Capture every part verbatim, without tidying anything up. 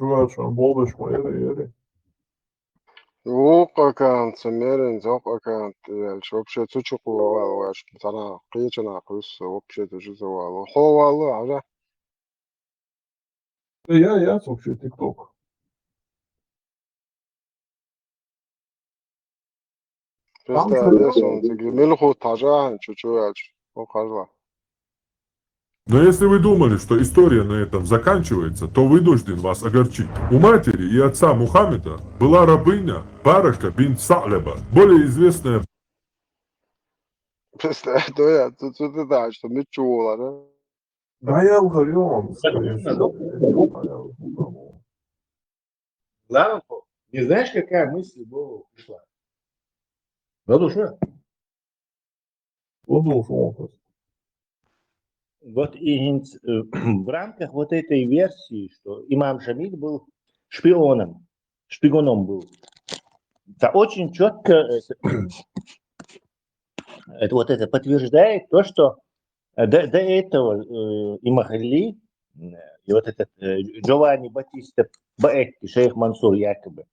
Чувачам болдаш ма яра, яра. Вукъаканца мерин, зокъакант, ялш, вообще цу чу кхувала ваш, цана кхечана кхус, вообще цу чу завала. Ховала, ара. Я, я, вообще TikTok. Просто Там одессон циги милху тажан, чу-чу яч. О, кажла. Но если вы думали, что история на этом заканчивается, то вынужден вас огорчить. У матери и отца Мухаммеда была рабыня Барака бин Са'лаба, более известная Просто, то я, тут, тут, да, что мы чула, да? Да я говорю вам, скорее всего. Главное, не знаешь, какая мысль в голову пришла? Ну, слушай. Удушил. Вот и в рамках вот этой версии, что имам Шамиль был шпионом, шпигуном был, это очень четко, это, это вот это подтверждает то, что э, до, до этого э, Имахали, э, и вот этот э, Джованни Батиста Баэтти, шейх Мансур якобы,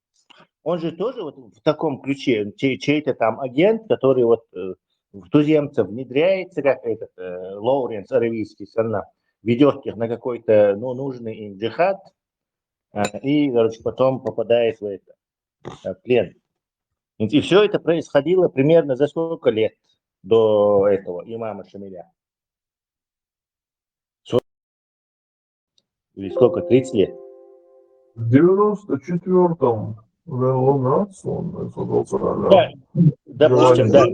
он же тоже вот в таком ключе, чей- чей-то там агент, который вот э, в туземцев внедряется, как этот э, Лоуренс аравийский, санна, ведет их на какой-то ну, нужный им джихад, э, и, короче, потом попадает в это, э, плен. И все это происходило примерно за сколько лет до этого имама Шамиля? Или сколько, тридцать лет? В девяносто четвёртом вел он рацию, он задался Да, допустим, да.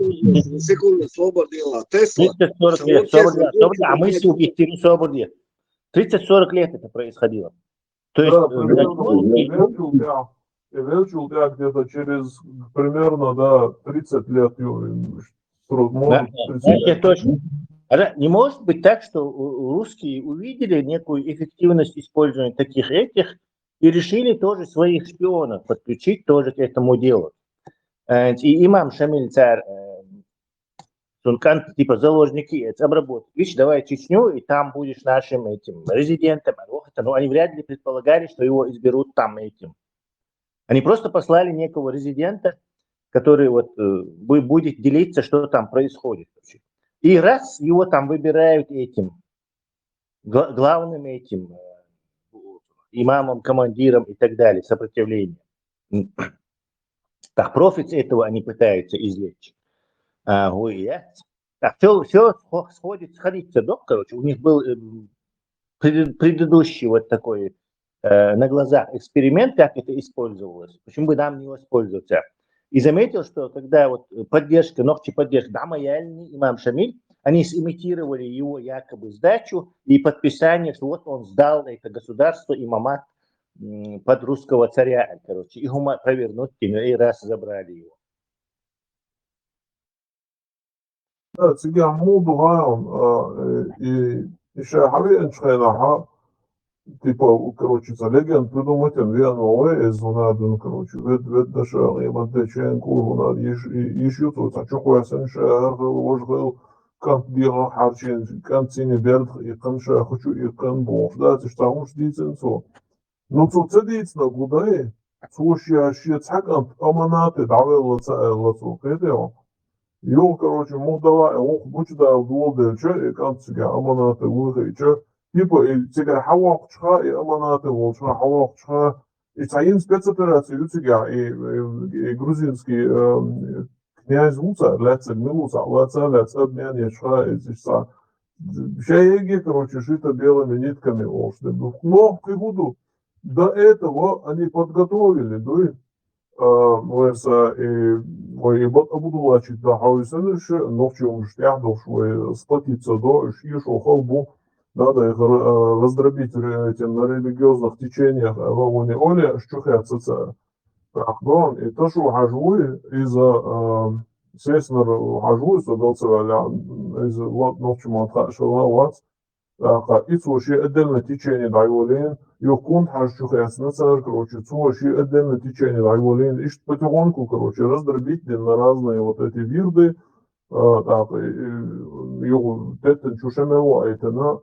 Секунду, собор дела. Тесла. Тридцать-сорок лет, собор дела, собор дела, а мы с Югитиру собор дела. Тридцать-сорок лет это происходило. То есть, да, э, примерно, я верю, да. Я верю, да, где-то через примерно, да, тридцать лет, Юрий, срок, да, может, да, тридцать лет. Точно. А да, не может быть так, что у- у- русские увидели некую эффективность использования таких этих и решили тоже своих шпионов подключить тоже к этому делу. Э, И имам Шамиль царь, э, Сункан, типа, заложники, это обработать. Видишь, давай Чечню, и там будешь нашим этим резидентом. А вот это, ну, они вряд ли предполагали, что его изберут там этим. Они просто послали некого резидента, который вот э, бу- будет делиться, что там происходит вообще. И раз его там выбирают этим, гла- главным этим э, имамом, командиром и так далее, сопротивлением. М. Так, профит с этого они пытаются извлечь. А, ой, я. Так, все, все сходится, сходится, да, короче, у них был эм, пред- предыдущий вот такой э, на глазах эксперимент, как это использовалось. Почему бы нам не воспользоваться? И заметил, что когда вот поддержка, нохчи поддержка, Дамаяльный, имам Шамиль, они сымитировали его якобы сдачу и подписание, что вот он сдал это государство, имамат м, под русского царя, короче, и ума провернуть, и раз забрали его. Да, цига муду гайон, а, э, и, и ша хави энчхайна ха, типа, у- короче, ца легенд придумать, он вен вове, из вунадун, короче, вед, вед да ша, и мадде чен кур вунад, иш, и- иш юту, ца чухуя сэн ша, аргыл, вожгыл, кант дига харчин, кант сини берд, и кан ша, хочу, и кан бох, да, ты что, уж дицен цо. Ну, цо ца дицна гудай, цо шия шия цхьакант аманаты давелла ца элла цо кхетео. Йо, короче, мудала, э, ох, бучда дол делча, и кант цига аманаты вухича. Типа, и цига хавахчха, и аманаты волчха, хавахчха. И цаин спецоперация ю цига, и, и, и грузинский эм, князь вуца, лаца, милуца, лаца, лаца, обмен ешха, и ца. Шаеги, короче, шито белыми нитками волшны. Но, к выводу, до этого они подготовили, да, и, а, веса, и, ой, и вот Абдуллачи, да, хауисен иши, нохчи умшт яхдовш, ой, сплотиться, да, иш, иш, охал бу, надо их ра- а, раздробить ре- этим на религиозных течениях, а, вагоне оля, иш, чухяцаца. Ахдон, и то, что хажуй, из, а, сеснер хажуй, со бел цеваля, из, вот, нохчи мат хашала вац, Аха, и цо ши отдельно течение дайволин, юхкун хаш чухясна цар, короче, цо ши отдельно течение дайволин, ишт потихоньку, короче, раздробить на разные вот эти вирды, а, так, и, и, югу теттен чушемело айтена.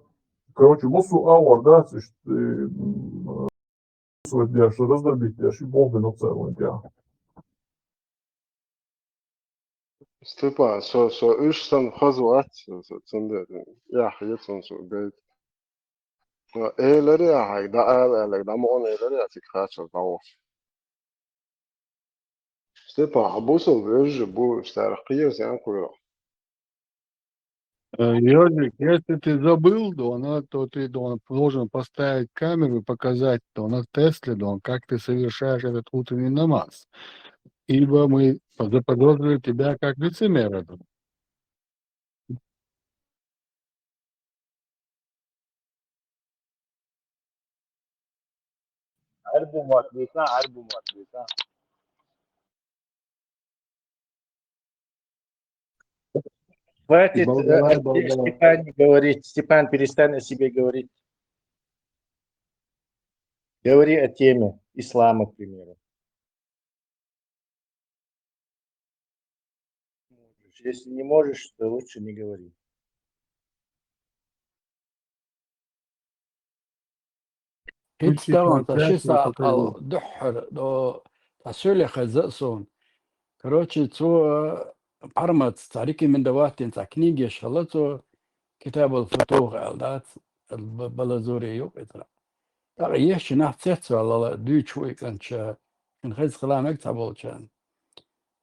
Короче, босу авар, да, ишт, э, м, свой деш, раздробить деш, и Бог вино целый деш. Степан, со, со уж сан хаз вац, со, со цунда, я, я цун со гайд. Элари ахай, да ал, ал, да мон элари атик хача, да ош. Степан, а бусал вежи, бу старых киер зян кура. Э, Ёжик, если ты забыл, то она, то ты дол-, должен поставить камеру и показать, то она в Тесле, то как ты совершаешь этот утренний намаз. Ибо мы заподозрили тебя как лицемера. Арбу мат биса, арбу мат биса. Хватит, э, о Степане говорить. Степан, перестань о себе говорить. Говори о теме ислама, к примеру. Если не можешь, то лучше не говори. Ит ставан та ши саат ал духхар до та шули хаза сун. Короче, цо, э, пармац, ца рекомендовать дин, ца книги шала цо, Китаб ал-Футух ал дац, ал-Б-, Балазури юк итра. Так, еш нах цец вала, дучу и канча, ин хез хламек ца болчан.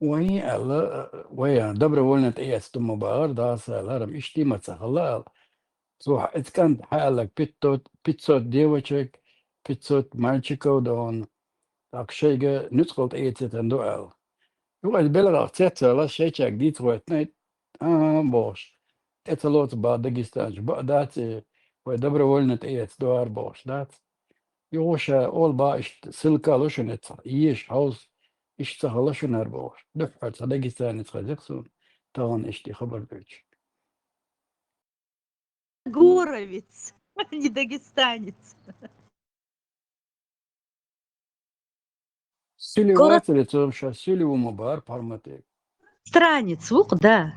Вай, ала, вай, добровольно тӀеэц дума багъар, да, саларам, ишти ма ца хала, ал. Цо эцкан хала пятьсот, пятьсот девочек, пятьсот мальчиков, да он, так шейга нуцкъал тӀеэцетан ду, ал. Югъай белгъах цецала шейчаг диц вайтнай, а, бош. Эцалоц ба Дагестанч, ба дац, вай добровольно тӀеэц дуар бош, дац. Югъуша ол ба ишт ссылка лошун эца, еш хаус, ишт ца халошун ар бош. Духхар ца Дагестанец хазих сун, тагъан ишти хабар дуч. Горовец, не дагестанец. Сюли Город- вацали цо ша, сюли ума бар парматек. Странец, вук, да.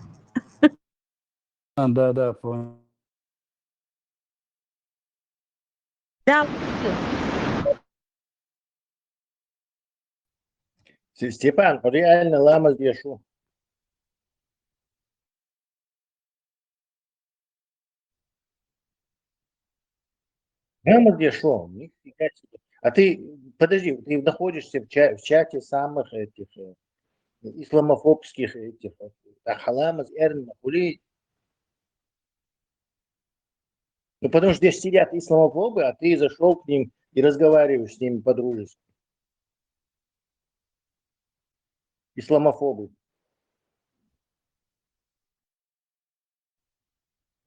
А, да, да, понял. Да. С-, Степан, реально ламаз дешу. Ламаз дешу, нифига себе. А ты, подожди, ты находишься в ча-, в чате самых этих, э, исламофобских этих, э, а халамаз эрн хули. Ну, потому что здесь сидят исламофобы, а ты зашёл к ним и разговариваешь с ними по-дружески. Исламофобы.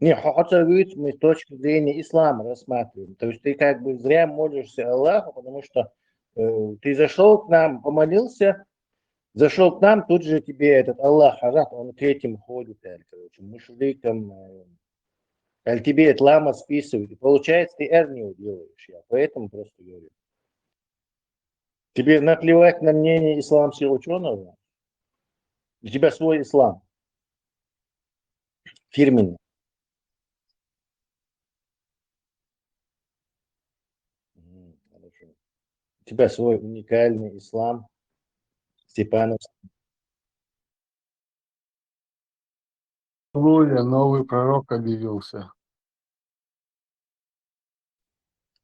Не, хо-, хотя бы мы с точки зрения ислама рассматриваем. То есть ты как бы зря молишься Аллаху, потому что, э, ты зашёл к нам, помолился, зашёл к нам, тут же тебе этот Аллах хажат, он к этим ходит, э, короче, мушрикам, э, аль тебе это ламаз списывает. И получается, ты эрнию делаешь, я поэтому просто говорю. Тебе наплевать на мнение исламских учёных? У тебя свой ислам. Фирменный. М, хорошо. У тебя свой уникальный ислам, Степанов. Аллилуйя, новый пророк объявился.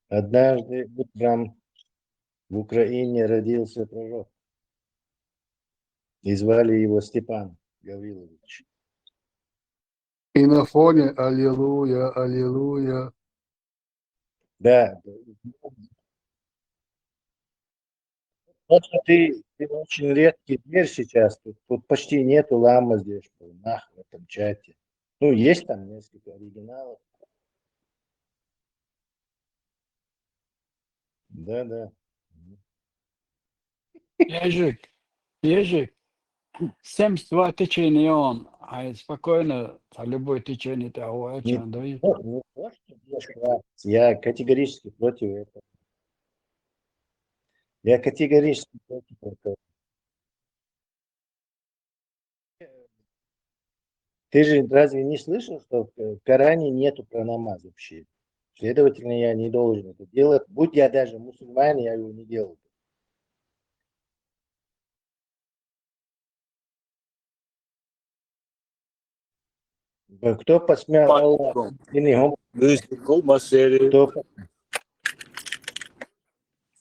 Однажды утром в Украине родился пророк. И звали его Степан Гаврилович. И на фоне «Аллилуйя, аллилуйя». Да. Просто ты, ты очень редкий зверь сейчас. Тут, тут почти нету ламы здесь, в этом чате. Ну, есть там несколько оригиналов. Да, да. Ежик, ежик. Семьдесят два течения он, а спокойно, по любой течение ты, а, Не, чан, да и ну, не то, что здесь, да. Я категорически против этого. Я категорически против этого. Ты же разве не слышал, что в, в Коране нету про намаз вообще? Следовательно, я не должен это делать. Будь я даже мусульманин, я его не делаю. Кто посмел Аллах? Кто по-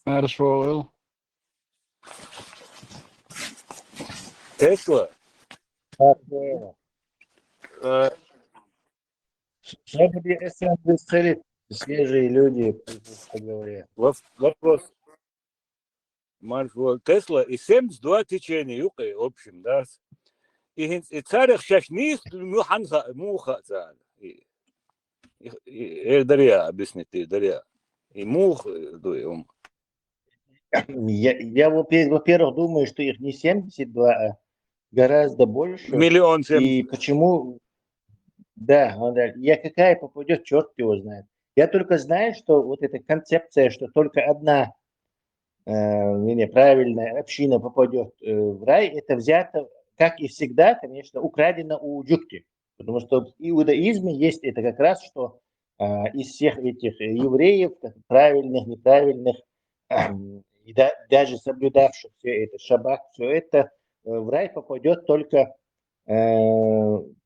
Хорошо. Тесла. Хорошо. Э, Что бы я сам высказать, свежие люди, поговоря. Воп-, вопрос. Марш, вот, Тесла и семьдесят два течения юкъе, в общем, да. И хин-, и царех шаш нис, ну, ханха, муха цан. И, и, и, э, дарья, объяснить, дарья. И мух, э, дуй, ум. Я, я, во-пе-, во-первых, думаю, что их не семьдесят два, а гораздо больше. Миллион семьдесят. И почему? Да, он, да. Я какая попадет, черт его знает. Я только знаю, что вот эта концепция, что только одна, э, вернее, правильная община попадет, э, в рай, это взято, как и всегда, конечно, украдено у Джукти. Потому что в иудаизме есть это как раз, что, а, из всех этих евреев, как правильных, неправильных, и да-, даже соблюдавших все это, шаббат, все это, э, в рай попадет только, э,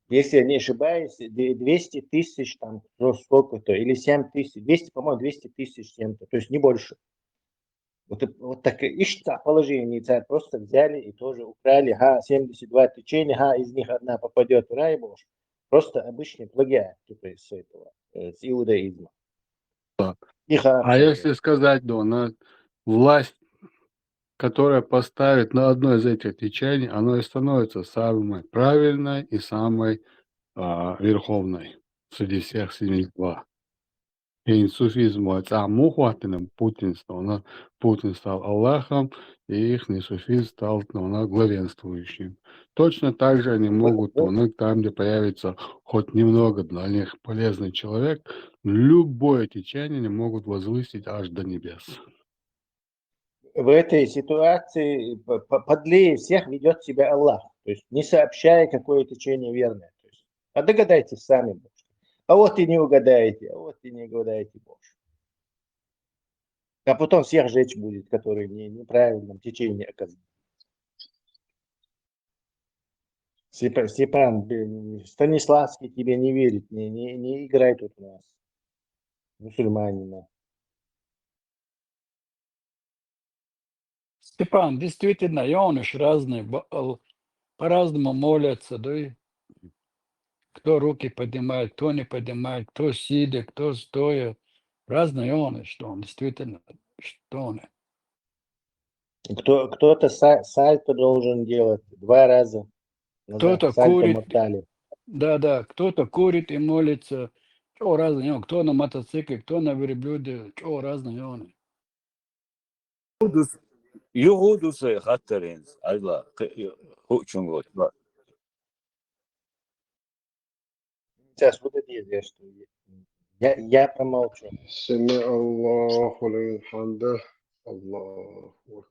если я не ошибаюсь, две-, двести тысяч, там, ну, сколько-то, или семь тысяч, двести, по-моему, двести тысяч с чем-то, то есть не больше. Вот, вот так и ишта положение, царь просто взяли и тоже украли, ха, семьдесят два течения, ха, из них одна попадет в рай, Боже. Просто обычный плагиат, типа, из этого, э, с иудаизма. Да. И ха, а если сказать, да, на власть, которая поставит на одно из этих течений, оно и становится самой правильной и самой, а, верховной среди всех семьдесят два. И суфизм, вот, а мухватным Путин стал, на-, Путин стал Аллахом, и их суфизм стал, ну, на главенствующим. Точно так же они могут, ну, там, где появится хоть немного для них полезный человек, любое течение они могут возвысить аж до небес. В этой ситуации п-, п-, подлее всех ведет себя Аллах, то есть не сообщая, какое течение верное. То есть, а догадайтесь сами, а вот и не угадаете, а вот и не угадаете, Боже. А потом всех жечь будет, которые не, в неправильном течении оказались. Степа-, Степан, бе-, Станиславский тебе не верит, не, не, не играй тут у нас. Мусульманина. Степан, действительно, ёныш разные, б-, ал-, по-разному молятся, да и кто руки поднимает, кто не поднимает, кто сидя, кто стоя. Разные ёныш, что он действительно, что он. Кто, кто-то са-, сальто должен делать два раза. Назад, кто-то сальто курит. Мортале. Да, да, кто-то курит и молится. Чё разные, кто на мотоцикле, кто на верблюде, чё разные ёны. Югъуд ус-, югъуд усай хаттар хӀинца, Ӏайла, кхы-, хӀуъчунгочу, ба. Сейчас вот это я, что я, я промолчу. سمع الله لمن حمده. الله أكبر.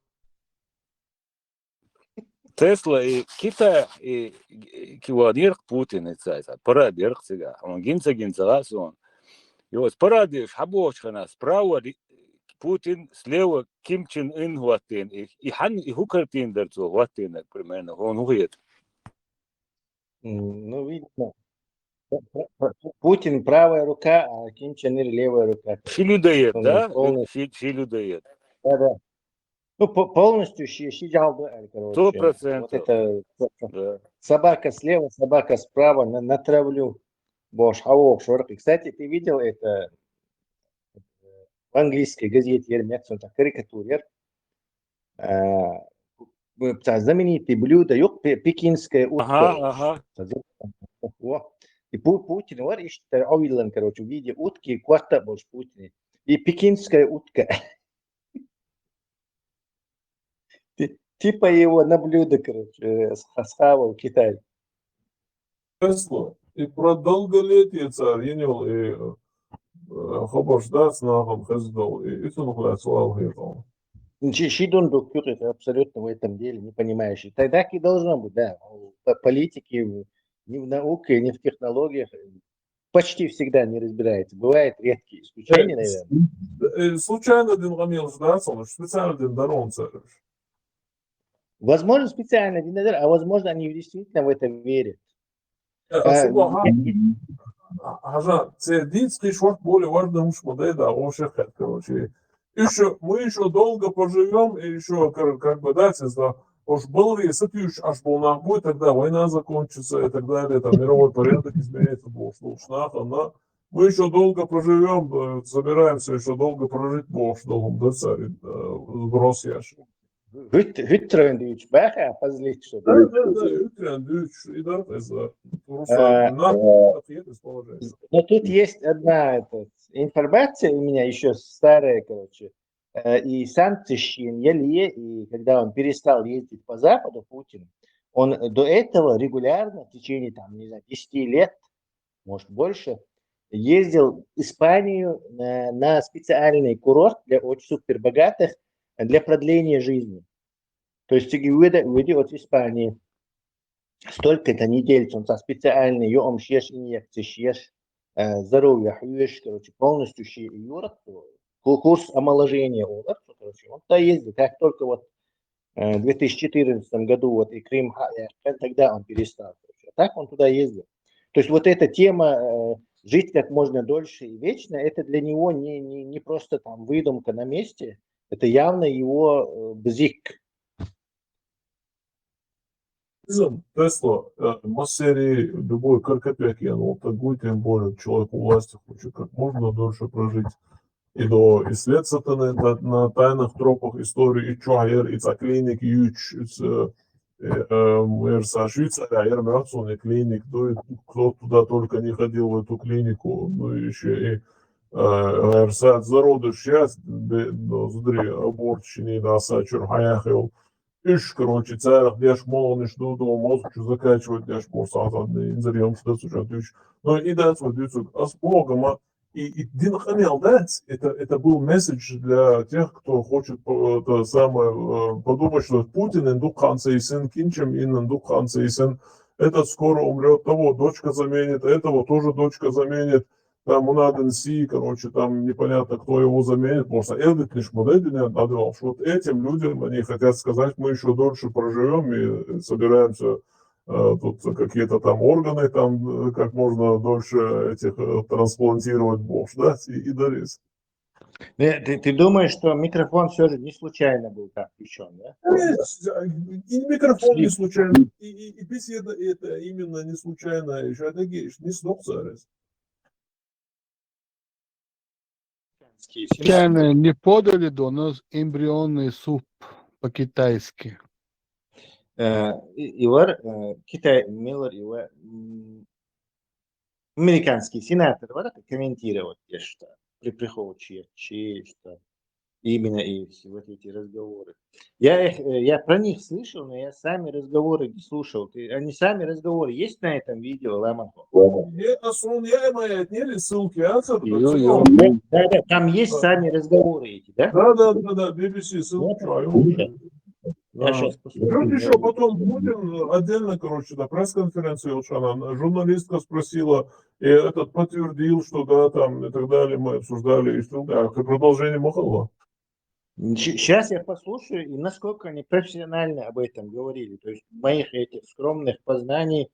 Тесла и Китай, и, и киван ярх Путин и цай, цай. Парад ярх цига. Он гинца, гинца гас он. Йо, парад еш хьабохуш хана, справа ри-, Путин, слева Ким Чен Ын хӀоттийна. И, и хьан, и хӀу картина дара цо хӀоттийнарг примерно, хӀун хӀу хета? М, ну, видимо, П-, П-, П-, Путин правая рука, а Ким Чен Ир левая рука. Ши людоед, да? Полностью. Ши, ши людоед. Да, да. Ну, по-, полностью ши, ши жалды, короче. Сто процентов. Вот это, да. Собака слева, собака справа, на-, натравлю. Боже, хьавогӀуш вара. И, кстати, ты видел это в английской газете, ер меца, так, карикатура, ер? А, бу-, цхьа знаменитый блюдо ю-, пе-, пекинская утка. Ага, ага. Цхьа за-, во. И Пу-, Путин вара иштта Ӏовиллина, короче, в виде утки, котта болуш Путин. И пекинская утка. Ти-, типа его на блюдо, короче, э, сха-, схавал Китай. Тесла, и про долголетие цара йина йолу, и, э, хабарш дац нахана хезна долу, и, и цунах лаьцна вала хеталла. Ши, ши дундук ю, ты абсолютно в этом деле не понимаешь. И так, так и должно быть, да. По политике, ни в науке, ни в технологиях почти всегда не разбирается. Бывают редкие исключения, наверное. Э, случайно дин къамелаш дац, он специально дин даронца. Возможно, специально дин дар, а возможно, они действительно в это верят. Э, А, особо я- Хажа, це дин скиш вот более важно, уж модель, да, он шахет, короче. Еще, мы еще долго поживем, и еще, как, как бы, да, це за, уж был и сатюш, аж был нахуй, тогда война закончится и так далее, там мировой порядок изменится, бо уж, уж нахуй, но мы еще долго проживем, э, собираемся еще долго прожить, бо уж долго, да, царь, э, сброс ящик. Hüt-, hütteren Deutsch, баха, позлить, что Да, ли? да, да, утром, да, и дарт, это, Э, просто, на, ответ из положения. Но тут есть одна эта, информация у меня еще старая, короче. Э, и санкции шин еле, и когда он перестал ездить по Западу, Путин, он до этого регулярно в течение, там, не знаю, десяти лет, может, больше, ездил в Испанию на, на специальный курорт для очень супербогатых, для продления жизни. То есть и выйдя, выйдя от Испании, столько-то недель он со специальный, ё, ам, шеш, инъекция шеш, э, здоровье хьюш, короче, полностью ши юрт, ку-, курс омоложения, о, вот, короче, он туда ездит. Как только вот, э, в две тысячи четырнадцатом году вот и Крым, ха-, э, тогда он перестал, короче. А так он туда ездил. То есть вот эта тема, э, жить как можно дольше и вечно, это для него не, не, не просто там выдумка на месте, это явно его, э, бзик. Изм, Тесла, э, массери любой каркапек, я, ну, так будет, тем более человек у власти хочет как можно дольше прожить. И до и след сатаны на, на тайных тропах истории, и чё, а ер, и ца клиник, и юч, и ц-, э, э, ер са Швейцария, ер мрацун, и клиник, ну, и кто туда только не ходил, в эту клинику, ну, и ещё и, э, ер са зародыш, я, бе-, ну, смотри, аборт, шини, да, са чур, хаяхил. Иш, короче, царах деш молон, иш ду, ду, мозг, что закачивать деш, бо са, са, не, инзарием, что сужат, иш. Но и да, вот, иш, а с Богом, а, и, и дин хамел дать, это, это был месседж для тех, кто хочет, э, это самое, э, подумать, что Путин индукханца и сын, Кинчем ин индукханца и сын, этот скоро умрет, того дочка заменит, этого тоже дочка заменит, там у надо си, короче, там непонятно, кто его заменит, потому что Элдит лишь модельный отдавал, что вот этим людям они хотят сказать, мы еще дольше проживем и собираемся, э, тут какие-то там органы, там, э, как можно дольше этих, э, трансплантировать, бо уж, да, и, и дарить. Ты, ты, ты думаешь, что микрофон все же не случайно был там включен, да? Э, и микрофон не случайно, и, и, и беседа это именно не случайно, еще это не сдох царец. Китайцы не подали до нас эмбрионный суп по-китайски. Э, и, и вар, э, Китай, Миллер, и вар, м, американский сенатор, вар, комментировать, что при, приходит чьи, что именно и вот эти разговоры. Я их, э, я про них слышал, но я сами разговоры не слушал. Ты, они сами разговоры есть на этом видео, Ламанхо? Я, а сон, я и моя отняли ссылки, а, царь, Ё-ё. Да, да, там есть сами разговоры эти, да? Да, да, да, да, би би си ссылки. Вот, А, слушай. да. Я щас Плюс еще посмотрю. потом Путин отдельно, короче, на пресс-конференции, вот она, журналистка спросила, и этот подтвердил, что да, там и так далее, мы обсуждали, и что, да, продолжение Махалова. Сейчас я послушаю, и насколько они профессионально об этом говорили. То есть моих этих скромных познаний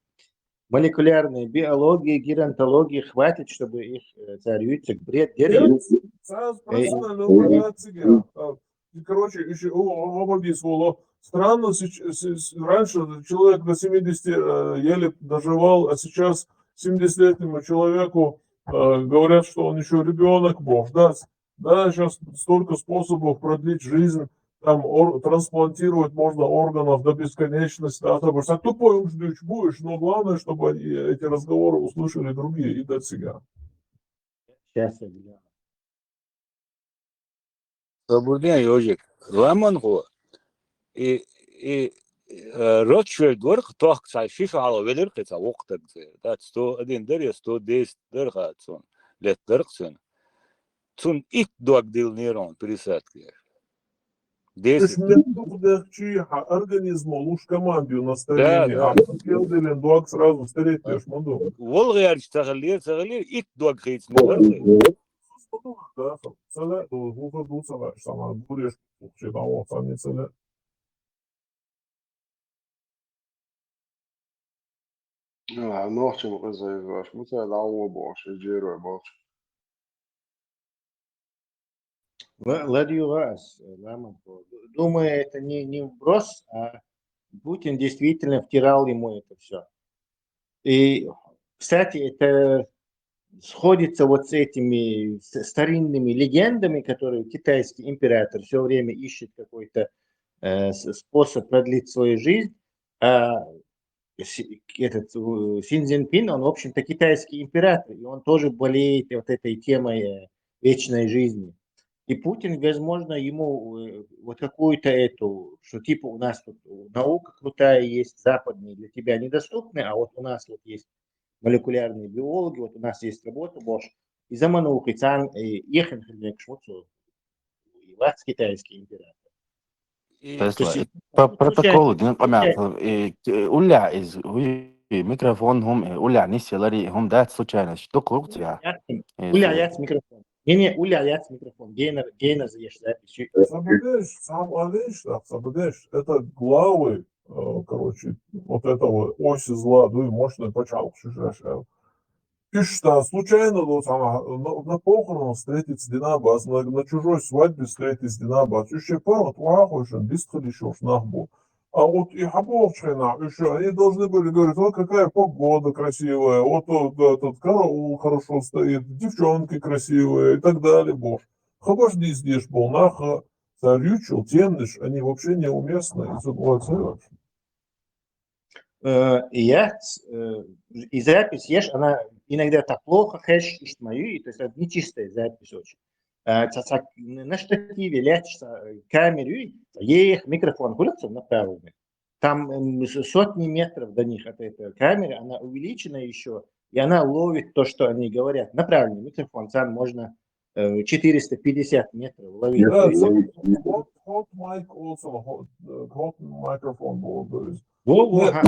молекулярной биологии, геронтологии хватит, чтобы их, э, царь Юцик бред деревьев. Сразу профессиональная организация, а, и, короче, еще, о, о, о, о, о. Странно, сеч-, с-, с-, раньше человек до семидесяти, э, еле доживал, а сейчас семидесятилетнему человеку, э, говорят, что он еще ребенок, бо уж, да, с-, да, сейчас столько способов продлить жизнь, там ор-, трансплантировать можно органов до бесконечности, да, там, а тупой уж дичь будешь, но главное, чтобы они, эти разговоры услышали другие и до себя. Сейчас я гляну. Добрый день, Ёжик. Ламанхо. И, и, э, Ротшильд вар, тох ца шиш ала велер, ца вокъ таг ца. Да, сто один дер, сто десять дер ха цун. Лет дер цун. Цун ит дог дил нейрон пересадки. Десять. Уж мел дукха дехчий, хьа организмо луш команду на старение, да, да, а кел делен дог сразу стареть деш ма ду. ВолгӀерча ца хилар, ца хилар, итт дог хийцина вар. Да, ца лаьа, ду, ду, ду, ца лаьа, сама гуреш, че да, вот, сами ца лаьа. А, нохчам къиза из ваш, муца дӀагӀо бохуш, из джерой болчу. Ла-, ладуьйгӀа ас, ламан. Думаю, это не, не вброс, а Путин действительно втирал ему это всё. И, кстати, это сходится вот с этими с-, старинными легендами, которые китайский император всё время ищет какой-то, э, с-, способ продлить свою жизнь. А Си-, этот, э, Си Цзиньпин, он, в общем-то, китайский император, и он тоже болеет вот этой темой, э, вечной жизни. И Путин, возможно, ему, э, вот какую-то эту, что типа у нас тут наука крутая есть, западная, для тебя недоступная, а вот у нас вот есть молекулярные биологи, вот у нас есть работа, Бош, и заманухи цан, и ехен хельмекш вот, и вац китайский император. И, то есть, по-, протоколу, дин къамаьл, э, э, уллехь иза, уй, микрофон хӀума, э, уллехь нисъялари, хӀума дац случайно, дукха гӀурццехь. Уллехь яц микрофон. Не, не, уллехь яц микрофон. Генар, генар еш запись. Ца бадеш, сам алиш, так, ца бадеш. Это главы, э, короче, вот этого оси зла, дуй, мощный пачхьалкх шуьшаша. Уьш сан случайно доцу хьама, на, на похоронах встретиться дина бац, на, на чужой свадьбе встретиться дина бац. Уьш шен паргӀат охьахуьйшина дистхилиш йолуш нах бу. А вот и хьабохучу хенахь уьш, они должны были говорить: «Вот какая погода красивая, вот, вот этот караул хорошо стоит, девчонки красивые» и так далее, бохуш. Хабарш дийца дезаш болу нах, цара юьйцучу теманаш, они вообще неуместны, и цу боху ца вообще. Э, яц, э, и запись еш, она иногда так плохо хеш, иштта ма юй, то есть это нечистая запись очень. Э, ца, ца, на штативе лаьтташ, ца, камера юй, ех, микрофон хуьлу цунна направленный. Там, м, с-, сотни метров до них от этой камеры, она увеличена ещё, и она ловит то, что они говорят. Направленный микрофон, там можно, э, четыреста пятьдесят метров ловить. Да, вот, вот mic also, вот, э, вот микрофон был, то есть. Во, во, ага.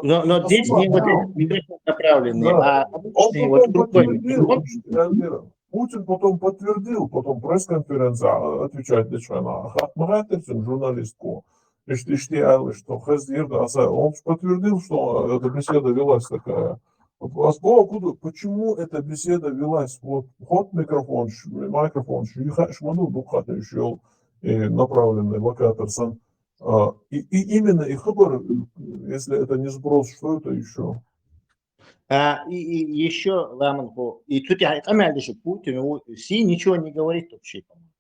Но, но здесь не вот этот микрофон направленный, да, а обычный вот рукой микрофон. Путин потом подтвердил, потом пресс-конференция, а, отвечать начала. Хатма хаттарцин журналистку. Иштта, иштта аьлла, что хезира аса, он подтвердил, что эта беседа велась такая. Вот, а с Богу, почему эта беседа велась? Вот, вот микрофон, ш-, микрофон, ш-, и ха-, ш-, ма ду, дукха хаттарш йолу, и направленный локатор сан. А, и, и именно и хабар, если это не сброс, что это ещё? А, и, и ещё, ламан хо, и тут я, а, Путин, Си ничего не говорит вообще, по-моему.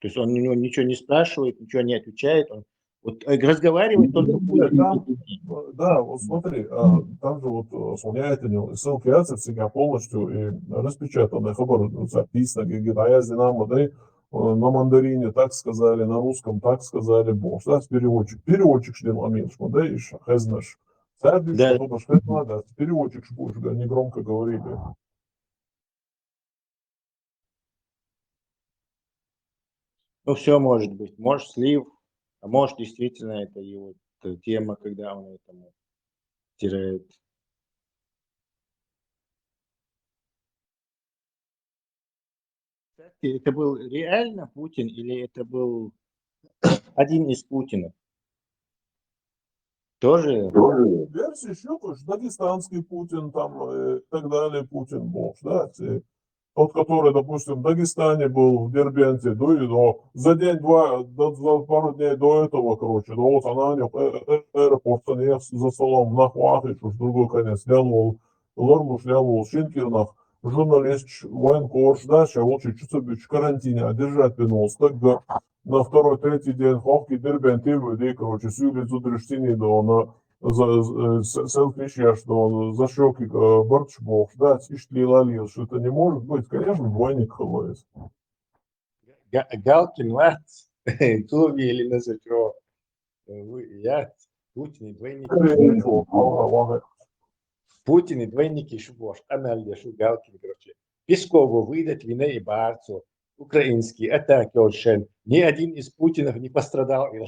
То есть он у него ничего не спрашивает, ничего не отвечает, он вот, э, разговаривает только Путин. Нет, там, э, да, вот смотри, а, там же вот, э, слоняет у него, ссылки яцар всегда полностью и распечатанная хабар, ну, записано, где, где, а я знаю, да, э, на мандарине так сказали, на русском так сказали, бо, да, переводчик, переводчик же дин аминш, да, и ш-, хезнаш. Да. Хезнаш, да, переводчик же будешь, да, они громко говорили. Ну, всё может быть. Может, слив, а может, действительно, это его, э, тема, когда он этому теряет. Кстати, это был реально Путин или это был один из Путинов? Тоже. Версия ещё, конечно, дагестанский Путин там, э, и так далее, Путин бохуш, да, те, тот, который, допустим, в Дагестане был, в Дербенте, да, и, но за день-два, до, за пару дней до этого, короче, да, вот она, э, э, аэропорт, они за столом, нах вахиш, уж другой конец, лелвол, ларлуш лелвол, шин кирнах, журналист, военкорш, да, ша волчи чуцабич карантине, а держать бен волс, так, да, на второй, третий день хохки Дербенте вуьди, короче, сюли зудриш цини дона, за, за, с-, селфиш еш дона, за щёки, э, бартш бохуш, да, иштта лила лил, что это не может быть, конечно, двойник хилла иза. Га-, Галкин вац, Куби или Назарчо, э, вы, я, Путин и двойник. Скорее всего, ага, ага. Путин и двойники шу бохуш, анализ шу Галкин, короче. Пескову выдать вина и барцу. Украинский, это Кёльшен. Ни один из Путинов не пострадал. Э,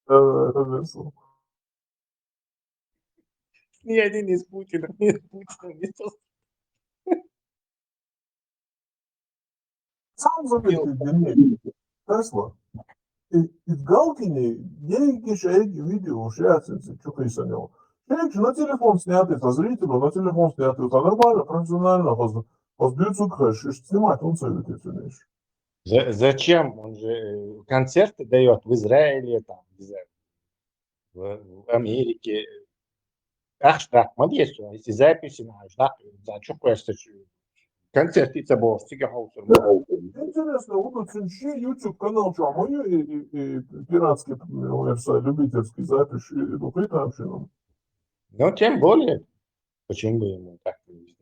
это весело. Ни один из Путинов, ни Путинов не пострадал. Сам заметил, Дмитрий, Тесла. И, и Галкине, ей кишеги видео, шеяцинцы, чё кайсанел. Шеяч на телефон снятый, со зрителю на телефон снятый, это нормально, профессионально, хаз, хаз дюцук хэш, снимать он советует, знаешь. За- Зачем? Он же э, концерты дает в Израиле, там, не знаю, в, в Америке. Ах, штраф, молодец, если записи на штраф, за что просто концерт и забыл, стига хаусер. Интересно, вот тут синчи YouTube канал, что, а мою и, и, и пиратский, э, веб-сайт, любительский запись, и, ну, и там всё, ну. Ну, тем более, почему бы ему так не,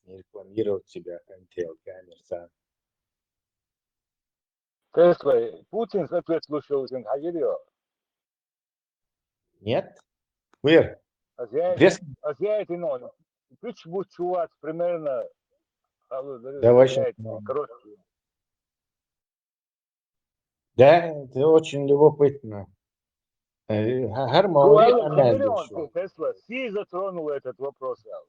не рекламировать себя, Н Т Л коммерсант? Тесла, Путин ответ слушал, сын Хагирьо. Нет? Квир. А зря, Без- а зря это, ну, пич будет чувать примерно, а, Да, вообще, зря это, ну. Короткий. Да, это очень любопытно. Э, га- Гармауи Ну, анализ Хагирьо, шуа. Тесла, си затронул этот вопрос, а.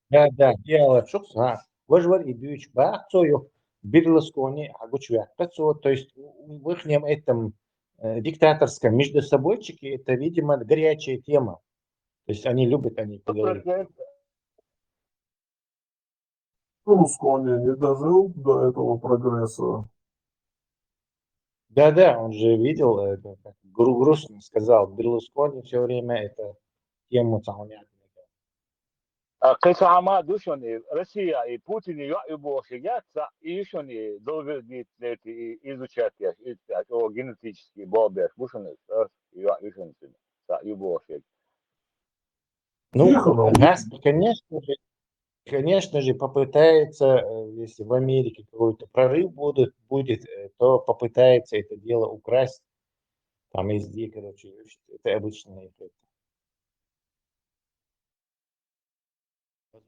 Да, да, дело шукса. Важвар и бюч бахцо ю Берлускони, а гучвяхкацо. То есть в их этом э, диктаторском междусобойчике это, видимо, горячая тема. То есть они любят о ней поговорить. Процент. Берлускони не дожил до этого прогресса. Да-да, он же видел, это, как гру- грустно сказал, Берлускони все время это тему цауняк. А кхы ца хӀама ду шуна, и Россия, и Путин, и йоӀ ю бохуш яц, цхьаъ и ю шуна, и долгожданный эти, и изучать яш, и, о, генетический болх беш бу шуна, а, и йоӀ ю шуна цуьнан, цхьаъ ю бохуш. Ну, Тихо, ну. Маск, конечно же, конечно же, попытается, э, если в Америке какой-то прорыв будет, будет, э, то попытается это дело украсть. Там везде, короче, это обычная это.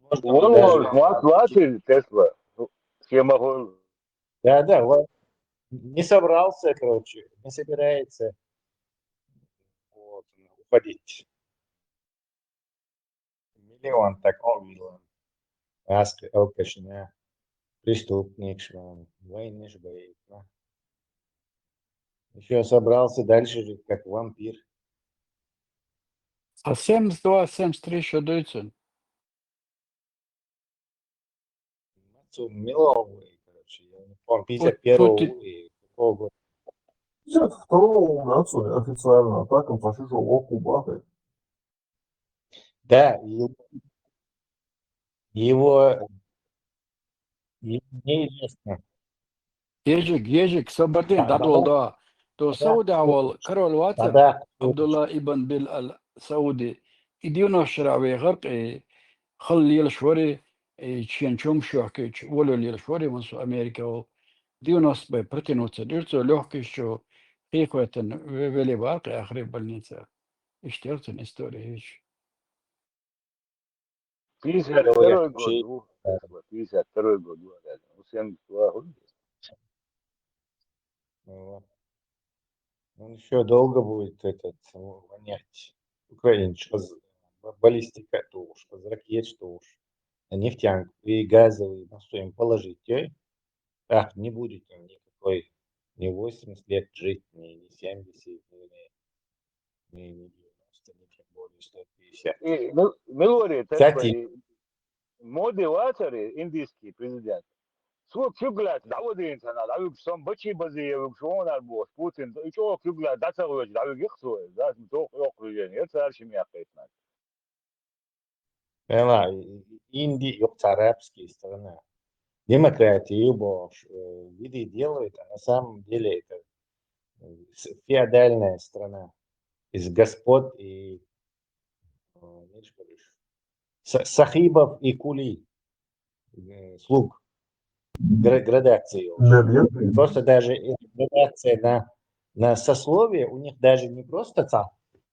Возможно, Вон, даже вон, вот, вот и Тесла. Ну, схема гол. Да, да, вот. Не собрался, короче, не собирается вот, уходить. Миллион так он миллион. Аск алкашня, преступник шван, войны ж боит, да. Еще собрался дальше жить, как вампир. А семьдесят два, семьдесят три ещё даются. Миллион, короче, я не помню, пятьдесят первого Путин- и какого года. Пятьдесят второго у нас официально, а так он пошёл в Кубахе. Да, его, его, его неизвестно. Ежик, ежик, собардин, Да, дадвал да. да. То Да. Сауди авал, король вацар, Да, Абдулла ибн Бил ал Сауди. И девяносто шера ве гъаркъ, и хал лелаш вари, и чен чом шохкич, волю лелаш вари, вон су Америка вал. Девяносто бай протянуться, дирцо лёгкиш чо, хихватан, ве-, вели бакъ, ахри больница. Иштер цун история ич. Пятьдесят второй Ши- год, ну, пятьдесят второй год, ну, семьдесят два год. Вот. Он еще долго будет этот, ну, вонять. Украина, что за ба- баллистика тоже, что за ракет, что уж. А нефтянку и газовый, ну, что им положить, э? Так, не будет он никакой, ни восемьдесят лет жить, ни, ни семьдесят, ни, ни, ни, ни девяносто, ни тем более сто пятьдесят. И, ну, Милори, Кстати, такой, Моди вацар, индийский президент. Цо куьг лаьцна дӀавадийна цхьана, дӀавуьгуш сан бачи базе вуьгуш вонар бохуш, Путин, и чӀогӀа куьг лаьцна дӀа ца гӀоьжу, дӀавуьгу-кх цо, дас ма цо йоккхуьйжен, я цара ши мяккхайтнаг. Эла, Инди юкъ арабская страна. Демократию бохуш, э, виды делают, а на самом деле это э, с- феодальная страна из господ и э, не ж говоришь, са- сахибов и кули, э, слуг, гра- градации. Нет, нет, нет. Просто даже эта градация на, на сословие у них даже не просто так,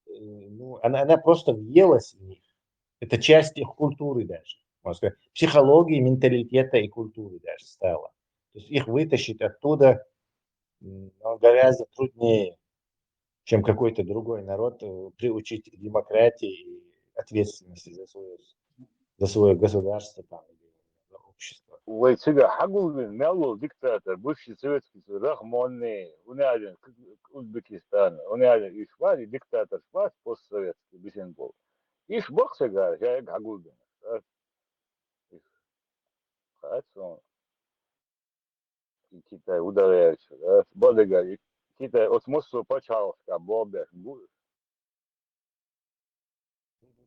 э, ну, она, она просто въелась в них. Это часть их культуры даже. можно сказать, психологии, менталитета и культуры даже стало. То есть их вытащить оттуда м, ну, гораздо труднее, чем какой-то другой народ э, приучить к демократии и ответственности за свое, за свое государство там, или за общество. Вай цигахь хьагулбина мел волу диктатор, бывший Советский Союз, Рахмонный, унялин Узбекистан, унялин иш вари диктатор, постсоветский бисен бол. Иш бакъ цигахь, хьагулбина. Хац он. Китай ударяется, да? Бодыгар, и Китай, вот массо пачхьалкхашка бобеш гу.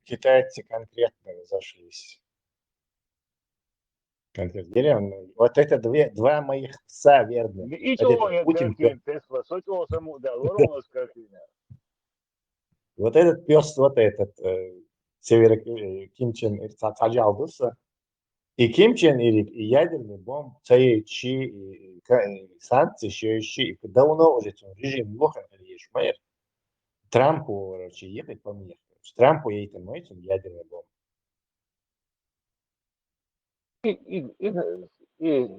Китайцы конкретно разошлись. Конкретно. Деревянные. Вот это две, два моих пса верных. И это чего я Путин, Тесла, сочёл саму, да, ворон с картина. Вот этот пес, вот этот, э, северо э, Ким Чен Ир цаджалдуса. И Ким Чен Ир и ядерный бомб, цаечи, и санкции, еще и давно уже режим лохан или ешмайр. Трампу, короче, ехать по мне. Трампу ей там ядерный бомб. И, и, и, и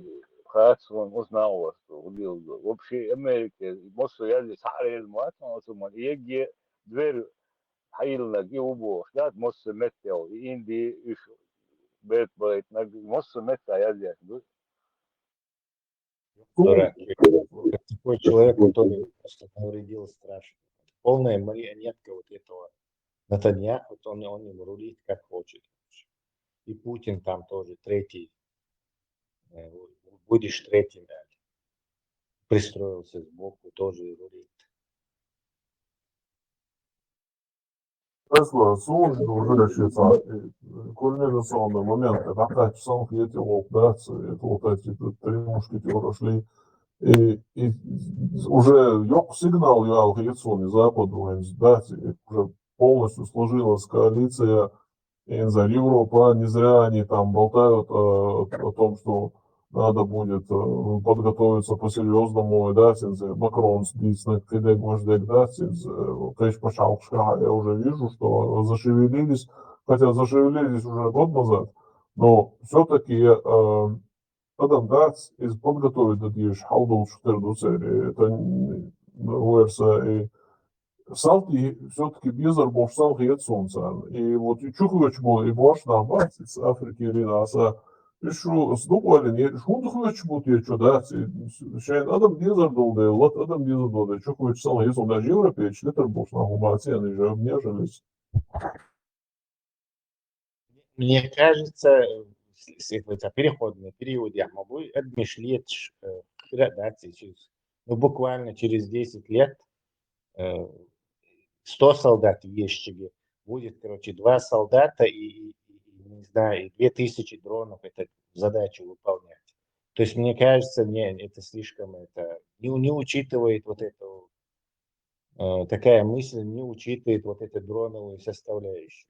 хац вон узнавал, что убил. Вообще Америка, массо язде сарел мат, он суман. Еге дверь хайлаг и убо, да, массо меттел, и Инди, и бет байт, наг, массо метта язде. Такой человек, который просто навредил страшно. Полная марионетка вот этого Натаньяху, вот он, он им рулит как хочет. И Путин там тоже третий. Э, Будешь третьим, да. Пристроился сбоку, тоже и рулит. Тесла, су уже сейчас, э, кульмина самый момент, это опять сам хлетел, да, это вот эти тут три мушкетера шли. И, и уже ёк сигнал ял хлетсон из запада, да, уже полностью сложилась коалиция, и за Европа, не зря они там болтают о, о том, что надо будет э, подготовиться по-серьезному, да, сензе Макрон сдисна, кидег, вождег, да, сензе, э, кэш пачхьалкхашка, я уже вижу, что зашевелились, хотя зашевелились уже год назад, но все-таки э, адам дац из подготовить да деш, халдул шутер дуцери, это н-, верса и Салти всё-таки безар болуш санна хета суна царна. И вот и чухвечу бу, и бош нах бац из Африки рина аса. И шу сдукъвалин, и шундух вечу бу те чу дац, и шайн адам безар долу де, лат адам безар долу де, чухвечу санна хета суна, даже европейчу литар болуш нах бац, и они же обнежились. Мне кажется, с- с- это переходный период, я могу обмешлеть, э, да, да, сейчас. Ну, буквально через десять лет э, сто солдат в Ешчиге, будет, короче, два солдата и, и- и, не знаю, и две тысячи дронов эту задачу выполнять. То есть, мне кажется, не, это слишком, это не, не учитывает вот эту, э, такая мысль не учитывает вот эту дроновую составляющую.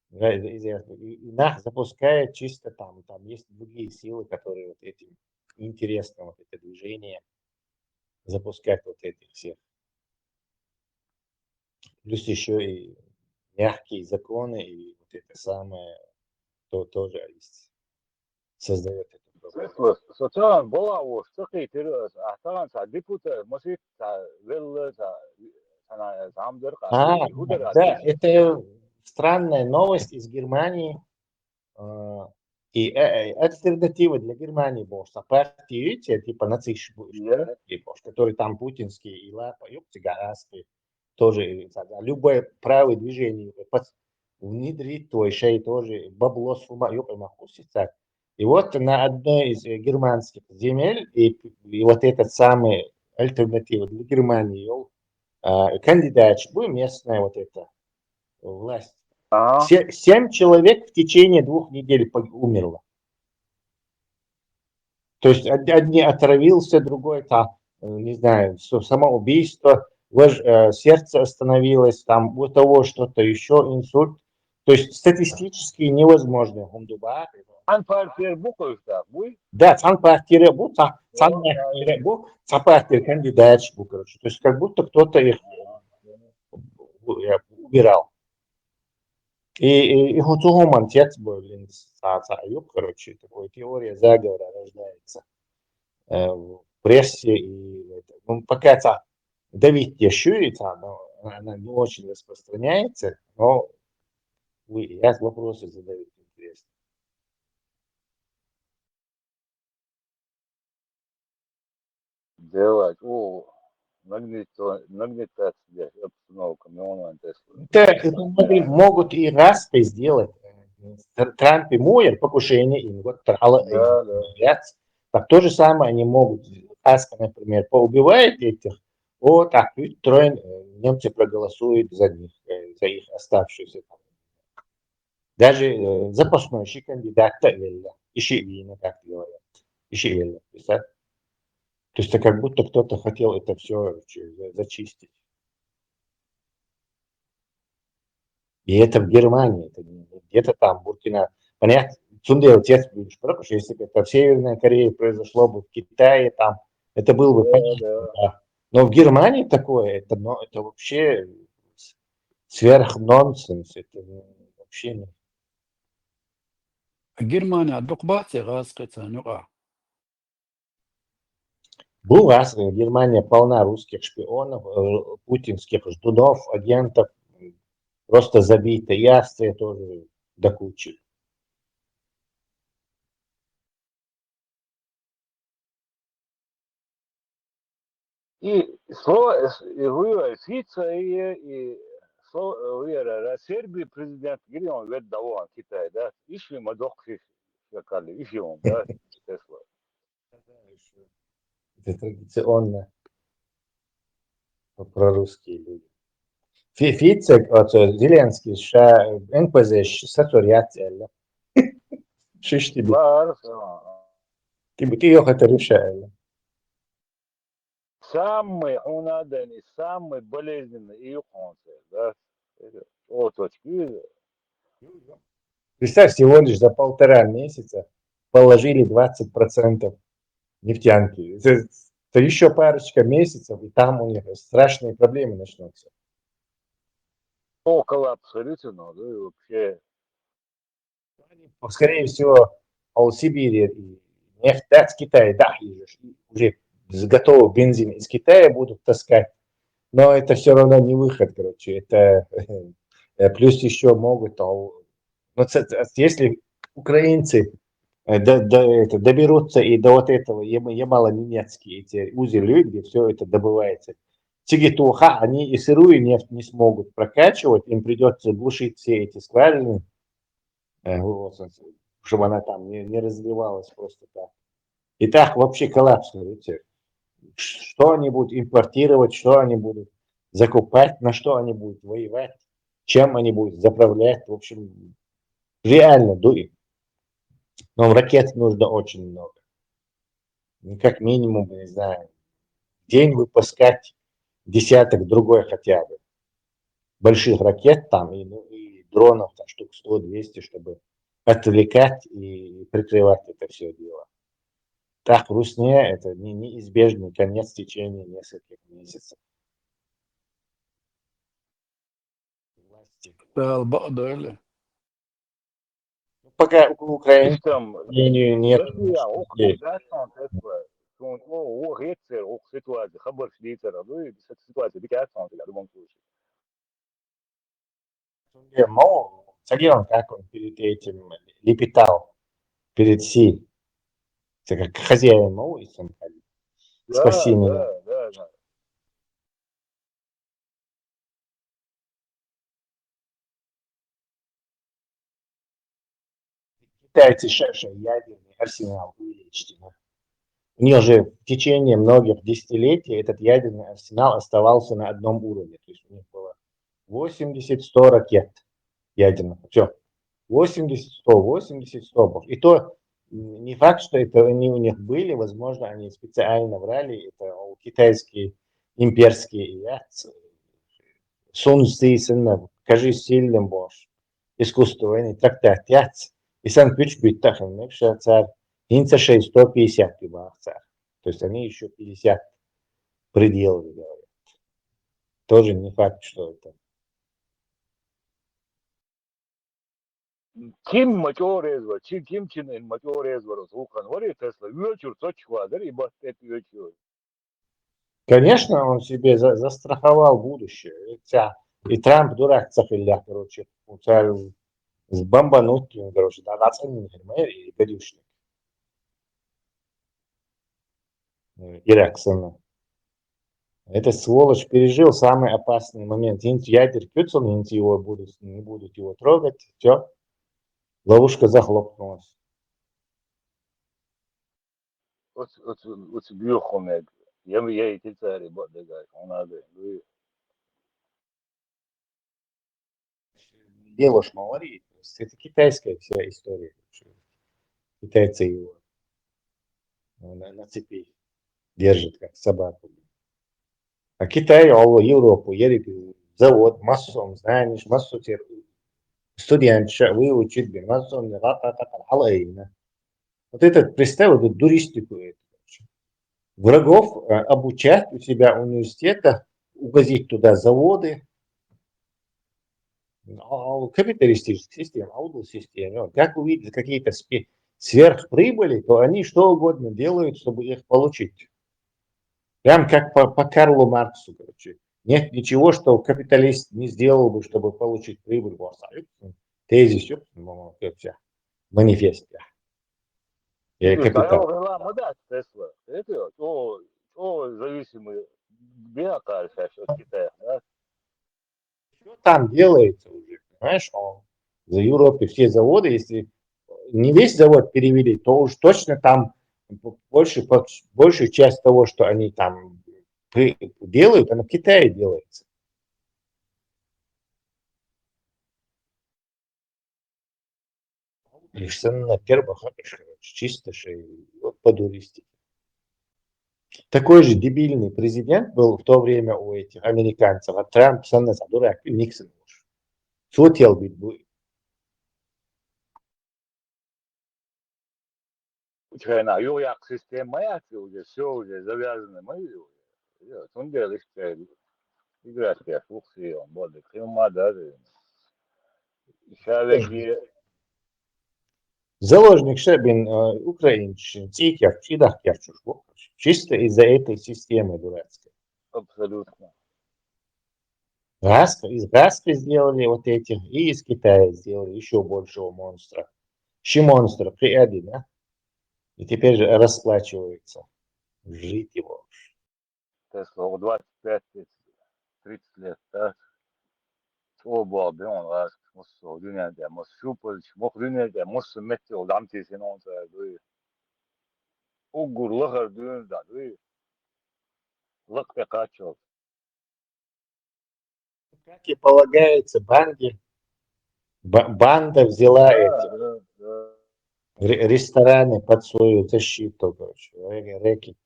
Да, из- из- И, и нас запускает чисто там, там есть другие силы, которые вот этим интересно, вот это движение, запускать вот этих всех. Плюс еще и мягкие законы, и вот это самое, то тоже есть, создает эту проблему. Социалан балагӀа вош ца кхийтира аса, ахьа тахана цхьа депутат, масийтта цхьа велла, цхьа, цхьа, цхьа хӀама дара, А, хӀу дара да, аса? Это странная новость из Германии. А, И э, э, альтернатива для Германии бохуш, цхьа партия, видите, типа нацистский бохуш, Я. Партия бохуш, который там путинский и лапа, юкти гараски, тоже и так далее. Любое правое движение, э, под- внедрить твой шей тоже, бабло с ума, юкъи махусица. И вот на одной из э, германских земель, и, и вот этот самый альтернатива для Германии, йол, а, кандидат, бу местная вот эта власть. Ага. Се- семь человек в течение двух недель пог- умерло. То есть од- одни отравился, другой там, э, не знаю, с- самоубийство, вож- э, сердце остановилось, там у того что-то еще, инсульт. То есть статистически невозможно. Хундуба. Цхьана партера бу кхуьйсу тӀаккха, буй? Да, цхьана партера бу, цхьа- цхьана О, партера бу, цхьа партера кандидаташ бу, короче. То есть как будто кто-то их э, убирал. И, и, и хӀу-, цу хӀуманна цецбойлина цхьа, цхьа юкъ, короче, такой теория заговора рождается, э, в прессе. И это, ну, пока цхьа давить еш ю, и цхьа, но она не очень распространяется, но вы, я вопросы задаю интересные. Делать. О, нагнето-, нагнетать здесь обстановка, меломан, то есть. Да, это могут, могут и распри сделать. Тр-, Трамп и Муэр, покушение им, вот, трала, да, да. Так то же самое они могут. Хаска, например, поубивает этих, о, так, и троин, э, немцы проголосуют за них, э, за их оставшихся там. Даже, э, запасной ши кандидат-то велла. Иши вина, как говорят. Иши велла, представь. То есть это как будто кто-то хотел это все зачистить. И это в Германии, это не где-то там, Буркина. Понятно, цундел тец будешь, потому что если бы это в Северной Корее произошло бы, в Китае, там, это было бы понятно, да. Но в Германии такое, это, но это вообще сверхнонсенс, это вообще не. Германия дукъ бац гӀазкхи царна юкъа? Бу гӀаз, э, Германия полна русских шпионов, э, путинских ждунов, агентов, м, просто забита. И Австрия тоже до кучи. И слова, и Фица, и, и сло-, э, Сербии президент Гирион вед даван Китай, да? Иши ма дохши шакали, иши он, да? Тесла. Это традиционно прорусские люди. Фи-, Фицек, вот, э, Зеленский, ша, Н П З, ш-, сатур яц, элла. Шиш ти би. Бар, а. Ти би, ти ёха это решаем. Самый унадани, самый болезненный и юхонце, да? О, точки. Представь, всего лишь за полтора месяца положили двадцать процентов нефтянки. Это, это еще парочка месяцев, и там у них страшные проблемы начнутся. О, коллапс, говорите, ну, да, и вообще. Скорее всего, ол Сибири и нефть, да, с Китая, да, и уже с готовый бензин из Китая будут таскать. Но это все равно не выход, короче. Это, э, плюс еще могут, ол, ну, ц-, ц-, если украинцы, э, до-, до-, это, доберутся и до вот этого Ям-, Ямало-Ненецкие, эти узелы, где все это добывается. Цигитуха, они и сырую нефть не смогут прокачивать, им придется глушить все эти скважины, э, вот, чтобы она там не, не разливалась просто так. И так вообще коллапс, видите. Что они будут импортировать, что они будут закупать, на что они будут воевать, чем они будут заправлять. В общем, реально дует. Но ракет нужно очень много. Ну, как минимум, не знаю, в день выпускать десяток другой хотя бы. Больших ракет там и, ну, и дронов, там штук сто-двести, чтобы отвлекать и прикрывать это все дело. Так, русне — это не-, неизбежный конец в течение нескольких месяцев. Власти. Дала бакъдойла. Пока у-, Украина, там, мнению нет. Россия, ох, здесь. Ох, ох, ох, ох, ох, ох, ситуация, хабар шли цара, ну, и ситуация, дикая ситуация, в любом случае. Мол, Сагион, как он перед этим лепетал, перед Си. Это как хозяин, мол, и сын ходил. Да, спаси меня. Да, да, да. Китайцы шаша ядерный арсенал увеличили. У них же в течение многих десятилетий этот ядерный арсенал оставался на одном уровне. То есть у них было восемьдесят-сто ракет ядерных. Все. Восемьдесят-сто, восемьдесят-сто. И то, м, не факт, что это они у них были, возможно, они специально врали, это, о, китайские имперские яц. Сунь Цзы сынна, кажись, сильным бош. Искусство, они трактат яц. И сан пич бит тахын, мекша цар, хинца шесть сто пятьдесят и бах цар. То есть они еще пятьдесят пределы говорят. Тоже не факт, что это. Ким ма чӀогӀа реза вар, чи, Ким Чен Ын ма чӀогӀа реза вар оцу гӀуллакхана. Вари Тесла, воьлчуьра цочух вадар, и баттет воьлчуьра. Конечно, он себе за- застраховал будущее. Ведь ца- И Трамп дурак ца хилла, короче, цара бомбануть, короче, да, дацӀаннина хир ма яра и гадюшник. Э, Ирак санна. Этот сволочь пережил самый опасный момент. ХӀинца ядер куьцал, хӀинца его будут, не будут его трогать. Все. Ловушка захлопнулась. Оцу, оцу, оцу боьха хӀумнега. Я, я и тицари бо дегаш, хьуна а гай. Девушка, ма вари, это китайская вся история. Китайцы его на, на цепи держат, как собаку. А Китай, Алла, Европу, ерриг завод, массо, знаешь, массо тер студент ша выучить бен, массо не ра ра ра ра хала айна. Вот этот, представь, вот эту дуристику эту. Врагов э, обучать у себя в университетах, увозить туда заводы. А, а, Капиталистическая система, аудл система. Вот как увидят какие-то спе- сверхприбыли, то они что угодно делают, чтобы их получить. Прям как по, по Карлу Марксу, короче. Нет ничего, что капиталист не сделал бы, чтобы получить прибыль. Вот, а, тезис, ёп, ну, как вся, манифест. Я Слушай, а капитал. я ма дац Тесла. Это, о, о, зависимый. Биакар сейчас от Китая, да? Что там делается уже, понимаешь? Он, за Европе все заводы, если не весь завод перевели, то уж точно там больше, большую часть того, что они там при- делают, она в Китае делается. Лишь на первых, короче, чисто шей, вот по дуристике. Такой же дебильный президент был в то время у этих американцев, а Трамп санна дурак, и Никсон уж. Сутел бит бу. Чайна, югъяк система яц уже, все уже завязано, мы уже. Цундела иштта играть яц, вукхи он, боди, кхин ма даже. Шавеги Заложник шабин э, украинчин, цикер, чидах керчуш. Чисто из-за этой системы дурацкой. Абсолютно. Газ, из газки сделали вот этих, и из Китая сделали еще большего монстра. Ши монстра, при да? И теперь же расплачивается. Жить его. Тесла двадцать пять, тридцать лет, да? О, бо бен он раз, муссо, дунен де, мус шупалч, мух дунен де, муссо метте, ол дамти син он са, дуй. Угур лахар дун да, дуй. Лак де качал. Как и полагается, банде, ба- банда взяла эти Да, да, да. ре- рестораны под свою защиту, короче, ре- рэкет.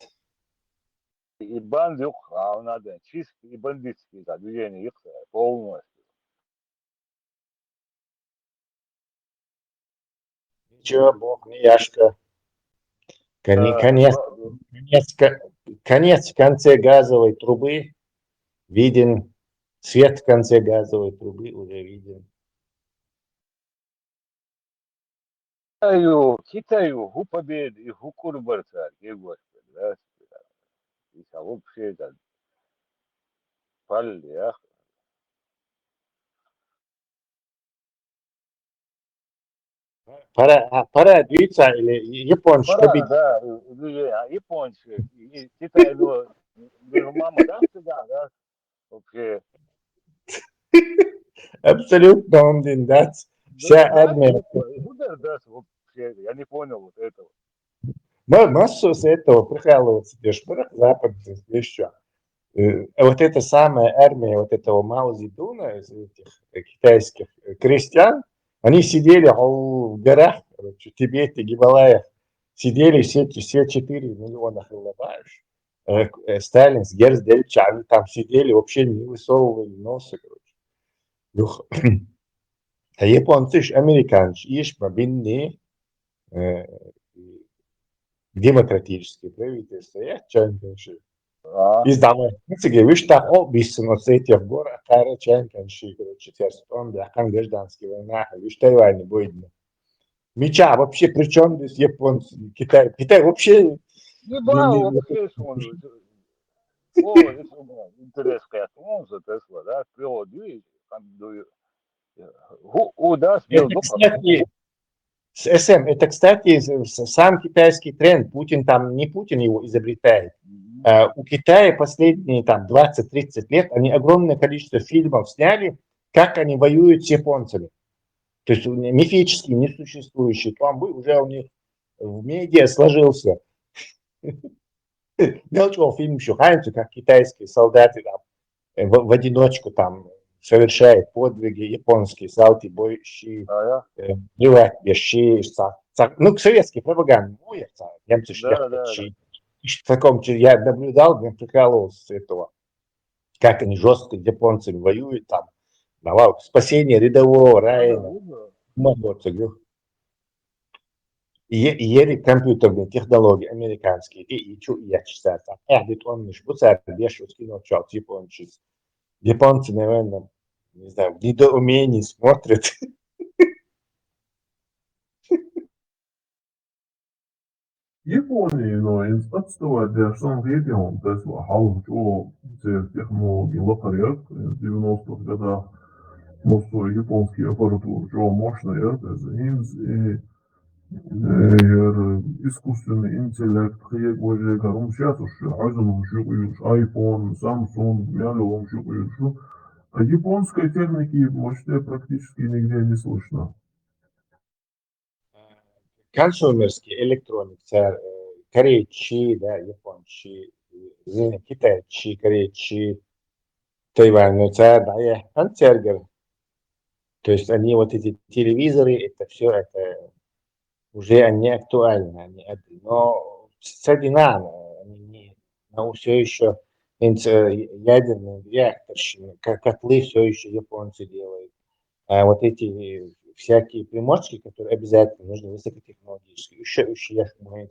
И банд юх, а надо чисто и бандитский, да, движение их полностью. Ничего, Бог не яшка. Коне- А, Конец, бо- конец, ко- конец в конце газовой трубы виден. Свет в конце газовой трубы уже виден. Китаю, Китаю, ху победы, и ху курбарца, где Господь, да? И вообще это палли, а? Пара, а, пара двица или японцы Пара, победили. Да, и- и- и- а, японцы, и- и Китай, ну, ну, мама, да, да, да? Вообще. Абсолютно он день, да? Вся Да, армия. Да, удар, да, вообще, я не понял вот этого. Ма- Массу с этого прикалываться, бешбарах, западных, еще. Э, а вот эта самая армия вот этого Мао Цзэдуна, из этих э, китайских э, крестьян, они сидели о, в горах, короче, в Тибете, Гималаях, сидели все, эти- все четыре миллиона хиллабаеш. Э, э, Сталин с Герцбергом, они там сидели, вообще не высовывали носа, короче. Юх. А японцы ж, американцы, ишма бинни э, демократические правительства, я чанканши. Из давай. Цигей виш так о бисин вот с этих гор, а кара чайнкан ши, короче, серс он да кан гражданский война, виш Тайвань не будет. Мича вообще при чем здесь японцы, Китай? Китай вообще Не бал вообще он. О, интересно, он за Тесла, да, природу, там, у, у, да, это, кстати, с- СМ, это, кстати, с- с- сам китайский тренд. Путин там, не Путин его изобретает. А у Китая последние там двадцать-тридцать лет они огромное количество фильмов сняли, как они воюют с японцами. То есть мифические, несуществующие. Там бы уже у них в медиа сложился. Мелчевал фильм еще, знаете, как китайские солдаты там э, в, в одиночку там совершают подвиги японские, салты, бой, щи, А, я? э, воевать без щи, са- са- ну, советский пропаганда, ну, я знаю, немцы Да, да, щи. В таком чё- я наблюдал, мне прикалывался с этого. Как они жестко с японцами воюют там. Давай, спасение рядового Райана. Видно? Могут, говорю. Е- Ери компьютерные технологии американские, и, и чё, я читаю там. Э, говорит, он лишь вот это вешает, скинул чё, японцы. Японцы, наверное, не знаю, в недоумении смотрят. Японии, но отставать дершан гетион Тесла, халу чё, все технологии лохарят, в девяностых годах, ну, что японский аппаратура, чё, мощная, это, и, и, э, искусственный интеллект, хие гоже, гарум сейчас уж, айзен уж, iPhone, Samsung, мяли уж, а японской техники почти практически нигде не слышно. Консюмерский электроник цар, э, корейчи, да, япончи, э, китайчи, корейчи, тайваньный цар, да, я, он цергер. То есть они вот эти телевизоры, это все, это уже они актуальны, они, это- но садина, они не, но все еще ядерные реакторы, котлы все еще японцы делают. А вот эти всякие примочки, которые обязательно нужны высокотехнологические, еще, еще я думаю,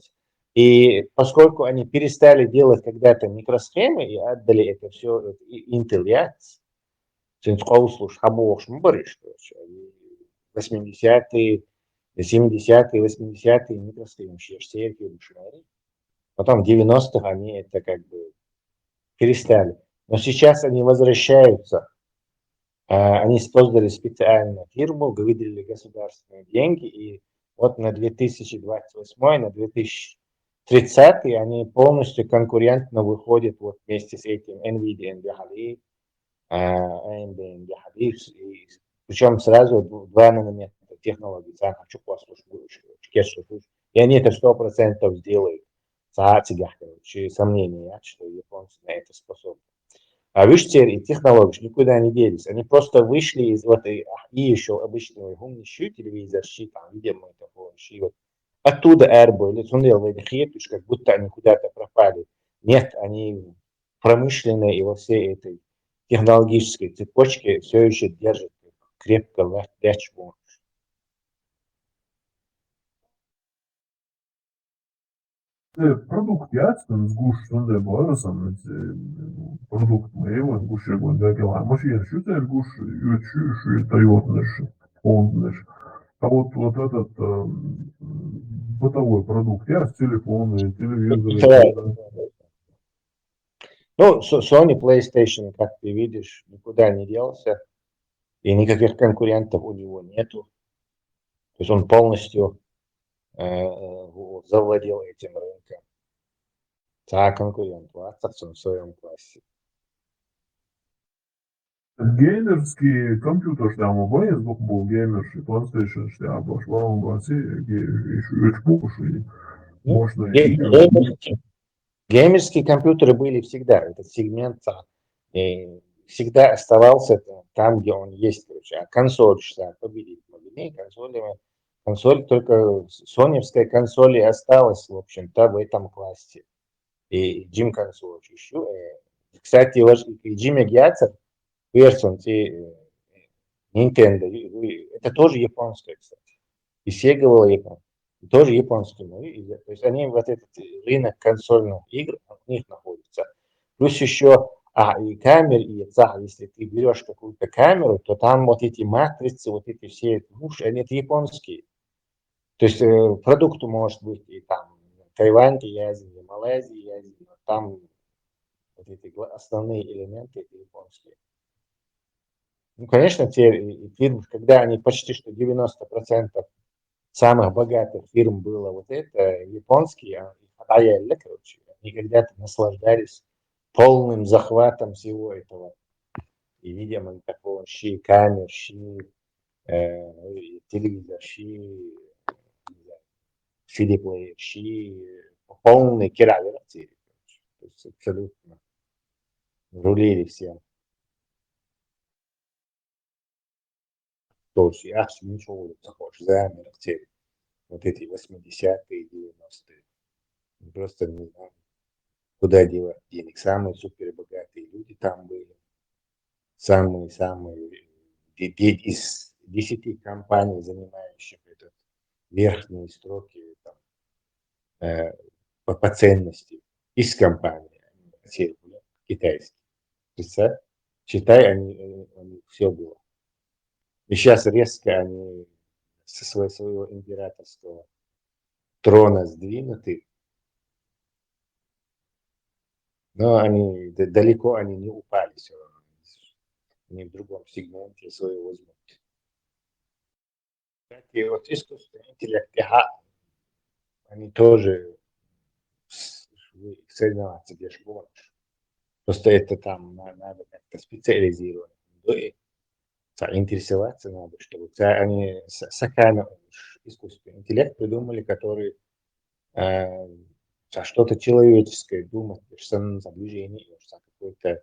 и поскольку они перестали делать когда-то микросхемы и отдали это все Intel, я, то есть, слушай, хабуохш мы бариш, короче, они восьмидесятые, семидесятые, восьмидесятые микросхемы, все серки, потом в девяностых они это как бы перестали. Но сейчас они возвращаются. А, Они создали специальную фирму, выделили государственные деньги, и вот на две тысячи двадцать восьмой, на две тысячи тридцатый они полностью конкурентно выходят вот вместе с этим Nvidia, Nvidia, а, AMD, Nvidia, и причем сразу д- два нанометра технологии, сам хочу послушать, и они это сто процентов сделают. Саатигах, короче, сомнения, я, что японцы на это способны. А видишь, теперь и технологии никуда не делись. Они просто вышли из вот и, и еще обычного гумни щи, телевизор щи, там, видимо, это было щи, вот. Оттуда эрбо, или сунел в эти хет, уж как будто они куда-то пропали. Нет, они промышленные и во всей этой технологической цепочке все еще держат крепко ла- ляч бу. Э, Продукт яцтан сгуш сунде барасан, э, продукт моего сгуш ягон дагела. Машин шутер гуш, ючу, шу, тойотныш, фондныш. А вот, вот этот э, бытовой продукт, я телефоны, телевизоры. Давай. Да. Ну, С- Sony PlayStation, как ты видишь, никуда не делся. И никаких конкурентов у него нету. То есть он полностью э, э, завладел этим рынком. Да, конкурент, вот, так он в своем классе. Геймерский компьютер там обои сбоку был геймерши, PlayStation штя, баш варом баси, ючпуку ши. Можно Ге- ещё. геймерские, геймерские компьютеры были всегда. Этот сегмент а, э, всегда оставался там, где он есть, короче. А консоль, что победить могли, консолями. Консоль только соневская консоль и осталась, в общем-то, в этом классе. И Jim консоль еще. Кстати, ваш и Jim Гиацер, Персон, и Nintendo, и- и это тоже японская, кстати. И Sega была японская. Тоже японские, ну, и- то есть они вот этот рынок консольных игр у них находится. Плюс еще, а, и камер, и цех, если ты берешь какую-то камеру, то там вот эти матрицы, вот эти все, ну, они это японские. То есть э, продукт может быть и там Тайвань, и Азия, и Малайзия, и Азия, но там вот эти основные элементы это японские. Ну, конечно, те фирмы, когда они почти что девяносто процентов самых богатых фирм было вот это, японские, а, короче, они когда-то наслаждались полным захватом всего этого. И, видимо, такого щи камер, щи э, телевизор, щи, CD-плеер, щи, полный киралер. То есть абсолютно рулили всем. То есть я ничего не захочу, замер. Вот эти восьмидесятые, девяностые. Просто не знаю, куда девать денег. Самые супербогатые люди там были. Самые-самые из десяти компаний, занимающих этот верхние строки там, э, по, по ценности из компании, китайские. Представь, считай, они, они все было. И сейчас резко они со своего, своего императорского трона сдвинуты, но они далеко они не упали все равно. Они в другом сегменте свою возьмут. Кстати, вот искусственный интеллект, ага, они тоже соревноваться где же будешь. Просто это там надо как-то специализировать. Интересоваться надо, чтобы они сакана искусственный интеллект придумали, который э, за что-то человеческое думать, лишь сам за движение, лишь за какой-то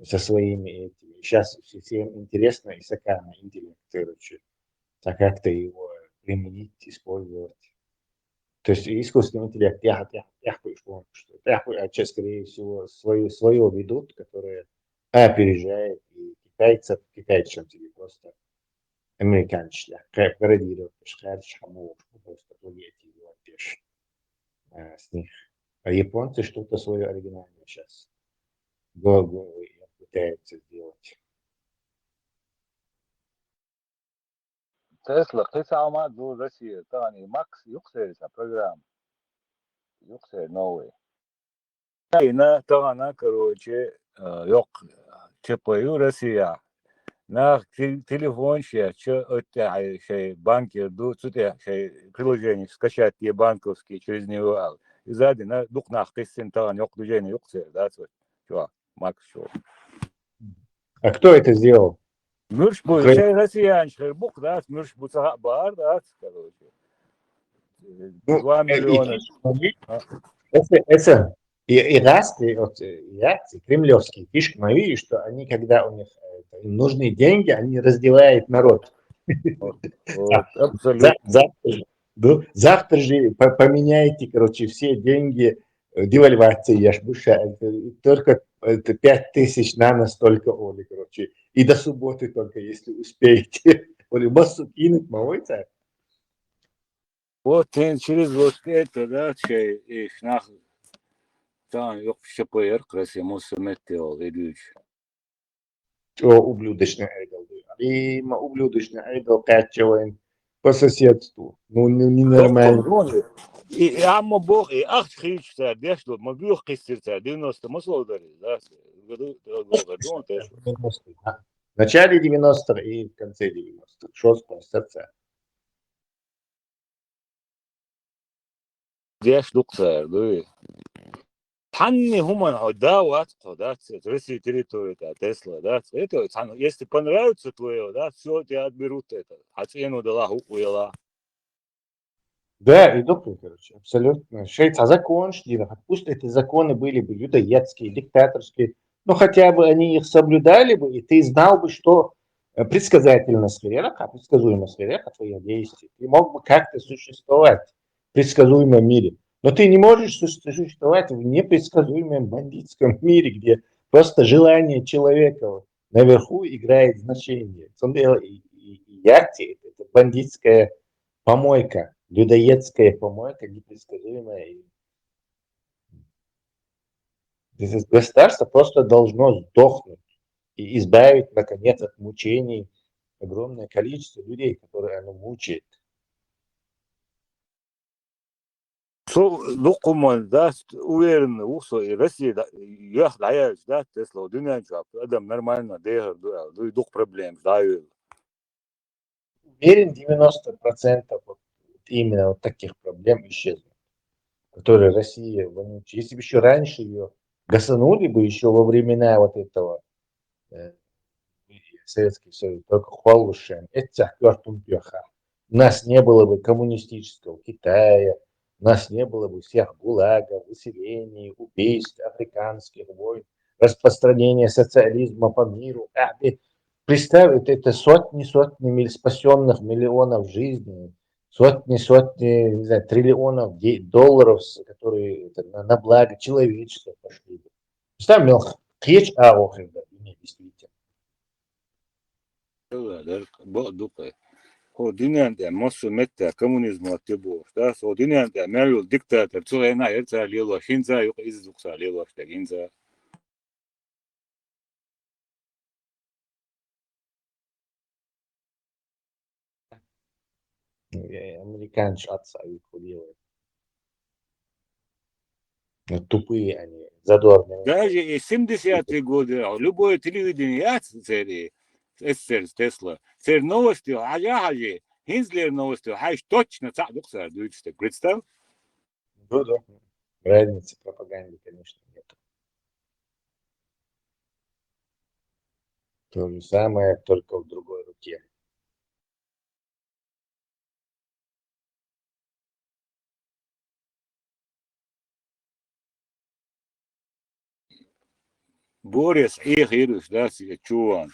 со своими этими. Сейчас всем интересно и сакана интеллект, короче, так как-то его применить, использовать. То есть искусственный интеллект, я, я, я что это, скорее всего, свою, свое ведут, которое опережает и китайцев, китайцев или просто американцев, пародировать, шхарч, хаму, просто плодить его, с них. А японцы что-то свое оригинальное сейчас пытаются сделать. Тесла, кхы ца ма ду Россия, тагани Макс, юксери са программа. Юксери новый. Ина тагана, короче, э, йокъ, ЧП ю Россия. Нах телефон шея, че оття шей банкир ду, цутя шей приложение скачать е банковский через него ал. И задина дукнах киссин таган йокъ движение юксери, да, цутя. Чё, Макс, чё? А кто это сделал? Мюрш бу, шей россиянш хер бук, да, мюрш бу саха бар, да, короче. Два миллиона. Это, это, и, и раз, и вот, я, и кремлевские фишки мои, что они, когда у них нужны деньги, они раздевают народ. Вот, абсолютно. Завтра же, ну, завтра же поменяйте, короче, все деньги, девальвация, я ж быша, только это пять тысяч на настолько, Оля, короче, и до субботы только, если успеете. Оля, массу кинуть, мовой царь. Вот, через вот это, да, чей, и нах, там, ёх, ещё поярк, раз я мусор метил, идуч. О, ублюдочный айдол, да. И ма ублюдочный айдол качеваем по соседству. Ну, ну, ненормально. И, и амма бог, и ах, хрич, царь, деш, ма бюх кисир, царь, девяносто, ма солдары, да, году, году, году, В начале девяностых и в конце девяностых. Шёсткая сердца. Деш дуксар, дуй. Танни хуман хо да ват хо да, Россия территория да, Тесла да. Это, если понравится твое, да, все, тебя отберут это. Хацену да ла ху уяла. Да, и доктор, короче, абсолютно. Шейц, а законш, пусть эти законы были бы людоедские, диктаторские, но хотя бы они их соблюдали бы, и ты знал бы, что предсказательность хереха, предсказуемость хереха твоих действий, ты мог бы как-то существовать в предсказуемом мире. Но ты не можешь существовать в непредсказуемом бандитском мире, где просто желание человека наверху играет значение. И, и, и Ярти — это бандитская помойка, людоедская помойка, непредсказуемая. Государство просто должно сдохнуть и избавить, наконец, от мучений огромное количество людей, которые оно мучает. Со дукха хӀуманаш дац, уверенный ву со, и Россия да, йоах дӀаяьлча дац, Тесла, дуьнен чу адам нормально дехар ду аьлла, дуй дукха проблемаш дӀайоьлла. Уверен, девяносто процентов вот именно вот таких проблем исчезнут, которые Россия вонючая. Если бы еще раньше ее гасанули бы, еще во времена вот этого э, Советский Союз, только холлушен, это кёртун пьёха. У нас не было бы коммунистического Китая, у нас не было бы всех гулагов, выселений, убийств, африканских войн, распространения социализма по миру. А ведь представь, это, это сотни, сотни миль-, спасенных миллионов жизней, сотни, сотни, не знаю, триллионов де- долларов, с- которые это, на, на благо человечества пошли бы. Представь, мел кхечь агӀо хир да дуьне, действительно. Ила, дар бо дукхе. Хо дуьнен тӀе массо метта коммунизм атте бо. Да, со дуьнен тӀе мел йол диктатор, цу гӀена ер цар лело, хин цар юкъ из дукха цар лело, так хин цар. Э, Американцы отца их делают. Ну, тупые они, задорные. Даже и семидесятые годы, а, любое телевидение яц цери, эсэсэр Тесла. Цер новости, хьажа хьажи, хинзлер новости, хьайш точно цаӀ дукха цар дуйцу, так представь. Ну да. Разницы в пропаганде, конечно, нет. То же самое, только в другой руке. Борис Ихирус, да, си чуван.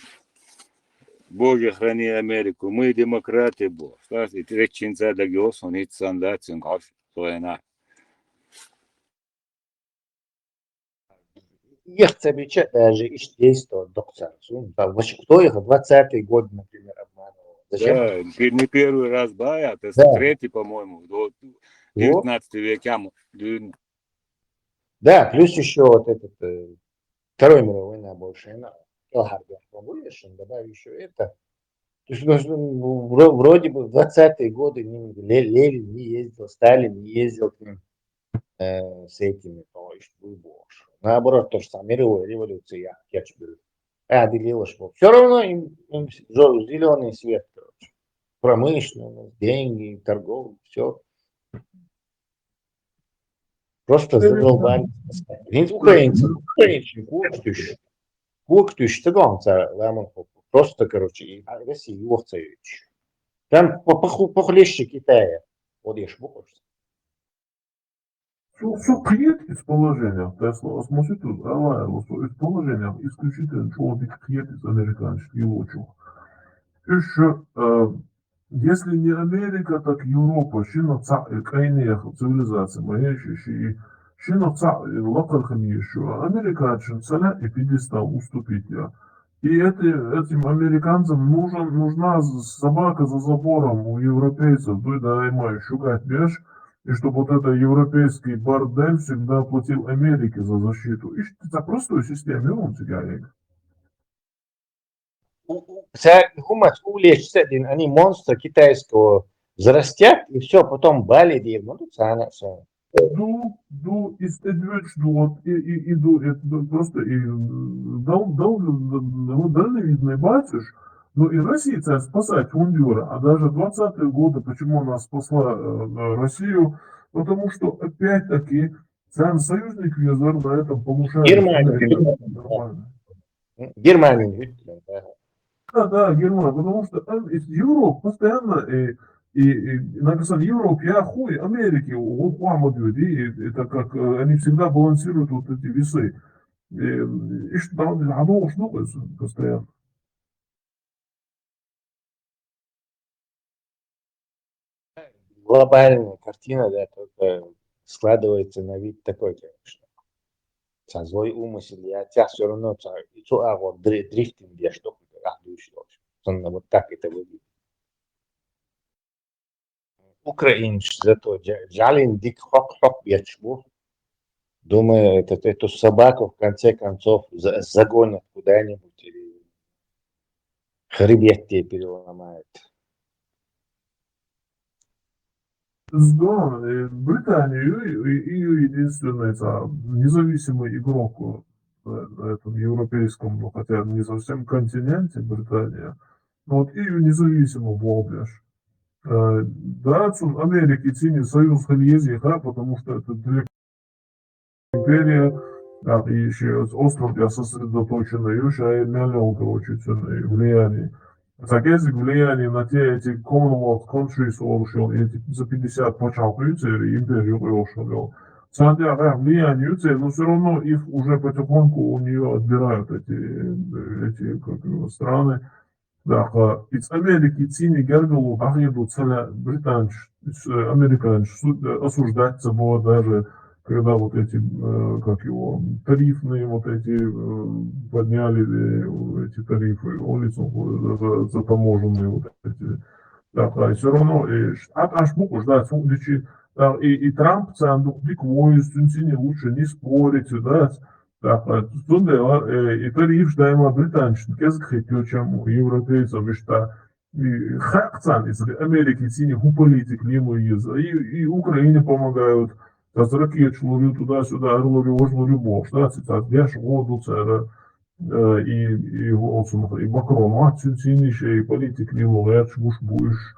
Боже, храни Америку, мы демократы, бо. Да, и третьинца да гёс, он ицан да, цин гаш, соена. Их цабича даже иш действовать докцар. Сун, да, вообще, кто их в двадцатый год, например, обманывал? Зачем? Да, пер- не первый раз, бая, это Да. Третий, по-моему, до Вот. девятнадцатый век, я м- дюн- Да, плюс еще вот этот э, Второй мировой война больше, она Элхарбер, добавь еще это. То есть, ну, вро- вроде бы в двадцатые годы не, Ле- Ленин не ездил, Сталин не ездил к ним э, с этими, то есть выбор. Наоборот, то же самое, мировая революция, я, я тебе говорю. А, делилось, что все равно им, им зеленый свет, короче. Промышленность, деньги, торговля, все. Просто задолбали. Видите, украинцы, украинцы, куктыш. Куктыш, ты гонца, ламон. Просто, короче, и, а, Россия, Юрцевич. Там по- поху- похлеще Китая. Вот я ж бухаешь. Со, со кхетац из положенех, Тесла, ас ма сийтуз, ала, со из положенех исключительно чӀоагӀа дика кхетац из американцаш лелочох. Уж, э, если не Америка, так Европа, шина цаӀ, э, къайнех цивилизаци ма еш, ши, шина цаӀ, э, лакхархам еш, американцаш цаӀ и пьедестал уступить я. И это, этим американцам нужен, нужна собака за забором у европейцев, дуй да аймай шугать беш, и чтобы вот это европейский бордель всегда платил Америке за защиту. И что за простую систему он тебя. Са хумац улечца дин, они монстра китайского взрастят, и все, потом бали дир, ну, тут сана, сана. Ду, ду, из эдвеч ду, вот, и, и, и ду, это ду, просто и м, дал, дал, дал, дальновидный батюш, но и Россия царь спасать фондюра, а даже двадцатые годы, почему она спасла э, Россию, потому что опять-таки сам союзник Везер на этом полушарии. Германия. Нормально. Германия, да. Да, да, Германия, потому что там из Европы постоянно и и, и на самом Европе, я хуй, Америки, вот Мухаммад Юди, и это как э, они всегда балансируют вот эти весы. И, и что там, оно уж постоянно. Глобальная картина, да, только складывается на вид такой, конечно. Со злой умысел, я тебя все равно, и цу агор дрифтинг, я что, как душ, вот так это выглядит. Украинцы зато жалин дик хок хок бечбу. Думаю, этот, эту собаку в конце концов за- загонят куда-нибудь или хребет тебе переломают. Здорово. И Британия, и, и, и единственный, это, независимый игрок на, на этом европейском, ну, хотя не совсем континенте Британия, но вот и независимо болбеш. Э, Да, цун Америки цини союз хилиез, потому что это далеко империя, да, и еще остров я сосредоточенный, и уж я имел, короче, цены влияние. Так если влияние на те эти Commonwealth countries, он ушел, эти за пятьдесят почал, в принципе, империю ушел. Сантьяго влияние, но все равно их уже потихоньку у нее отбирают эти, эти как его, страны. Да, из Америки цини гергало бахьеду целя британч, американч, осуждать собой даже, когда вот эти, э, как его, тарифные вот эти э, подняли э, эти тарифы, улицу за, за таможенные вот эти. Да, все равно и ат аш букуш, да, функци, да, и, и Трамп цандук дик воюс, цини лучше не спорить, да, да, цунде, э, и тариф, да, има британч, кезик хитё, чем у европейцев, и что, и хакцан, из Америки цини ху политик лиму из, и, и Украине помогают, сейчас ракет шло туда-сюда, орло, можно любовь, да, сейчас я ж году цера, э, и, и Уолсонов, и Макрон, а цин цин ещё и политик лиму, я ж буш буш.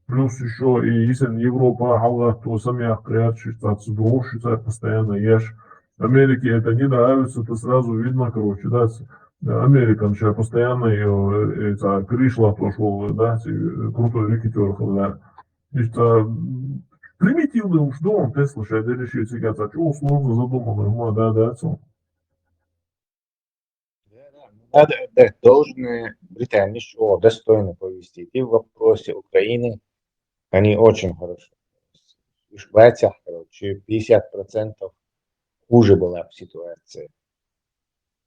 Плюс еще и если Европа, а то сам я, я ж сейчас брошу, сейчас постоянно ешь. Америке это не нравится, это сразу видно, короче, да, с- Американ сейчас постоянно ее, это, пришла, то, что, да, с- крутой рекетер, да. Значит, а, м, примитивный уж дом, Тесла, сейчас решил сейчас, а чего сложно задуманный, ума, да, да, цо. Да, да, надо отдать должное Британии, что достойно повести. И в вопросе Украины они очень хорошо. Уж батя, короче, пятьдесят процентов хуже была бы ситуация.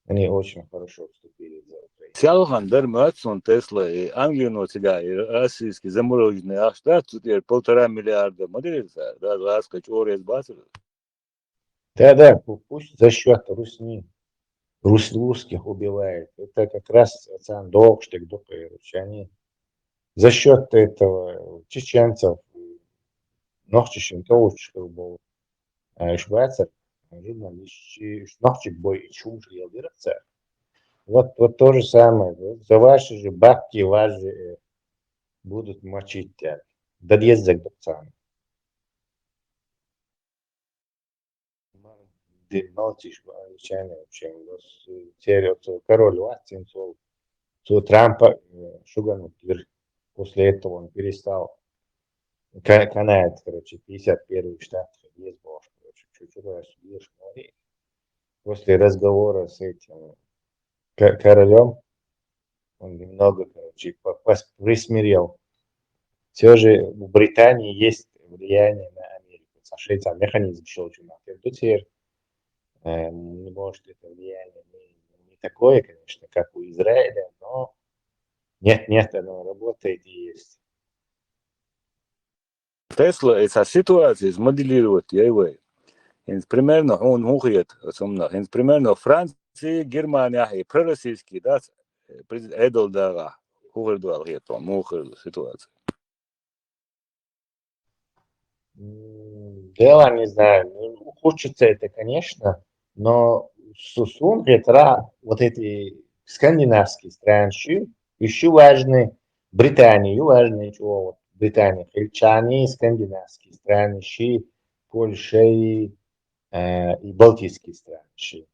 Они очень хорошо вступили за Украину. Сялхан дар мацун Тесла и Англия но цига и российский замороженный ахта, тут полтора миллиарда модель, да, ласка чорез баср. Да, да, пу- пусть за счет русни, рус, русских убивает. Это как раз цан долг, что духе, короче, они за счет этого чеченцев, нохчищем толчков был, а, Швейцар, журналист, нохчик бой и чум же елдираться. Вот, вот то же самое. Вот за ваши же бабки вас же э, будут мочить, так. Да деззак дукцан. Дин молчишь, англичане вообще. Теперь вот король Уаттин, цо, цо Трампа э, шуганут дверь. После этого он перестал ка- канает, короче, пятьдесят первый штат есть был, короче, чуть-чуть раз видишь, говорит. После разговора с этим ко- королем он немного, короче, по- пос- присмирел. Все же в Британии есть влияние на Америку. Сошли там механизм щелчу на теперь. Э, не может это влияние не, не такое, конечно, как у Израиля, но нет, нет, оно работает и есть. Тесла, это ситуация моделировать, я его. Инс примерно, он мухает, сумна. Инс примерно Франция, Германия, и пророссийский, да, президент Эдл Дага, хухер дуал, мухер ситуация. М, Дело не знаю. Ну, хочется это, конечно, но Сусун ветра вот эти скандинавские страны, еще важны Британию, важны чего вот Британия, хельчане, скандинавские страны, щи, Польша и, э, и Балтийские страны. Щи.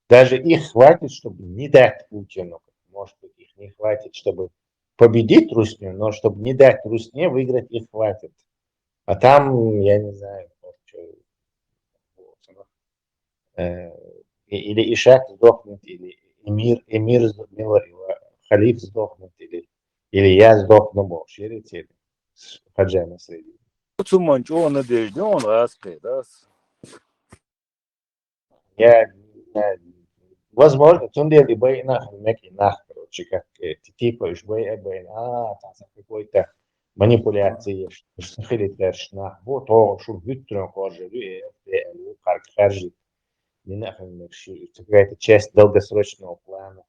Даже их хватит, чтобы не дать Путину. Может быть, их не хватит, чтобы победить Русню, но чтобы не дать Русне выиграть, их хватит. А там, я не знаю, может, чё, э, и- или Ишак сдохнет, или эмир, эмир сдохнет, или халиф сдохнет, или, или я сдохну, бо ширите, хаджа на среди. Цуман чуо надежда, он раскай, да. Я, я, возможно, цундели бай нах, меки нах, короче, как э, ти- типа уж бай, э, бай, а, там какой-то манипуляции, что хилит дальше нах. Вот то, что витрон кожи, э, э, э, как харжит. Нина Ахмедович, это какая-то часть долгосрочного плана.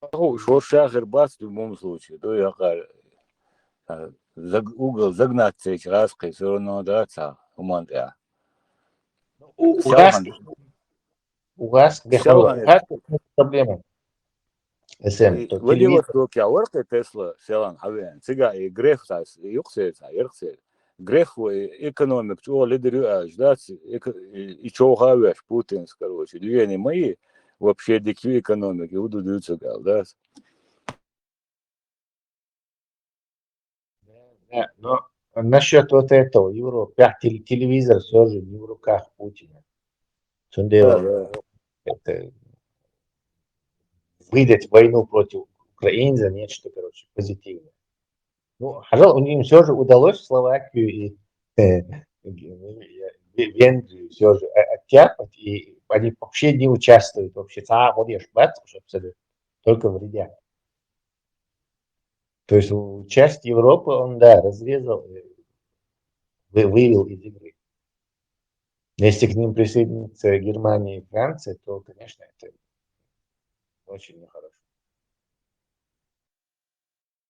Ху, шорша хир бац в любом случае. Ду якъар, а, заг-, угол загнать цейч раз кхи всё равно, да, ца, уман тя. У, у вас, у вас, это проблема. С М, и то Владивостокъя телевизор. Варкъе Тесла селан хьавеан. Цига и греф тас, и юкъсер ца, яркъсер. Греф вай экономик чӀогӀа лидер ю аьлча, дац, эко-, и, и чӀогӀа веш Путинс, короче, движение мои, вообще дикий экономик, и уду дюцуг ал, дац. Да, но насчёт вот этого, Европа, теле-, телевизор всё же не в руках Путина. Цундела, да, да, это выдать войну против Украины за нечто, короче, позитивное. Ну, хьажал, у них всё же удалось Словакию и, э, Ве-, Венгрию всё же, э, оттяпать, и они вообще не участвуют вообще. Ца ходишь, бац, абсолютно. Только вредят. То есть, у, часть Европы он, да, разрезал, э, вы-, вывел из игры. Если к ним присоединится Германия и Франция, то, конечно, это очень нехорошо.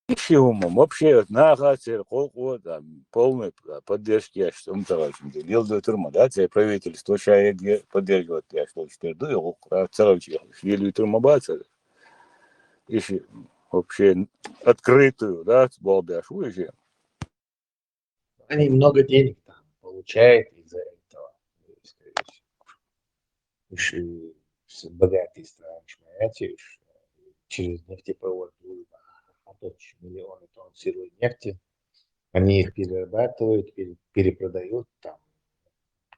Иши хӀума, вообще, вот наха цер кхокъо, там, полный поддержки я что там товарищ, лил ду турма, да, цер правительство шаеге поддерживать я что теперь ду, его, а, целом чего, лил ду турма баца. Иши вообще открытую, да, болбяш, иши. Они много денег там получают из-за этого. То есть, то есть, уж, э, с-, богатые страны, понимаете, уж, э, через нефтепровод Дружба, а то миллионы тонн сырой нефти. Они их перерабатывают, пере-, перепродают там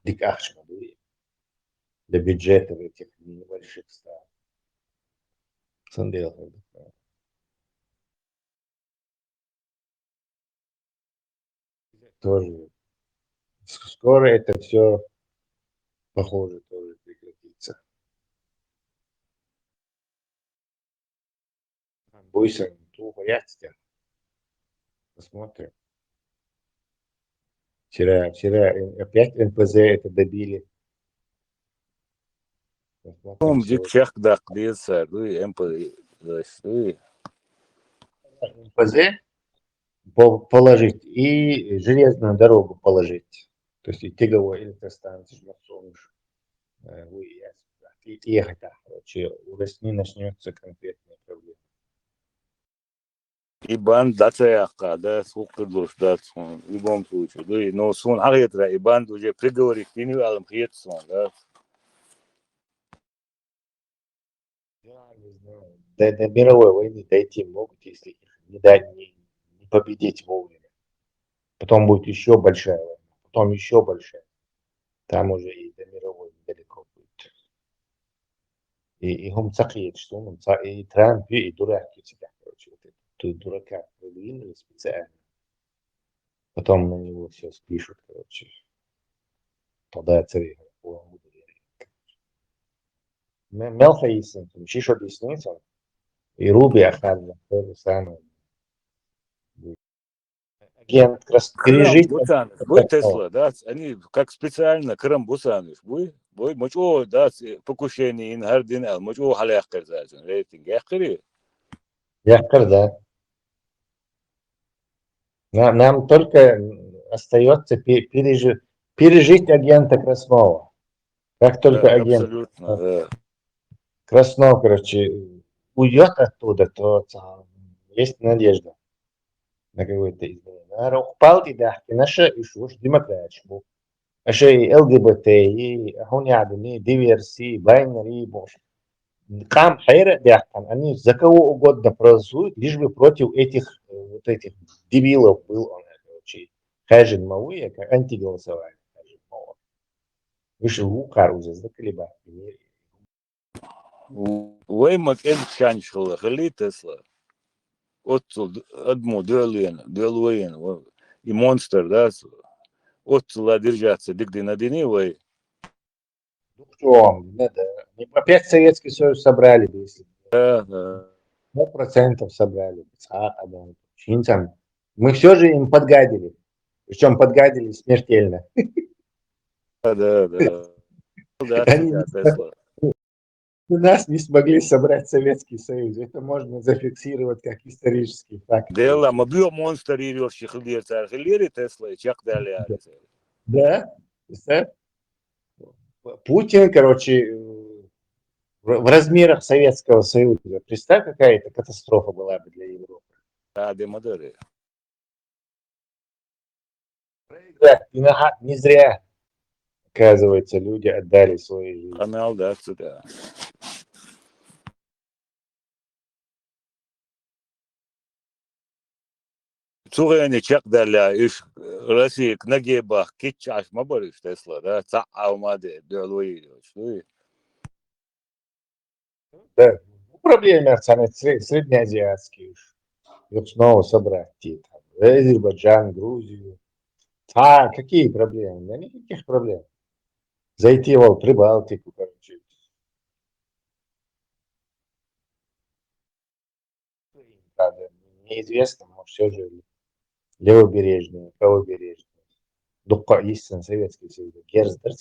дик ахча ма буй для бюджетов этих небольших стран. Цундела. Тоже. С-, скоро это всё, похоже, тоже прекратится. Буйсан, плохо яхтите. Посмотрим. Вчера, вчера, э, опять Н П З это добили. Посмотрим, Ом чего. Дик чех дак деза, дуй, М П З, дуй. Н П З по-, положить и железную дорогу положить. То есть и тяговой электростанции, ж, э, вы, я, и, и это, короче, у России начнётся конкретная проблема. И бан дацаяккха, да, суккхыдлуш, да, в любом случае. Дуй, но сун хьалхетра, и бан уже приговорить, алам хет сон, да. Я не знаю. До, до мировой войны дойти могут, если их не дать, не, не победить вовремя. Потом будет ещё большая война, потом ещё большая. Там уже и до мировой недалеко будет. И, и хӀума ца кхеташ, хӀума ца, и Трамп, и дурак, и всегда, короче, вот это. Тут дурака продвинули специально. Потом на него всё спишут, короче. Тогда цари, м-, мелко ясный, там, шишо ясный, там, и Руби ахарна, то же самое. Агент крас-, Крым пережить бусанаш, буй Тесла, да, они как специально Крым бусанаш, буй, буй, мачо, да, покушение ин хӀара дин ал, мачо хьаляккхар зазан, рейтинг яккхари? Яккхар, да. На-, нам только остаётся пе-, пережи-, пережить агента Краснова. Как только, да, агент, абсолютно, да, Краснов, короче, уйдёт оттуда, то, то есть надежда на какое-то изменение. Наверное, ухпалти дахки наша и шуш демократиш бу. Аша и Л Г Б Т, и ахуняды, и диверсии, байнари, бош. Кам хайра дяхтан, они за кого угодно проголосуют, лишь бы против этих, э, вот этих дебилов был он, короче. Хажин мавуя, как антиголосование. Хажин мавуя. Вышел вукар уже, заколебать. Вай ма кӀел шанчхала хилийтасла. Оццул д-, адамо доьллена, доьллена, ва-, и монстр, да, с-, оццула держаться дигдина дини вай. Духтём, надо. Они опять Советский Союз собрали бы, если бы. Да, да. Сто процентов собрали бы. А, а, да. Чинцам. Мы всё же им подгадили. Причём подгадили смертельно. Да, да. Да, Они да, Тесла. У нас не смогли собрать Советский Союз. Это можно зафиксировать как исторический факт. Дело, ма бюро монстр ирёрщи хилер цар хилери Тесла, чак дали ари. Да? Представь? Путин, короче, в в размерах Советского Союза. Представь, какая это катастрофа была бы для Европы. Да, де мадары. Проиграть. И на- не зря, оказывается, люди отдали свои жизни. Канал, да, сюда. Цугени чак дали, иш Россия кнаге бах, кичаш ма бариш Тесла, да, ца алма де, дёлой, что ли? Да. Ну, проблема, самый сре- среднеазиатский уж. Их снова собрать, и там, Азербайджан, Грузию. А какие проблемы? Да никаких проблем. Зайти в Прибалтику, короче. Правда, неизвестно, но все же левобережные, правобережные. Дукка истин Советский Союз, герздер,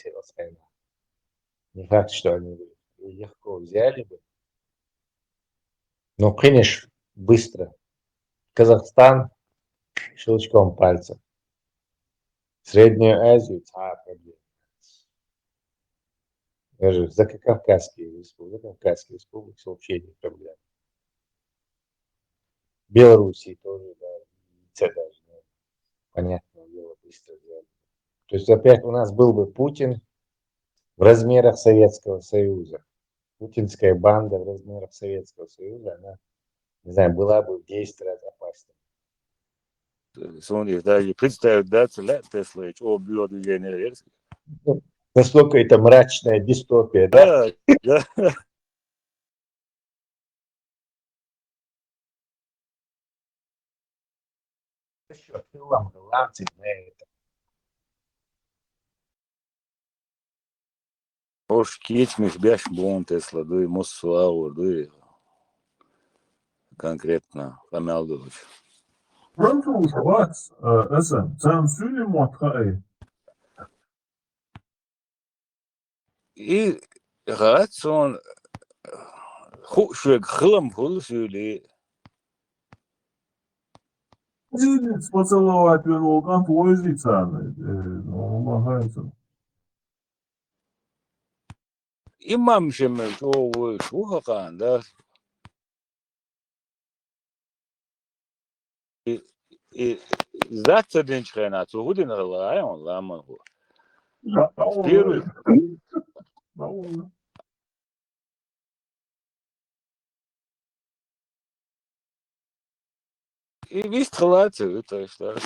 не факт, что они бы легко взяли бы. Но, конечно, быстро. Казахстан щелчком пальца. Среднюю Азию, а, проблема. Даже за Кавказские республики, за Кавказские республики вообще не проблема. Белоруссии тоже, да, це даже, ну, понятное дело, быстро взяли. То есть опять у нас был бы Путин в размерах Советского Союза. Путинская банда в размерах Советского Союза, она, не знаю, была бы в десять раз опаснее. Сони даже представить, да, целя Тесла, о, бюро движения версии. Насколько это мрачная дистопия, да? Да, да. Счёт, ну, ладно, ладно, на это. Ош кечмиш беш бон Тесла, дуй, муссу аур, дуй. Конкретно, хамял дуч. Француз вац, э, эсэ, цан сюли мотха эй. И гацон хушек хлам хул сюли. Зидиц поцеловать вен волкан твой зицан. Э, ну, махайцу. Имам шемел, о, ой, шухакан, да. И, и, зацадинч хена, цу худин гала, ай, он ламан ху. Первый. И вист халат, это что?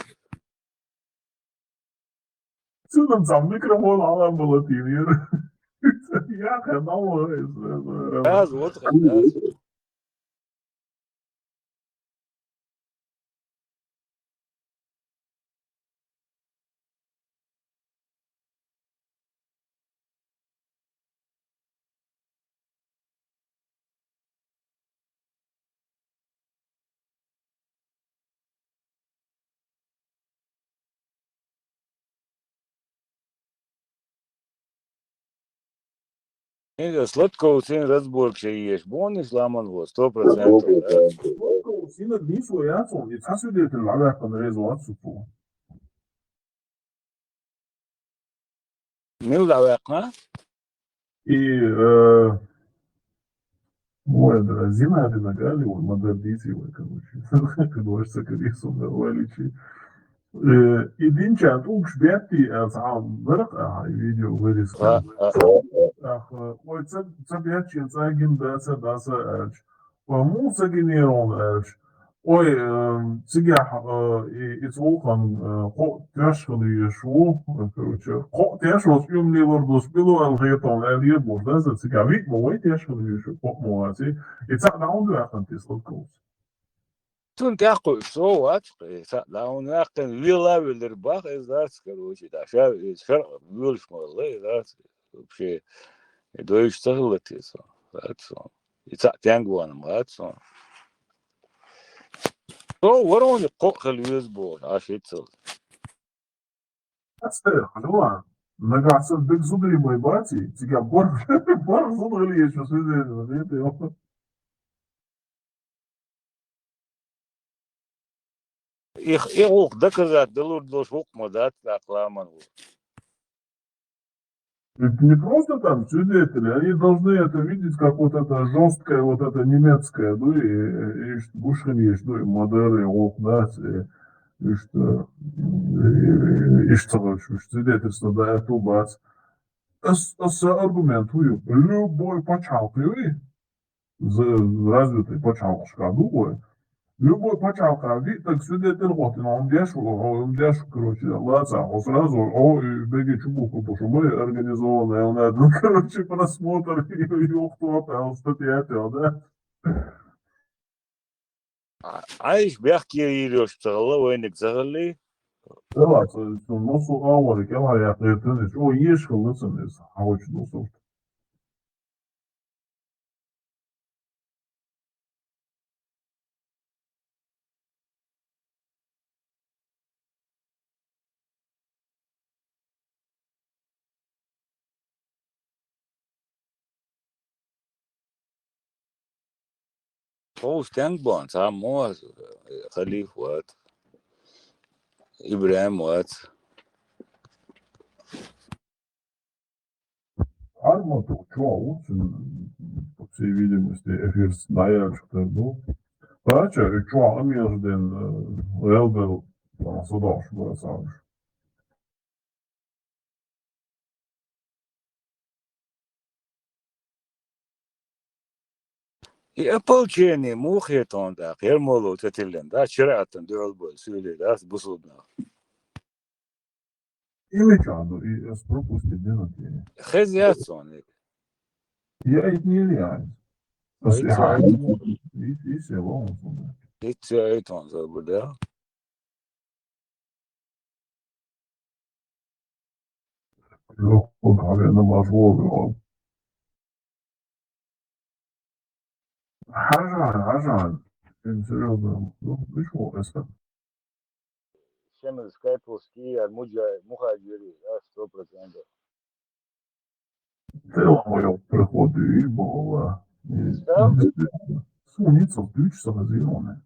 Сюдэн сам микрофон алан было тиир. Я хэ, мама. Газ, вот, газ. Эн Сладков син разборка еш, бонус ламан во, сто процентов, да? Сина днисло яцон, и цасу детен лавяхан резо ацупу. Мил лавяхна? И, э, ой, да, Зинаида Нагалева, мадардиси, ой, короче. Как дождь соколису, да, валичи. Э, и динчан укш бетти, а, сам, вырк, а, видео вырезка. А, а. Ах, э, ой, ца, ца бетчи, ца гин, да, ца, да, ца, ач. По му ца гин, он, ач. Ой, э, цигах, э, и, и цулхан, э, хо, тяж хали ешу, э, короче, хо, тяж вот юм не вор дос било, ал гетон, ал ебор, да, за цигах, вик, мо, ой, тяж хали ешу, хо, мо, а ци. И ца, да, он, да, хан, ты, сладкоус. Цун тяху со вац, э, са, да, он яхтен вила вилер бах, э, зац, короче, да, ша, э, шар, вилш малы, э, зац, вообще, э, дойш цахлы тесо, зац, он. И ца тянгуаным, зац, он. Со ворон ко хал виз бо, а шицел. Ацтер, хануа. Нагахь санна дика зударий бац, цига барх, барх зуда хила еза, шо сиза деза, хета йоах. Их, и гӀуллакх доказать далур долуш гӀуллакх ма дац, тӀаккха ламан ву. Это не просто там свидетели, они должны это видеть, как вот это жёсткое, вот это немецкое, ну, и, и, и ишт гуш хила еза, ну, и ма дарра гӀуллакх дац, и, и ишт, и, и ишт ца хилча, уж свидетельство даьтту бац. Ас, аса аргумент ву ю, любой пачхьалкх ю, за-, развитый пачхьалкхашка ду вай. Любой пачхьалкха виъ таг свидетель гӀоттина, хьуна деш ву, хьуна деш ву, короче, лаца, хьо сразу, хьо, и беги чу буху, потому что мы организованная, у нас, ну, короче, просмотр, и юхтоп, а статья, да? Ӏайш бехке йийр йолуш ца хилла, вайниг ца хилли? Ца вац, цунна массо а агӀор кӀелхьаръяьккха гӀертан иза. О, еш хилла цунна иза, хьан вачу досурт. Тховса стенга бохна, цхьа мо, э, халифа вац, ИбрахӀим вац. Арматух чохь ву, цуьнан, по всей видимости, эфир дӀаяьллачух тера ду. Кхача, и чохь амеха ден, э, гӀелбелла, а, садоӀуш бара цхьаберш. И ополчение муха хетон тӀаккха, Ермолов тӀе тиллина, да, шариӀатан дуьхьал бойла суьйлий дац бусулба нах. И мичахь ду, и ас пропустить дина те. Хеза яц хьуна и. Я и не реально. Ас и хьа-, и, и се вон сунда. И се ай тон забу, да? Лёгкий, наверное, мажор, он. Хьажан, хьажан. Им серьёзно, ну, виш вон эса. Шемил Скайпулский, я Муджа-, Мухаджири, да, сто процентов. Тело моё приходит, и было. И, да? Суницал, ты что, зеленый?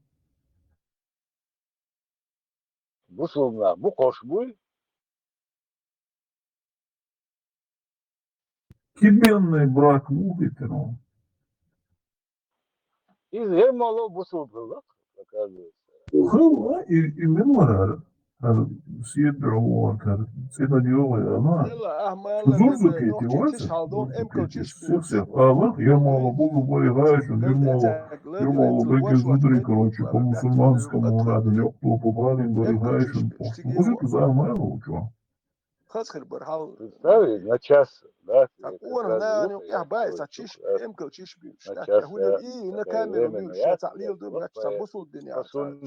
Бусулба нах бу кхош буй? Кибенный брак муха хетарал? Иза Ермолов бусулба хилла, оказывается. Хилла, и, и мила вара. ХӀара седа дуьхьа вара, хӀара цӀена йогӀу, ама. Зурзу кхетий вац? Всех, всех. Ала, Ермолов бугу бай гӀайшун, Ермолов, Ермолов бегги зударий, короче, по мусульманскому надо, ёхту, по барин бай гӀайшун. Мужик заман лучо. Хаза хир бара хьал. Представь, на час, да, как раз на, ну, я бай, за чиш, эмкал чиш бивш, на час, и на камеру бивш, ца лил ду, ца бусул дин, ца,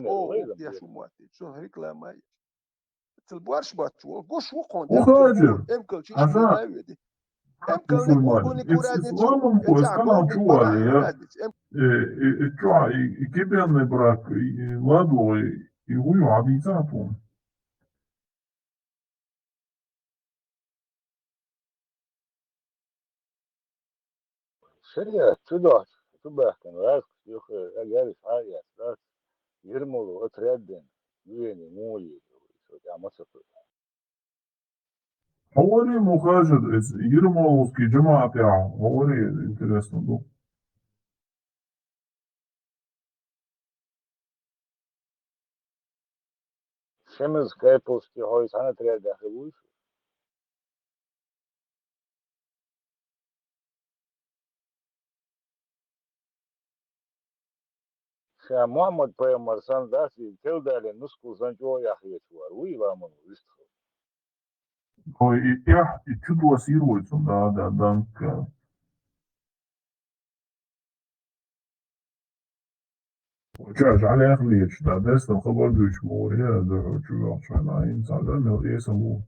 о, я шу мати, шу реклама. Цул борш бац вол, гуш ву кхуьнан. Ву хаджир. Эмкал чиш бивш, да, веди. Эмкал не кухуни курадин. Исламан хо, эс канал чу вали, я. Э, э, э, чё, и, и кибенный брак, и, и ладно, и, и ву ю хьадийца тун. Шариат чу доцу, чу баьхкина, ваьзгаш юха агариш хьа а эцна, Ермолов отряд дина, дуьйна муха йийр ю, со тӀехь ма ца хуьлу. Хьо вари мухажир, иза Ермоловский жамаӀатехь, хьо вари интересно ду. Шемаз Кайпулский хьо цхьана тӀера даьхна вуй шу? Ша Мухьаммад пайхамар санна дац, и телдалин нускал санна чӀогӀа яхъечу вара, вуй ламан ву вистхула. Ой, и тӀехь, и чу досийр вай цунна, да, да, данка. Ша жӀалех леташ, да, дестан хабар дуьйцуш ма вара, я, да, чу вахча, на, ин, цхьа, да, мел эса ву.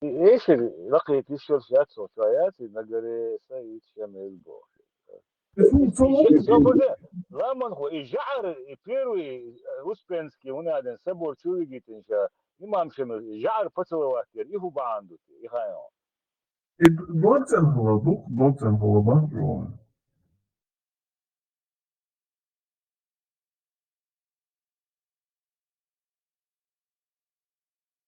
И эшир, лакхе кишалш яц, цо ша яц, и нагаре са ит шен мел боху. Собар, ламан хо, и жаӀар, и первый, э, Успенский, унаден собор чу вигитин ша, Имам Шамил, жаӀар поцеловать яр, и хӀун бахьан ду те, и хьайна? И д-, дог цӀенхала ду, дог цӀенхала бахьан ду.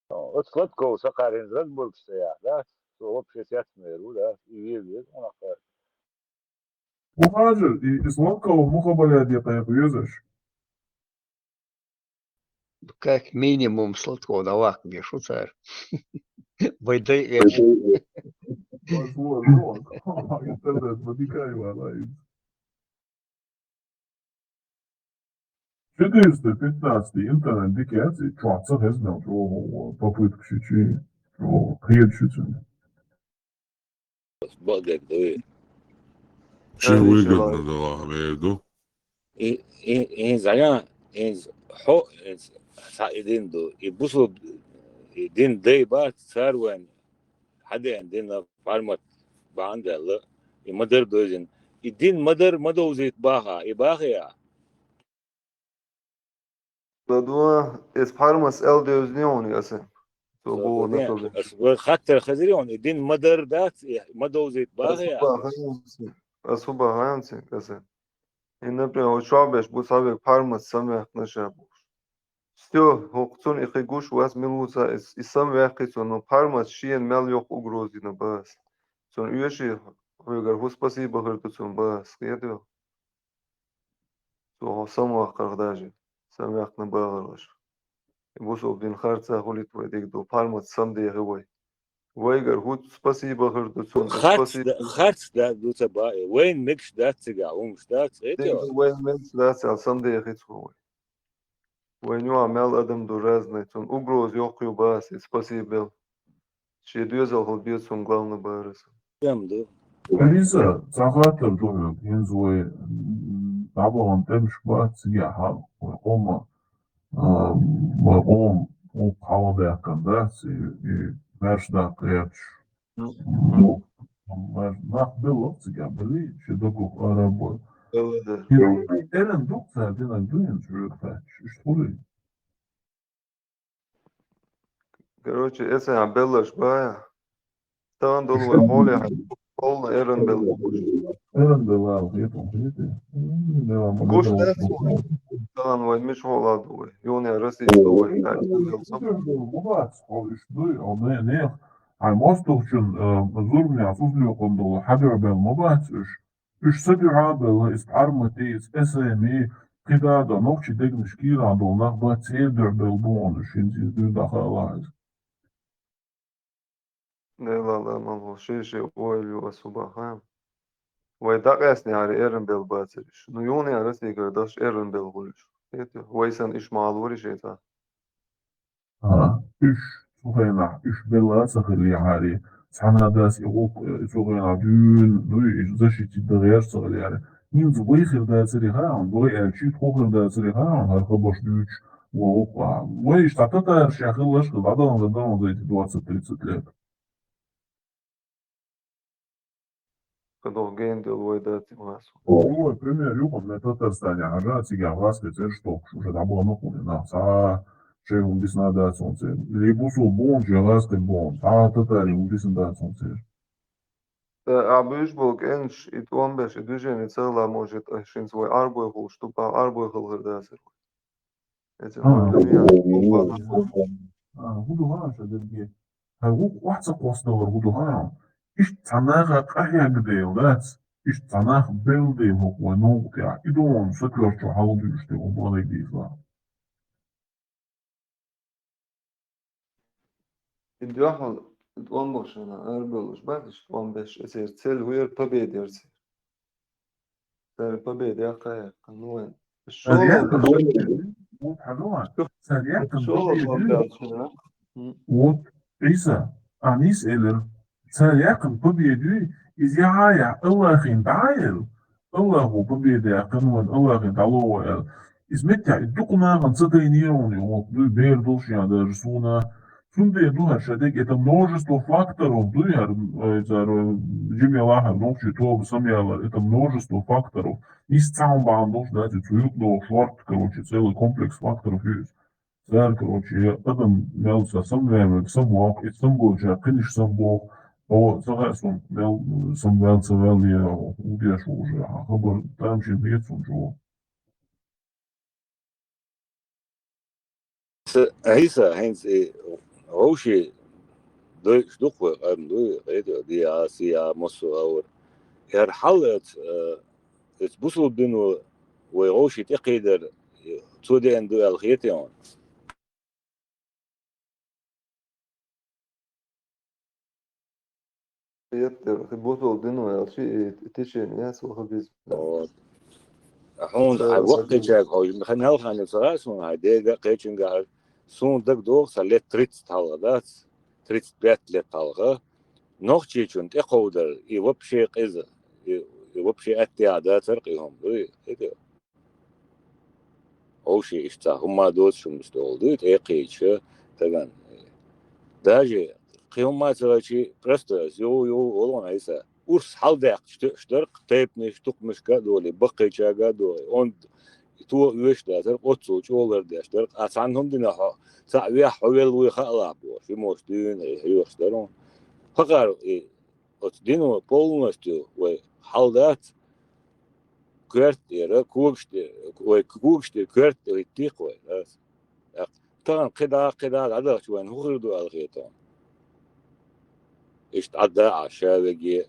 Оцу Сладков сакхарин Зразбургаш ца яхь, да? Со вообще сецмер ву, да? И ве веза, унахъа. Бухажир, и, и Сладков муха баля де кхайкха везаш? Как минимум Сладков да ваккха бешу цар. Вай дай эш. Интернет, вадикай валай. Четыреста пятнадцатый интернет дикяци, чуаца хезнал, чуо попытка шичи, чуо хед шицуни. Багад дуй. Чи выгодно дала, имею в виду. И, и, и заня, и хо, и са и дин ду, и бусул, и дин дай ба царван, хаден дин формат банда ла, и мадар дойзин. И дин мадар мадовзит баха, и бахия. Ладуа, эс пхьармас эл девзни он ясе. Со бо на то. Ас ва хаттар хазри он, и дин мадар дац, и мадовзит бахия. Ас ху бахаянци, ас ху бахаянци, касе. И, например, вот шуабеш бу сабек пхьармас самвяхна шабуш. Всё, хокцун и хигуш вас милуца, и, и самвяхицун, но пхьармас шиен мял йох угрозина бас. Цун уеши хуйгар ху спасибо хыртуцун бас. Хедо. Цо хьо самваккхарх даже, самваьккхина багӀаргӀаш. И бусулба дин харца хулит вай дигду, пхьармаца самдехи вай. Вайгар хӀуд спасибо хир ду цунна, харц спасибо. Да, харц да, ду ца ба, вайн мегаш дац цига, хӀумаш дац, эти. Дин ва? Вайн мегаш дац, ал самдехи цо вай. Вайн юа мел адам ду разный, цун угроз йоккхи баси, спасибо. Ши доьзал хул бецун главный барас. Тем ду. Лиза, ца хаттар ду хьоьга, хӀинца вай, м, дӀабахана тӀемаш бац, цига хьал, вай къома, а, вай къома, укх хьалхадаьккхина дац, и, и маьрша даккха гӀерташ. Мгм. М, нах белла цига, бели, ши дагух араб. Белла да. Эран дукха цара динарг ду хӀинца хьоьга хаьтташ, иштта хуьлий? Короче, эсен беллаш бая. Таган долу вай хьоле хьан. Полна эран белла. Эран белла, хетун, хете. М, да, ма, гуш да, дац вай. Таган вай миш хьола ду вай. Юния Россия ду вай. Ма бац, хьо иш дуй, о, не, не. Ай, мостугӀчун, э, зурбанехь сузлуькъун долу хьадуьгӀ белла ма бац уьш. Уьш ца дуьхьа а белла, иза пхьармат, иза эсэми, кхидӀа а до, нохчи дегнаш кийрахь долу нах бац, церан дуьхьа белла бу хьуна, шин иза дуьйна дӀахаалахь иза. Делала, малхо, ши-ши ойла ю ас хӀу баха. Вай дӀакъаьстина хӀара эран белла бацариш. Ну, юхнехь Россигара даш эран белла хуьлуш. Хетий? Вай санна иш ма хьалвариш и цхьа. А, уьш, цу хенахь, уьш белла а ца хилли хьари, цхьана а дас и гӀуллакх, э, цу хенахь дуьйна, дуй, и защитить дан гӀерташ ца хилли хьари. ХӀинца вай хир дацаре хаьа хьуна, вай аьлча, тхо хир дацаре хаьа хьуна, хӀара хабарш дуьйцуш, ван гӀуллакх а. Вай иштта татараш ша хилла, аш хилла, дӀадалан, дӀадалан за эти двадцать-тридцать лет. Кадох генделла вай даци масу. Ой, пример, юха, ме Татарстане хьажа, цига гӀазкхи церш тохуш, уже дӀабахана хӀуна нах, цхьа шайгара дисна дац хӀун церан. Или бусул бохуш, я гӀазкхи бохуш, цхьа татари хӀун дисна дац хӀун церан. Э, а буьйш болу кӀенташ, и тӀом беш, и движение ца хила, может, э, шинца вай Ӏарбой хулаш, тупа Ӏарбой хила хир дацара. Эцу А. хӀума дуьйна, А, хӀун ду хьан ша дерге? ХӀара вукху охьа ца кхоссадалар хӀун ду хьан? Иштта цхьа наха къахьегна дела дац, иштта цхьа нах белла дела хӀокху вайн новкъа тӀехь. И ду хьуна са коьртачу хьалха дуьйцуш дела, хӀун бахьаниг дийцалахь. И дуьхьал тӀом бахана, арабевллаш бац, иштта тӀом беш, эцеран цель хӀун яра, победа яра церан. Цара победа яккха а яккха, ну, вайн. Цара яккхина победа, вот хьан, ну, цара яккхина шолгӀа победа. ТӀом баьлла шуна. М. Вот, Ӏийса, Анис элира, цара яккхина победа юй, иза яхьа а яхь, Аллахин дӀа а елла, Аллахо победа яьккхина вайн, Аллахин дӀало вай аьлла. Иза меттехь, и дукха нахана ца тайнера хьуна, и гӀуллакх дуй, бер долуш ян даже суна. Цундела ду хӀара ша дерг, это множество факторов дуй хӀара, э, цара, э, жимелахь хӀара нохчий тоба самаялар, это множество факторов. Иза цхьа хӀума бахьана долуш дац, и цу юкъа догӀуш шорта, короче, целый комплекс факторов ю иза. Цара, короче, адам мел ца самваьннарг самвоаккх, и самбоачара кхинаш самбоху, оха ца хаьа суна, мел самваьнна ца ваьлла, я хӀун деш ву уже, хьан хабар тамашийна хета суна чӀогӀа. Ца, Ӏийса, хӀинца и вовший дойуш ду-кх вай къам, дуй, кхетий, диа, сиа, массо а гӀавар. ХӀара хьал эца, э, эца бусулба дино вай вовший тӀекхийдар, цо деана ду аьлла хетий хьуна? Хеттера, хи бусулба дино аьлча, и течение яц ваха беза. Вот. Хьуна, ца хьай ваккхийчаьрга хьо, хан ялханна ца хаьа суна, хьай дега а, кхечуьнга а, суна дагадогӀу, сан лет тридцать хьалха дац, тридцать пять лет хьалха. Нохчийчун тӀекховдар, и вообще къиза, и, и вообще аттехьа дацар къихьум, дуй, хетий? Вовший иштта цхьа хӀумма доцуш хӀуманаш долу дуй, тӀекхийча стагана. Даже кхин хӀумма ца хилча, просто юху-юху волу Ӏийса. Урс хьалдаьккхича тоьуш дара-кх, тайпанаш, тукхамашка а долий, баккхийчаьрга а долий, онда тоха оьшуш дацара, оццул чӀогӀа лардеш дара-кх. Ахь цхьана хӀума дина хьо, цхьаъ вехь хьо велла вуй хаалахь бохуш, и моша дуьйна хьоьхуш дара хьуна. Хьакхара и оцу дино полностью вай хьал дац, коьрта тӀера, когаш тӀе-, вай когаш тӀера коьрта тӀе хӀиттий-кх вай, дац. ТӀаккха тахана кхидӀа, кхидӀа дӀадахча вайна хӀун хир ду аьлла хетий хьуна? Иштта Ӏадда Ӏа ша веге.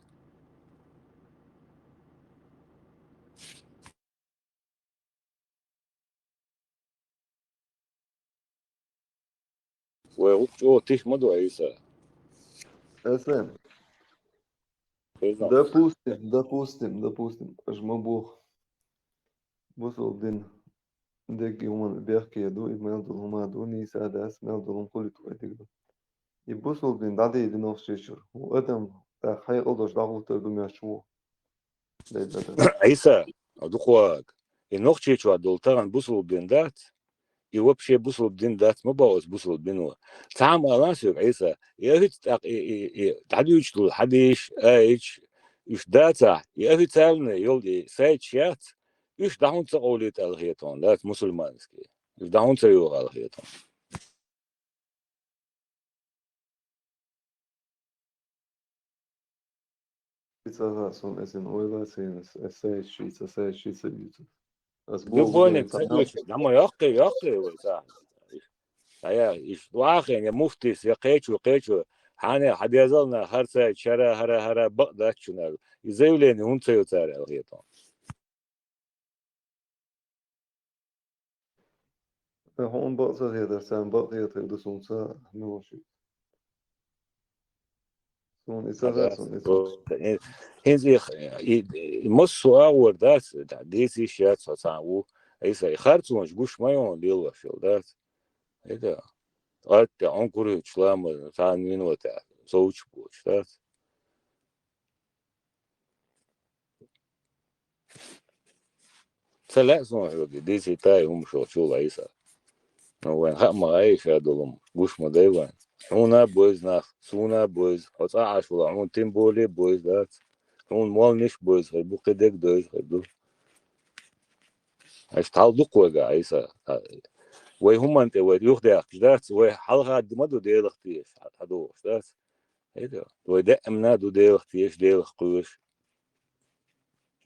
Вай гӀуллакх чӀогӀа тиша ма ду, Ӏийса. Аслан. Хезна. Допустим, допустим, допустим, аш ма боху. Бусулба дин дерриге хӀуманна бехке ду, и мел долу хӀума ду, нийса дац, мел долу хӀума хуьлуьйту вай дерриг ду. И бусулба дин дӀадийр ду Нохчийчуьра. Ву адам, тӀаккха хьекъал долуш дӀахӀуттур ду моьттуш ву. Дай бадан. Ӏийса, дукхагӀа, и Нохчийчохь долу тахана бусулба дин дац, и вообще бусулба дин дац ма боху аса бусулба дино. Цхьа а ма алан соьга, Ӏийса, и офиц-, тӀаккха и, и, и дӀадуьйцуш долу хьадисаш, аяташ, уьш дацахь, и официальный йолу и сайташ яц, уьш дӀа хӀунда ца къовлуьйту аьлла хетий хьуна, дац мусульманский. Уьш дӀа хӀунда ца йоху аьлла хетий хьуна. Ца хаьа суна, эсина ойла а ца йина, ас сайт шица, сайт шица юьйцу. Ас боху Любойник ца вайна йоьчу, нама йоккхий, йоккхий вай ца. Ая, иш вахийна, я муфтис, я кхечо, кхечо. Хьане, хьан дезал на, хӀара сайт, шара, хӀара, хӀара, бакъ дац шуна аьлла. И заявление хӀунда ца йо цара аьлла хетий хьуна? Э, хьуна бакъ ца хетар, царна бакъ хетар ду суна ца хьоьгуш. Суна и ца хаьа, суна и ца хаьа. ХӀинца и, и, и массо а агӀор дац, да, дийца йиш яц хьо цхьаьна ву. Ӏийса, и харцонаш гуш ма йо хьуна лелош йолу, дац? ХӀета, атта, хьуна курхӀуьйтуш лама, цхьана минота, совцуш боцуш, дац? Ца лаьа суна хьоьга, дийцийта и хӀума шо чул, Ӏийса. Ну, вайн хаа ма гӀай ша долу хӀума, гуш ма дай вайн. Хьуна а бойза нах, суна а бойза, хьо цкъа а Ӏаш вала, хьуна тем более бойза дац. Хьуна молниш бойза хир бу, кхидерг а дойза хир ду. Аша тхьал дукха вайга, Ӏийса. Вай хӀуманна тӀе вай юхадаьккхаш дац, вай хьалха ма ду Делах тешаш, хьадогӀуш дац. ХӀета, вай даимна а ду Делах тешаш, Делах кхоьруш.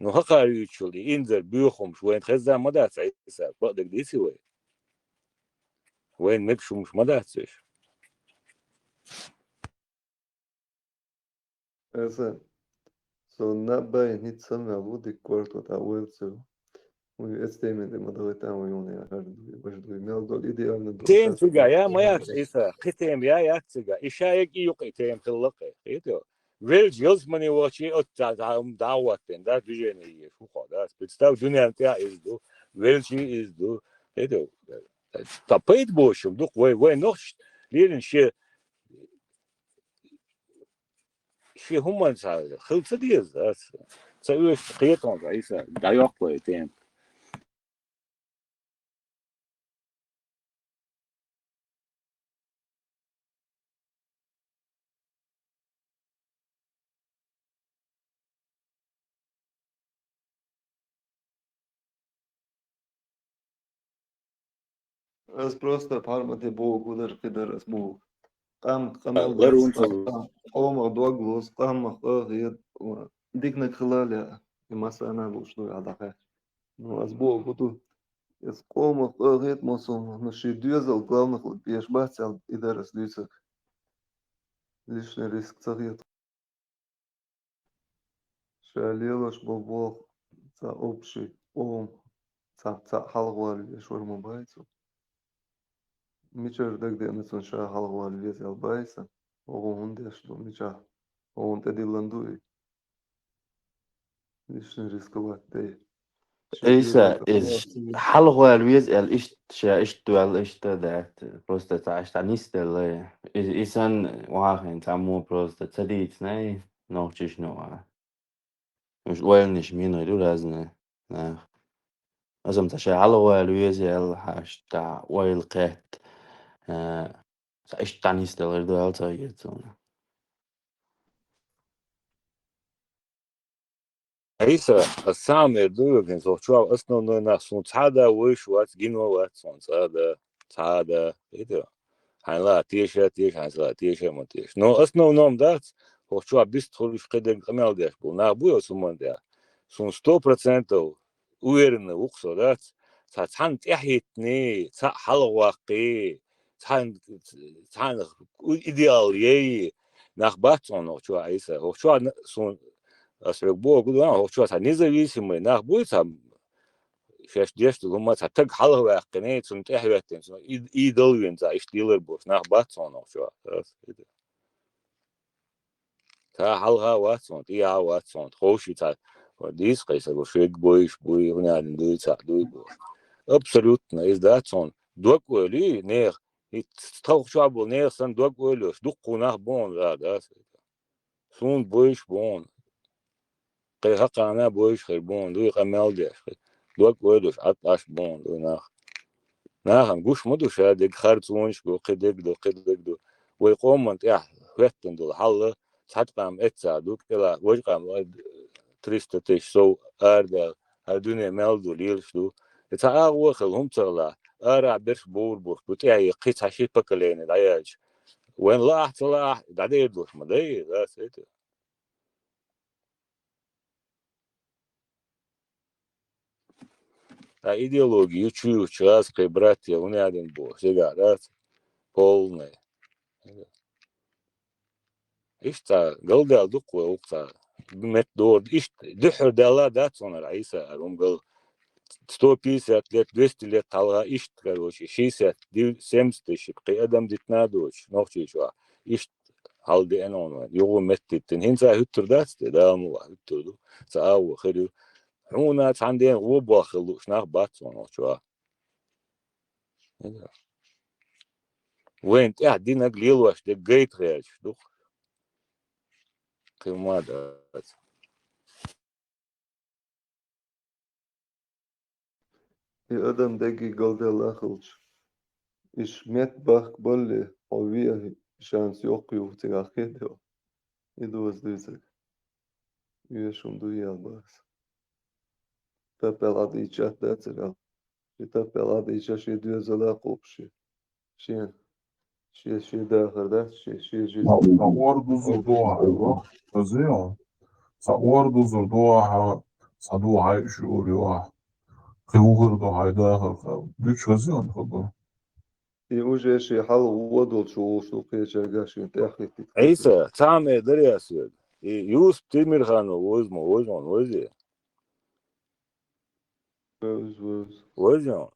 Ну, хӀокхара юьйцуш йолу и инзар боьха хӀумаш вайна хезна ма дац, Ӏийса, бакъдерг дийци вай. Вайна мегаш хӀумаш ма дац уьш. Аса, со наб баьйна хӀинца самваьлла ву, дика корта тӀа ойла ца ву. Вуй, эцу темин тӀе ма дахийтан вай, юна яхар дуй, баш дуй, мел долу идеально ду. Тема цига я ма яц, Ӏийса, кхин тема я яц цига. И ша яга и юкъа и тема хилла кхе. Хетий? Велча ялсамане вахча, оцу цхьа дӀа, дӀа а хӀоттийна, да, движение еш, хӀун кхо, да. Представь, дуьненна тӀехь иза ду, велчий иза ду. Хетий? Та пайда бохуш ду-кх вай, вай нохчаш лерина шен Шен хӀуманца хила ца деза, дац? Ца оьшу кхетон, Ӏийса, дӀайоккху вай тема. Аз просто пхьармате боху дар, кхидара ас боху. Къам, къамел ларун дац, цо. Къам, къомах дог лоз, къамах къа хет, дикнаг хила ле, и масана луш ду, я даха. Ну, аз боху ду. Эс къомах къа хет, мосо, ну, ши доьзал главных пеш бац, ал и дар ас дуьйцург. Лишний риск ца хет. Ша лелош бо боху ца общий къом, ца, ца хьалхавала веш вара ма бац цо. Мичара дагадеана цунна ша хьалхавала веза аьлла бац сан. ХӀун деш ду, мичахь? ХӀун тӀедиллина ду и? Лишний рисковать дай. Ша Айса, деза из хьалхавала веза аьлла иштта, ша иштта ваьлла, иштта дац. Просто ца иштта нисделла. И, и сан вахин, ца мо просто ца дийцинай, нохчиш нуа. Уж ойланаш мина ду разные нах. Азам ца ша хьалхавала веза аьлла, хьашта ойла кхетта. Э, ца иштта нисделла ду аьлла ца гӀертуна. Айса, ас самое ду, кин сох чуав основной нах, сун цхьа да вайш вац, гино вац, сун цхьа да, цхьа да, это, хьайн ла теша, теша, хьайн ла теша, ма теша. Но основном дац, сох чуав бист хуруш кхидерг къамел деш бу. Нах бу я суман дя. Сун сто процентов уверенно вукх со дац. Ца цхьан тӀехӀиттний, ца хьалхаваккхий, цхьан, цхьан идеал ей, нах бац хьуна хӀокху чохь Ӏийса. ХӀокху чохь сун, ас хьоьга боху ду, хӀокху чохь цхьа независимый нах буй цхьа, шаьш деш долу хӀума цхьа таг хьалха ваьккхиний, цунна тӀехӀоьттина, цунна и, и дал вина цхьа иштта дилар болуш нах бац хьуна хӀокху чохь. Ца хьалха вац хьуна, тӀехьа вац хьуна, ховший цхьа дийца кхайсар бу, шуьга бойуш буй, хӀуна дуй, цхьа дуй бу. Абсолютно, иза дац хьуна. Дог ойли, нех, и тхалха чохь болу нех санна дог ойлош, дуккха нах бу хьуна, да, да. Суна бойуш бу хьуна. Кхин хӀакхана бойуш хир бу хьуна, дуй къамел деш. Дог ойдуш, Ӏад Ӏаш бу хьуна, дуй нах. Нахана гуш ма ду ша дерг, харцонаш бу, кхин дерг ду, кхин дерг ду. Вай къоман тӀехь хӀоьттина долу хьал, цхьа къам эццахь ду, кӀела важа къам триста тысяч сов арадаьлла, хӀара дуьне мел ду, лелаш ду. И цхьа агӀо а хилла, хӀума ца хилла, арахь берш бовр болуш бу, тӀаьхье кхин цхьа ши поколение дӀаяьлча. Вайн лаахь, ца лаахь, дӀадер долуш ма дай, да, ца ду. Ткъа идеология ю чуьйрачу гӀазкхи братья, хӀунда аьлла боху, цигахь дац? Полная. Иштта цхьа галдаьлла ду-кх вай, вукху цхьа метта дора. Иштта дуьххьара даьлла дац хьуна Ӏийса ара хӀума гал. Сто пятьдесят лет, двести лет хьалха иштта, короче, шестьдесят, див-, семьдесят тысяч кхин адам дитина а доцуш, нохчийчохь. Иштта хьал деана хьуна вайн, юха меттиттина. ХӀинца хӀуьттур дац те, Дала мукъ лахь хӀуьттур ду. Ца агӀо хир ю. Хьуна цхьана дена гӀо боххуш лууш нах бац хьуна хӀокху чохь. Вайн тӀехь динарг лелош дерг гайта гӀерташ ду-кх. Кхин ма дац. И адам дегги галдаьлла хилча, иш метта бахка балле, хьо веа шанс йоккха ю цигахь хетарехь. И доза дуьйцург. Вешан дуй ял бахас. Таппел Ӏадийча дацара. Ши таппел Ӏадийча ши доьзала кхуьуш ши. Шен, шен, шен дахар дац, шен, шен жизнь. Ца ор дузур ду ахьа, хаза ю? Ца ор дузур ду ахьа, ца ду хьай шуьйра ю ахьа. Кхин вухар ду хьай дахар хьа. Дуьйцуш хаза ю хабар? И уже шен хьал вон долчу волуш ду кхечаьрга шен тӀехь хӀиттийта. Ӏийса, цхьа а ме даре ас верг. И Юсуп Темирханов вовза ма вовза хьуна, вовзий? Вовза, вовза. Вовза хьуна?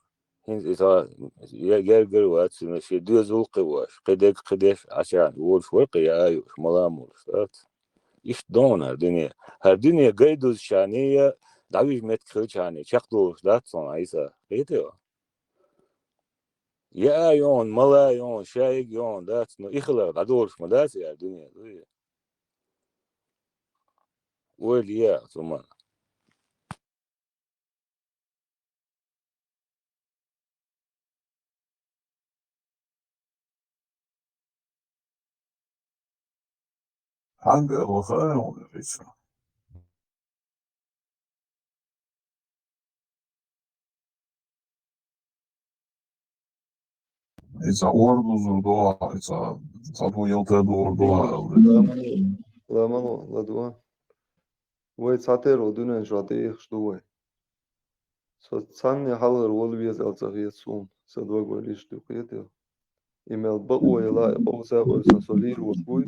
ХӀинца и цхьа я-, гергара вац, шен доьзал кхин ваш, кхин дерг кхин деш, Ӏачарна волуш вара кхин яа а юуш, мала а молуш, дац? Иштта ду хьуна хӀара дуьне. ХӀара дуьне гай дузучарний я дӀавижа меттиг хилчарний чекхдолуш дац хьуна, Ӏийса. Хетий хьо? Яа а ю хьуна, мала а ю хьуна, шайиг а ю хьуна, дац, но и хилар дӀадолуш ма дац и хӀара дуьне, дуй? Ойла е цу ма. Хьанга а ваха а хьуна, Ӏийса? И цхьа ордузур ду ахь, и цхьа, цхьа ду ялта догӀур ду ахь аьлла. Ламало, ламало, ладугӀа. Вай цхьатеро дуьнен чохь дехаш ду вай. Со цхьанне хьалхара вала веза аьлла ца хета суна, сан дог валийша ду кхетий. И мел бакъо яла, и къовса а къовса со лийр волуш вуй.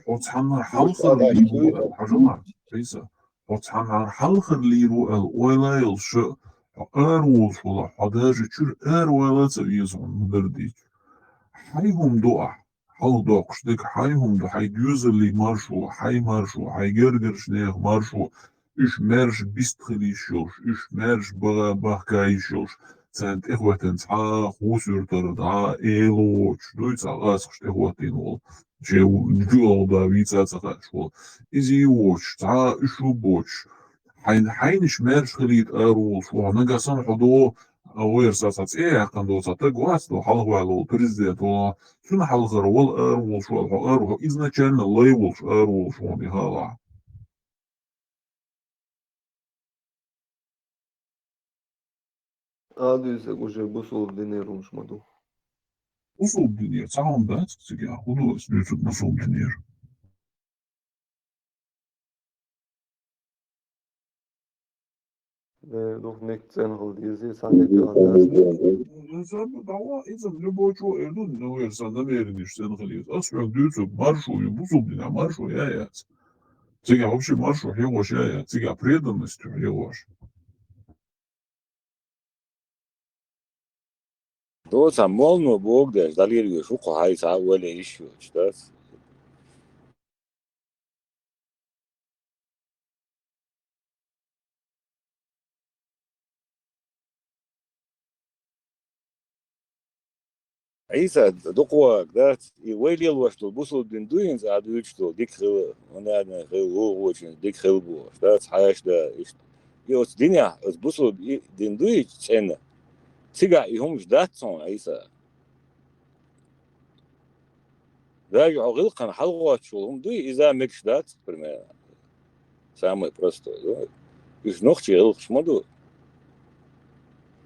Хьо цхьаннара хьалхара лийр ву аьлла, хьажал, Ӏийса. Хьо цхьаннара хьалхара лийр ву аьлла, ойла а йолуш, хьо ара волуш вала, хьо даже чуьра ара вала а ца веза хьуна, ма дара дийцча. Хьайн хӀума ду ахь, хьалха доккхуш дерг хьайн хӀума ду, хьайн доьзаллий маршо, хьайн маршо, хьайн гергарчу нехан маршо, уьш маьрша бист хила йиш йолуш, уьш маьрша баха бахка йиш йолуш, царна тӀехӀоьттина цхьа а хӀусамтара дӀа а эла воцуш, дуй цхьа гӀазкхаш тӀехӀоттийна волу, шен ву-, чуьра гӀовда вийца а ца хаьаш волу. Иза а воцуш, цхьа а уьш а боцуш, хьайн, хьайнаш маьрша хилийта ара волуш ву, нагахь санна хьо до, а, вайра сан цхьа цӀе яьккхина до, цхьа таг вац до, хьалха ваьлла волу президент вала, цуьнан хьалхара вала ара волуш вала, хьо ара, хьо изначально лай волуш ара волуш ву, Михаил. Ала дуьйцург уже бусулба динера хӀумаш ма ду. Бусулба динера цхьа хӀума дац цигахь, хӀун ду аса дуьйцург бусулба динера? Э, дух мегаш цӀена хила деза, цхьа мегаш хила деза. Забу дала, иза любой чего эр ду, ну, эр сан намеренеш цӀена хила еза. Ас хьоьга дуьйцург маршо ю, бусулба динехь маршо я яц. Цигахь вообще маршо хьегӀош я яц, цигахь преданность хьегӀош. Доцахь моллано боху деш, дӀалийр веш ву кху хьайн цхьа а ойла йиш йоцуш, дац? Ӏийса, дукха вахарг дац, и вай лелош долу бусулба дин ду хӀинца ахь дуьйцуш долу, дика хила, хӀунда аьлла хила, вуьйцучуьнца дика хила бохуш, дац, хьаша да, иштта. И оцу динехь, оцу бусулба и дин дуй цӀена? Цигахь и хӀумаш дац хьуна, Ӏийса. Даже хьо гӀиллакхана хьалагӀоттуш волу хӀума дуй, иза мегаш дац, к примеру. Самый простой, ду. Уьш нохчийн гӀиллакхаш ма ду.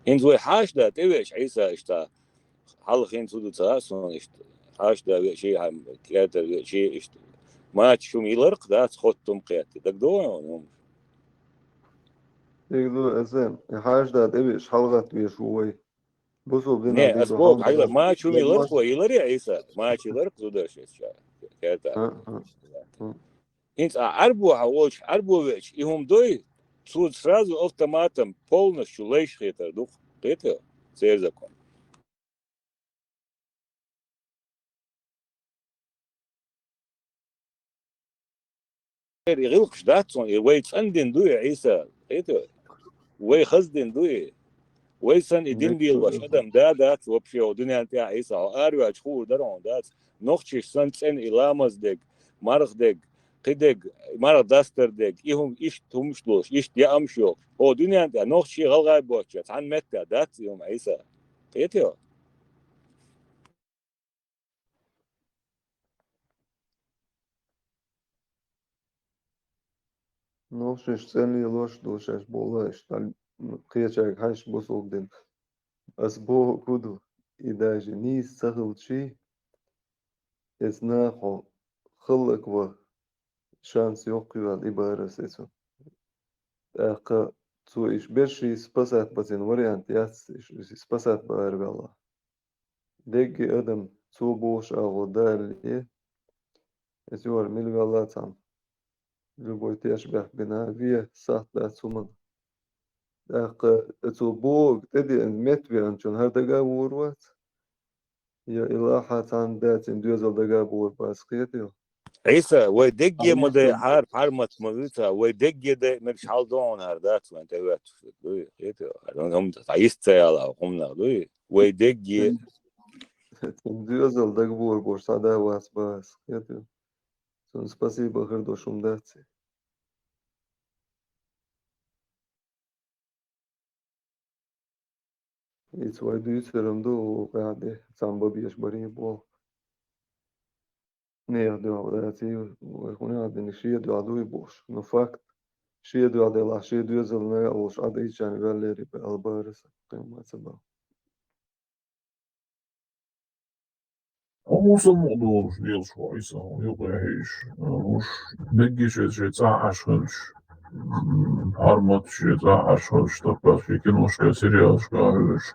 ХӀинца вай хьаша да тӀевеача, Ӏийса, иштта, хьалха хӀинца хӀун ду ца хаьа суна иштта. Хьаша да веачий, хьан кӀаьртара веачий иштта. Мачаш хӀума йиларх дац, хоттам кхетта. ДагадогӀу хьуна хӀумаш? ДагадогӀу, Эсен. И хьаша да тӀевеача хьалагӀатта веш ву вай. Бусулба динан Не, ас боху, хьайла, мача хӀума йиларх вай, йиларий, Ӏийса? Мача йиларх зударша эцча, кертахь. ХӀинца а Ӏарбо хьан волчу, Ӏарбо веача, и хӀума дой, цо сразу автоматом полностью лайш хетар ду-кх. Кхетий? Церан закон. И гӀиллакхаш дац хьуна, и вай цӀандина ду и, Ӏийса, кхетий? Вай хаздина ду и. Вай санна и дин лелош адам да дац вообще, хьо дуьненна тӀехь, Ӏийса, хьо араваьлча хуур дара хьуна, дац? Нохчаш санна цӀена и ламаз дерг, марха дерг, кхидерг, марха дастар дерг, и хӀума, иштта хӀумаш долуш, иштта яамаш йолуш. Хьо дуьненна тӀехь нохчий, гӀалгӀай боцча, цхьана меттехь дац и хӀума, Ӏийса? Кхетий? Нохчаш цӀена лелош ду шаьш бохуш, кхечаьрга хьаьжча бусулба дин. Ас бохург хӀун ду, и даже нийса ца хилчий, эцу наха хьо хӀаллакван шанс йоккхаваьлла и бара ас эцу. ТӀаккха цо иштта берш и спасать бацийна вариант яц, иштта спасать бара ваьлла. Дегги адам цо бохуш агӀо далале, эцу юьхьара мила ваьлла цхьамма, любой тешнабехк бина, вен сахьт дац хӀуманна. ТӀаккха цо бохург тӀедеана метта веанчунна хӀара дага а вогӀур вац? Я и лахьа цхьанна дацийна доьзал дага а богӀур бац, кхетий? Ӏийса, вай дегге ма дай, хьар-, хьармат ма вуьйцу, вай дегге дай мегаш хьал ду хьуна хӀара дац вайн тӀехӀоьттуш, дуй, кхетий? ХӀара хӀума дӀа йист ца яла хӀуманах, дуй? Вай дегге. Цуьнан доьзал дага богӀур болуш цхьа да вац бац, кхетий? Цунна спасибо хир долуш хӀума дац и. Ица вай дуьйцуран ду, вукхаьхьа де, цхьамма бан безаш барий боху. Нехан дуьхьа даций, вай хӀун аьлла диниг шен дуьхьа дуй бохуш. Ну, факт, шен дуьхьа делахь, шен доьзална а волуш Ӏадийчарна ваьллера бан ала бара сан, кхин ма ца бан. Хьо муса мукъа долуш лелаш ву, Ӏийса, хьо юкъа хьийзаш. Уьш бегги шайн, шайн цӀахь Ӏаш хилча, м, хьармат шайн цӀахь Ӏаш хилча, таппас шайн киношка, сериалашка хьоьжуш.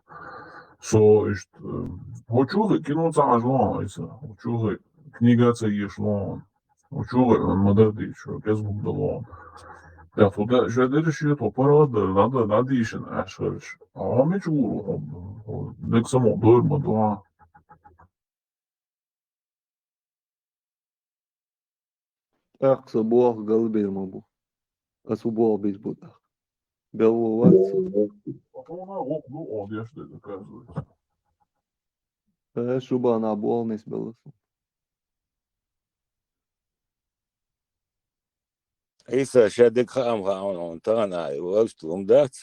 Со иштта, э, хьо чу хи кино ца Ӏаш лохьа, Ӏийса. Хьо чу хи книга ца еш лохьа. Хьо чу хи ма-дарра дийцаш, кӀезиг дан лохьа. ТӀаккха тхо да, шайн дерриш а тхо паргӀат дар, дӀа-, дӀадийшина Ӏаш хилча. Хьо мича гӀур ву, хьо, хьо дерг самукъа дойр ма ду хьан. ТӀаккха со болх галбер ма бу. Ас ву болх бийр бу тӀаккха. Белла вац со. Потом она вокху ду, он деш дерг, оказывается. Э, шу бахьана болх нисбелла со. Ӏийса, шадерг хаам хаьа хьуна, тахана а вовшашна хӀума дац,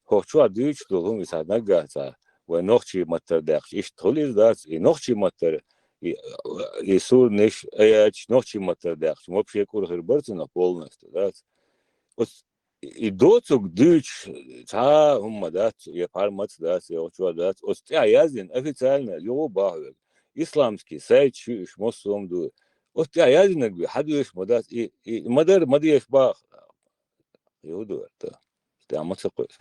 хӀокху чохь дуьйцуш долу хӀума иза наггахь ца, вайн нохчийн маттара даьккхича, иштта хуьлу иза дац, и нохчийн маттара, и, и суранаш, аяташ нохчийн маттара даьккхича, вообще кӀур хир бара цунах полностью, дац. Оцу и доцург дуьйцуш цхьа а хӀума дац, я паргӀат дац, я хӀокху чохь дац, оцу тӀехь яздина официально юха а боху вайга. Исламский сайт шу уьш массо а ду. Оцу тӀехь яздинарг бен хьан доьшуш ма дац, и, и, и ма-дарра ма дезаш боху. Юха ду, тӀехь ма ца кхуьйсу.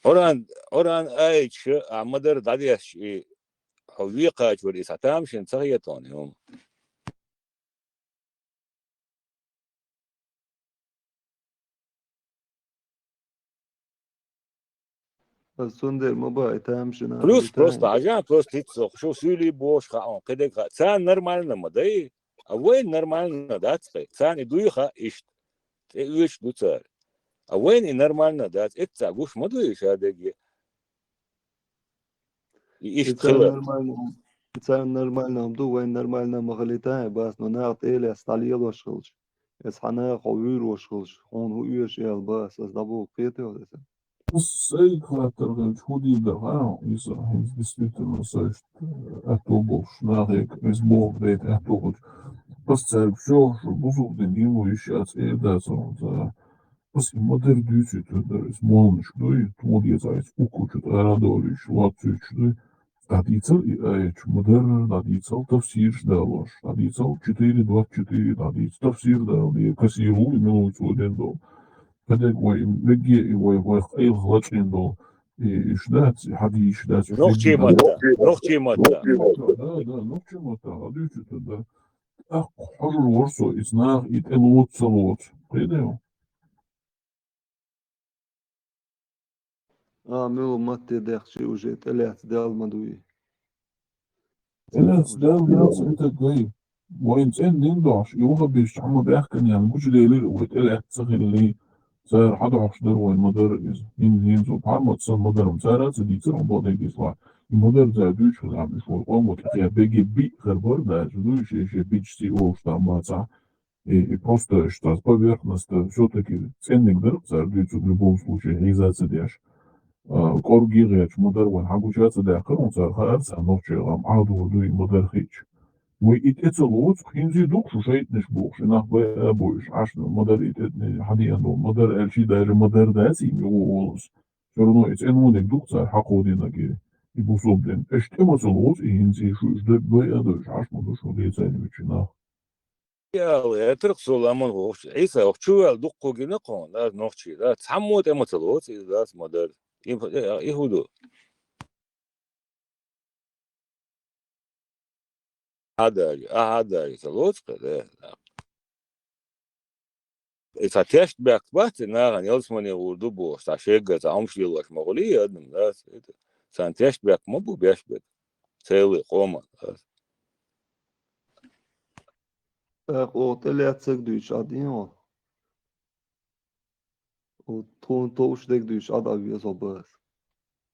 Къуръан, Къуръан аяташ а ма-дарра дӀадешча, и хьо вен кхача вара, и схьа тамашийна ца хета хьуна, и хӀума. Ас цундела ма баха, и тамашийна. Плюс просто, хьажа, просто хӀинца со, шу суьйлий бохуш хаьа хьуна, кхидерг хаьа. Царна нормально ма дай, а вайна нормально дац кхин. Царна и дуй хаьа иштта. ТӀеоьцуш ду цара. А вайна и нормально дац, эцца гуш ма ду и шадерг. И иштта хила. Нормально, царна нормально хӀума ду, вайн нормально ма хилийта, бац, но наха тӀе а лаьцна дӀалелош хилча. Эс хьан наха хьо вуьйр ваш хилча, хьуна хӀун оьшу аьлла бац, ас дӀабоху кхетий хьо иза? Ас сайга хаттар хилча, хӀун дийр дара, хьан, иза хӀинца действительно со иштта аьтто болуш, нахе иза боху дайта аьтто хилча. Ас цаьрга всё, шу бусулба дин дин ву йиш яц эр дацара хьуна цара. Ас и ма-дарра дуьйцуьйтур дара, иза молланашка дуй, тхуна деза иза укхучу тӀара а долуьйтуш, лоцуьйтуш дуй. ДӀадийцал и аяташ, ма-дарра дӀадийцал, тафсираш далош, дӀадийцал четыре двадцать четыре, дӀадийца тафсир дала, и Касир ву, и мила ву цо ден долу. Кхидерг вай, мегге и вай, вай къайлаха лачкъийна долу, и, и иш дац, и хьадийш дац, и нохчийн маттахь, нохчийн маттахь. Да, да, нохчийн маттахь, дӀадуьйцуьйтур дара. ТӀаккха хьожур вара со, иза наха и тӀелоцу ца лоцу. Кхидерг? А, муьлха матте дехчий уже тӀелаьцна дел ма дуй. ТӀелаьцна дел яц, это гай. Вайн цӀена дин дохьуш, и ваха беш чхьа ма баьхкина ян гучуделира, вай тӀелаьцна ца хилли. Цара хьадохьуш дара вайн ма-дарра иза. ХӀин, хӀинца паргӀат сан ма-дарра, цара а ца дийцира хьо боху дерг иза. И ма-дарра цара дуьйцуш хилла, амма иш вай къоман тӀе кхин беге биъ хир бара, даже дуй, шен, шен бича цӀий олуш там бацахь. И, и просто иш цхьа поверхностно, всё-таки цӀенниг дара цара дуьйцург в любом случае, хьийза ца деш. А, кӀорге гӀерташ ма-дарра вайн хьан гуча ца даьккхира, хӀун цара хаьара царна нохчийн гӀам Ӏадо дуй ма-дарра хиъча. Вай и тӀе ца лоцу, хӀинца а ду-кх шу шайтӀанаш бохуш, и нах бай а бу уьш, Ӏаш ма-дарра и тӀе хьадеана долу, ма-дарра аьлчий даже ма-дарра дац и муьлха волуш. Всё равно и цӀенониг ду-кх цара хьакхо динарг и, и бусулба дин. Аша тӀе ма ца лоцу, и хӀинца а шу уьш дерг дой а дой, уьш Ӏаш ма ду шу лецайна виччи нах. Ял, этарх со ламан вохуш, Ӏийса, вахчу ваьлла дуккха гина кхуна, да, нохчий, да, цхьаммо тӀе ма ца лоцу, иза дац ма-дарра. И, и, и хӀун ду? Хьадари, а хьадари, ца лоцу кхе, да, да. И цхьа тешнабехк бац, и нахана ялсамане гӀур ду бохуш, цхьа шегга цхьа хӀумаш лелош ма хуьлий адам, да, это, царна тешнабехк ма бу беш берг. Целый къоман, да. ТӀаккха оха тӀелаьцнарг дуьйцуш Ӏадийна хьо? О, тхуна товш дерг дуьйцуш Ӏад а веза хьо бац.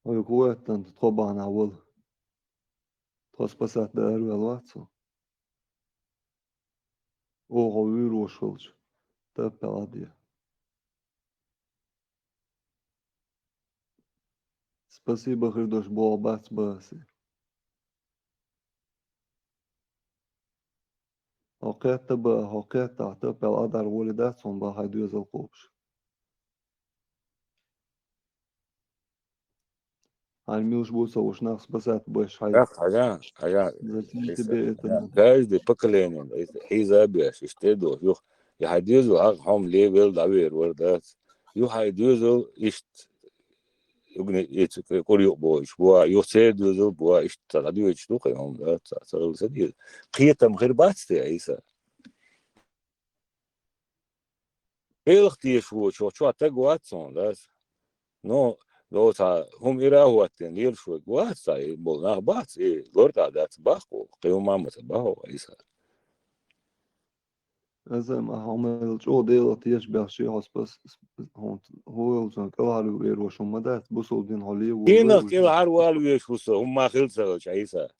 Хьоьга хӀун хӀоьттина, тхо бахьана вала? Тхо спасать дан ара ваьлла вац хьо? Оха хьо вуьйр ваш хилча, таппел Ӏад я. Спасибо хир долуш болх бац басе. Хьо кхетта бан, хьо кхетта ахьа таппел Ӏад ара гӀоле дац хьуна бан хьайн доьзал кхобуш. Хьайн милш бу ца уш нах спасать беш хьай. Ах, хьажа, хьажа. Зачем Иса, тебе это хьажа. надо? Каждый поколение, иса, хьийза беш, иштта дохуш, юха. Я хьай дезу хьакъ хьом левел дӀавер вар дац. Юха хьай дезал ишт угни эцу кур юкъ бош, буа, юха цер дезал буа, ишт ца дӀадуечу ду кхай хьом дац, ца, ца, ца деза. Кхетам хир бац те, иса. Пелах теш вочо, чо таг вац сон дац. Но, до ца, хьум ира хӀоттен, лел шуй вац, ца, и бол нах бац, и лор тӀа дац баху, кхай хьум ма ца баху, иса. Аза ма хьомел чӀо Дела теш бяхши хьо спас, хьо, хьо сан кӀалхьару вер вашу ма дац, бусул дин хьо лев. Динах кӀалхьар вал веш вуса, хьум ма хил ца велча, иса.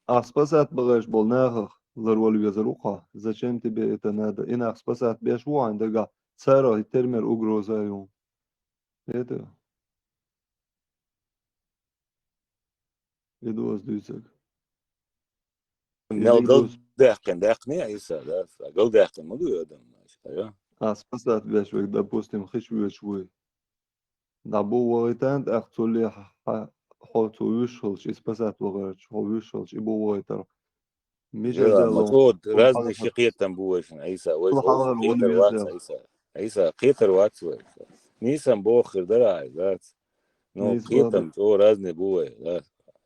Ах спасать багаш бол нахах лар вал везар ухо. Зачем тебе это надо? И нах спасать беш ву хьайн дага, цара термер угроза ю. Это. И дуас дуьйцаг. Мел Или гал дуас. даьккхин, даьккхин, иса, да, гал даьккхин, ма ду адам, иса, я. А, спасать беш век, допустим, хиш веш вуй. Да бу вагайтан, ах цули ха, хо цу виш хилч, и спасать вагарч, хо виш хилч, и бу вагайтар. Мижа Я, зал ма ло. цо Кул разный хала. Ши кхетам буаш, иса, вай Кул цо хала кхетар валу вац, яза. иса. Иса, кхетар вац вай. Нисан бохир дарай, вац. Ну, Нис кхетам бабы. Цо разный бу вай, да.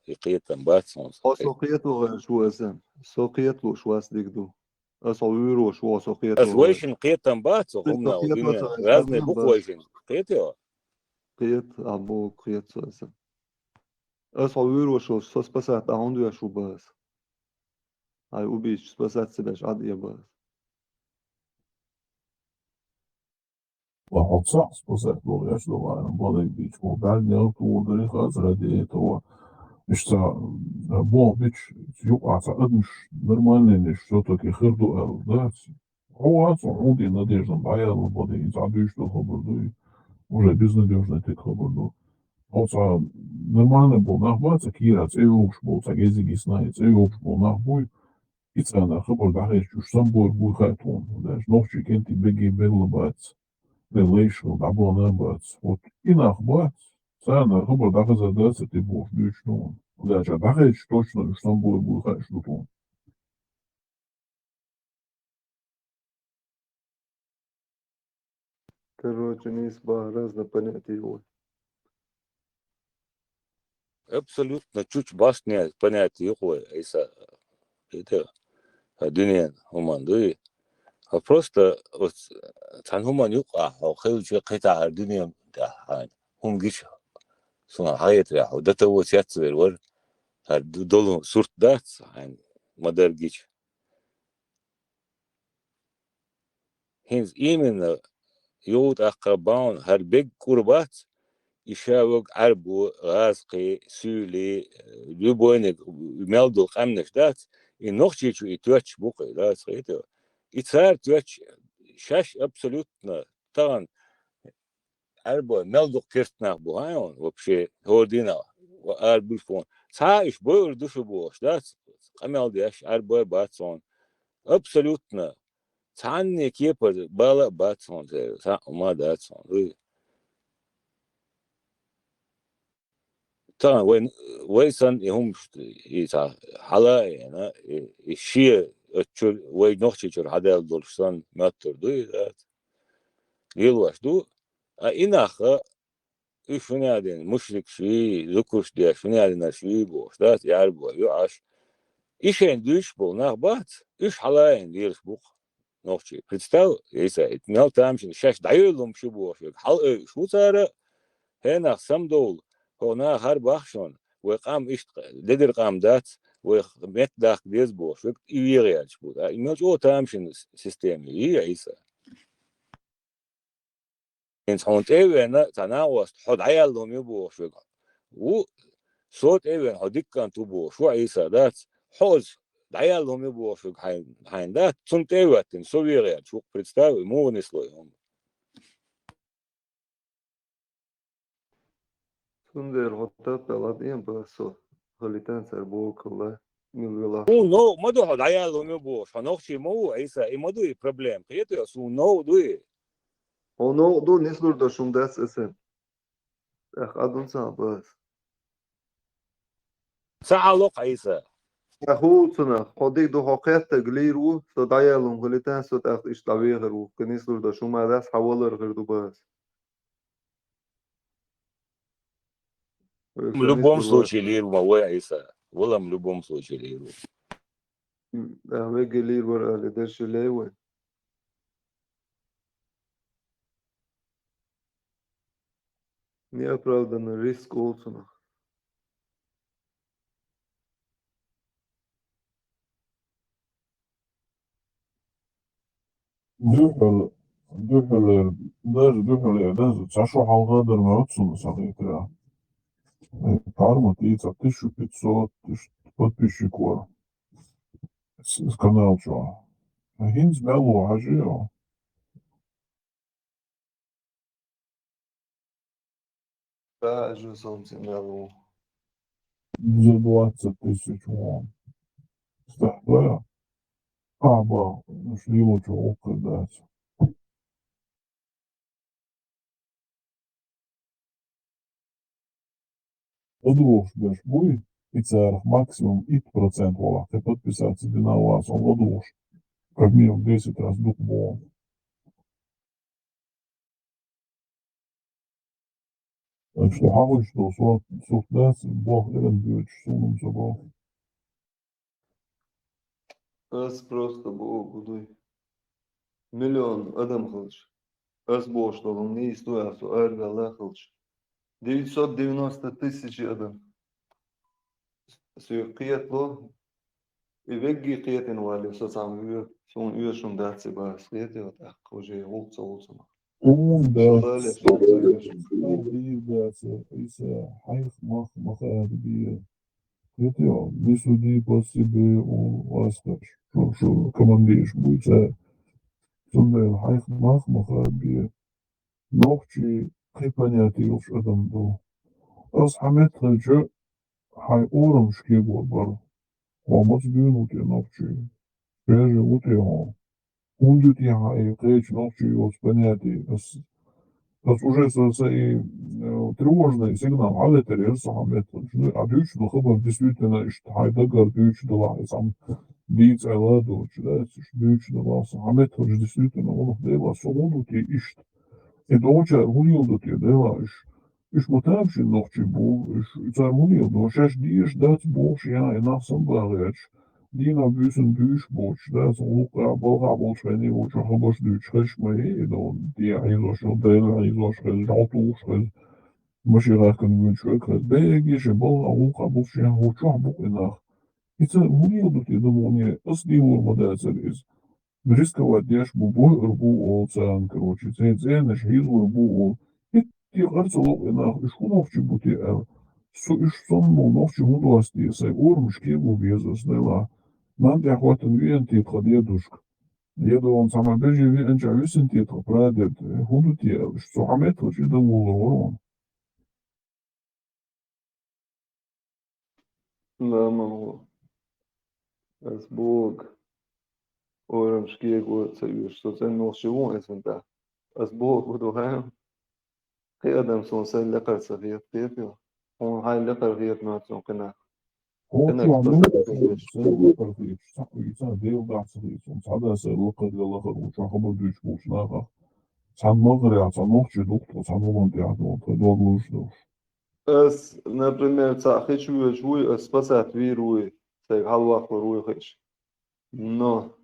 И кхетам бац сон. Хо со кхет вагарч ву аса. Со кхет луш вас дигду. Ас хо вир ваш ву, со кхет Ас вагарч. вайшин кхетам бац, со Со хумна кхет вина. вац, Разный разный бух бац. Вайшин. Кхет я. Кхет, а бу кхет со аса. Ас хо вир ваш со спасать а хун дуаш ву бас. Ай убийч спасать себя ад я бас. Ва хьо цхьаъ спасать ло еш ло вайна, балай бич, хьо бӀаьрнел тур дари хаза ради этого. Иштта, бо бич, юкъа ца адамаш нормальный ниш, всё-таки хир ду аьлла, да? Хьо вац, хьо ди надежда бӀаялла боди, и ца дуьш ду хабар дуй, уже безнадежный тик хабар ду. Хьо ца нормальный бо нах бац, кира цӀе йогуш бо, ца гези гиснай, цӀе йогуш бо нах буй, и царна хабар дӀахӀеччуш самбор буй хаьа тхуна. Даже нохчий кенти беги белла бац. Бе лайшал дӀабона бац. Вот и нах бац. Царна хабар дӀахазар дац, ти бохуш дуьйцу нуна. Даже дӀахӀеччу точно уж самбор буй хаьаш ду тхуна. Короче, нис ба разные понятия ву. Абсолютно чучу басне понятие юкъой, иса, это, дуьнен хӀуман дуй. А просто вот цхьан хӀуман юкъа, хьо хилча кхетахьар дуьнен тӀехь хьайна. ХӀума гича, суна хьаетарехь, хьо до того цецвер вар, хӀара ду-, долу сурт дац хьайна, ма-дарра гича. ХӀинца именно юха тӀаккха бахьана хӀара бегга кӀур бац, и ша ваг Ӏаьрбо, гӀазкхи, суьйли, любойниг мел долу къаьмнаш дац, и нохчичу и тоьтташ бу кхин, дац хета. И цара тоьтташ шаьш абсолютно тахана Ӏаьрбой мел дукха керстанах бу хьан вообще, хӀора дийнахь, ва ара буьш бу. Цхьа уьш бойур ду шу бохуш, дац? Къамел деш, Ӏаьрбой бац хьуна. Абсолютно. Цхьанне кепара бала а бац хьуна церан, цхьа а хӀума дац хьуна. Уй. Тахана вай, вай санна и хӀумаш, и цхьа хьала а йина, и, и шен оцу чуьра, вай нохчий чуьра хьадаьлла долуш санна моьттур ду и, дац? Лелош ду, а и нах а, уьш хӀун аьлла, мушрикаш юй, зукарш деш, хӀун аьллинарш юй бохуш, дац, и Ӏаьрбой ю Ӏаш. И шайна дуьйцуш болу нах бац, уьш хьалаайна лелаш бу-кх нохчий. Представь, Иса, и мел тамашийна шаьш дӀайойла хӀума шу бохуш верг, хьала-, ойуш ву цара, хӀенах самадовла, хӀокху наха хӀара баххьа шуна, вай къам иштта, дедира къам дац, вай метта дахка деза бохуш верг, и вегӀаьлча бу. И мел чӀогӀа тамашийна с-, система ю, Иса. ХӀинца хьуна тӀе а веана, цхьа накъост, хьо дӀаяьлла хӀума ю бохуш верг ву, со тӀе а веана, хьо дика кӀант ву бохуш ву Ӏийса, дац? Хьо иза дӀаяьлла хӀума ю бохуш верг хьайн, хьайн дац? Цунна тӀе а ваьттина, со вегӀаьлча ву-кх, представь, муха нисло и хӀума. Цундела хьо таппа ладийна боху со, хӀалитан цара боху хилла, мила велахь. Хьуна новкъа ма ду хьо дӀаяьлла хӀума ю бохуш, хьо нохчий ма ву, Ӏийса, и ма ду и проблема, кхетий, суна новкъа ду и. Хьо новкъа ду, нислур долуш хӀума дац аса. ТӀаккха Ӏадун цхьа бац. Ца хьалокх, Ӏийса. Ца хӀу цунах, хьо диг ду хьо кхеттаг лийр ву, со дӀаялун хилита, со тӀаккха иштта дӀавехар ву. Кхы нислур до шума дас хьавалар хир ду баз. В любом случае лийр ма вай, Ӏийса. Валам в любом случае лийр ву. М, да, вегге лийр вар али дерши лей вай. Неоправданный риск олцунах. Дуьхьал, дуьхьал, даже дуьхьал, даже ца шо хьалха дар ма цунна сахийтира. Парма ти ца тысяча пятьсот подписчик вар. С, с канал чо. ХӀинца мел ву хьажи йо? Даже сам сигнал ву. За двадцать тысяч вон. Стахба. А, ба, уж лило чо оккха дац. Одугуш беш буй, и царах максимум ит процент вала, кхе подписаться дина васа одугуш. Как минимум десять раз дух бо. Так что хьагуш до сорт, сорт дац, бог эрен бьёч, сунум собо. Ас просто бо гудуй. Миллион адам хилча. Ас бош долун нийс ду ас арвала хилча. Девятьсот девяносто тысяч адам. Су кхетло. И вегги кхетин вали, со сам вю, сун уешун дац и бас. Кхети вот ак, уже улца улца. Ун дац, дац, иса, хайх мах, махар бия. Кхети, не суди по себе, у вас, шу, шу командиш буйца. Сундай хайх мах, махар бия. Нохчи кхи понятие йолуш адам ду. Ас хьаметтахча, хьайн орамаш кего бар. Хьо маца дуьйна ву те нохчи? Бежа ву те хьо? ХӀунда ю те хьан и кхечу нохчи йоцу понятие? Ас, ас уже са, са и, э, тревожный сигнал хьалетар яра со хьаметтахча. Ну, а дуьйцу ду хабар, действительно, иштта хьайн дагар дуьйцу далахь, и сам дийца ла доцу, да, ас иштта дуьйцу далахь, со хьаметтахча, действительно, валах дела, со хӀунда ву те иштта? И догӀучара хӀун йолу ду те, дела, уьш? Уьш ма тамашийна нохчий бу, уьш, цара хӀун йолу ду? Шаьш дезаш дац бохуш, я, и нах самабагӀерча, дийнахь буьйсанна буьйш боцуш, дац, гӀуллакха, балха болчу хенахь вочу хабарш дуьйцуш хезаш ма яй, и ду, дехьа хьийзош, Дела хьийзош хеза, жӀаьла тухуш хеза, машин гӀаьхкина гуьйцуш верг хеза. Бегий шен балха гӀуллакха болуш, я, хӀун чохь бу-кх и нах? И цара хӀун йолу ду те, ду муьне, ас дийхур ма дацара иза. Рисковать деш бу, бойур бу олу царна, короче, церан цӀенош хьийзор бу олу. ХӀетте къар ца ло и нах, уьш хӀун нохчий бу те аьлла. Со уьш сонна нохчий хӀун доцу те, сайн орамаш кего беза ас, дела. Нана тӀехь хӀоттина веана те тхан дедушка? Дедо цхьа ма бежи веанчохь висина те тхан прадед? ХӀун ду те аьлла, уьш со хьаметтахча и дан волур вара ван. Да, мама. Ас боху, орамаш кего ца оьшу, со цӀена нохчи ву ас ван тӀаккха. Ас боху ду хьайн, кхин адам суна сайн лекхар ца хета, кхетий? Хьуна хьайн лекхар хета моьтту суна кхин нах. Хьо кхин чохь нах ца хета, сайн лекхар хеташ, ца хета, Дела дахь ца хета, суна цхьадас сайн лекхар лахара ву, чохь хабар дуьйцуш болчу нахах. Цхьана малхарехь цхьа нохчи дукха тхо, цхьана хӀуманна тӀехь долу, тхо дог луш долуш. Ас, например, цхьаъ хи чу воьдуш вуй, ас спасать вийр вуй, сайга хьалаваккхалур вуй хиъча. Но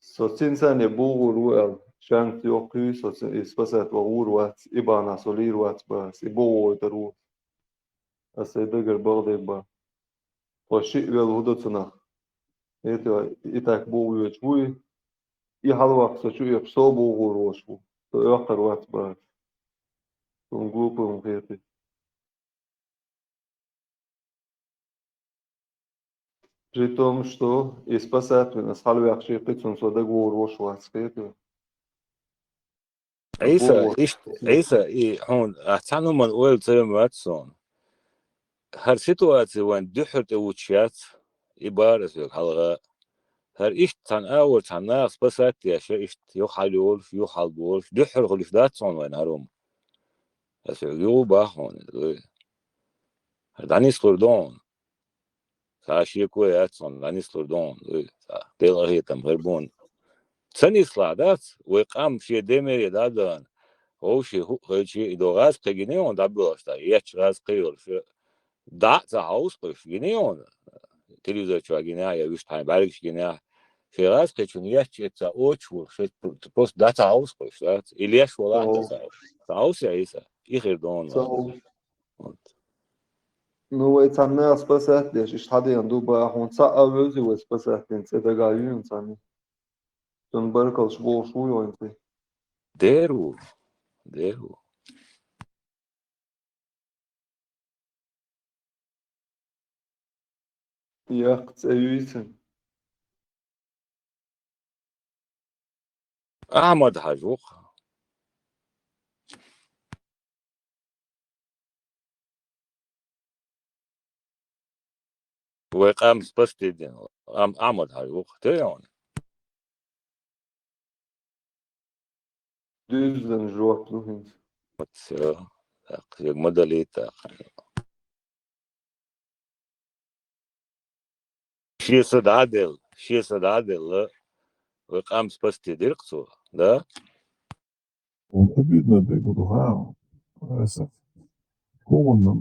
со цуьнан санна богӀур ву аьлла, шанс йоккхуьй, со цуьнан и спасать вахар вац, и бахьана со лийр вац бан ас, и богӀу гӀойтур ву. Ас сайн дагара бакъдерг бан. Тхо шиъ велла хӀун до цунах? ХӀета, и так богӀу воьдуш вуй, и хьалаваккха со чу эккхаш, со богӀур волуш ву. Со оьккхур вац бан ас. Суна глупо хӀума хетий. При том, что и спасать вина ас хьалаваьккхича кхин цунна со дагавогӀур волуш вац, кхетий? Ӏийса, богӀу. Иштта, Ӏийса, и хьуна, ахь цхьана хӀуманна ойла ца йина вац суна. ХӀара ситуаци вайн дуьххьара тӀе вучу яц, и бара ас вега хьалха. ХӀара иштта цхьана агӀор цхьана наха спасать деш, иштта юха хьалайолуш, юха хьалаболуш, дуьххьара хуьлуш дац хьуна вайн хӀара хӀума. Ас вега юха боху хьуна иза, луй. ХӀара дӀанислур ду хьуна. Цхьа шеко яц хьуна, дӀанислур ду хьуна, вай, цхьа, Делан къахетам хир бу хьуна. Ца нислахь дац, вай къам шен ден мере дӀадахана, вовшийн хӀуъ хилча, и до гӀазкхи гина хьуна дӀабоьлхуш, цхьа етташ гӀазкхи йолуш, дӀа а ца хьовса кхуьш, гина хьуна, телевизор чохь гинехь я вуьшта хьайн бӀаьргаш гинехь, шайн гӀазкхичунна етташ эцца оцуш волуш, шайн просто дӀа ца хьовса кхуьш, дац? И леш волахь а ца хьовса. Ца хьовса, Ӏийса? И хир ду хьуна. Ца хьовса. Вот. Ну, вай цхьанна спасать деш, иштта хьадеана ду бахьа хьуна, цхьаъ а вевзий вай спасать дина, цӀе дагахь юьйна цхьанна. Цунна баркаллаш бохуш ву йойна цӀе. Дер ву, дер ву. Яккха цӀе юьйцина. Ахьмад-Хьаьжа ву-кх. Вай къам спасти дина. Ам-, Ахьмад-Хьаьжа ву-кх. Тера хьуна? Дуьззина жоп ду хӀинца. Вот всё. ТӀаккха ерг ма далийта тӀаккха. Шен са дӀаделла, шен са дӀаделла, вай къам спасти дира-кх цо, да? Обидно дерг ду, ха? Аса. Кхунна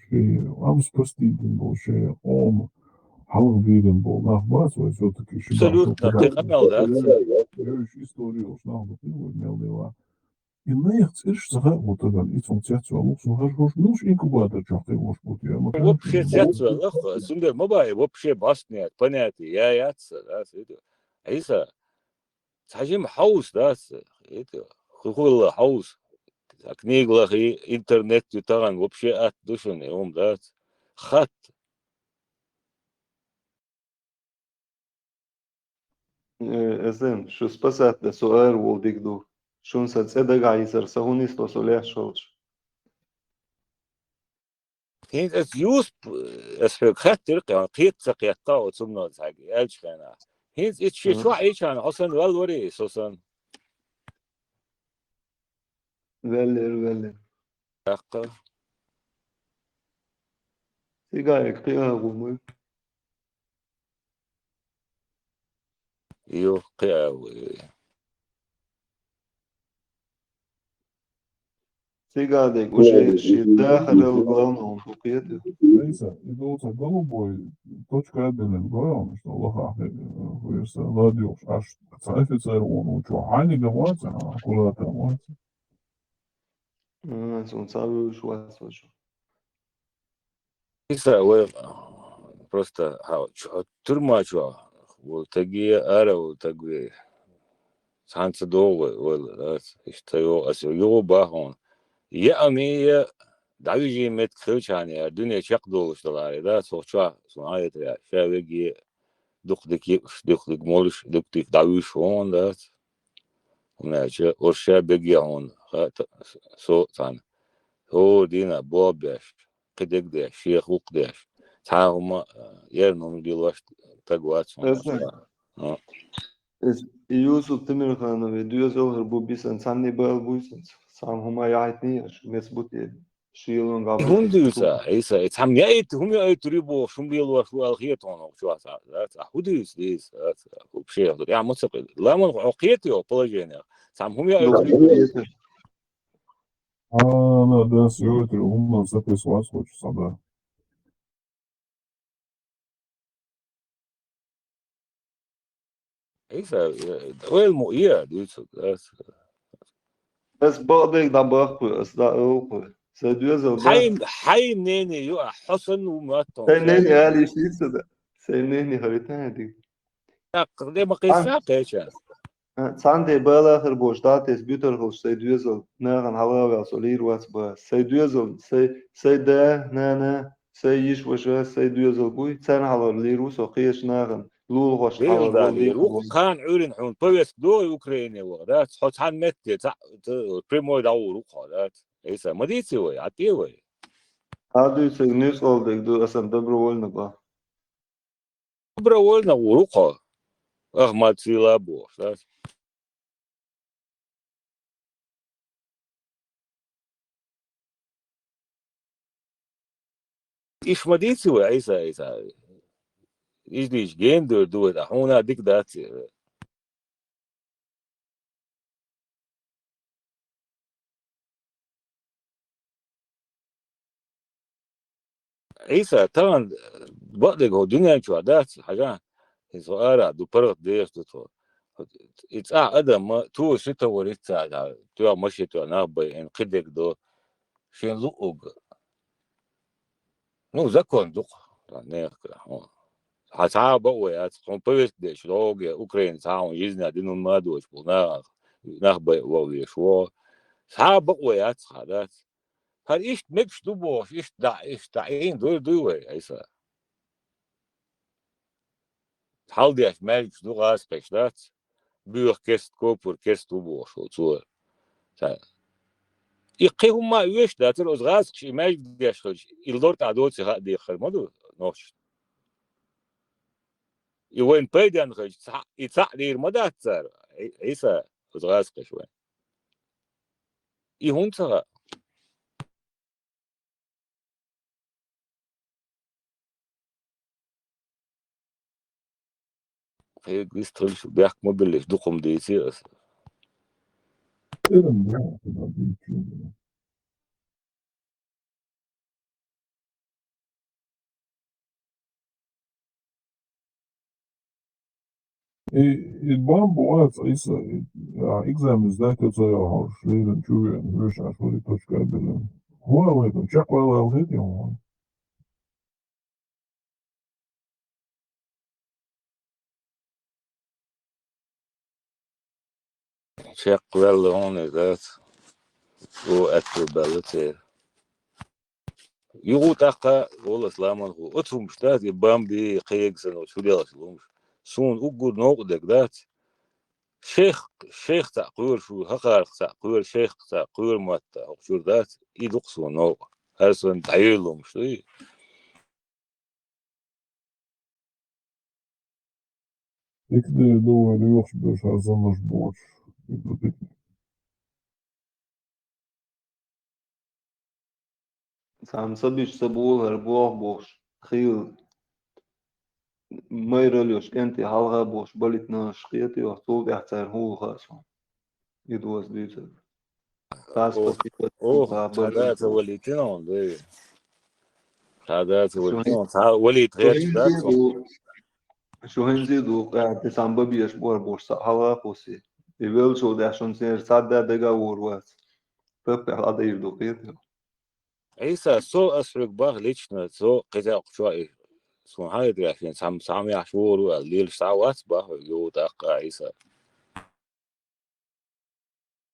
шен къам спасти дина болу, шен къоман хьалха бийрина болу нах бац вай, всё-таки ши... Абсолютно, кхин къамел дац. Йо, историялаш нах ду-кх вай мел дела. И нехан цӀераш ца хаьа ву тагана, и цунна цецваьлла ву-кх, цунна хаза хӀорш муьлш инкубатор чохь тӀе вуш бу те, ма... Вообще цецваьлла-кх, цундела ма баьхьа, вообще бац, нет, понятие я яц, да, Ӏийса. Цхьа жима хьовса дац, это, хи-, хӀуъа хьовса. Книга лахий, интернет ю тахана, вообще атта ду шуна, и хӀума дац. Хатта. Э, эзем, шу спасать дан со ара волу дика ду. Шуна сан цӀе дагахь йисар, сан хӀун йисто со леш хилча? ХӀинца аса Юсуп, аса хьоьга хаьттира-кх, кхета ца кхетта оцу хӀуманал цхьаьнгге, аьллачу хенахь. ХӀинца итт шо чохь Ӏийчхьана, хьо санна ваьлла варий, со санна? Ваьллера, ваьллера. ТӀаккха? Цигахь кхин а гӀум вуй? Йо, кхин а вуй. Цигахь дерг уже шен дахарал главное хӀума ду кхета. Лайса, и долу ца голубой точка а бинарг, главное, что лаха хир, э, хир сан ладоьгӀуш, аш ца офицер вон ву чохь, хьайниг вац, а, аккуратно вац. А, цунна ца вуьйш вац вац. Иса вай просто хьо, чу-, тюрьма чохь волу стаге, ара волу стаге цхьаьна ца догӀу вай, вай, иштта йогӀу, аса юха боху хьуна. Я ами, я дӀавижий меттиг хилчхьана, я дуьне чекхдолуш даларе, да, цо чохь, цунна Ӏаятарехь, ша веге, дукха дика йиъш, дукха дика молуш, дукха дика дӀавуьйш вон, дац. ХӀунда аьлча, уьш ша беге хьуна, ха-, та-, со цхьаьна. ХӀора дийнахь болх беш, кхидерг деш, шех гӀуллакх деш. Цхьа а хӀума, а, ерна хӀума лелош стаг вац хьуна. Аса. А. Иза Юсуп Темирханове доьзал хир бу бисина, цхьанне бала буьйсанца. Цхьа хӀума яхьийтиний аша, меца бу те? Шелон гӀа... И хӀун дуьйцу, Ӏийса? И цхьа яийта, хӀума яийтур ю бохуш, хӀума лелош ву аьлла хета хьуна хӀокху чохь, дац? Ахь хӀун дуьйцу, дийца, дац? ХӀу шех ду, тӀехь ма ца кхин. Ламан хьо кхета йо положениях? Цхьа хӀума яийтур ю? А, на, да, всё, это хӀуманан сапес вац хочешь, да. Иса, э, ойла мо е, дуьйцург, ас. Ас бакъдерг дӀабахкхуй, ас дӀаалкхуй. Сайн доьзал да. Хьайн, хьайн нене ю, а хьо санна ву ма тхьо. Сайн нене али шийца да. Сайн нене хавитана диг. Так, де ма кхийса кхеча. А, цхьанде бала хир бош, дӀатес буьтар хилш сайн доьзал, нахана хьалаваьлла со лийр вац ба. Сайн доьзал, сайн, сайн да, нана, сайн йиш ваша, сайн доьзал буй, царна хьалар лийр ву со кхеча нахана, лулахошна хьалар лийр ву. Кхана Ӏуьйрина хьуна повестка догӀий Украине ваха, да? Хьо цхьана метте, цхьа, ца, прямой дӀагӀур ву хьо, да? Иса, ма дийци вай, а тӀе вай. А дуьйцург нуьцкъала дерг ду, асан добровольно ба. Добровольно гӀур ву хьо. Ахмад сила бохуш, да? Иш ма дийци вай, Ӏийса, Ӏийса. Излийча гена дер ду вай, хьуна дика дац. Ӏийса, тахана бакъдерг хӀо дуьнен чохь дац, хьажа, иза хӀо ара ду, паргӀат деш ду тхо. И цӀахь адам ма, тур ши товар йицца, тоьхна машин тоьхна нах байина, кхидерг до, шен луъург. Ну, закон ду-кх, нехан, хьо. Хьан цхьа а бакъо яц, хьуна повестка деш, логе, Украина цхьа хьуна жизнь дина ма доцуш болу нах, нах бай вовлеш во. Цхьа а бакъо яц, хьан дац. ХӀара иштта мегаш ду бохуш, иштта дӀа, иштта дӀа, Ӏийна дуй, дуй вай, Ӏийса. Хьалдеш маьждигаш ду гӀазкхаша дац, боьха керста, копур керста ву бохуш ву цо. Ца-, и кхин хӀумма а оьшуш дацара, оцу гӀазкхаша и маьждиг деш хилча, и лор тӀехь доций хаа дехар ма ду нохчашна. И вайна пайденна хилча, цхьаъ, и цхьаъ дийр ма дац цара, Ӏи-, Ӏийса, оцу гӀазкхаша вайн. И хӀунда ца хаьа? Кхин вистхуьлуш бехк ма биллича, дукха хӀума дийцира аса. И, и бомба вац, Ӏийса, и, а, экзамен сдать ца йогӀуш, леррина чу веана, вешаш вари точка беллина. ХӀун а вай, чекхвалла хетий хьуна? Чекхваьлла хьуна дац. О, аьтту баьлла церан. Юха тӀаккха, Олас ламан хӀу. Оцу хӀумаш дац, и бамби, кхега санна, оцу хӀу делахь лумаш. Суна уггар новкъа дерг дац. Шайх, шайх цхьаъ кхоьру шу, хӀокхарах цхьаъ кхоьру, шайх цхьаъ кхоьру матта, хӀокху чуьра дац, и ду-кх суна новкъа. ХӀара сан дӀайолалуш дуй? Дика дер ду вай лоьхуш берш хӀара саннаш боцуш. Дика ду дика. Цхьамма ца бича ца болу хӀара болх бохуш, хийла майралла йолуш кӀентий хьалха бохуш балийтинарш кхетий, цул тӀаьхьа цара хӀула хаьа суна. И доса дуьйцург. О, о, цхьа да ца валийтина хьуна, дуй? Цхьа да ца валийтина хьуна, цхьа валийта гӀерташ дац хьуна? Шу хӀинца а ду, кхаьа, те сан бан беш бора бохуш, цхьа хьалха а кхуссий. И веллачул тӀаьхьа шуна церан цхьа а дага а вогӀур вац. Таппехь дӀадийр ду, кхетий? Ӏийса, со ас хьоьга бах лично, со кхидӀа кху чохь и суна хьан а дехкина, цхьа, цхьа мехаш вогӀур ву аьлла, лелаш цхьа а вац бах хьоьга, юха тӀаккха, Ӏийса.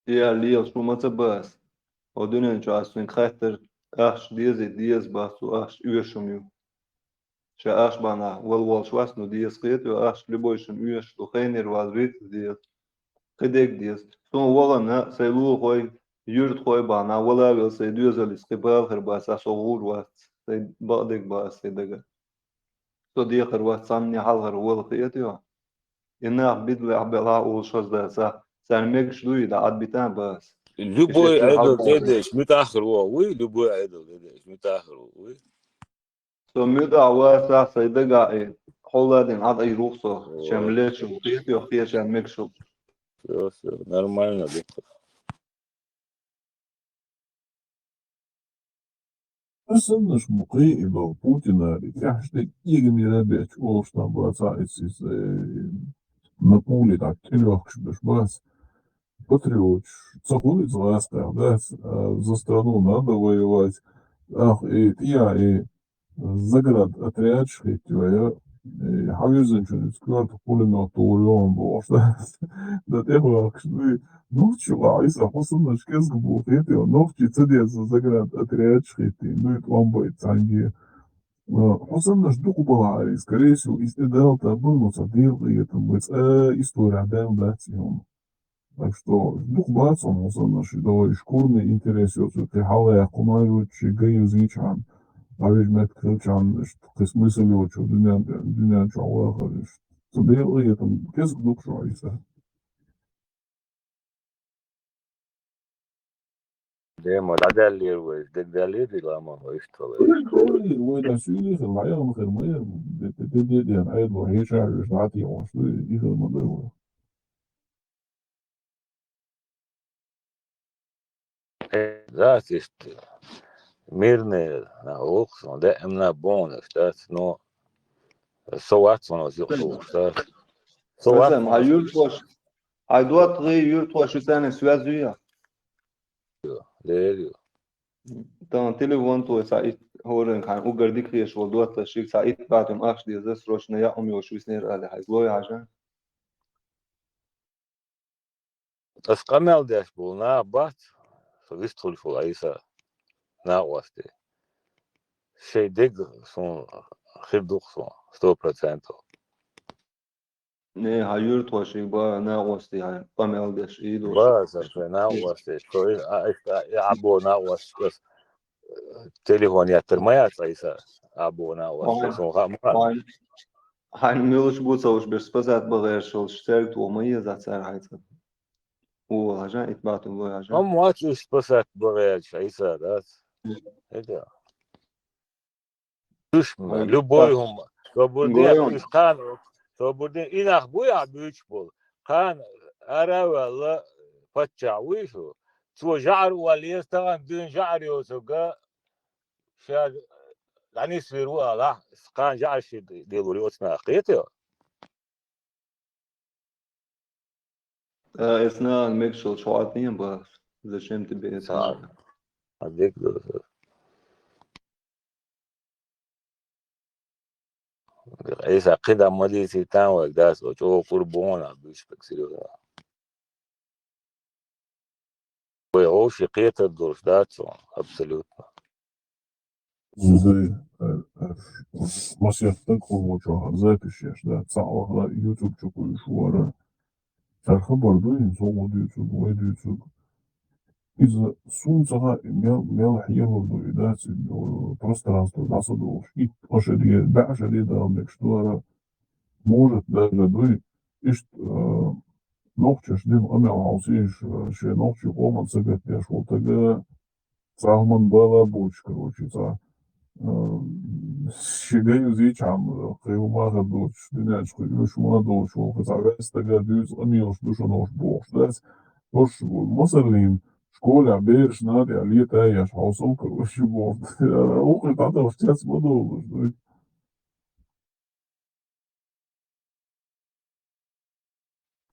И аьлла лелаш ву ма ца бац. Хьо дуьнен чу ас вуьнга хаттар, ахча дезий, деза бац, цу ахча оьшуш ю. Ша ахча бахьана вала волуш вац, ну деза кхетий, ахча любой шуна оьшуш ду, хенера ваза виц деза. Кхидерг деза. Суна вахана, сайн лулахой, юьртахой бахьана, вала а велла, сайн доьзаллица кхин бала хир бац, со гӀур вац, сайн бакъдерг бац сайн дага. Со дехар вац, цхьанне хьалхара вала кхетий. И нах бидалехь белахь а уллуш хаза дац, царна мегаш дуй, дӀа Ӏад бита а бац. Любой Ӏедал тӀедеш, муьтӀахь хир ву, вуй, любой Ӏедал тӀедеш, муьтӀахь хир ву, вуй. Со муьтӀахь вацахь, сайн дагахь и хьулладина Ӏад Ӏийр ву-кх со, шен лечун кхетий, кхечарна мегаш хилча. Всё, всё, нормально ду-кх. Ас саннаш ма кхий и долу Путина, и тӀаьхьаш дерг кегамера бетташ олуш там бацахь, иза, иза, э, на пули так тӀелохкуш берш бац. Патриоташ, ца хуьлу иза гӀазкхех дац, а, за страну надо воевать. Ах, и тӀе а, и заградотрядаш хӀиттайо, я, и хьан вирзинчун иза коьртах пулемёт тухур ю хьуна бохуш, да, тӀехваьккхаш дуй. Нохчи вахьа, иза хьо саннаш кӀезга бу хетий, нохчи ца деза заградотрядаш хӀиттийна дуй, тӀом байта цхьаьнгге. А, хьо саннаш дукха балахь, и, скорее всего, иза тӀедалла тӀаккха бу, но цхьа дела къинхетам бу, цкъа исторехь даьлла дац и хӀума. Так что дукха бац хьуна хӀусамнаш, и догӀу и шкурный интерес йоцург, кхин хьалаяьккхина а йоцуш, шен ган юзийчхьана, дӀавижа меттиг хилчхьана, иштта кхин смысл йоцуш дуьнен, дуьнен чохь вахар, иштта. Цу Делан къинхетам кӀезиг ду-кх шух, Ӏийса. Де ма дӀадаьллера вай, дегдаьллера дила ма вай иштта вай. Вай, вай, вай, да, суьйли хир, ма яла ма хир, ма яла. Де, де, де, де, де, айдо, хӀеча, хӀуш, дӀатӀе, ваш, вай, и хир ма дай вай. Э, да, иштта. Мирный, на, вокху сон, де, эмна бонаш, да, но со вац, сон оз юкъ вокхуш, да. Со вац, Васем, сон хьан оз юрташ, хьан доттагӀий, юрташ, шу царна связь юй? Лер ю. Тан телефон твой цхьа итт хӀоранга хьан угар дика хеш волу доттагӀий шига цхьа итт бӀе тӀем ахча деза, срочно яа хӀума йолуш виснера аьлла, хьайза лой хьажа? Ас къамел деш болу нах бац, со вистхуьлуш волу Ӏийса накъостий. Шайн дега суна хир ду-кх суна, сто процентов. Не, хьан юьртахошка бан накъостий хьайн къамел деш, и ду. Ба, сан шайн накъостий, со и, а, и, а, и Ӏабо накъостий, ас, э, телефон еттар ма яц Ӏийса, Ӏабо накъостий, суна хаа ма хаьа. Хьайн, хьайн муьлш бу ца уьш берш спасать бан гӀерташ волуш, цаьрга тӀо ма еза цара хьайца. Вон хьажа, итт бӀе тӀем лой хьажа. Амма вац уьш спасать бан гӀерташ, Ӏийса дац. ХӀета. Уьш ма, любой хӀума. Собар де, уьш кхана, собар де, и нах буй ахь буьйцуш болу. Кхана ара а ваьлла, паччахь вуй шу. Цо жаӀар олла еза, тахана дуьйна жаӀар йоцург, ша дӀанисвийр ву алахь, кхана жаӀар ши делур ю оцу наха, кхетий? А, эс нахана мегаш йолчу хьо тӀе ма бахаш. Зачем тебе это надо? А дика ду. Эса кхидӀа ма дийций тан вайга, дас, о, чӀогӀа кура бохьана, а буьйцу бек серьёзно. Вай вовшийн кхетар долуш дац суна, абсолютно. Зай, э, э, масех стаг хӀума чохь запись еш, да, цхьаъ вахара YouTube чу кхуьйсуш вара. Цара хабар ду, хӀинца хӀокхо дуьйцург, вай дуьйцург. Иза суна ца хаьа, мел, мел хьелур ду и, да, цига, э, пространство дӀа ца долуш. Итт шаре, бӀе шаре дала мегаш ду хӀара. Может, даже дуй, иштта, э, нохчаша дина къамел хьовсийша, э, шен нохчийн къоман сагатдеш волу стага, цхьа хӀуманна бала а боцуш, короче, цхьа, э, ши гай юзийчхьана, кхин хӀума хир доцуш, дуьнен чу кхин уьш ма а доцуш волу, кхин цхьа ваьсса стага дуьйцу къамелаш ду шуна уьш бохуш дац. Уьш масаллин, школехь бераш нана тӀехь лета а еш хьовсал, короче, боху. Вукхе дӀадахча цец ма долуш дуй.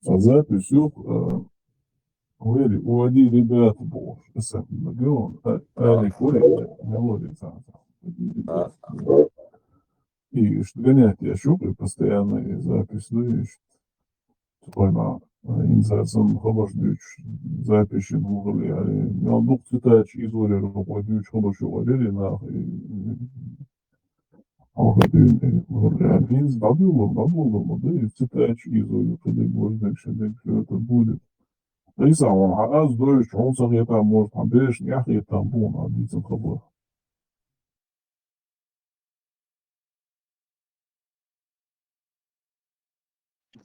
Цхьа запись ю, э, вери, уводи ребята бохуш. Эса мегион, а, али кури, мелоди цхьа. И иштта гонять еш ю, и постоянно и запись ду, и иштта. Тхойна, э, инзарсан хабарш дуьйцуш, запись ю, мел дукха цитаташ изорера, хӀокхо дуьйцу хабарш ю, вери нах, и, и, Хьалха дуьйна, э, валлахӀи, хӀинца дӀадуьйлур, дӀадуьйлур ма ду, и цитаташ изо ю, кхидерг, важнерг, шадерг, всё это будет. Ӏийса, вон хьан аз дойчу, хьуна ца хетахь, может, хьан берашна эхь хетахь бу, хьан дийцина хабар.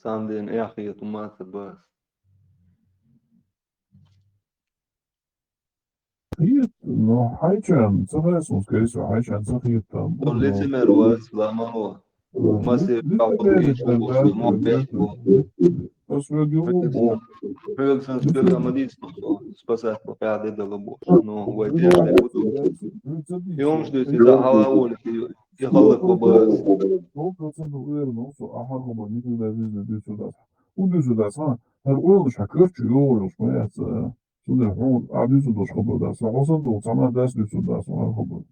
Цхьана дена эхь хетахь ма ца бац. Хет, ну, хьайчарна ца хаьа суна, скорее всего, хьайчарна ца хета там бу, но лицемер вац, ламан ву. Масе лицемер, да, да, да, да. Ас вегиу бу. Хьоьга сан скоьга ма дийца, спасать бу, къаьхьа де дала бу. Ну, вай деш де бу. Юмш дийца, да, хьала волу, и халла бу бац. Сто процентов уверен, ну, со ахьа хабар никогда в жизни дийцу дац. У дийцу дац, ха? ХӀара ойлаш хьан кхерчу йогӀуш, ма яц, а? Цундела хьуна а дуьйцур долуш хабар дац, сан хьо санна долу цхьа нах дац дуьйцур дац, хьуна хабар.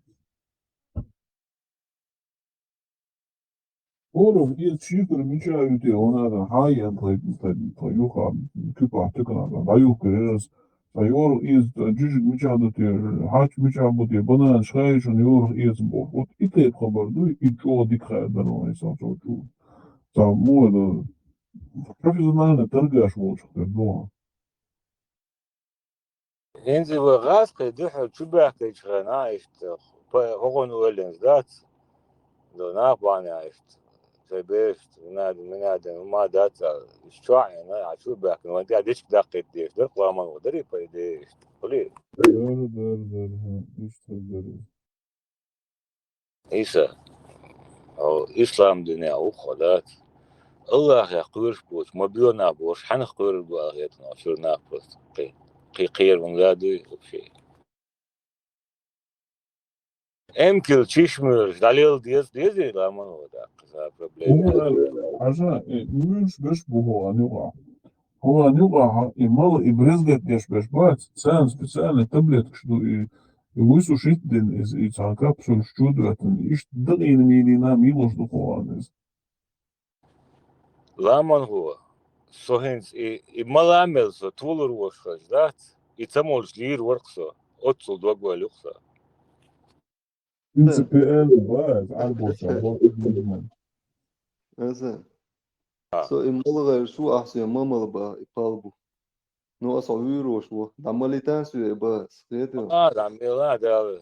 Урах иза чикара мича ю те, вон ара хьан ян тхай, тхай, тхай юха, куьпахь туькана, дӀаюхкар ерас, сан йорах иза жижиг мича ду те, хьач мича бу те, бананаш хаьий шуна йорах иза боху. Вот и тайпа хабар ду, и чӀогӀа дика хаьа дара вайн сан цо чу. Сан мо ду, профессиональный торгаш волчух тера ду. ХӀинца вай гӀазкхий дуьхьал чу баьхкичхьана, иштта, па-, хӀокхуьнан ойланца дац, до нах бахьана, иштта, тхай бешт, минадин, минадин, ма дац, а, чоа, на, а чу бахкин, ван тя дичк даккхет деш, дар кламан, дари пайдеш, хули. Дар, дар, дар, ха, ишта дар. Иса, о, ислам дине ухо дац. Аллах я кхуьрш боч, ма биона бош, хьанах кхуьрш бу ахет, но, чур нах просто. Кхи, кхи, кхир вун ладу, вообще. Эмкил чишмыр, далил дез, дез, ламан вода, кхиза проблема. Хьажа, э, муьш беш бу хо, а, нюга. Хьо нюкъахьа и мала, и брезгать деш беш бац, царна специальный таблеткаш ду, и, и высушить дин, и, и цхьан капсулаш чу доьттан, иштта дакъийна мийдина мийлуш ду хьо иза. Ламан хьо, со хӀинца и, и мала мел со толур вош хаж дац, и ца молуш лийр варх со, оццул дог валюх со. Принципиально бац, Ӏарбоша бо изман. Аза. А. Со и мала гӀайр шу ахьсен ма мала ба, и пал бу. Ну, аса вуьйр вош во. ДӀа малитан суе ба, схету. А, дӀа мела, дал.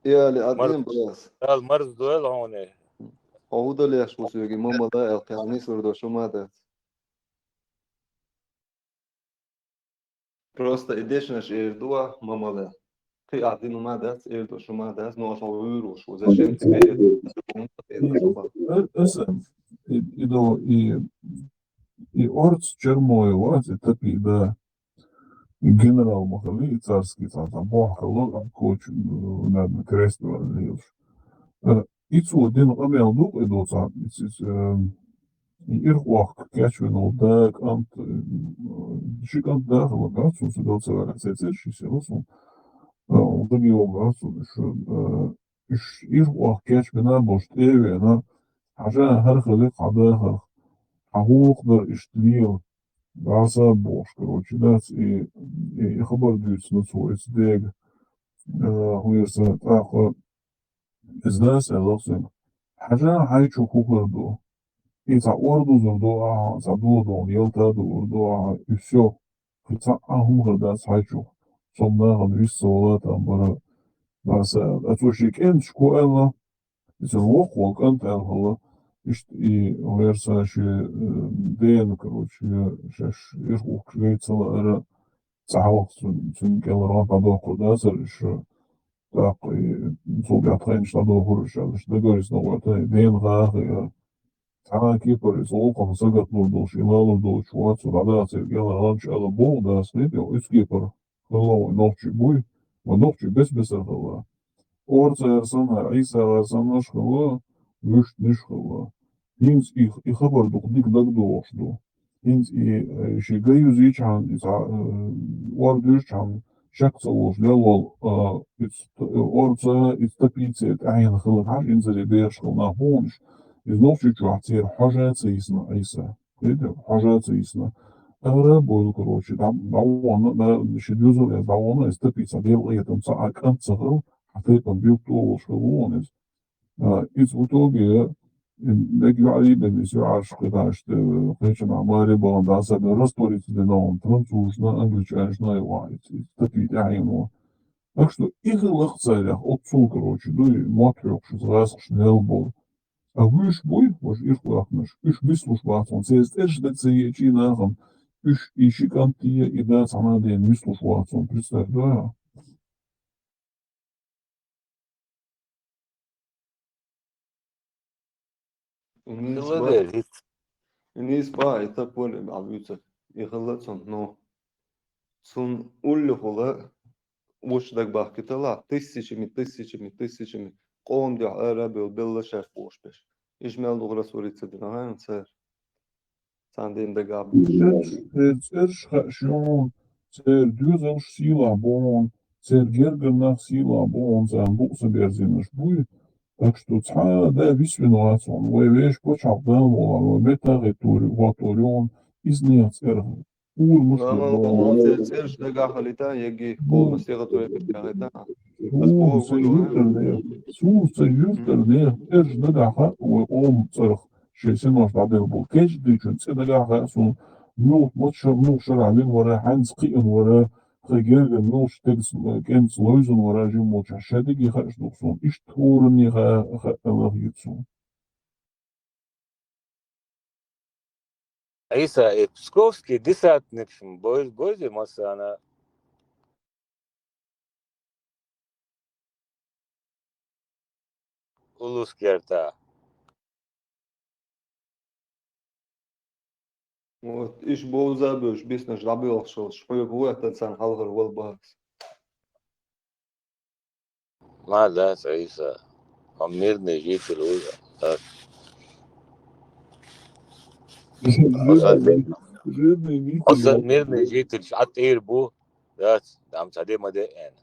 И али Мар-, адем бас. Дал марз дуэл гӀоне. Хьо худа леш во суеги ма мала, эл кхяни сур до шума дац. Просто и дешнаш эр дуа, ма мала. Кхи а дину ма дац, эр ду шума дац, но аса вуьйр вош во. Зачем тебе это? Э, эсэ, и, и до, и, и орц Чермоева, и тапи, да. И генерал махали, и царский цар, там, бахала, а, коч, э, наверное, крест валил. Э, и цу дин къамел дук, и до цар, и, и, э, и ирхуах кячвен ол да, кӀант, э, ши кӀант да, хала, да, цу, цу, до цар, цецер, ши се, русу. Э, ол да, гео, да, цу, ш-, э, Уьш ирхуах кечбина бош тӀевена, хьажа хӀара хили хьадахарх, хьан гӀулакх дар иштта лела, дӀаса бохуш, короче, дац и, и, и хабар дуьйцу цо эца дега, э, хӀуьрса тӀаккха иза дас аьлла цуьнга: «Хьажа хьайчу хӀу хӀара ду? И цхьа ор дузур ду ахьа, цхьа додон ялта дуур ду ахьа, и всё». Кхин цхьа а хӀума хир дац хьайчух, цомнахана вист ца вала там бара. Баса, а цо ши кӀенташ ку аьлла, и цуьнан воккхаволу кӀант аьлла хилла, иштта и гӀерса ши, э, дена, короче, шаьш ирхухкуш гайта ца лаара, цхьа хьалха цуьнан, цуьнан кӀелара дӀадоккхур дацара, иштта тӀаккха и цул тӀаьхьа тхайнаш дӀадохур, иштта аьлла, иштта дагайсна гӀоьрта, и дена гӀаха яра. Цхьана кепара иза гӀуллакхана сагатдур долуш, и лалур долуш вац, цо дӀадахацара кӀелара гӀанча аьлла боху дас хилла, иза кепара хилла вайн нохчий буй, вайн нохчий бес-бесара хилла. Орцагара санна, Ӏийсагара саннаш хилла, вуьштанаш хилла. ХӀинца и, и хабар дукха дика дагадогӀуш ду. ХӀинца и, э, ши ган юзийчхьана, и цхьа, э, ор дуьйцчхьана, шек ца волуш лелвол, а, иза т-, орца, иза тапийца тӀаьхьена хилар хьажа инзаре бехаш хилла нах бохуш, иза нохчийчохь церан хьожа ца йисна Ӏийса. Кхетий, хьожа ца йисна. Ара а бойла, короче, дӀа-, дӀавахана, да, ши доьзал эца дӀавахана, иза тапийца делкъетам ца а кӀант ца хилла, хьан тайпана билггал волуш хилла вон иза. А, иза в итоге, м, мега юьхьарий бен иза юьхьӀаьржа кхидӀа, иштта, кхечанхьа маре бахана, дӀа, особенно раствориться дина вон французашна, англичанашна, и ван, иза, иза тапий тӀаьхьено. Так что и хилла-кх царех, оццул, короче, дуй, мотт хьоькхуш иза гӀазкхашна лелла болу. А вуьш буй, важа ирхъоьхкинарш, уьш бислуш бац хьуна, церан цӀераш дага ца еачий нахана, уьш и ши кӀант а, и да цхьана а дена вислуш вац хьуна, представь, да? Нийса Хилла ба. Дер, хӀиц. Нийса ба, и тапвар а вуьйцур. И хилла цунна, но цунна уллехула вуш дагабахкийталахь, тысячами, тысячами, тысячами къоман дуьхьа ара а бевлла, белла шаьш бохуш берш. Иша мел дукха раствориться дина хьайна цара. Царна дийна дагахь бу. Церан цӀераш хаьа шуна, церан доьзалш сийлахь бу хьуна, церан гергара нах сийлахь бу хьуна, царна букъ ца берзийнарш буй. Так что цхьа а да висвина вац хьуна, вай вешан пачхьалкх Дала волахь, вай меттахӀиттур, хӀоттур ю хьуна, иза нехан цӀерах урамаш а Ламан бу хьуна. Церан цӀераш дагахь хилийта, егги Ну, къоман стегӀа тойпа тӀехӀита. Аса хӀума боху ца вуй юьртара ван. Нехан, суна ца юьртара нехан цӀераш дагахь хаьа вай къоман цӀерах. Шайн синош дӀаделла болу кечдийчун цӀе дагахь хаьа суна, муьлха мат шар, муьлха шарахь вина вара, хьаьнца кхиъна вара, тхан гергара муьлхачу стеган кӀентаца ловзийна вара, жимма волчохь шадерриге хууш ду суна, иштта хӀоранна хаьа, хаьа аьлла хета суна. Ӏийса, э, псковский десантникаш м боз-, бозий массанена улус керта. Вот, иш бовза а беш, биснаш дӀабелхаш хилча, хьоьга ву аьттан царна хьалхара вала бахьас. Ма дац, Ӏийса. Хьо мирный житель ву, дац. Хьо сан, хьо сан мирный житель, ша тӀера бу, дац, дам ца де ма де аьнна.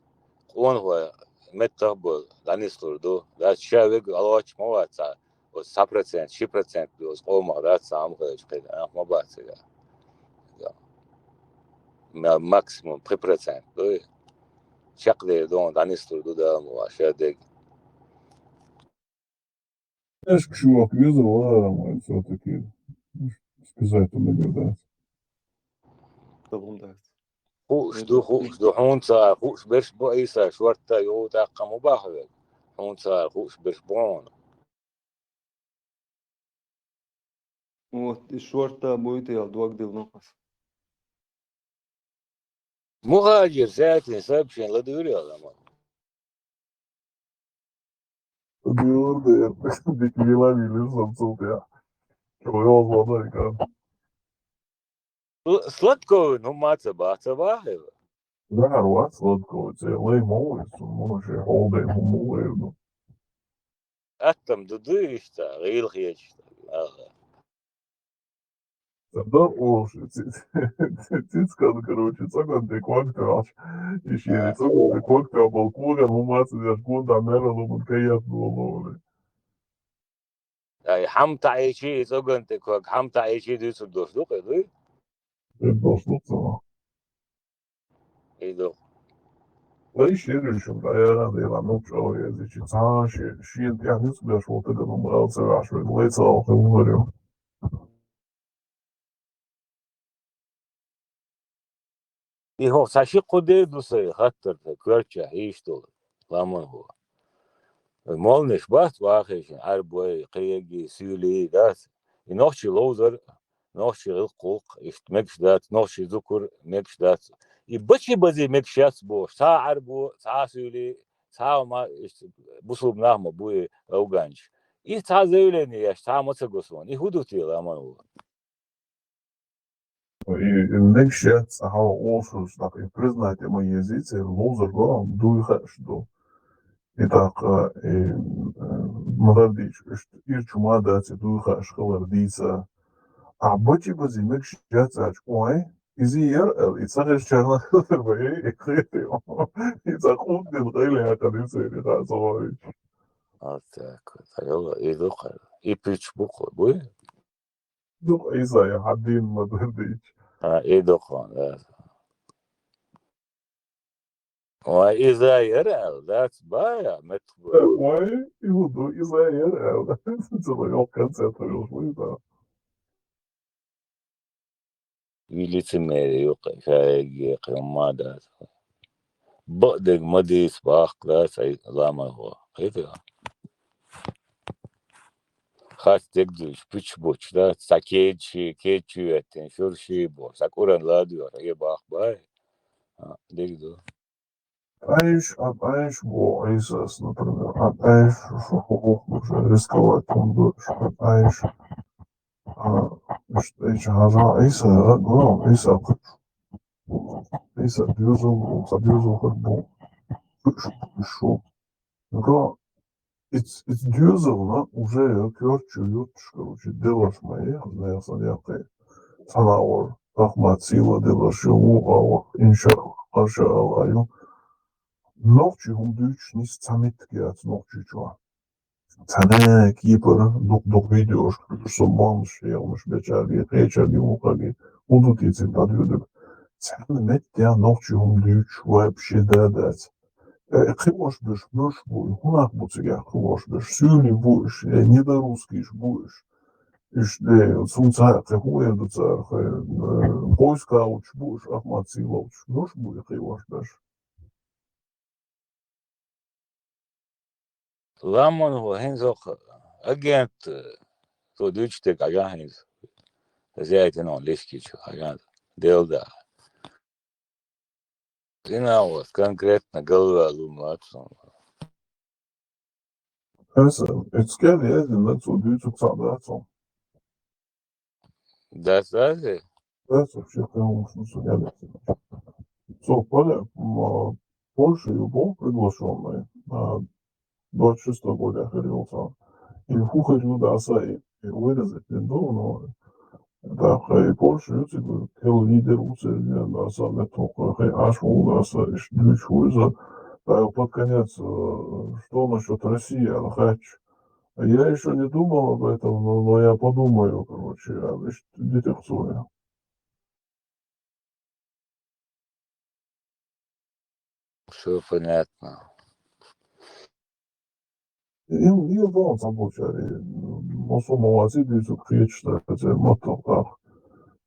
Къонахой меттах бу, дӀанислур ду, дац, ша вега алоч ма вац, оцу цхьа процент, ши процент ду оцу къомах, дац, цхьа хӀума хилча кхин, а, ма бац цига. Ма-, максимум пхи процент ду. Чекхдер ду, дӀанислур ду Дала ма вац, ша дега. Эшка шух веза вара, всё-таки сказать ему не даст. Хууш ду, хууш ду. Хьуна цара хууш берш бу, Ӏийса, шортта юха тӀаккха ма бахьа вега. Хьуна цара хууш берш бу хьуна. Вот, и шортта буй те аьлла дог диллина ас. Мухажир саьтин сообщени ладуьйра аьлла ма. Дика вела вилира сан цул тӀаьхьа. Чо йоза вадай кан. Л-, Сладковый, ну, ма ца баха, ца баха хӀара. Дахьар вац Сладковый, цӀе лай ма ву иза, цунна муха шен хьолдай хӀума ма ву эр ду. Аттам ду дуй иштта, гӀийла хеташ, аха. Ца дан олуш, ци-, ци-, цицкан, короче, цӀоган тӀе ког тоьхча, и шен цӀоган тӀе ког тоьхна болу коган хӀума ца деш, гондахь мел а ломан кайет болу олий. Ай, хьамта Ӏийчи, и цӀоган тӀе ког, хьамта Ӏийчи дуьйцур долуш ду кхин, дуй? Эр долуш ду ца. И ду. Вай шерашка дӀаяра дела, ну, чӀогӀа езичи, цхьа а ше-, шена тӀехь ницкъ беш волу тагана хӀума ала ца ваьхьаш верг, вай ца алхе вуьгӀар ю. И хӀокху цхьа ши-кхо де ду сайн хаттар тхан коьртачохь йийш долу, ламан хӀу. Молнаш бац вахийшина, Ӏаьрбой, кхеги, суьйлий дац. И нохчий ловзар, нохчий гӀиллакх-гӀуллакх, иштта мегаш дац, нохчий зукар мегаш дац. И бачи базе мегаш яц бохуш, цхьа Ӏаьрбо, цхьа суьйлий, цхьа а ма, иштта бусулба нах ма бу и афганчаш. И цхьа заявление еш, цхьа а ма ца го суна. И хӀун ду те, ламан хӀу? И, и мегаш яц цкъа хьалха олуш, тӀаккха и признать а ма езий, церан ловзар го, дуй хаьаш ду. И тӀаккха, и, э, ма-дарра дийцича, иштта ирчу ма дац, и дуй хаьаш хилар дийца. Ахь бачи базе мегаш яц аьлча, ой, иза яра аьлла, и ца хезначарна хилар бан, и хетий. И цхьа къуддина къайле хьаькхина ю церан, и хаа ца гӀовича. А так, ца йола, и ду кхара. И пуьч бу кху, буй? Дукха иза я хьан дийна ма-дарра дийцича. А, и дукха, да. Вай, иза яра аьлла, дац, бая, меттах бу. Вай, и хӀун ду, иза яра аьлла. Ца ма йоккха концерт хьуьлуш вуй, да. И лицемерие ю кхин, ша хӀегге кхин хӀума дац. Бакъдерг ма дийца бахка дац, ай, ламан хӀу. Кхетий? Хац дерг дуьйцуш, пуьч бучу, да? Цхьа кеда ши, кеда чу йоьттина, шура ши бохуш, цхьа кӀуран ладоьгӀуш, хье бахка бай. А, дерг ду. Ӏайш, а, Ӏайш боху Ӏийсас, например, а, Ӏайш, шу хӀун боху, шу рисковать хӀун ду, шу Ӏайш. А, иштта Ӏийча хьажа Ӏийса, а, ну, Ӏийса кхуьуш. Ӏийса доьзал бу, цхьа доьзал хир бу. Кхуьуш, кхуьуш шу. Ну, ка, Иц-, иц доьзална уже я коьртачу ютташ, короче, делаш ма яхна, яхна яккхий. Цхьана а вара, Ахмат Сила делаш ю, вукху а вара, иншааллах, машааллах ю. Нохчий хӀума дуьйцуш нис цхьа меттиг яц Нохчийчохь. Цхьана кепара дукха-дукха видеош, со бомбаш, хьехамаш бечарга, кхечарга, вукхарга, хӀун ду те цигахь дӀадоьдург. Цхьана меттехь нохчий хӀума дуьйцуш вообще да дац. Э, кхиош берш муьлш бу, и хӀун нах бу цигахь кхиош берш? Суьйли бу уьш, э, недорусскийш бу уьш. Уьш, э, цунца кхин хӀун эр ду цара, кхин, э, поисковикаш бу уьш, Ахмат Силович. Муьлш бу и кхиош берш? Ламан хӀу хӀинца хӀокху агент, э, цо дуьйцуш дерг Ӏажахь хӀинца. Зяйтина он лишки чу, хьажан, делда. Зина вот конкретно галвалу мацун. Эсэ, эцкел езина цу дюцук садацун. Дасази? Дасази, вообще, конечно, судя. Со, Польша, м, Польша, любой приглашённый, а, двадцать шестого года херился. И хухарь даса, и, и вырезать не думал, но да, хай Польша, ю, типа, кел лидер у Сербии, да, саммит, хай аш у, да, са, иш, дюч, хуй, за, да, под конец, э, что насчёт России, Алхач? Я ещё не думал об этом, но, но я подумаю, короче, а, иш, детекцию. Всё понятно. Им, им вон забочари, мосо мовази дизу кречта, це мотор так.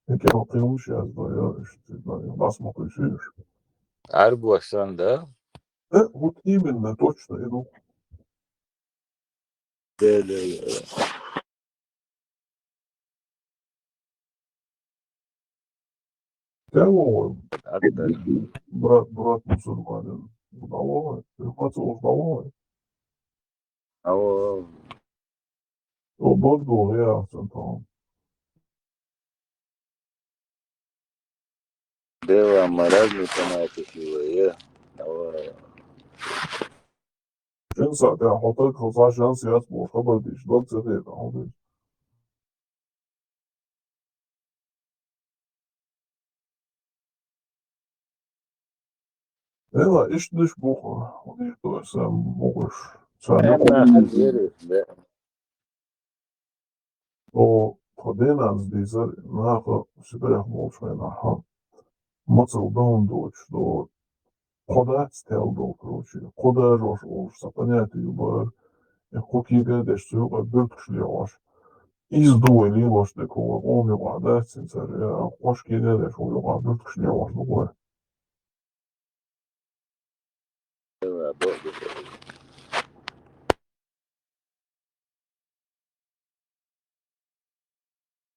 Яке отримуєш, я знаю, что ты знаешь, вас могу сидишь. Арбуасан, да? Э, вот именно, точно, иду. Да, да, да. Тя Вова, брат, брат мусульманин. Удалого, ты хотел удалого? Ало. О, Богду, я сам там. Дела, ма разные фанаты сила, я. Ало. Шин са, тя хотак, хоза шанс, я спор, хабар диш, дог цеде, там, диш. Эла, иш диш буха, он иш дойсам бугуш. Сами Эмма, бугуш. Веришь, да. О, поденанс дизер, наха, сибирях молчай, наха. Мацал дом доч, до. Кода стел дол, короче. Кода жош олш, са понятие юбар. Э, ко кига деш, су юга бюрт кшли ош. Из дуэ ли ош, де кова, ом юга, да, син сар, э, кош кига деш, ом юга бюрт кшли ош, дуэ.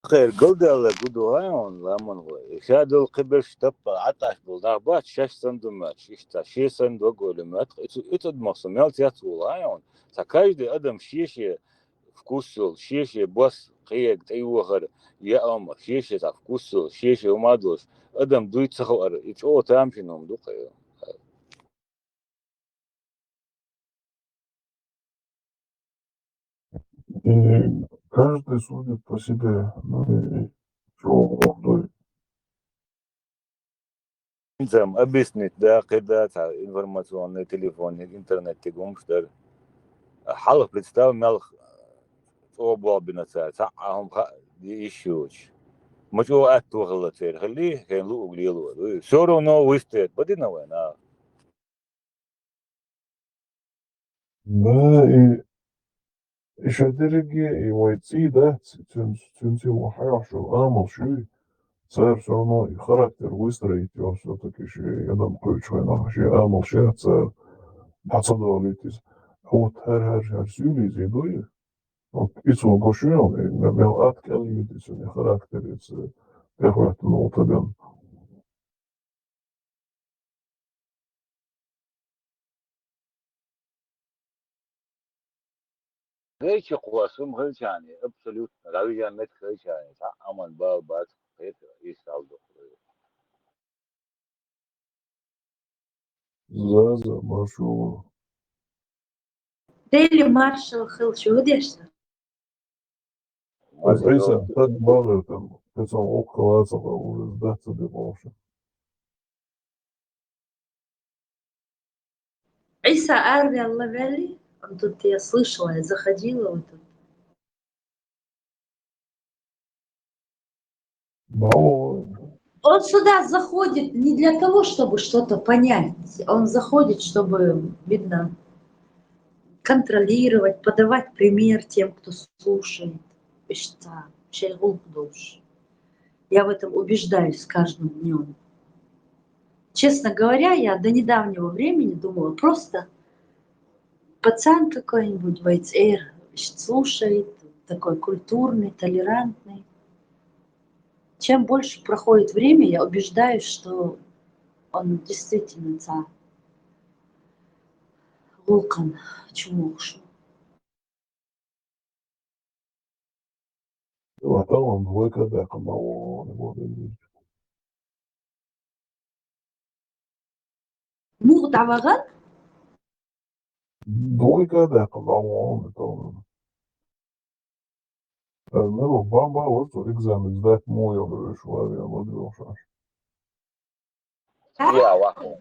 Хайр, галдала гуду гьай он, ламан гьой. Ишадул хъибеш таппа аташ бул, нагъбат шаш сан думат, шишта, ши сан доголи мат, ицу, ицу дмахсу, мел тяц вул гьай он. Са каждый адам шеше вкусул, шеше бас, къиег, тӀайвахар, я ама, шеше са вкусул, шеше умадулш, адам дуй цахал ар, и чӀо тамшин ум дукъе. И каждый судит по себе. Ну и чё, молодой? Инсам объяснить, да, къеда ца информационный телефон, интернет тигумш дар. Хьалах представь, мел цӀо болбина ца, ца ахум ха ишуч. Мачо атту хала цер хали, хен лу углилу. Всё равно выстоит, подина война. Да, и ещё дерги, и войци, да, цюн, цюнци вахаяшо, амал шуй, цар всё равно и характер выстроить, его всё-таки ши, я дам ключ война, ши амал ши, цар пацадолитис. Вот, хар, хар, хар сюли зидуй. Вот, и цо гошуял, и мел аткал юдис, и характер, и ц-, пехотный утабен. Гайчи къуасум хилчани, абсолютно, равижан мет хилчани, та аман бал бат хет, и салдо. Заза, маршо. Дели маршал хил чудесно. Аз Иса, так багыр там, пецан оккалаца уже сдаться дебоши. Иса арвял вели, он тут я слышала, я заходила вот тут. Браво. Он сюда заходит не для того, чтобы что-то понять. Он заходит, чтобы, видно, контролировать, подавать пример тем, кто слушает. Ишта, шел душ. Я в этом убеждаюсь с каждым днем. Честно говоря, я до недавнего времени думала, просто пацан какой-нибудь, вайцер, слушает, такой культурный, толерантный. Чем больше проходит время, я убеждаюсь, что он действительно цхьа гӀулакхан чу мухшу. Ваталан двойка дакъа ма вон, вот и. Мугъ дӀавагӀан? Двойка дакъа ма вон, это он. Э, ну, бамба вот, вот экзамен сдать мой, я говорю, швари, я говорю, шаш. А? Я, ва.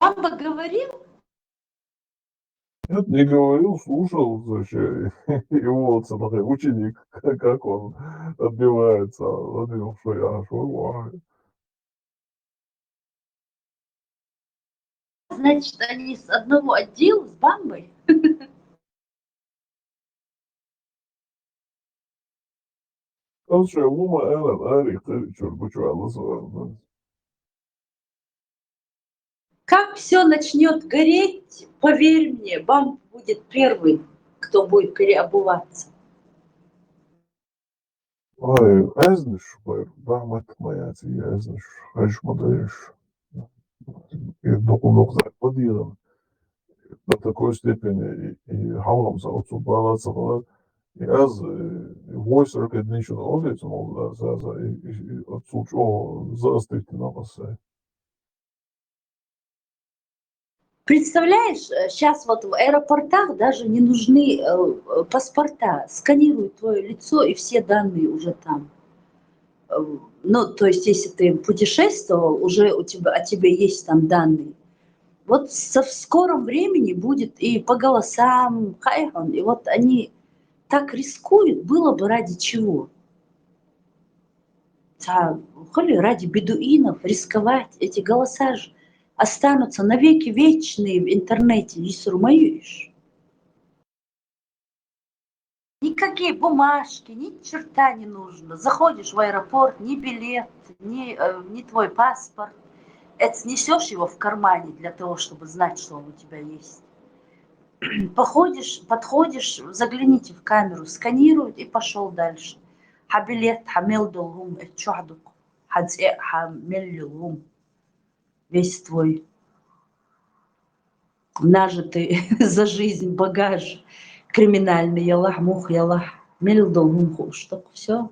Бамба говорил? Нет, не говорил, слушал вообще его, вот, смотри, ученик, как он отбивается, отбил, что я, что, ва. Значит, они с одного отдела, с бамбой? Слушай, лума, Элен, Ари, Кыричур, Бучуа, Лазар, да. Как все начнет гореть, поверь мне, бамба будет первый, кто будет переобуваться. Ай, аьзнаш, вай, бахьмат ма яц, и аьзнаш, хьажа ма дайш. И дукха нух зай ма дийран. До такой степени, и, и хьалхам са оцу бала ца хала, и аз, э, voice recognition оалийца мол, за, за, за, и, и, и оцу чӀогӀа заострийтина ма сай. Представляешь, э, щас вот в аэропортах даже не нужны, э, э, паспорта. Сканируют твоё лицо, и все данные уже там. Э, ну, то есть, если ты путешествовал, уже у тебя, о тебе есть там данные. Вот со, в скором времени будет и по голосам, хайхан, и вот они так рискуют, было бы ради чего. Цхьа, хули ради бедуинов рисковать? Эти голоса ж останутся навеки вечные в интернете, йисур ма ю уьш. Никакие бумажки, ни черта не нужно. Заходишь в аэропорт, ни билет, ни, э, ни твой паспорт. Это несешь его в кармане для того, чтобы знать, что он у тебя есть. Походишь, подходишь, загляните в камеру, сканируют и пошёл дальше. Хьа билет, хьа мел долу хӀума, э, чохь дукха. Хьа цӀе, хьа мел йолу хӀума. Весь твой нажитый за жизнь багаж криминальный ялахь, муха ялахь, мел долу хӀума хууш дукха, всё.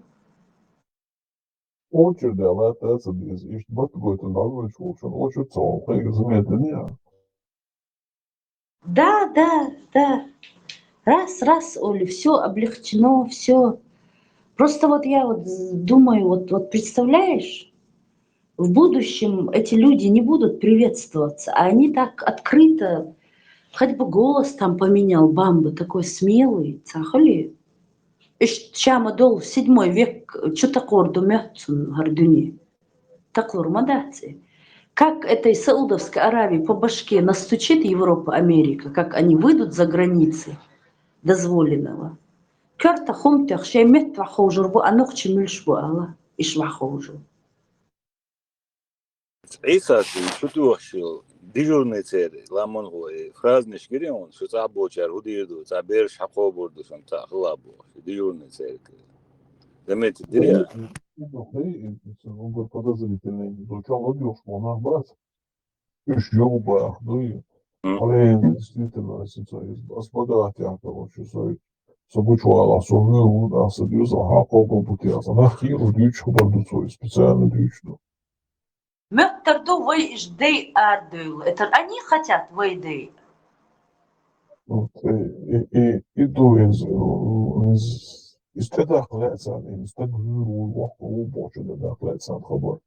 Очередь латта ца деза, иштта барт гойтина дӀавоьдуш волчун очередь ца ван, кхайга замедани а. Да, да, да. Раз, раз, Оля, всё облегчено, всё. Просто вот я вот з-, думаю, вот, вот представляешь, в будущем эти люди не будут приветствоваться, а они так открыто, хоть бы голос там поменял, бамба, такой смелый, цхьа хуьлий. Иштта ша ма долу, седьмой век, чу такхор ду моьтту цунна хӀара дуьне. Такхор ма дац и. Как этой Саудовской Аравии по башке настучит Европа, Америка, как они выйдут за границы дозволенного. Коьрта хӀума тоьхна шайн метта ваха ховжур бу, а нохчий муьлш бу ала, иштта ваха ховжур. Ӏийса, шу чу тоьхча, дежурный церан, ламан гӀо, и празднуьйш гирий хьуна, шу цӀахь болчара хӀун дийр ду, цхьа бераш хьакхобур ду шуна, цхьа хила бохуш, дежурный церан. Заметить дирий? Угар подозрительный, ду чохь ладоьгӀуш боху нах бац. Уьш йовбаха дуй. М. Хьалейна, действительно, аса ца иза. Ас бага а тяхта волчу сой. Со гучувала, со вуьйр ву, аса деза, хьан кхобур бу те, аса нах кийра дуьйцуш хабар ду цо, специально дуьйцуш ду. Моьттар ду вай иштта дай арадевлла. Это они хотят вай дай. Вот, и, и, и, и ду иза, иза, иза тӀедаккха лаьа царна, иза стаг вуьйр ву, воккха ву бохучу тӀедаккха лаьа царна хабар.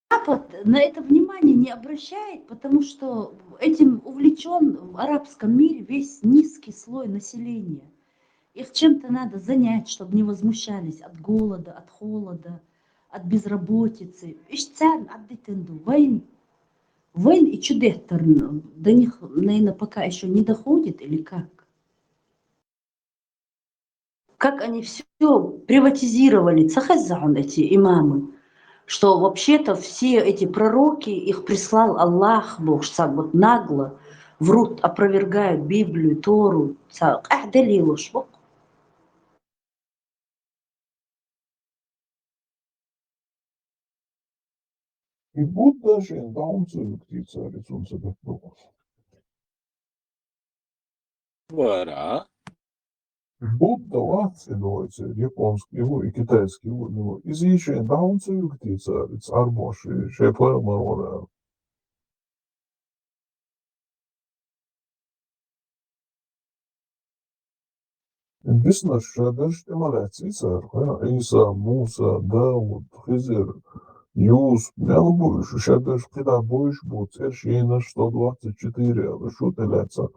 Запад на это внимание не обращает, потому что этим увлечён в арабском мире весь низкий слой населения. Их чем-то надо занять, чтобы не возмущались от голода, от холода, от безработицы. Иштта царна Ӏаддитина ду. Вайн, вайн и чу деттарна до них, наверное, пока ещё не доходит или как? Как они всё приватизировали, ца хеза хьона эти имамы, что вообще-то все эти пророки, их прислал Аллах, бохуш, ца вот нагло врут, опровергают Библию, Тору, ца къаьхьа далилаш боху. И Будда шен дӀа хӀунда ца вигти цара, и цунца бетта бохуш. Вара. Будда вац и дойца, японский ву, и китайский ву, ну, иза шен дӀа хӀунда ца вигти цара, и цӀарбош, шен пайхамар вара. Биснарш шадерш тӀе ма лаьцций цара, хӀа, Ӏийса, Муса, Дауд, Хизир, Юсуп, мел бу уьш, шадерш кхидӀа буйш бу, цӀерш йийнарш сто двадцать четыре аьлла, шу тӀе лаьцна.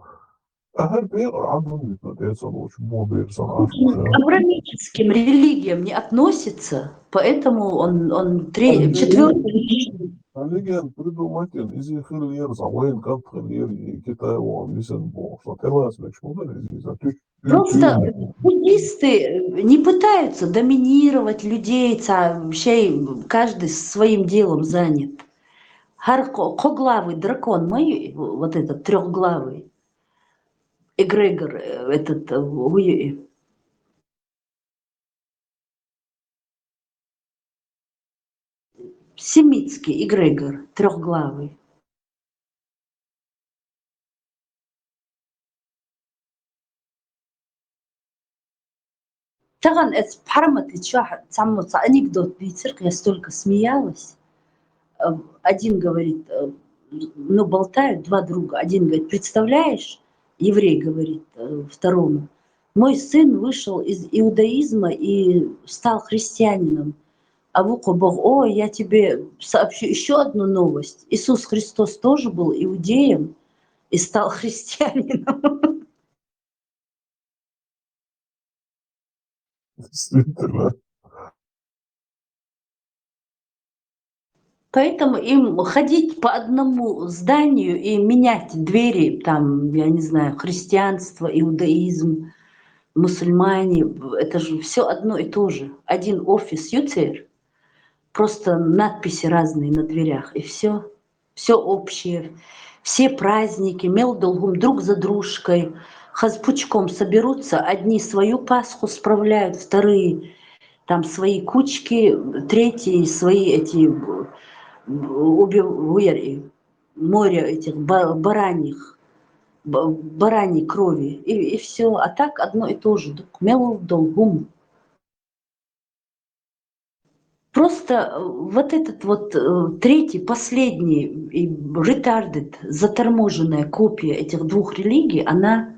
Ахьар пекъар Ӏадван витна тӀе ца лоцуш, бу бер сан Слушай, к абрамическим религиям не относится, поэтому он, он тре-, четвёртый. Религиям придумать йина, иза хилла яра, сан вайн кӀант хилла яра, и Китай вон висина бохуш, сан тӀелаца мегаш ма дара иза, сан туьш. Просто буддисты не пытаются доминировать людей, ца-, шей, каждый своим делом занят. ХӀара кхо-, кхоглавый дракон ма ю, вот этот трёхглавый эгрегор, э, этот, э, хӀу ю и семитский эгрегор трёхглавый. Тахана эцу пхьарматан чохь цхьаммо цхьа анекдот дийцира, я столько смеялась. Э, один говорит, э, ну, болтают два друга. Один говорит: «Представляешь, — еврей говорит, э, второму, — мой сын вышел из иудаизма и стал христианином». А вукхо боху: «О, я тебе сообщу ещё одну новость. Иисус Христос тоже был иудеем и стал христианином». Действительно. Поэтому им ходить по одному зданию и менять двери, там, я не знаю, христианство, иудаизм, мусульмане, это же всё одно и то же. Один офис ю церан, просто надписи разные на дверях, и всё. Всё общее. Все праздники, мел долу хӀума друг за дружкой. Хаза пучком соберутся, одни свою Пасху справляют, вторые там свои кучки, третьи свои эти, м, уби-, уяри, море этих ба-, бараньих, ба-, бараньей крови. И, и всё. А так одно и то же. Дукха мел долу хӀума. Просто, э, вот этот вот, э, третий, последний, и retarded, заторможенная копия этих двух религий, она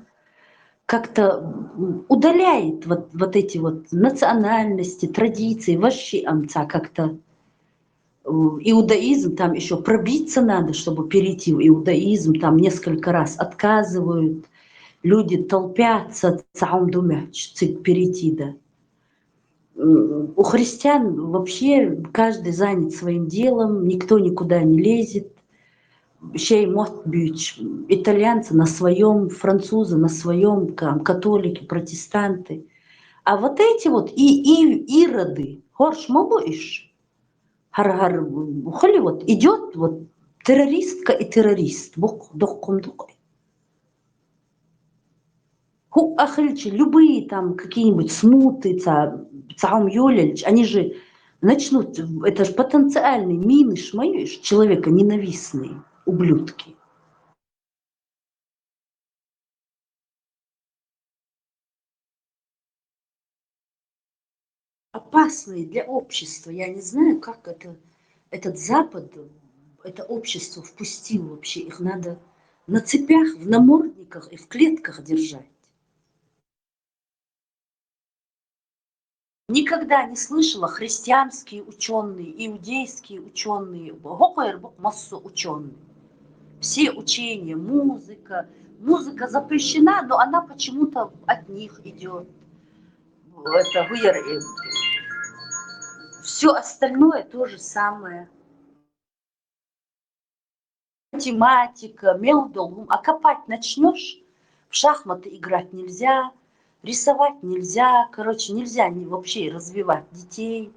как-то, м, удаляет вот, вот эти вот национальности, традиции, ваьшшиъ амца как-то, э, иудаизм, там ещё пробиться надо, чтобы перейти в иудаизм, там несколько раз отказывают, люди толпятся, цхьа хӀума ду моьттуш цига перейти, да. М, у христиан вообще каждый занят своим делом, никто никуда не лезет. Шей мотт буьйцуш, итальянцы на своём, французы на своём, там, католики, протестанты. А вот эти вот и, и ироды, хӀорш ма бу уьш. ХӀара, хӀара, хӀули вот идёт вот террористка и террорист, бу-кх, доккхун ду-кх. ХӀуъа хилча, любые там какие-нибудь смуты, ца-, цхьа хӀума йолаелча, они же начнут, это же потенциальные минаш ма ю уьш, человеконенавистные ублюдки. Опасные для общества. Я не знаю, как это, этот Запад, это общество впустил вообще. Их надо на цепях, в намордниках и в клетках держать. Никогда не слышала христианские учёные, иудейские учёные, хӀокхуьйра бу-кх массо учёные. Все учения, музыка. Музыка запрещена, но она почему-то от них идёт. Это гуяр, э, всё остальное то же самое. Математика, мел долгум, а копать начнёшь, в шахматы играть нельзя, рисовать нельзя, короче, нельзя не, вообще развивать детей.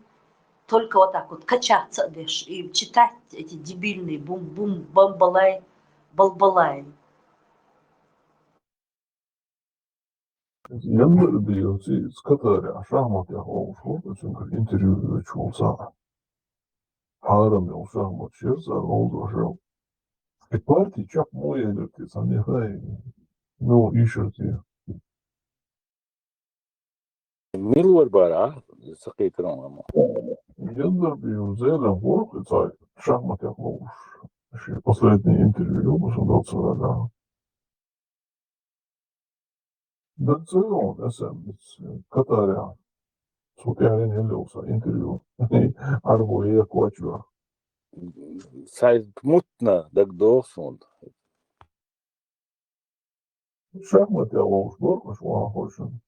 Только вот так вот качаться дальше и читать эти дебильные бум-бум, бамбалай, балбалай. Январь дийоци скатаря шахмат яхъ олуш ву, цуьнгара интервью вечу волцахь. Хьарам йолу шахмат шерца олдуш. И парти чекх мо елира те, сан нехай, ну, ишар те. Мила вара бара, а? Ца кхийтира хьуна ма. Январь бийо зелен гӀорх и цхьа шахмат яхъ ловуш. Шен последний интервью ю, сан доцу вара. Дан ца йогӀу эс эм эс Катарехь. Цу тӀаьхьарна хӀинца йолу сан интервью. Арбо е кочва. Сай мутна дагдоху суна. Шахмат яхъ ловуш бара, аш ван хошун.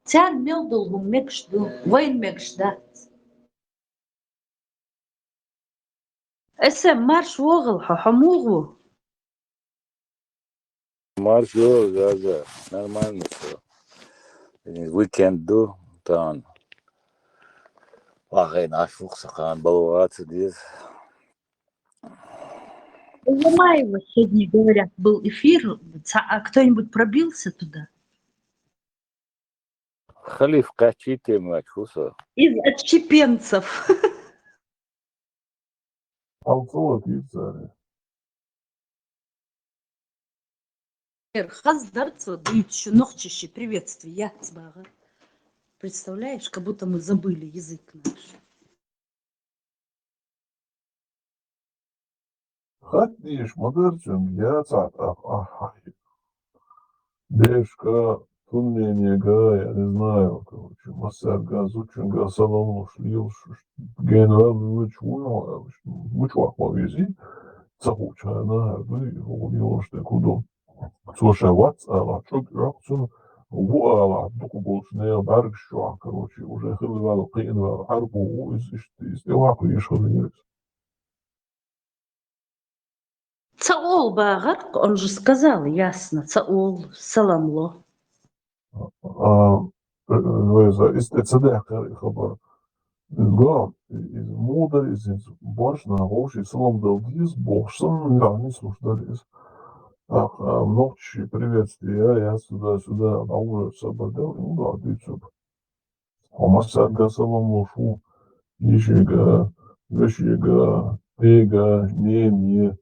Царна мел долу хӀума мегаш ду, вайн мегаш дац. Эс эм, марш вогӀал хьо, хьо муха ву? Марш вогӀал, Заза, нормально всё. Уикенд ду, тахана. Вахана Ӏаш ву-кх сан, кхана бала ваца деза. У Ломаева сегодня, говорят, был эфир, ца-, а кто-нибудь пробился туда? Халиф кхаьччий тема ваьча хӀу со? Из отщепенцев. Алцалла тирзаре. Эр, хаздар цо дуьйцу шу нохчаши приветствие яц бахар. Представляешь, как будто мы забыли язык наш. Хатта дийш ма дара цуьнга, яцахь тӀаккха ахь хьахьийна. Берашка, тунненега, я не знаю, короче, массаьрга, зудчуьнга салам луш, лелаш, гена ваьлла муьлхачу вуй хьо аьлла, муьлхачу ваккха везий, ца хуучу хьайна, хӀара дуй, хӀума лелаш дерг хӀун ду. Цо ша вац алахь, чӀуг йоккху цунна, ву алахь, дукха болчу нехан бӀаьргаш чохь, короче, уже хилла ваьлла, кхиъна ваьлла, Ӏарбо ву иза, иштта иза тӀе ваккха везаш хилла иза. Ца олу бахар, он же сказал ясно, ца олу, салам ло. А, э, вайза, иза тӀе ца даьккхира и хабар. Иза го, иза муха дара иза, иза боршна вовший салам дала деза, бохуш санна, нисса луш дара иза. ТӀаккха, а, нохчаши приветствие я, я сюда, сюда, а уже сабар дала, ну да, дуьйцург. Хьо массаьрга салам луш ву, йишига, вешига, дега, нене,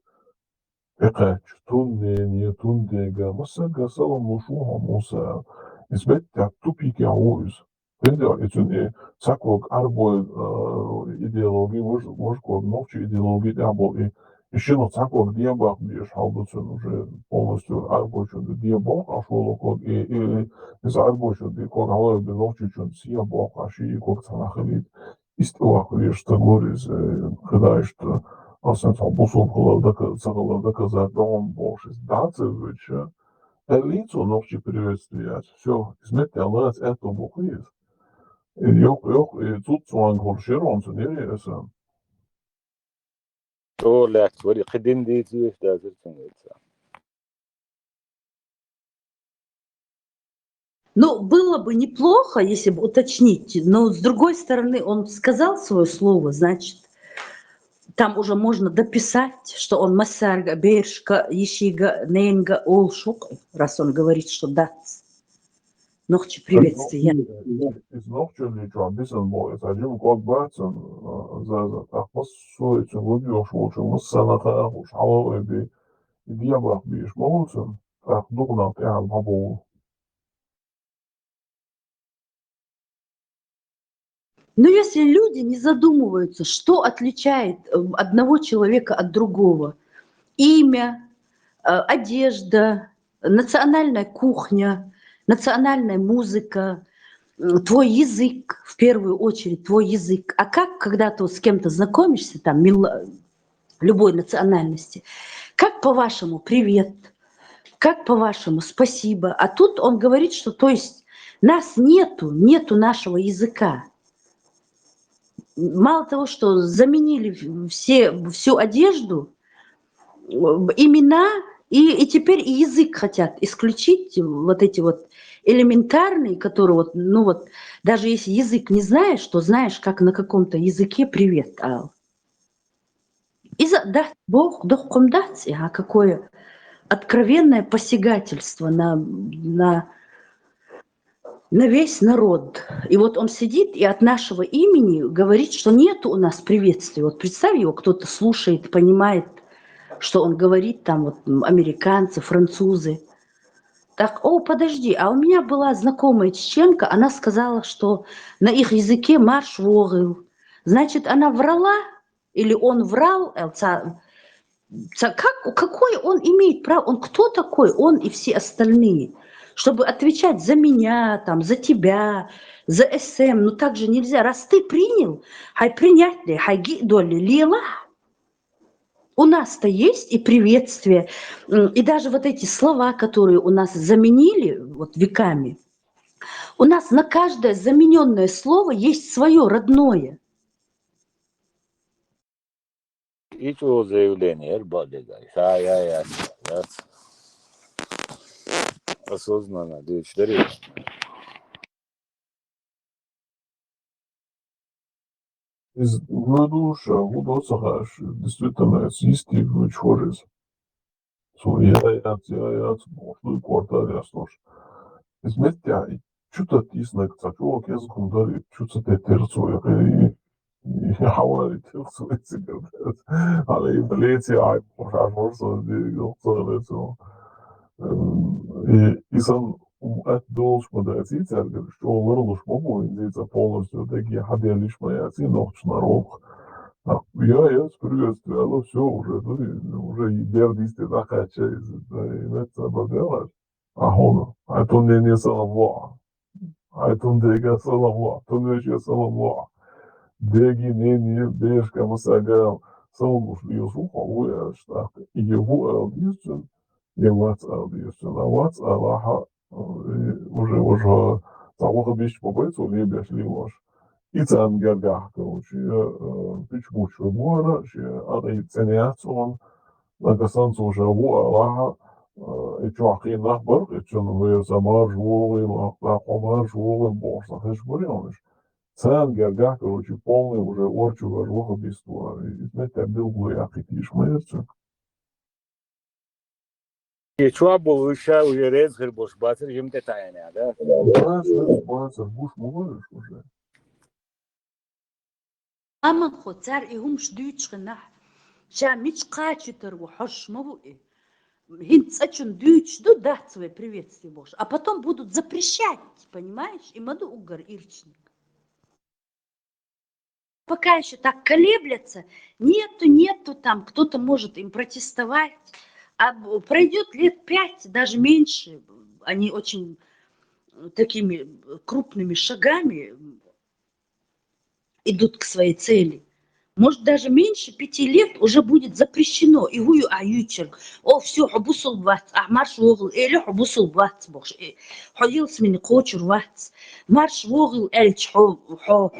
тӀекхаьчча, тун нене, тун дега, массаьрга салам луш ву хьо, Муса. Иза меттехь тупикехь ву иза. ХӀинца и цуьнан и цхьа ког Ӏарбой, а, идеологи, вож-, вожа ког нохчийн идеологи тӀехь болу и И шина цхьа ког ден баккха безаш хьал ду цуьнан уже полностью Ӏарбойчунна ден боккхуш волу ког, и, и, и, иза Ӏарбойчунна ден ког хьалаайбина нохчийчунна сен боккхуш, и ког цхьанхьа хилийта. Иштта ваккха везаш ца гур иза, э, хидаишта, аса цхьа бусулба хилар дака-, ца хилар доказать до хьуна бохуш иза дӀа ца воьдуш, аьллий цо нохчийн приветствие яц. Всё, иза меттехь лаца аьтто бу кху иза. И йоккха, йоккха, и цуц цуьнга хуьлуш яра хьуна цуьнан, яра аса. ЧӀогӀа лаьцна вара, кхин дин дийца везаш дацара цуьнан вайца. Ну, было бы неплохо, если бы уточнить, но с другой стороны, он сказал своё слово, значит, там уже можно дописать, что он массаьрга, берашка, йишига, ненга олуш ву-кх, раз он говорит, что дац. Нохчийн приветствие. Иза нохчаллин чохь бисина боху, иза жима ког бац цуьнан, а, Заза, тӀаккха массо а цуьнан луьйш волчу массарна а хаахуш, хьала а ойбий, и ден баккха безаш ма ву цуьнан, тӀаккха дукха нах тӀаьхьа ма бовлу. Но если люди не задумываются, что отличает, э, одного человека от другого, имя, э, одежда, национальная кухня, национальная музыка, м, твой язык, в первую очередь, твой язык. А как, когда ты вот с кем-то знакомишься, там, мила-, любой национальности, как по-вашему, привет? Как по-вашему? Спасибо. А тут он говорит, что, то есть, нас нету, нету нашего языка. Мало того, что заменили в- все, всю одежду, э, имена, и, и теперь и язык хотят исключить, вот эти вот элементарные, которые вот, ну вот, даже если язык не знаешь, то знаешь, как на каком-то языке «привет», ал. Иза, да, бог, да, хком дац, а какое откровенное посягательство на, на, на весь народ. И вот он сидит и от нашего имени говорит, что нету у нас приветствия. Вот представь, его кто-то слушает, понимает, что он говорит, там вот, м, американцы, французы. Так, о, подожди, а у меня была знакомая чеченка, она сказала, что на их языке «марш воогӀув». Значит, она врала или он врал? Э, ца-, ца-, как, какое он имеет право? Он кто такой? Он и все остальные. Чтобы отвечать за меня, там, за тебя, за эс эм. Ну, так же нельзя. Раз ты принял, хай принять ли, хай ги доли лела. У нас-то есть и приветствие, м, и даже вот эти слова, которые у нас заменили вот веками. У нас на каждое замененное слово есть свое родное. И чӀоагӀа заявление яр бакъдерг. Ша я, я, я. Осознанно дуьйцуш дарий? Иза вуй ду ша, вуй ду ца хаьаш, действительно, эца йистиг вуьйцуш вара иза. Цо я яц, я яц, бохуш дуй, кортар яц луш. Иза меттехь, и чу тӀатийсинарг цхьа чӀогӀа кӀезиг хӀума дара, и чу ца теттира цо, и, и хьаварийта хила цо и цигара. Хьала и полици Ӏай, бохуш, Ӏаш вара со, и, и, цо, и, цо. Эм, и, и сан ум атта долуш ма дац, и цаьрга чӀогӀа ларлуш ма бу, и цӀа полностью дагге хьаделлаш ма яц, и нохча народ. А, я, я, приветствую, алло, всё, уже, ну, и, уже и дер дисте дӀакхаьчча, и, да, и мет ца баделаш. А хьуна, хьай тун дене салам ло. Хьай тун дега салам ло, тун веше салам ло. Деги, нене, бешка, масага, салам луш, лелаш ву хьо, ву аьлча, тӀаккха, и ву ала деза цуьнан, я вац ала деза цуьнан. А вац алахьа, э, уже, уже, цхьа ваха бисча ма бай цо лебеш лелош. И царна гергахь, короче, э, пича гучура бора, шен а цӀена яц цунна, нагахь санна цо ша ву алахьа, э, и чохь кхин нах бара, и цунна вер сан марш вогӀий, лакха хьо марш вогӀий, бохуш сан хезаш бара уьш. Царна гергахь, короче, полный уже орчу вара ваха бистора. И меттехь билгало яккхийта йиш ма яра цуьнга. И чохь болу уьш ша уже реза хир болуш бацара жима тӀетаьӀина, да? Бацара, бацара, гуш ма вара уьш уже. Аманхо, цара и хӀумаш дуьйцуш хинахь, ша мича кхачийтар ву, хьожуш ма ву и. ХӀинца цӀа чунна дуьйцуш ду, дац вай приветствие бохуш, а потом будут запрещать, понимаешь? И ма ду уггар ирчаниг. Пока ещё так колеблятся, нету, нету, там кто-то может им протестовать. А б-, пройдёт лет пять, даже меньше, они очень, э, такими, э, крупными шагами, м, идут к своей цели. Может, даже меньше пяти лет уже будет запрещено. И хӀу ю а юьйцург: «О, всё, хьо бусулба вац, ахь марш вогӀал», или «Хьо бусулба вац», бохуш, э, «Хьо ялсамане кхочур вац». Марш вогӀал аьлча, хьо, хьо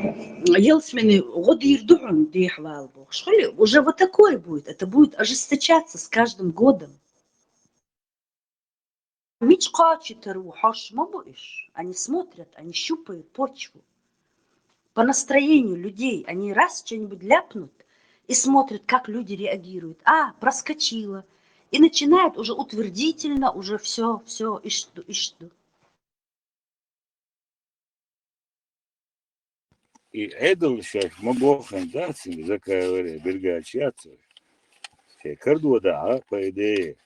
ялсамане гӀо дийр ду хьуна, дехьавала бохуш. Хуьлий, уже вот такое будет. Это будет ожесточаться с каждым годом. Мича кхачийтар ву, хьожуш ма бу уьш. Они смотрят, они щупают почву. По настроению людей они раз что-нибудь ляпнут и смотрят, как люди реагируют. А, проскочило. И начинают уже утвердительно, уже всё, всё, иштта ду, иштта ду. И Ӏедал шаьш ма боххана дац, закай варе, биргача яц вай. Шайн кара дода, а, по идее.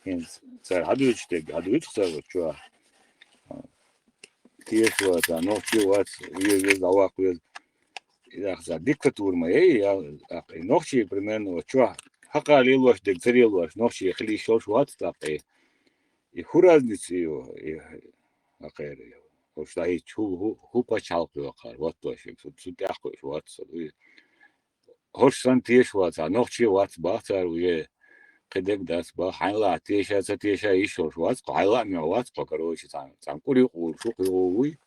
ХӀинца цара хьадуьйцуш дерг, хьадуьйцуш цара вот чохь. Теша вац, а, нохчи вац, веза, веза, дӀаваккха веза. И ахьа диктатура ма яй, я, а, и нохчи, примерно, вот чохь хьакха лелош дерг ца лелош, нохчи хила йиш йолуш вац тӀаккха и. И хӀун разница ю, и, хьакхера ю. Уьш дӀахӀиттича хӀу, хӀу, хӀу пачхьалкх йоккхур, ваттош, цу, цу тӀехь кхуьуш вац со, дуй. ХӀорш санна теша вац, а нохчи вац, бац цара уже. кхидерг дац бала, хьайна ла теша, ца теша, йиш йолуш вац кхо, хьайна лаамехь вац кхо, короче, цхьана, цхьана кӀур юкъа вуьйлуш ву, кхин ву вуй.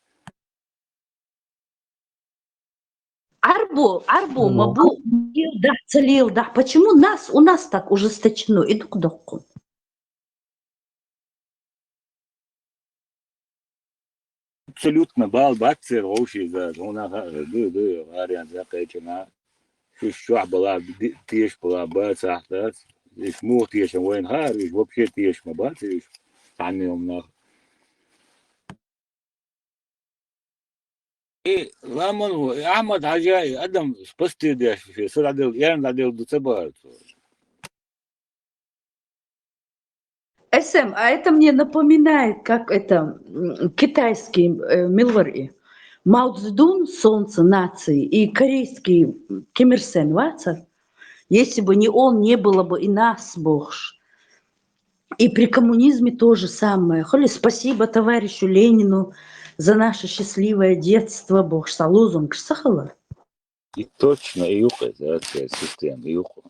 Ӏарбо, Ӏарбо ма бу, леладахь, ца леладахь. Почему нас, у нас так ужесточено? И дукха доккхун. Абсолютно бала бац церан вовшийн зада. Хьуна хаьа, ду, ду, гӀаренца кхечина. Шуьш чохь бала, ди-, теша бала бацахь дац. Иш муха тешам вайна хаьара, иш вообще тешам ма бац, иш цхьанна йолу нах. И ламан ву, и Ахьмад Хьажа, и адам спасти деш, шен са дӀаделла, эрна дӀаделла ду ца бахара цо. Эсэм, а это мне напоминает, как это, м, китайский, э, милвар и. Мао Цзэдун, солнце нации, и корейский Ким Ир Сен вацар. Если бы не он, не было бы и нас, бохуш. И при коммунизме то же самое. Хуьлу, спасибо товарищу Ленину за наше счастливое детство, бохуш, цхьа лозунг ца хилла. И точно и ю-кх иза, церан система и ю-кх.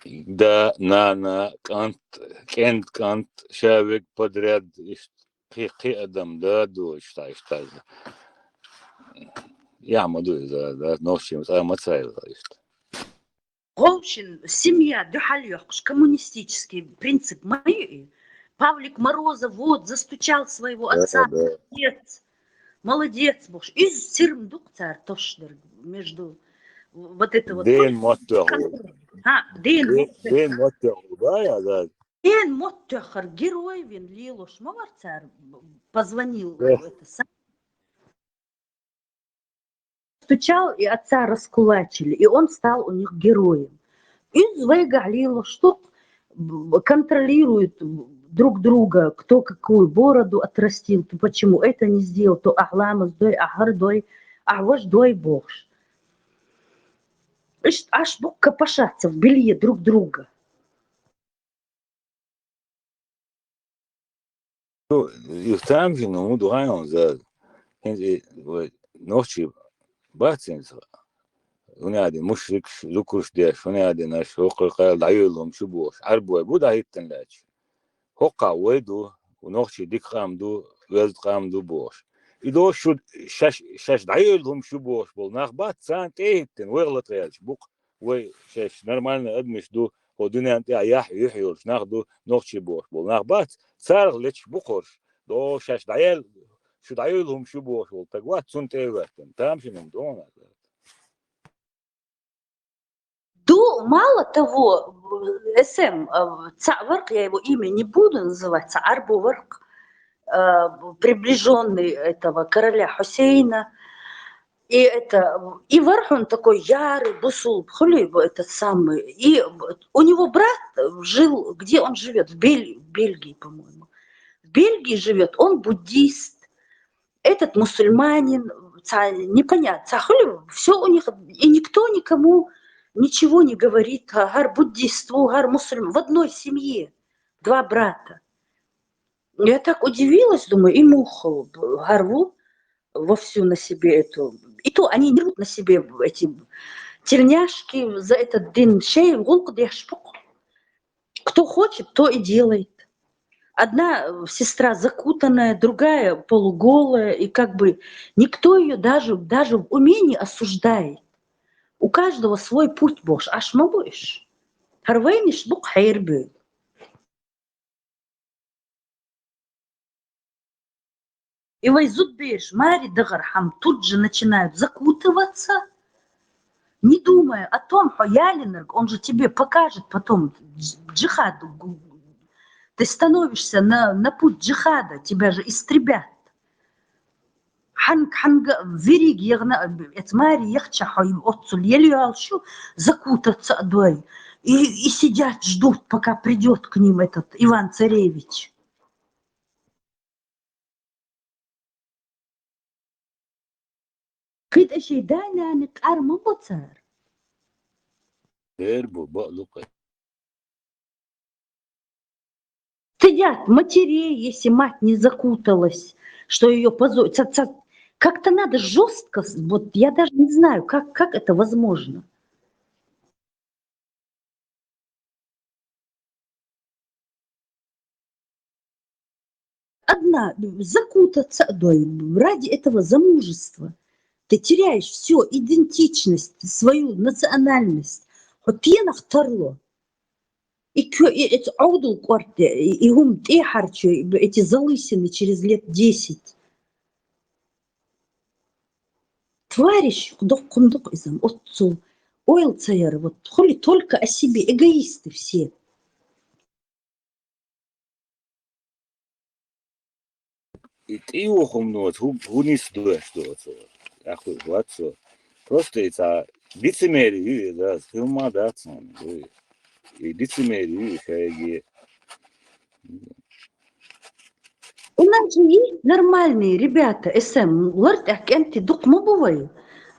Да, нана, кӀант, кӀент, кӀант, ша верг подряд, иштта кхин, кхин адам да, ду, иштта, иштта. Яхь ма ду иза, да, нохчийн цӀа ма ца хилла, иштта. Вовшийн семья дуьхьал йоккхуш, коммунистический принцип ма ю и. Павлик Морозов вот застучал своего отца. Да, да. Молодец. Молодец, бохуш. Иза сирма ду-кх цара тосуш дерг между вот это вот. Ден мотт тоху. Ха, ден мотт тоху. Ден мотт тоху, да, я, да. Ден мотт тоххар герой вина лелош ма вара цара, позвонил, да, это сам. Стучал, и отца раскулачили, и он стал у них героем. Иза вайгахь лелош ду-кх, б-, контролируют друг друга, кто какую бороду отрастил, ты почему это не сделал, то ахь ламаз дой, ахь хӀара дой, ахь важа дой, бохуш. Иштта Ӏаш бу-кх копошатся в белье друг друга. Ну, и тамашийна хӀун ду хаьий хьуна, Заза? ХӀинца и вай нохчий бац хӀинца. ХӀунда аьлла мушрикаш, зударш деш, хӀунда аьлла аша хӀокху къайла дӀайойла хӀума шу бохуш, Ӏарбой бу дӀахӀиттина лаьтташ. ХӀокхахь вай ду, нохчий дика къам ду, оьзда къам ду бохуш. И дош шу шаьш, шаьш дӀайойла хӀума шу бохуш болу нах бац, царна тӀе а хӀиттина, вайх латкъаьлча бу-кх. Вай шаьш нормальный адамаш ду, хӀо дуьненна тӀехь яхь юьхь йолуш нах ду, нохчий бохуш болу нах бац, царах лечаш бу-кх хӀорш. До шаьш дӀаяьлла, шу дӀайойла хӀума шу бохуш волу стаг вац, цунна тӀе а хӀоьттина. Тамашийна хӀума ду хьуна. Ду, мало того, эсэм, э, цхьаъ вара-кх, я его имя не буду называть, цхьа Ӏарбо вара-кх, э, приближённый этого короля Хусейна. И это, и вара хьуна такой ярый бусулба, хуьлий, этот самый. И у него брат жил, где он живёт? В Бель-, в Бельгии, по-моему. В Бельгии живёт, он буддист. Этот мусульманин, цхьа, непонятно, цхьа хуьлий, всё у них, и никто никому ничего не говорит. ХӀара буддист ву, хӀара мусульманин. В одной семье два брата. Я так удивилась, думаю, и муха хӀара ву вовсю на себе эту. И то они не рвут на себе эти тельняшки за этот дин. Шайн гӀуллакх деш бу-кх. Кто хочет, то и делает. Одна, э, сестра закутанная, другая полуголая, и как бы никто её даже, даже в уме не осуждает. У каждого свой путь, бохуш, Ӏаш ма бу уьш. ХӀара вайнаш бу-кх хьерабевлла. И вай зудбераш маре дахархьама тут же начинают закутываться, не думая о том, хьо ялийнарг, он же тебе покажет потом дж-, джихад. Ты становишься на, на путь джихада, тебя же истребят. Хьан-, хьанга верриг ягӀна, эца маре яхча хьо оццул ел йолуш ю, закутаться а дой. И, и сидят, ждут, пока придёт к ним этот Иван Царевич. Кхин тӀе шайн дай-наной къар ма бо цара. Дер бу, бакъ ду-кх. Стыдят матерей, если мать не закуталась, что её позо-, ца-, ца-, как-то надо жёстко, с-, вот я даже не знаю, как, как это возможно. одна, закутаться одной, ради этого замужества. Ты теряешь всё, идентичность, свою национальность. Вот пенах тарло. И кё-, и эти аудул корте, и, и гум тӀехьарчу, и эти залысины через лет десять. Тварищ, дохкундук изам, отцу. Ойл цаяр, вот, хули только о себе, эгоисты все. И тӀеухум ноц, хӀу-, хӀу нис дуэш доцу. Ахуй, вацу. Просто и ца лицемерие, да, хилма дац, ну, и лицемерие, шайги. У нас же есть нормальные ребята, эсэм, лартӀа кӀанти дукъ ма бу вай.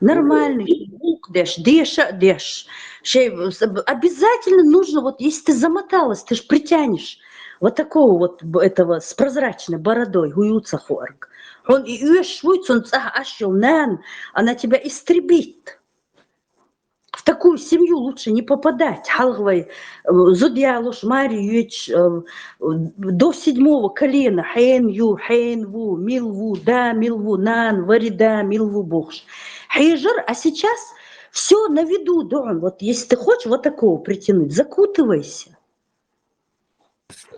Нормальный, гӀулакх деш, деша деш. Шей, с-, обязательно нужно, вот, если ты замоталась, ты ж притянешь вот такого вот б-, этого с прозрачной бородой, гуюца хорг. Он и уеш швуй, цун цӀа ашил нан, она тебя истребит. В такую семью лучше не попадать. Халгвай, э, зуд ялуш, мари юч, э, до седьмого колена, хен ю, хен ву, мил ву, да, мил ву, нан, вари да, мил ву бухш. Хейжер, а сейчас все на виду, Дон. Вот если ты хочешь вот такого притянуть, закутывайся.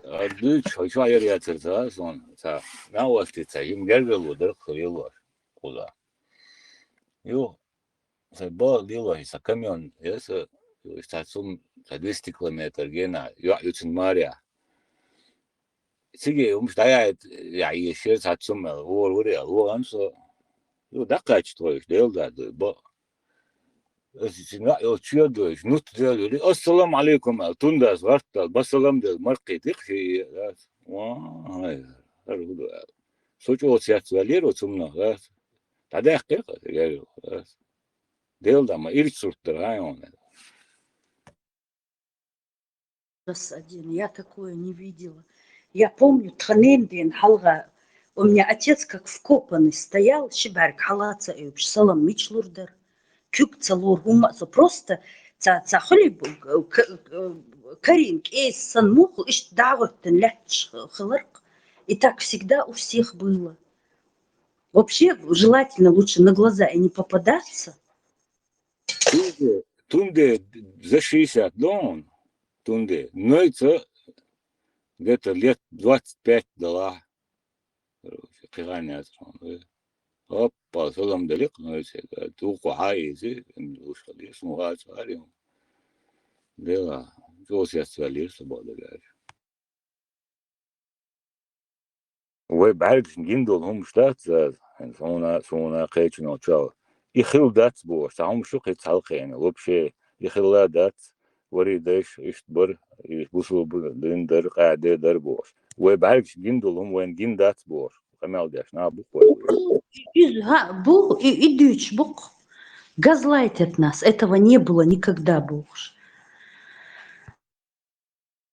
А дыч, хочу я реакция, да, сон, да, на вас ты ца, им гергелу, да, хвилу, куда. Ю, са ба лило, са камён, я са, са сум, са двести километр гена, ю, юцин маря. Сиге, умш даяет, я, ешер са сум, вор, вор, я, вор, ансо. Ю, дакач твоиш, дел да, ба. Сина, ю, чё доиш, нут дел, ю, ассаламу алейкум, ал, тундас, вартал, басалам дел, маркетик, ши, да. Ва, ай, ар, ю, да. Сочо сят валеру, сумна, да. Тадах, да. Дел да, ма, ирч сурт, да, ай, он. Ужас один, я такое не видела. Я помню, тханендин халга, у меня отец как вкопанный стоял, шибарг халаца и салам мичлурдер. Кюк цалур гума, со просто ца, ца хли б-, к-, к-, карин, кейс сан мухл, ишт даготтен лятч хыларк. И так всегда у всех было. Вообще, желательно лучше на глаза и не попадаться. Тунде, тунде за шестьдесят, да, он? Тунде. Но это где-то лет двадцать пять дала. Короче, кыгане атрон, э. Опа, салам далек, но это, э, ту кухаизи, м, ушали, смуга цари. Дела, что сейчас свалился, Бога. Вай бӀаргашна гиндол хӀумаш дац, хӀана суна, суна кхечунал чал. И хил дац бохуш, цхьа хӀума шу кхин цхьалкхена, вообще, и хилла дац, вари дайш, ишт бар, и бусул бу-, дин дар, къаьде дар бохуш. Вай бӀаргашна гиндол хӀума вайн гин дац бохуш, къамел деш, нах бу кхой. Иза, хӀа, бу, и, и дуьйцуш бу-кх. Газлайтят нас, этого не было никогда бохуш.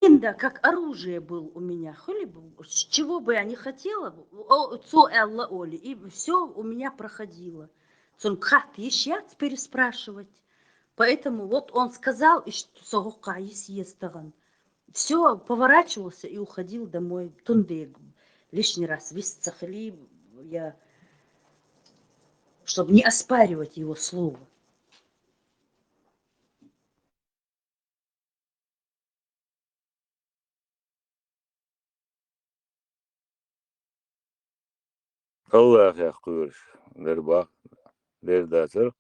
Да, как оружие был у меня, хули бу-, с чего бы я ни хотела, о, цо аьлла оли, и всё у меня проходило. Цун кхатта йиш яц переспрашивать. Поэтому вот он сказал, и ш-, со гӀоккхахь йис еза тахана. Всё, поворачивался и уходил домой. Тунде лишний раз вист ца хили, я, чтоб не оспаривать его слово. Аллахьех кхоьруш дерг бакъ, дерг дацара-кх.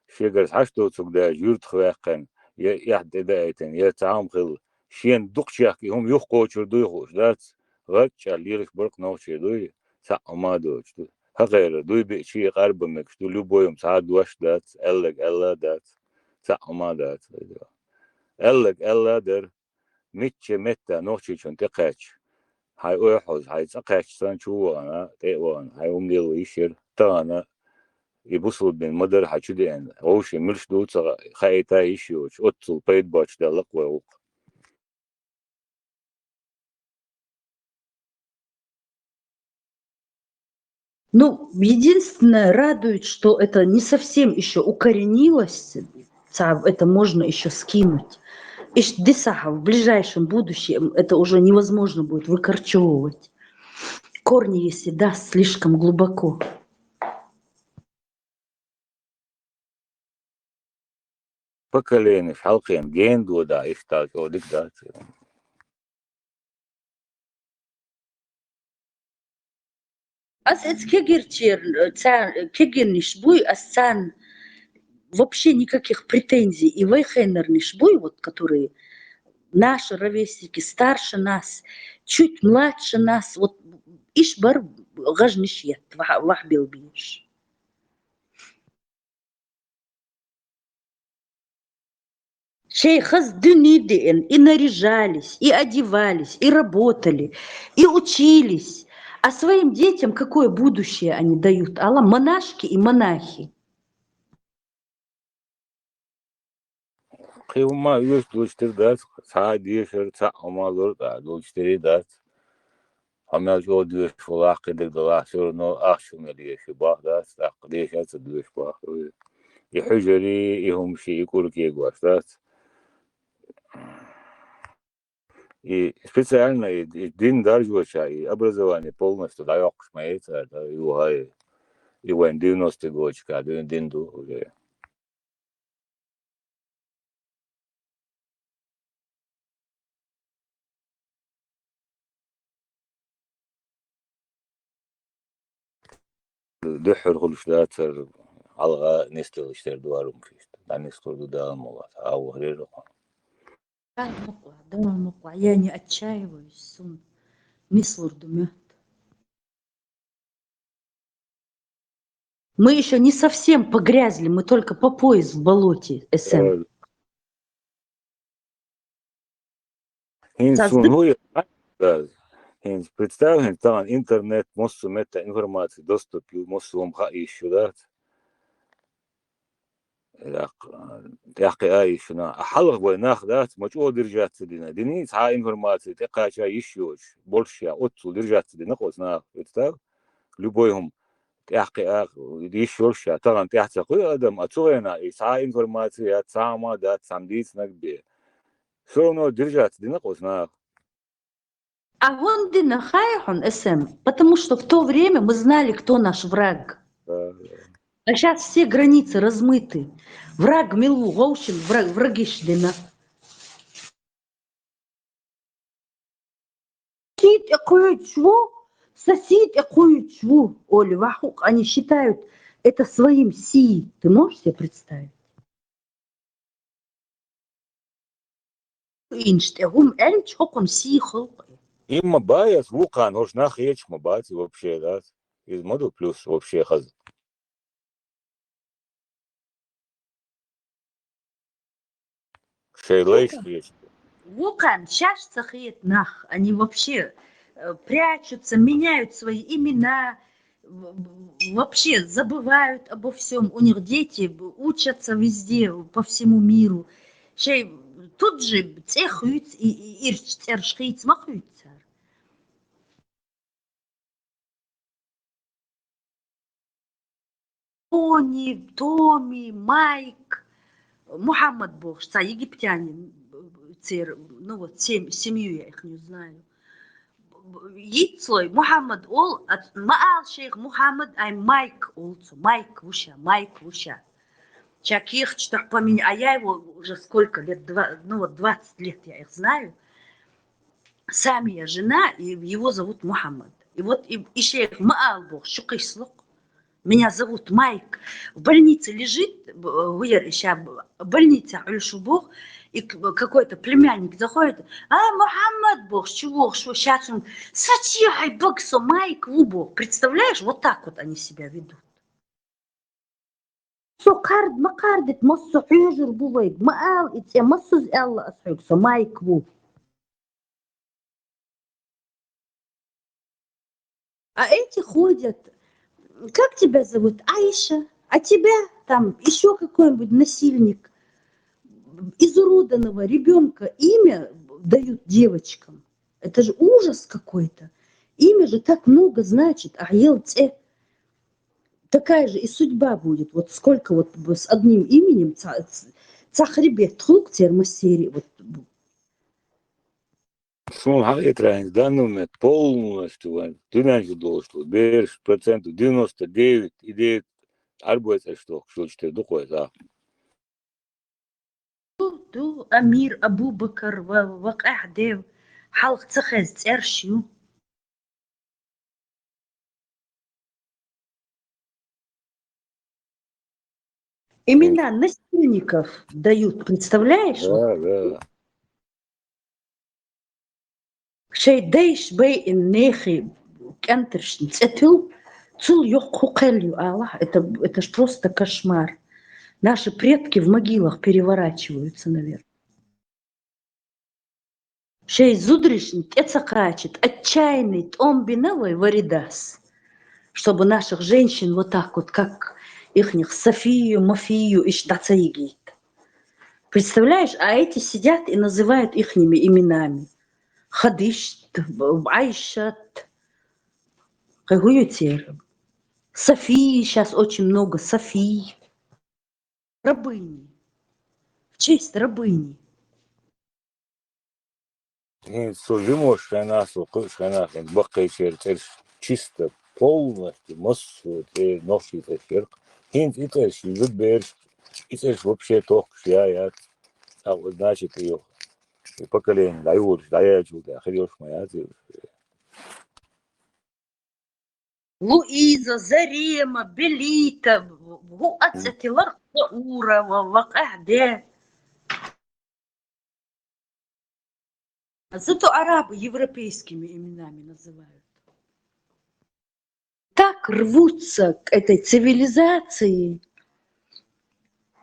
Шегара хьашт доцург даьлча, юьртах ваьккхина, я эхь тӀедаийтина, я цхьа хӀума хилла, шена дукхачех и хӀума юхакхочур дуй хууш дац, гӀарчӀа лелаш баркъ нохчий дуй, цхьаъ хӀума а доцуш ду. Хьакхера дуй биъчий къарба мегаш ду, любой хӀума цхьа дош дац, аьлларг аьлла а дац, цхьаъ хӀума а дац. Аьлларг аьлла а дара, мичча метта нохчийчунна тӀекхаьчча, хьайн ойхьаза, хьайн цӀа кхаьчча санна чу а вахана, тӀе а вахана, хьайн хӀума лело йиш яра, тахана и бусулба дин ма дара хьан чу деана, вовшийн муьлш ду ца хаита йиш йоцуш, оццул пайда боцуш даьлла-кх вай гӀуллакх. Ну, единственное, радует, что это не совсем ещё укоренилось, ца-, это можно ещё скинуть. Иш дисахь в ближайшем будущем это уже невозможно будет выкорчевывать. корни если даст слишком глубоко. Поколение хьалкхен ген дода иштта чӀогӀа дика дац. Ас эц кегирчер, ца-, кегирниш буй, ас царна вообще никаких претензий. И вай хеннарниш буй, вот, которые наши ровесники, старше нас, чуть младше нас, вот, иш бар гӀажниш ет, вах-, вахьбелбеш. Шей хаза дуьне деана, и наряжались, и одевались, и работали, и учились. А своим детям какое будущее они дают? Ала монашки и монахи. Кхин хӀума оьшуш долчу тера дац, цхьа а дешар, цхьа а хӀума лур а долчу тера дац. Хьо мел чӀогӀа доьшуш валахь, кхидерг далахь, всё равно ахча хӀума леша бах дац, тӀаккха деша а ца доьшуш бах. И хьуьжарий, и хӀумаший, и кӀур кегош дац. И специально и, и дин даржоча, и образование полностью дӀайоккхуш ма яй цара, да, юхай, и вайн девяностый годашка дуьйна дин ду уже. Дуьххьара хуьлуш дацара, хьалха нисделлаш тера ду хӀара хӀумаш иштта. ДӀанислур ду Дала мукъалахь, хьан вахарера кхуьнан. Дала мукъалахь, Дала мукъалахь, я не отчаиваюсь, суна нислур ду моьтту. Мы ещё не совсем погрязли, мы только по пояс в болоте, эс эм. Э, хӀинца Цас суна ды- хӀу я, да, хӀинца представь, хӀинца тахана интернет, массо а метта информация, доступ ю, массо а хӀума хаа йиш ю, дац? ТӀаккха, тӀаккха а йиш ю, а хьалха вай нах дац, ма чӀогӀа держаться дина. Дина цхьа информация тӀекхача йиш йоцуш, болуш я, оццул держаться дина кхо нах, представь, любой хӀума тӀаьхьакхиа йиш йолуш ша, тахана тӀаьхьа ца кхуьу адам, а цу хенахь и цхьа а информация яц, цхьа а хӀума дац, цхьамма дийцинарг бен. Всё равно держаться дина кхо нах. А хӀунда дина хаьий хьуна, эс эм? Потому что в то время мы знали, кто наш враг. Да, да. А щас все границы размыты. Враг мила ву гӀовшина, враг, врагаш дина. Сий тӀе кхуьйцуш ву, сан сий тӀе кхуьйцуш ву, олий, ваха они считают это своим сий. Ты можешь себе представить? Инш тӀе хӀума аьлча, хӀокхуьнан сий халкъе. Имма баьс вукхана хӀорш нах хеташ ма бац и вообще, да? Иза ма ду плюс вообще хаза. Шайн лайш хеташ. Вукхана шаьш ца хета нах, они вообще, э, прячутся, меняют свои имена, в-, в-, вообще забывают обо всём. У них дети б-, учатся везде, по всему миру. Шайн тут же цӀе хуьйцу, и, и ирчу цӀераш хийца ма хуьйцу цара. Тони, Томи, Майк, Мухаммад бохуш, цхьа египтянин, церан, ну вот, сем-, семью я ихнюю знаю. Йицлой, Мухаммад олу, а ма ала шайх Мухаммад, ай Майк олу цо, Майк ву ша, Майк ву ша. Ша кехаташ тӀехь помен-, а я его уже сколько лет, два, ну вот двадцать лет я их знаю. Самия жена, и его зовут Мухаммад. И вот и, и шех ма ала боху, шу кхийсалакх. Меня зовут Майк. В больнице лежит, б-, вуьер и ща б-, больница Ӏуьллуш ву боху, и к-, какой-то племянник заходит, а, Мухаммад боху, чу вохуш ву, ща цунна, сачи хьай бага со Майк ву боху. Представляешь, вот так вот они себя ведут. Со кхарда ма кхардита, массо а хьоьжур бу вайга. Ма ала и цӀе, массаза аьлла ас хьоьга, со Майк ву. А эти ходят: «Как тебя зовут?» «Аиша». «А тебя?» Там ещё какой-нибудь насильник. Изуродованного ребёнка имя дают девочкам. Это же ужас какой-то. Имя же так много значит, а ел цӀе. Такая же и судьба будет. Вот сколько вот б-, с одним именем ца-, ц-, цхьа хребет хилла церан массеран». Вот. Суна хьахетарехь, данный момент полностью вайн дуьнен чу долуш долу бераш процентов девяносто девять и девять Ӏарбойн цӀераш тохкуш йолчу тера ду-кх вай, захь. Ду, ду, Амир, Абу-Бакар ва, ва къаьхьа де, хьалха ца хеза цӀераш ю. Имена насильников дают, представляешь? Да, да. Шайн дайша байина нехий кӀентаршна цӀе туьллу, цул йоккха хӀун кхел ю алахь, это, это ж просто кошмар. Наши предки в могилах переворачиваются, наверное. Шайн зударшна тӀе ца кхачийта, отчаянный тӀом бина вай Варидас, чтобы наших женщин вот так вот, как ихних Софию, Мафию, иштта дӀа ца йигийта. Представляешь, а эти сидят и называют ихними именами. Хадишт, Айшат. Кхин хӀун ю церан? Софии, щас очень много Софий. Рабыни. В честь рабыни. ХӀинца со жимош хенахь, со кхуьуш хенахь, хӀинца баккхийчеран цӀераш чисто полностью массо а церан нохчийн цӀераш яра-кх. ХӀинца и цӀераш, и зудабераш, и цӀераш вообще тохкуш я, яц. ТӀаккха, значит, и, и поколение дӀайолуш, дӀаяьллачул тӀаьхьа хир йолуш ма яц и. Луиза, Зарема, Белита, хӀун а цӀе тиллар, Заурова, ва къаьхьа де. Зато арабы европейскими именами называют. Так рвутся к этой цивилизации.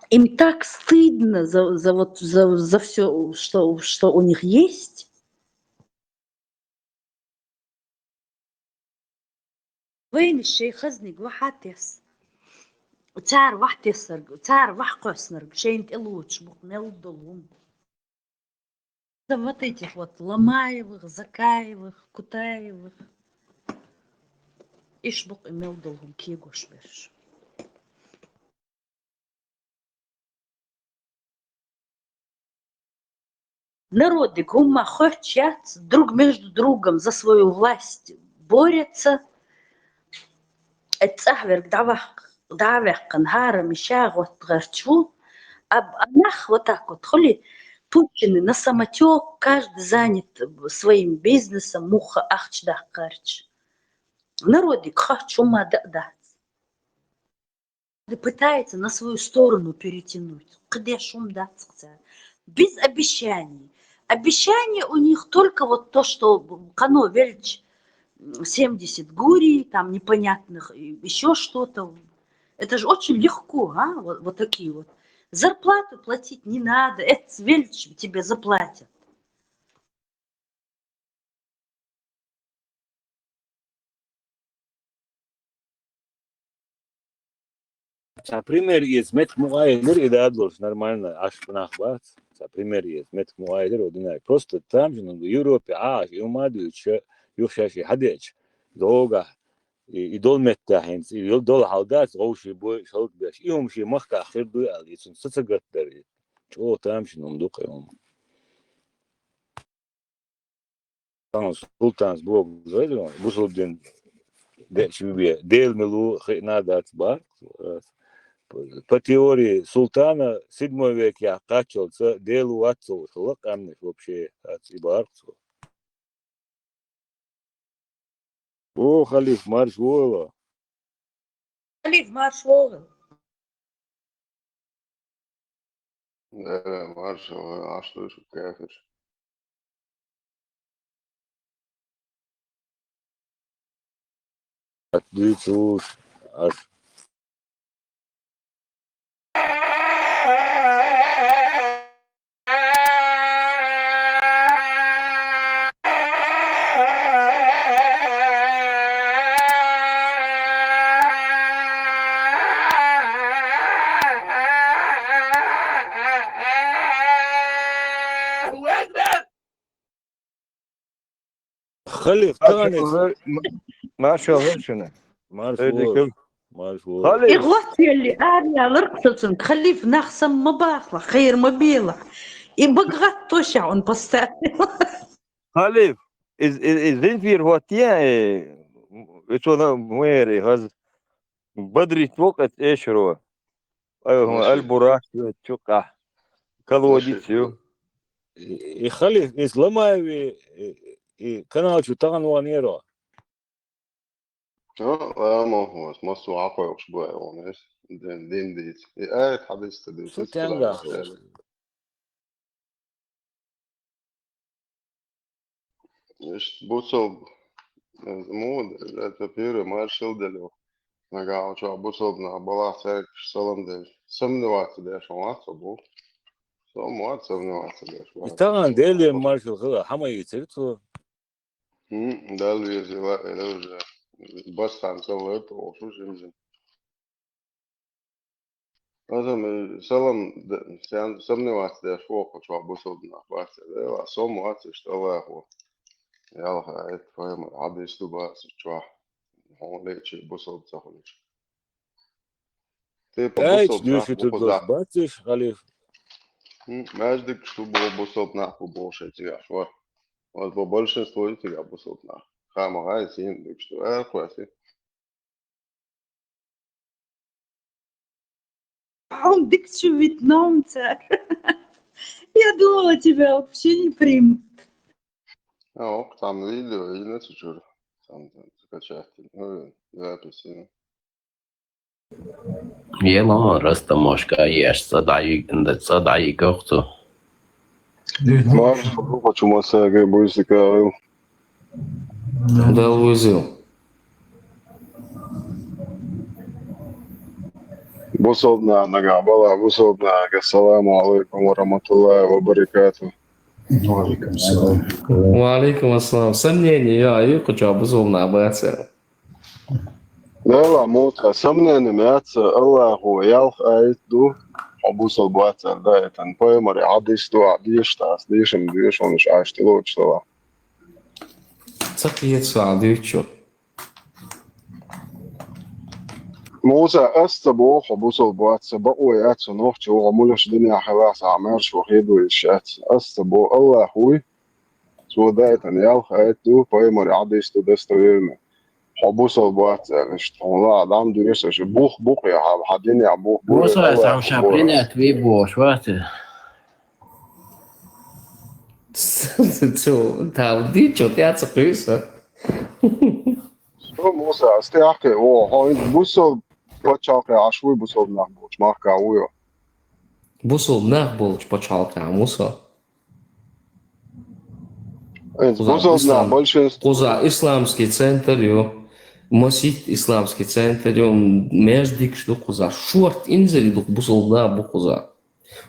Им так стыдно за, за вот, за, за всё, что, что у них есть. Вайна шайн хазнига вахьа тесна. Цара вахьа теснарг, цара вахьа кхоьссинарг шайна тӀе лоцуш бу-кх мел долу хӀума. За вот этих вот Ломаевых, Закаевых, Кутаевых. Иш бу-кх и мел долу хӀума кегош берш. Народик хӀумма хоьттуш яц, друг между другом за свою власть борются. Э, цӀахь верг дӀаваккх-, дӀа а ваьккхина, хӀарам и ша гӀоттаргӀерч ву. А, а нах вот так вот хуьлий, пущены на самотёк, каждый занят своим бизнесом, муха ахча даккхарч. Народик хоьттуш хӀумма дан а дац. Пытается на свою сторону перетянуть. Кхидеш хӀума дац-кх цара. Без обещаний. Обещание у них только вот то, что кхано веллача, м, семьдесят гурий, там непонятных, и ещё что-то. Это же очень легко, а? Вот, вот такие вот. Зарплату платить не надо, это веллача тебе заплатят. Цхьа пример эца меттиг мукъа а елира, и дадалурс нормально, Ӏаш нах бац. Цхьа пример эца меттиг мукъа а елира, о динай. Просто тамашийна ду Европе Ӏаш, и хӀума а дуьйцуш, юха шаьш и хьадеача, догахь, и, и долу меттехь хӀинца, и йол-, долу хьал дац, гӀовший бой, шалта беш. И хӀума шен махкахь хир дуй аьлла, и цунна са ца гатдара. ЧӀогӀа тамашийна хӀума ду-кх и хӀума. Султанс боху, Гусулдин деъча бен, Дела мила ву хиъна а дац боху. По теории Султана седьмой векехь кхаччалца Дела ву вац ца хууш хилла къаьмнаш вообще, дац и боху цо. О, халиф, марша вогӀийла. Халиф, марша вогӀийла. Да, марша вогӀийла, Ӏаш ду шу кафирш. Ат дуьйцуш, аш. Халиф, тахана. Маршалла, м-, маршалла шуна. Маршалла. Маршалла. Халиф. И гӀоттаелли араяьлларг со цунна, халиф, нах сам ма бахалахь, кхера ма белахь. И бага гӀаттошехь он поставь. Халиф, из, из, из Зинфир хӀоттае, э, э, цо на мэр, э, хаз Бадрит вокъа эшро. Ай, хӀун, Машин. Аль-Бурак, э, чукъа. Колодец, Машин. Ю. И, и Халиф, из Ламаеви, и, и канал чу тагӀан ванеро. Ха, ламо хӀос, массо а хьакхойкхуш бу аьлла, вон эс, дин, дин дийца. И аят хьадис ца дийца, Шу тенга. Иштта бусалба, э, му, это первый маршал делю. Нагахь чохь бусалба нах балахь цаьргаш салам деш. Сомневаться деш, хьо вац со бу. Со ма вац сомневаться деш. И тагӀан Деле маршал хила, хьама йийцира цо. М, Далла везийла, э, уже. Басхан ца лойту, ошу жим-жим. Азам, э, салам, д-, сен-, сомневаться деш вокху чохь бусалба нах бац, э, ва сом вац, иштта Аллахо. Ялха, это поэма, хьадис ду бац чохь. Хьуна лечи бусалба ца хуьлуш. Типа Ай, бусалба нах дуьйши бу тур кхуза. Дос бациш, Халиф. М, маьждиг шу бу бусалба нах бу боху шайн цигахь, шо. Вот бу большинство ю цигахь бусалба нах. Хама гӀай, син дикаш ду, э, кхоьси. А он дикачу вид номца. Я думала, тебя вообще не примут. А, ок, там видео, и на чучур. Там, там, скачать. Ну, записи. Ела, растамошка еш, ца дӀайигна, ца дӀайигахцу. Марш, хочу масаге буйсика. Дал вызыл. Бусалба нах нагахь бала, бусалба нах, ассаламу алайкум ва рахматуллахи ва баракату. Ва алейкум салам. Ва алейкум ассалам. Сомнение, я, ю, куча бусалба нах баца. Вела, Муса, сомнение яц, Аллахо ялх аят ду, хьо бусалба вац аьлла, да, это, пайхамаре хьадис ду, а, деша тас, дешам, дешамаш Ӏаш тӀелоцуш сала. Ца кхета со хьан дуьйцучух. Муса, ас ца боху хьо бусалба вац, сан бакъо яц хьо нохчо, хьо мулаш динехь хилахь, сан хьан маьрша ван хеду йиш яц. Ас ца боху, Аллах вуй, цо даийтина ялх аят ду, пайхамаре хьадис ду достоверно. Хьо бусалба вац аьлла, иштта хьуна ла а дам дуьйса, шу бух бу кхе, хьан, хьан динехь бух бу. Муса, Аллах сан ша боху. Принять вий бохуш вац. Цо, там дичо, тӀе ца кхуьйса. Со, Муса, ас тӀе хьакхе, о, хьо хӀинца бусалба пачхьалкхе Ӏаш вуй, бусалба нах болчу махкахь вуй, о? Бусалба нах болчу пачхьалкхехь, Муса. ХӀинца кхуза бусалба нах ислам-, большинство. Кхуза исламский центр ю, масийтта исламский центр ю, маьждигаш ду кхуза, шорта инзаре ду бусалба нах бу кхуза.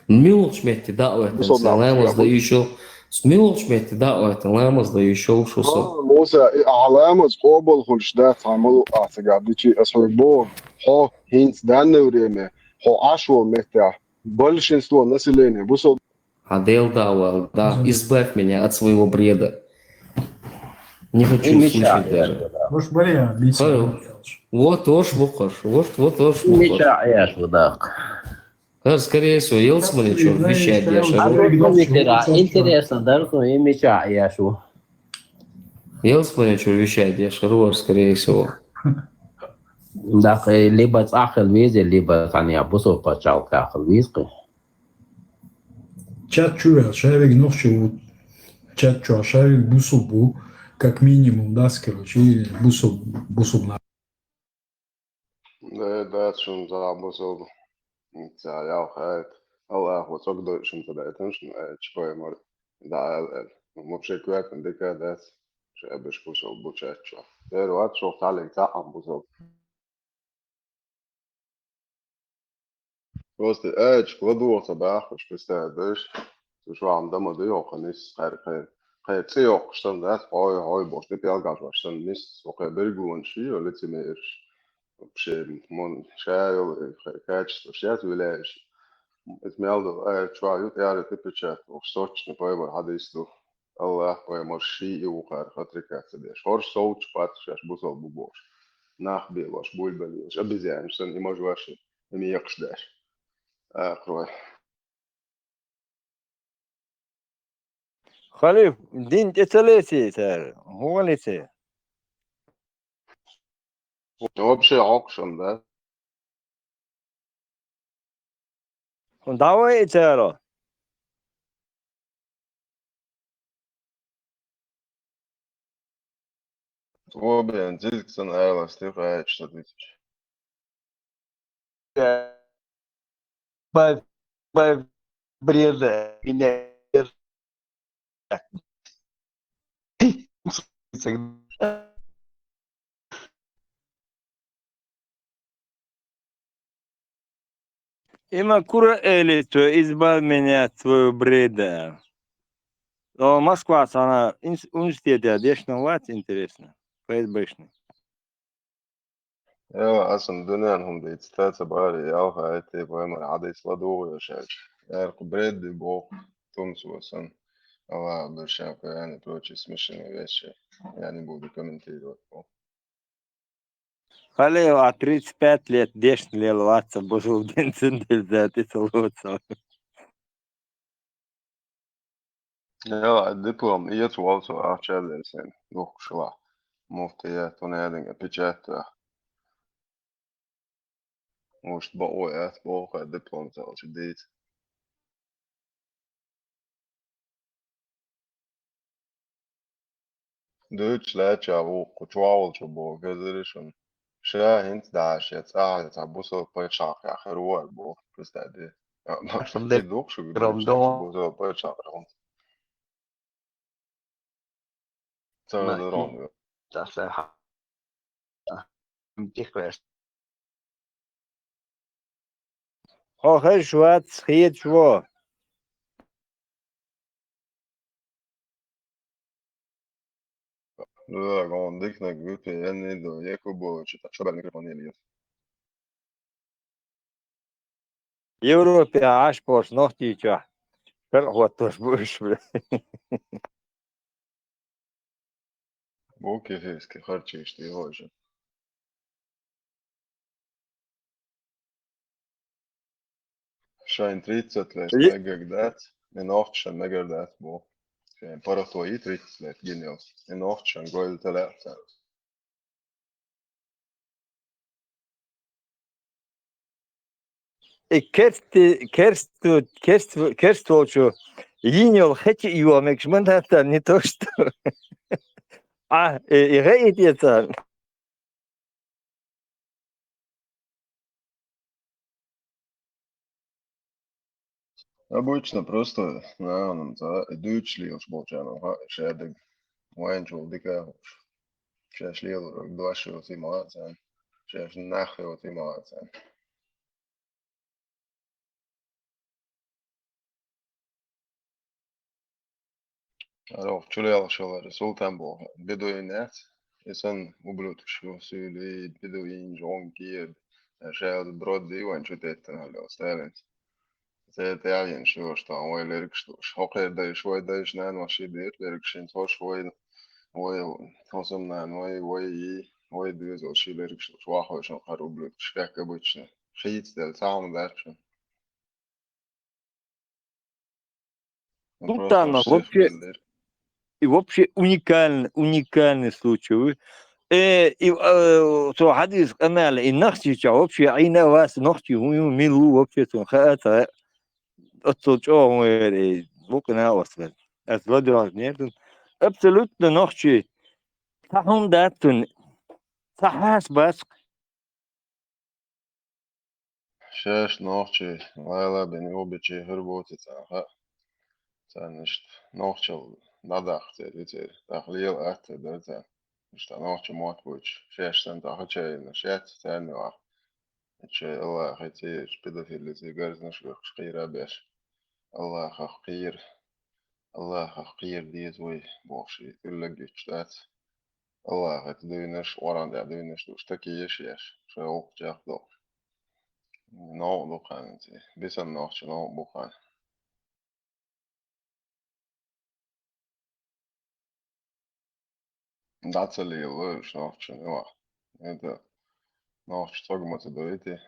Муьлхачу метте даа оьттина ламаз дан йиш йолу, муьлхачу метте даа оьттина ламаз дан йиш йолу шу со. А, Муса, и ахьа ламаз къобал хуьлуш дац, хьан ма луъа ахьа цигахь дичи, аса хьоьга боху, хьо хӀинца данное время, хьо Ӏаш волу меттехь, большинство населения бусалба. Хьан Дела да вала, да, избавь меня от своего бреда. Не хочу слушать даже. Хорош баре, а, бийца. Хорош. Вот, вот, вот, вот, вот, вот. Мича Ӏеш ву даккха. Хар, скорее всего, ялсамане чуьра вещать деш хир ву. А ну, ну, Микера, интересно, да, ну, и мича Ӏеш ву. Ялсамане чуьра вещать деш хир ву, скорее всего. ТӀаккха либо цӀахь хила веза, либо цхьаьна бусалба пачхьалкхехь хила веза кхин. Чат чу ваьлла, шаверг нохчо ву. Чат чохь шаверг бусалба ву, как минимум, да, короче, и бусалба, бусалба нах. Да, да, шуна цхьа бусалба. Ца ялх аят. Аллахо цӀогдойуш шуна ца даийтина шуна аят, чу пайхамар дӀаала аьлла. Вообще коьртана дика дац, ша беш бусалба бу чат чохь. Дера вац шух цхьаллиг цхьаъ бусалба. Просто аьлча, ладогӀа ца баьхкаш, представь, даш, цу шуьхьа дан ма ду йоккха нис, кхайр, кхайр, кхайр цӀе йоккхуш санна дац, хьой, хьой бохуш, тӀе пӀелгаш ваш санна нис, со кхайр берг лонаш, йо, лицемераш. Вообще, мон ша йолу, э, качество сейчас виляешь. Эта мел ду, аьлча, чохь ю тӀера тӀе печать, оху соччана пайхамар хьадис ду. Аллах пайхамар ший и вукхара хатарикаца деш. ХӀорш совцуш паччахьаш бусалба бу бохуш. Нах белош, буйбаллош, обезьянаш санна, и мажош, и мекхаш деш. Акхарой. Халиф, дин тӀе ца леце цара, хӀун валице? Вообще хьокхушан, да? ДӀавай и цара. Обен цизг сан айлас тихо аьлча ца дитича. По, по бреду меня. Има кура эле то избавь меня от своего бреда. О, Москва, она инс-, университет, я дешна вац, интересно. ФСБшный. Яла, асан дуьнен хӀума дийца, ца бахара, ялха айти, вай мара хьадийца ладугӀу я шаьш. Яркъ бред ди боху, тумсо сан. Аллах обещал, Коран и прочие смешанные вещи. Я не буду комментировать. Халева, а тридцать пять лет дешна лела вац, бузул дин цундела зати ца лоцал. Яла, диплом эца волу со ахча а дерсина, духкуш лахь. Муфтият, тунадинга печать а. Мушт бакъо яц, боху, диплом ца алча дийца. Дуьйцуш лаьттача вукху чохь волчо боху, хезира шуна. Ша хӀинца дахьаш я цӀахь я цхьа бусалба пачхьалкх яхьар ву ара боху, представь де. Аса де духу шу гром дон. Бусалба пачхьалкх. Ца Ма, дорон ю. Ца ха. Тихвеш. Хьо хезаш вац, хеташ во. Дагон дикнаг випе янни до Якубовича, так что микрофон еле. Европе Ӏаш бош нохчийчохь шарахӀоттош бу уьш. Бу кефирский харчийш тӀе хожа. Шайн тридцать лет мегар дац, и нохчашан мегар дац бу. Шайн паргӀато и тридцать лет гинелс, и нохчашан гойла ца лаьа царна. И керсти-, керсту-, керст-, керст волчу йийна йолу хечи а йо мегаш ма дац царна, не то что. А, и, и гӀе и те царна. Обычно просто нахана ца дуьйцуш лелаш болчарна хаьа шаьдага. Вайначул дика а хууш. Шаьш лелориг дош йоций ма хаьа царна. Шаьш нах йоций ма хаьа царна. Арох чулелхаш хилар Султан боху бедуин яц. И санна ублюдкаш ю, суьйлий, бедуин, жонки, шаьлда брод дий вайн чу теттина хьалел Сталинца. Церан тӀаьхьенаш ю, что вай лергаш луш. Хьо кхера дайш, вай дайш, нана ваш ши дерг лергаш, хӀинца хӀорш вай, вай хӀусамнана, вай, вай и, вай доьзал ши лергаш луш. Вахойшан кхара ублюдкаш, как обычно. Хийцаделла, цхьа хӀума дац шуна. Султанов вообще, и вообще уникальный, уникальный случай. Э, и, э, со хьадис къамел, и нахчича вообще Ӏийна вас нохчи, хӀун ю, мил ву вообще, сон хаа ца, оццул чӀогӀа вер, и, вукъина оцвер. Ас ладоьгӀна нетун. Абсолютно нохчи. Цхьа хӀума дац цун. Цхьа хьас бац. Шаьш нохчий лайла бен юхабичий хир бу цу цӀа хаьа. Царна иштта нохчалла дӀадаккха церан и церан. ТӀаккха лела атта дара царна. Иштта нохча мотт буьйцуш, шаьш санна цхьа хача йиллина, шаьц царна ваха. Шайн Аллахе церачу педофилица гарзнаш бехкаш кхийра беш. Аллахах кхийра. Аллахах кхийра деза вай, бохуш, и тӀуллаг гуьттуш дац. Аллахаца дуьйнаш, Къуръан тӀехь дуьйнаш ду, стаке еш еш, шайн гӀуллакх чекхдоккхуш. Новкъа ду кхана, бисан нохча новкъа бу кхана. ДӀа ца лело уьш нохчашна юкъахь. ХӀета нохчаша цӀогма ца дойтий.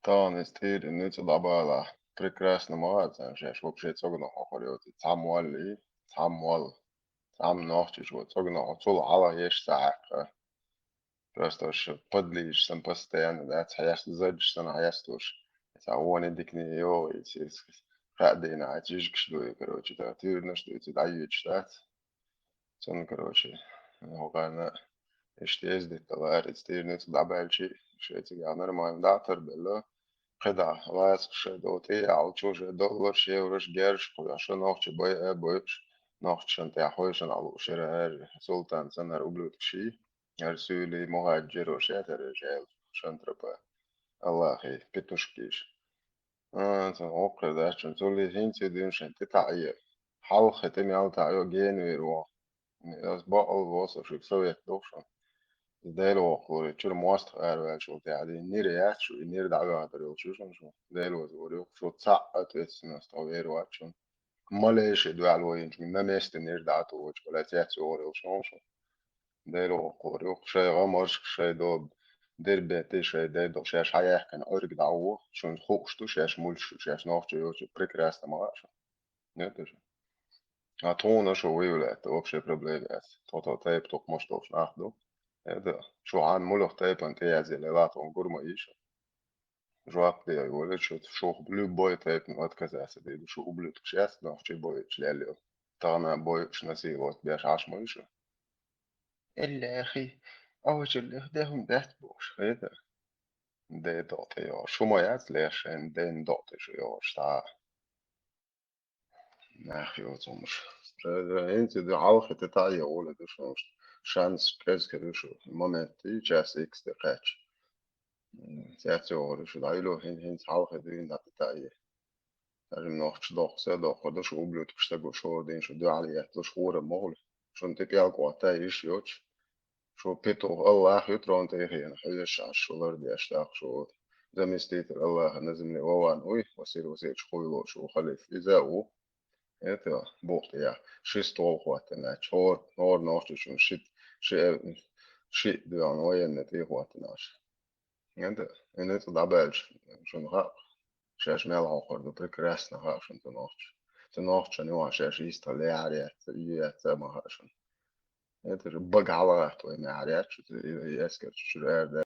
Тахана иза тӀера и нуьцкъала дӀабалахь. Прекрасно ма хаьа царна шаьш вообще цӀогнахь хьокхур йоций. Цхьа молла, цхьа молла. Цхьамма нохчийчо цӀогнахь цул хьалха еш ца хьаькхна. Просто уж подлизаш санна постоянно, да, цхьа яц, зажжаш санна хьаэцлуш. Цхьа вони дикане йогӀу, иза, иза, хаа дийнахь, а чижигаш ду, и, короче, да, туьйранаш ду, иза дӀайоьдуш дац. Цунна, короче, хӀокхарна иштта эздитталара, иза тӀера нуьцкъала дӀабаьлча, шайн цигахь нормально дӀа а тарбелла, кхидӀа лаьцкъаш шайн долу тӀе а яьлча, шайн долларш, еврош, герзаш кхоьхьуш, нохчий байа а бойуш, нохчашна тӀехь хойшина Ӏа лууш яра, хӀара Султан санна хӀара ублюдкаш, хӀара суьйлий, мухӀаджиро шаьтара жаьла шантропа, Аллахьий петушкиш. А, цунна гӀоккхур дац шуна, цул и хӀинца а дуьйна шайн тӀе таӀе. Хьалха тӀе мел таӀайо гена вер вон. Ас бакъал вон со шуьга совет доху шуна. Дела воккхалур, чуьра мостагӀа араваьллачул тӀаьхьа дийна нира яц шу, и нира дӀаваьхьадар йолуш ю шуна шу. Дела вазор ю, шу цхьаъ ответственность тхо вер вац шуна. Малейший дуьхьал вайинчуьнга на месте нира дӀа а тухучу, вале цец йогӀур йолуш ю шуна. Дела воккхалур ю, шайн гӀамаршка, шайн до дербетте, шайн дайдо, шаьш хьаяьккхина Ӏуьрг дӀагӀо, шуна хууш ду, шаьш муьлш ю, шаьш нохчо йоцу, прекрасно ма хаьа шуна. Нет уже. А тхуна шу вуй лаьтта, вообще проблема яц. Тхо-тхо тайпа тукхамаш долуш нах ду. Это, шу хьан муьлха тайпана тӀеязъелла, ла тхуна гур ма ийша. Жоп де, вале, шу, шух любой тайпана отказаться дийла, шу ублюдкаш яц, нохчий бойуш лелла йо. Тахана бойуш насиловать беш хьаш ма ю шу. Иллехи, овачаллех де хӀума дац бохуш, хета? Де докъе йо. Шу ма яц леш шайн ден докъе шу йо, ша. Нах йоцу хӀумаш. ХӀинца ду хьалха тӀе таӀе гӀоли ду шуна. Шанс кӀезиг хир ю шу. Момент и час икс тӀе кхаьчча. Цец йогӀур ю шу. ДӀайолу хӀин-, хӀинца хьалха дуьйна дӀа тӀе таӀе. Даже нохча доккха са доккха ду шу, ублюдкаш стаг шу, шура дийна шу дуьхьал етталуш хӀора ма хуьлу. Шуна тӀе пӀелг къотта йиш йоцуш. Шу петух Аллах ю трон тӀе хиъна, хьоьжуш Ӏаш шу лардеш тӀаккха шу заместитель Аллаха на земле Вован вуй, Василий Васильевич хуйло шу халиф иза а ву. Это бухтия, ши стол хӀоттина, чор, нор нохчичун ши, ши, ши дуьхьал военный тӀе хӀоттина. Это, и нуьцкъала дӀабаьлча, шуна хаьа, шаьш мел хьокхур ду, прекрасно хаьа шуна цу нохча. Цу нохчан юха шаьш йистхила яхьар яц, ю яц, ма хаьа шуна. Это же бага хьалагӀатта вай яхьар яц шу, и, и эскар чуьра арадаьлла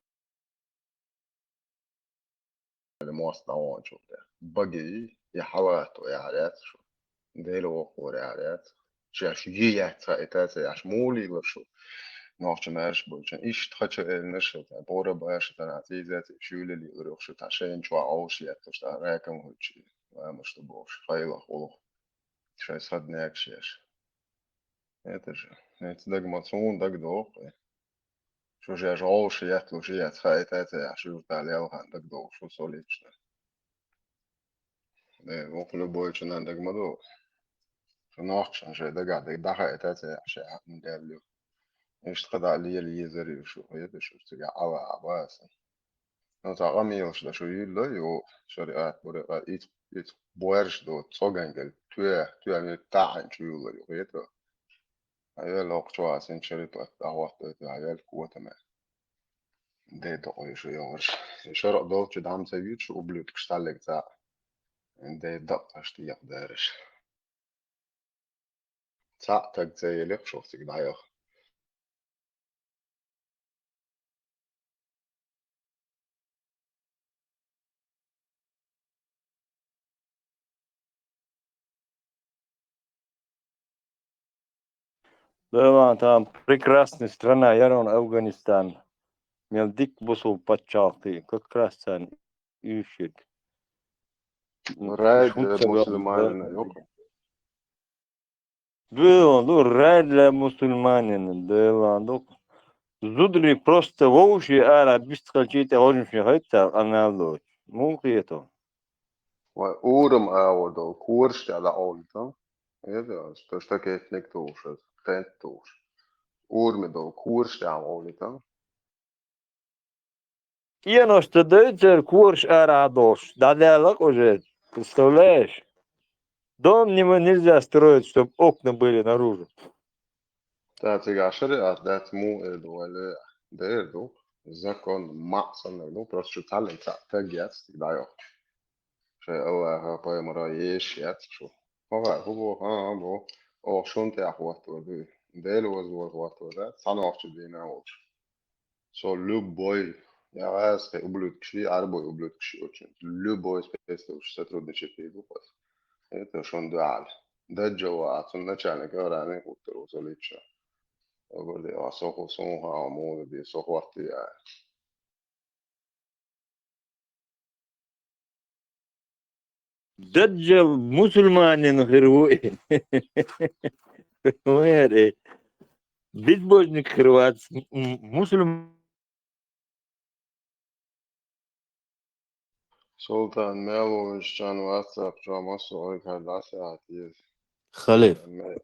мост дӀаваханчул тӀе. Багий, и хьалагӀатта вай яхьар яц шу. Дела воккхалур яхьар яц. Шаьш ю яц хаита ца яхьаш, муха лелар шу? Нохча маьрша болчун иштта хача элнаш, тӀе бора баша, тӀе нах цӀийза цӀе шуьйла лелар йоху шу, тӀе шайна чохь Ӏовш етташ, тӀе ракам хуьлчий, ламаш ду бохуш, хайлах гӀулах. Шайн схьаднегаш еш. Это же, эца дагма цунна дагадогӀу. Шу шаьш гӀовш етталуш яц хаита ца яхьаш, юртахь лелхан дагадогӀу шу со лично. Э, вукху любойчунна дага ма ду. Шу нохчашна шайн дагахь дерг дӀахаита ца яхьаш, шайн хьаъна лелла ю. Иштта кхидӀа лела езар ю шу, хета шу цигахь Ӏала а баса. Ну, цхьа къамелаш дан шу юьлла ю, шариат, бурикъа, ицкъ, ицкъ боьрша ду, цӀоган гел, тоьа, тоьа муьтта таӀанчу юьлла ю, хета? Хьавел хӀокху чохь а син шарипат дӀахӀоттайта, хьавел котаме. Де докъе шу йогӀуш. И шарӀ долчу дӀа ма ца вуьту шу, ублюдкаш, цхьаллиг цхьаъ. Де даккхаш тӀекъа дараш. Цхьаъ таг ца елира шух цига дӀаяха. Дела, там прекрасная страна, яра вон Афганистан. Мел дика бусул паччахьалкхий, как раз царна уьш ерг. Рай для мусульманина, йокъа. Дела ду, рай для мусульманина, дела ду. Зударий просто вовший ара бистхалчий тӀе гӀожмаший хайтта, къамел доцу. Муха хето? Вай урам агӀо долу кораш тӀехь дӀакъовлуьйту. Эда, то, что кетник тухуш, кент тухуш. Ураме долу кораш тӀехь къовлуьйту. Девяносто девять церан кораш ара а долуш, дӀадаьлла уже, представляешь? Дом не, нельзя строить, чтоб окна были наружу. Та цигахь шариат дац, муха эр ду вай ле, дер ду. Закон маӀа санна, ну, просто шу цхьаллин цхьаъ таг яц, дӀайохчу. Шайн Аллаха, пайхамара еш яц шу. Хьо хаьа, хӀун боху? ХӀан, хӀан боху. Оха шун тӀехь хӀоттор ду. Дела вазвар хӀоттор дац, цхьа нохчи дийна волчу. Со любой, я гӀазкхи ублюдкаш, Ӏарбой ублюдкаш йоцу. Любой спецслужбаш сотрудничать ду хӀоз. Это шун дуьхьал. Даджал ваха, цунна начальник охраны хӀуттур ву со лично. Обар де, а со хӀу, сон хӀа, муна де, со хӀотти, а. Даджал мусульманин хир ву и. Вай, безбожник хир вац, м-, мусульман. Султан, мел ву вайчан WhatsApp чохь массо а гӀайгӀар дӀасаьхьа деза. Халиф. Ме-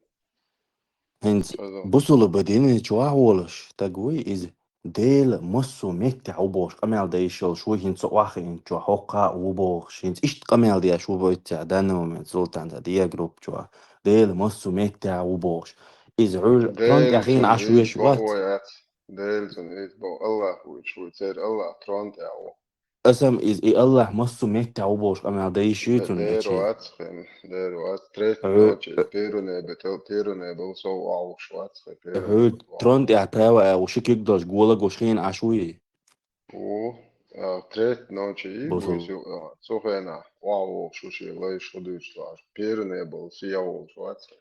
ХӀинца Аза. Бусулба дина чохь волуш стаг вуй иза. Дела массо а меттехь ву бохуш къамел дан йиш йолуш вуй, хӀинца со охьахиъначохь хӀокху а ву бохуш. ХӀинца иштта къамел деш ву бойтцехь данна момент Султан цхьа дегӀа группа чохь. Дела массо а меттехь ву бохуш. Иза хьуьжа Дела тронна тӀехь хиъна цунна Ӏаш иза веш боху вац? Вай аьлла. Дела цунна иза боху. Аллах вуьйцуш вуй, церан Аллах трон тӀехь ву. Аса-м иза и Аллах массо а меттехь ву бохуш къамел дан йиш юй цунна Дера дечи? Вац хин, дера вац. Третий Хьу-, ночи, первый небе, тел-, первый небе, со вахуш вац хин, первый Хьуьжа небе, трон тӀехь права а ву, ши куьг долуш, гола гуш хиъна Ӏаш вуй? Ву, а, третий ночи, Бусул. Буьйсу, а, цу хенахь, вахуш ву шен лайш хӀу дуьйцуш вац. Первый небе, сия волуш вац хин.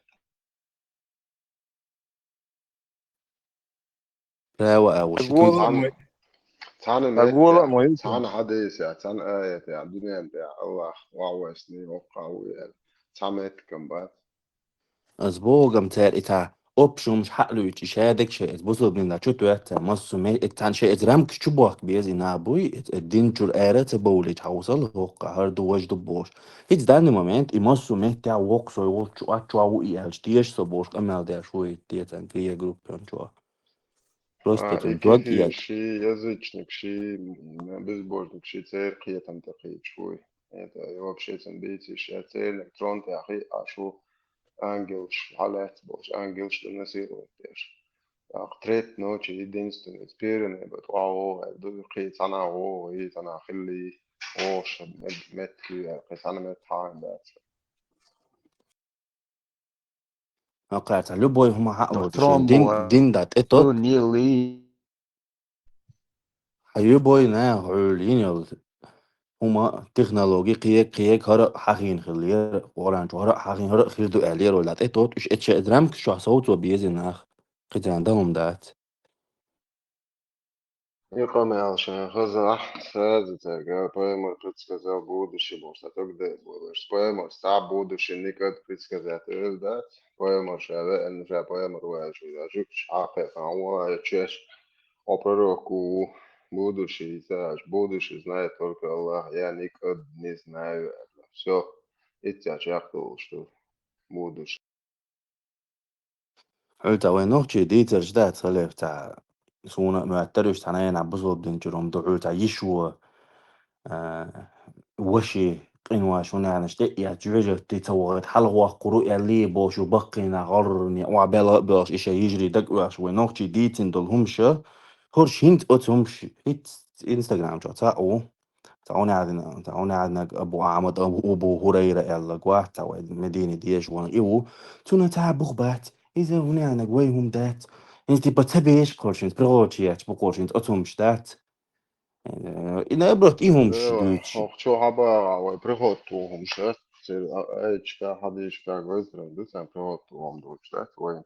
Права а ву, ши куьг. Цхьана, цхьана меттехь, цхьана хьадисехь, цхьана аятехь, дуьнен тӀехь Аллах вахвайсний воккхахь ву аьлла. Цхьа меттиг-м бац. Ас боху-м цара и цхьа общий хӀумаш хьаъ луьйчу, и шадерг шайн иза бусулба дин чу тоьтту цара массо а ме-, и цхьана шайн иза рамкаш чу бохка беза и нах буй, и, и дин чуьра ара а ца бовлийча, хьовсал хӀокху, хӀара ду, важа ду бохуш. ХӀинца данный момент и массо а меттехь воккха со волчу Ӏаччохь ву и аьлча, теша со бохуш къамел деш ву и тецан крия группен чохь. Просто А, цунна и дог кефир эца. Ши, язычник ши, м, безбожник ши, церан кхетам тӀе кхийча вуй. Это вообще цунна бийцийша, я церан трон тӀехь хиъ Ӏаш ву, ангелш, хьалаьцна болчу ангелш ду насиловать деш. ТӀаккха третий ночи, единственный, первый небе, тӀе вогӀу аьлла ду, кхин цхьана вогӀу, и цхьана хилли, вогӀуш мет-, меттиг ю аьлла, кхин цхьана меттиг хьан дац. Хьакхаьча, любой хӀума хьаалоцуш, Трон дин, бу-, дин да тӀе тот. Нили. Хьан любой наха хьуьлла йина йолу хӀума, технологи, кхега, кхега, хӀара а хьахийна хиллера, Къуръан чу хӀара а хьахийна, хӀара а хир ду аьллера, валла, тӀе тот, уьш эцча, эца рамкаш чохь совцо беза нах, кхин царна дан хӀума дац. И къамел шайн хазахь, саьза цаьрга, пайхамар предсказал будущее бохуш, сан тӀе дай болуш. Пайхамар схьа будущее никад предсказать эр дац. Пайхамар ша веана, ша пайхамар ваьлча, жуьгташ хьакхайкхина ван, я чеш, о пророк ву, будущее ца аш, будущее знает только Аллах, я никад не знаю. Всё, итт чекхдолуш ду будущее. Хьуьлта вайн нохчий дийцарш дац, халев цхьа суна а моьттара уьш цхьана айна бусулба динчуьра хӀума ду, хьуьлта йиш ву, а, ваши къинваш хӀун аьлла тӀе а яц, жоьжатти ца вахийта, хьалагӀоккхур ву аьллий бохуш ю баккхийна гӀорране, охьа бела а боьлхуш, и шайн йижарий дага оьхуш вайн нохчий дийцина долу хӀумаша, хӀорш хӀинца оцу хӀумаш, хӀинца Инстаграм чохь цхьаъ ву. Цхьа хӀун аьлла, цхьа хӀун аьлла, Абу Ахьмад, Абу, Абу ХӀурайра аьлла, гохь цхьа вай Медине дезаш ван и ву. Цунна цхьа а бух бац. Иза хӀун аьлла, вай хӀума дац. ХӀинца типа ца беш кхуьрш, хӀинца пригӀочу ечу бу кхуьрш, хӀинца оцу хӀумаш дац. Э, и наоборот, и хӀумаш Э, дуьйцуш. Хьо чу хьабагӀа вай пригӀотто хӀумаш дац. Церан а-, аяташка, хьадисашка гойзаран ду, царна пригӀотто хӀума дуьйцуш дац вай.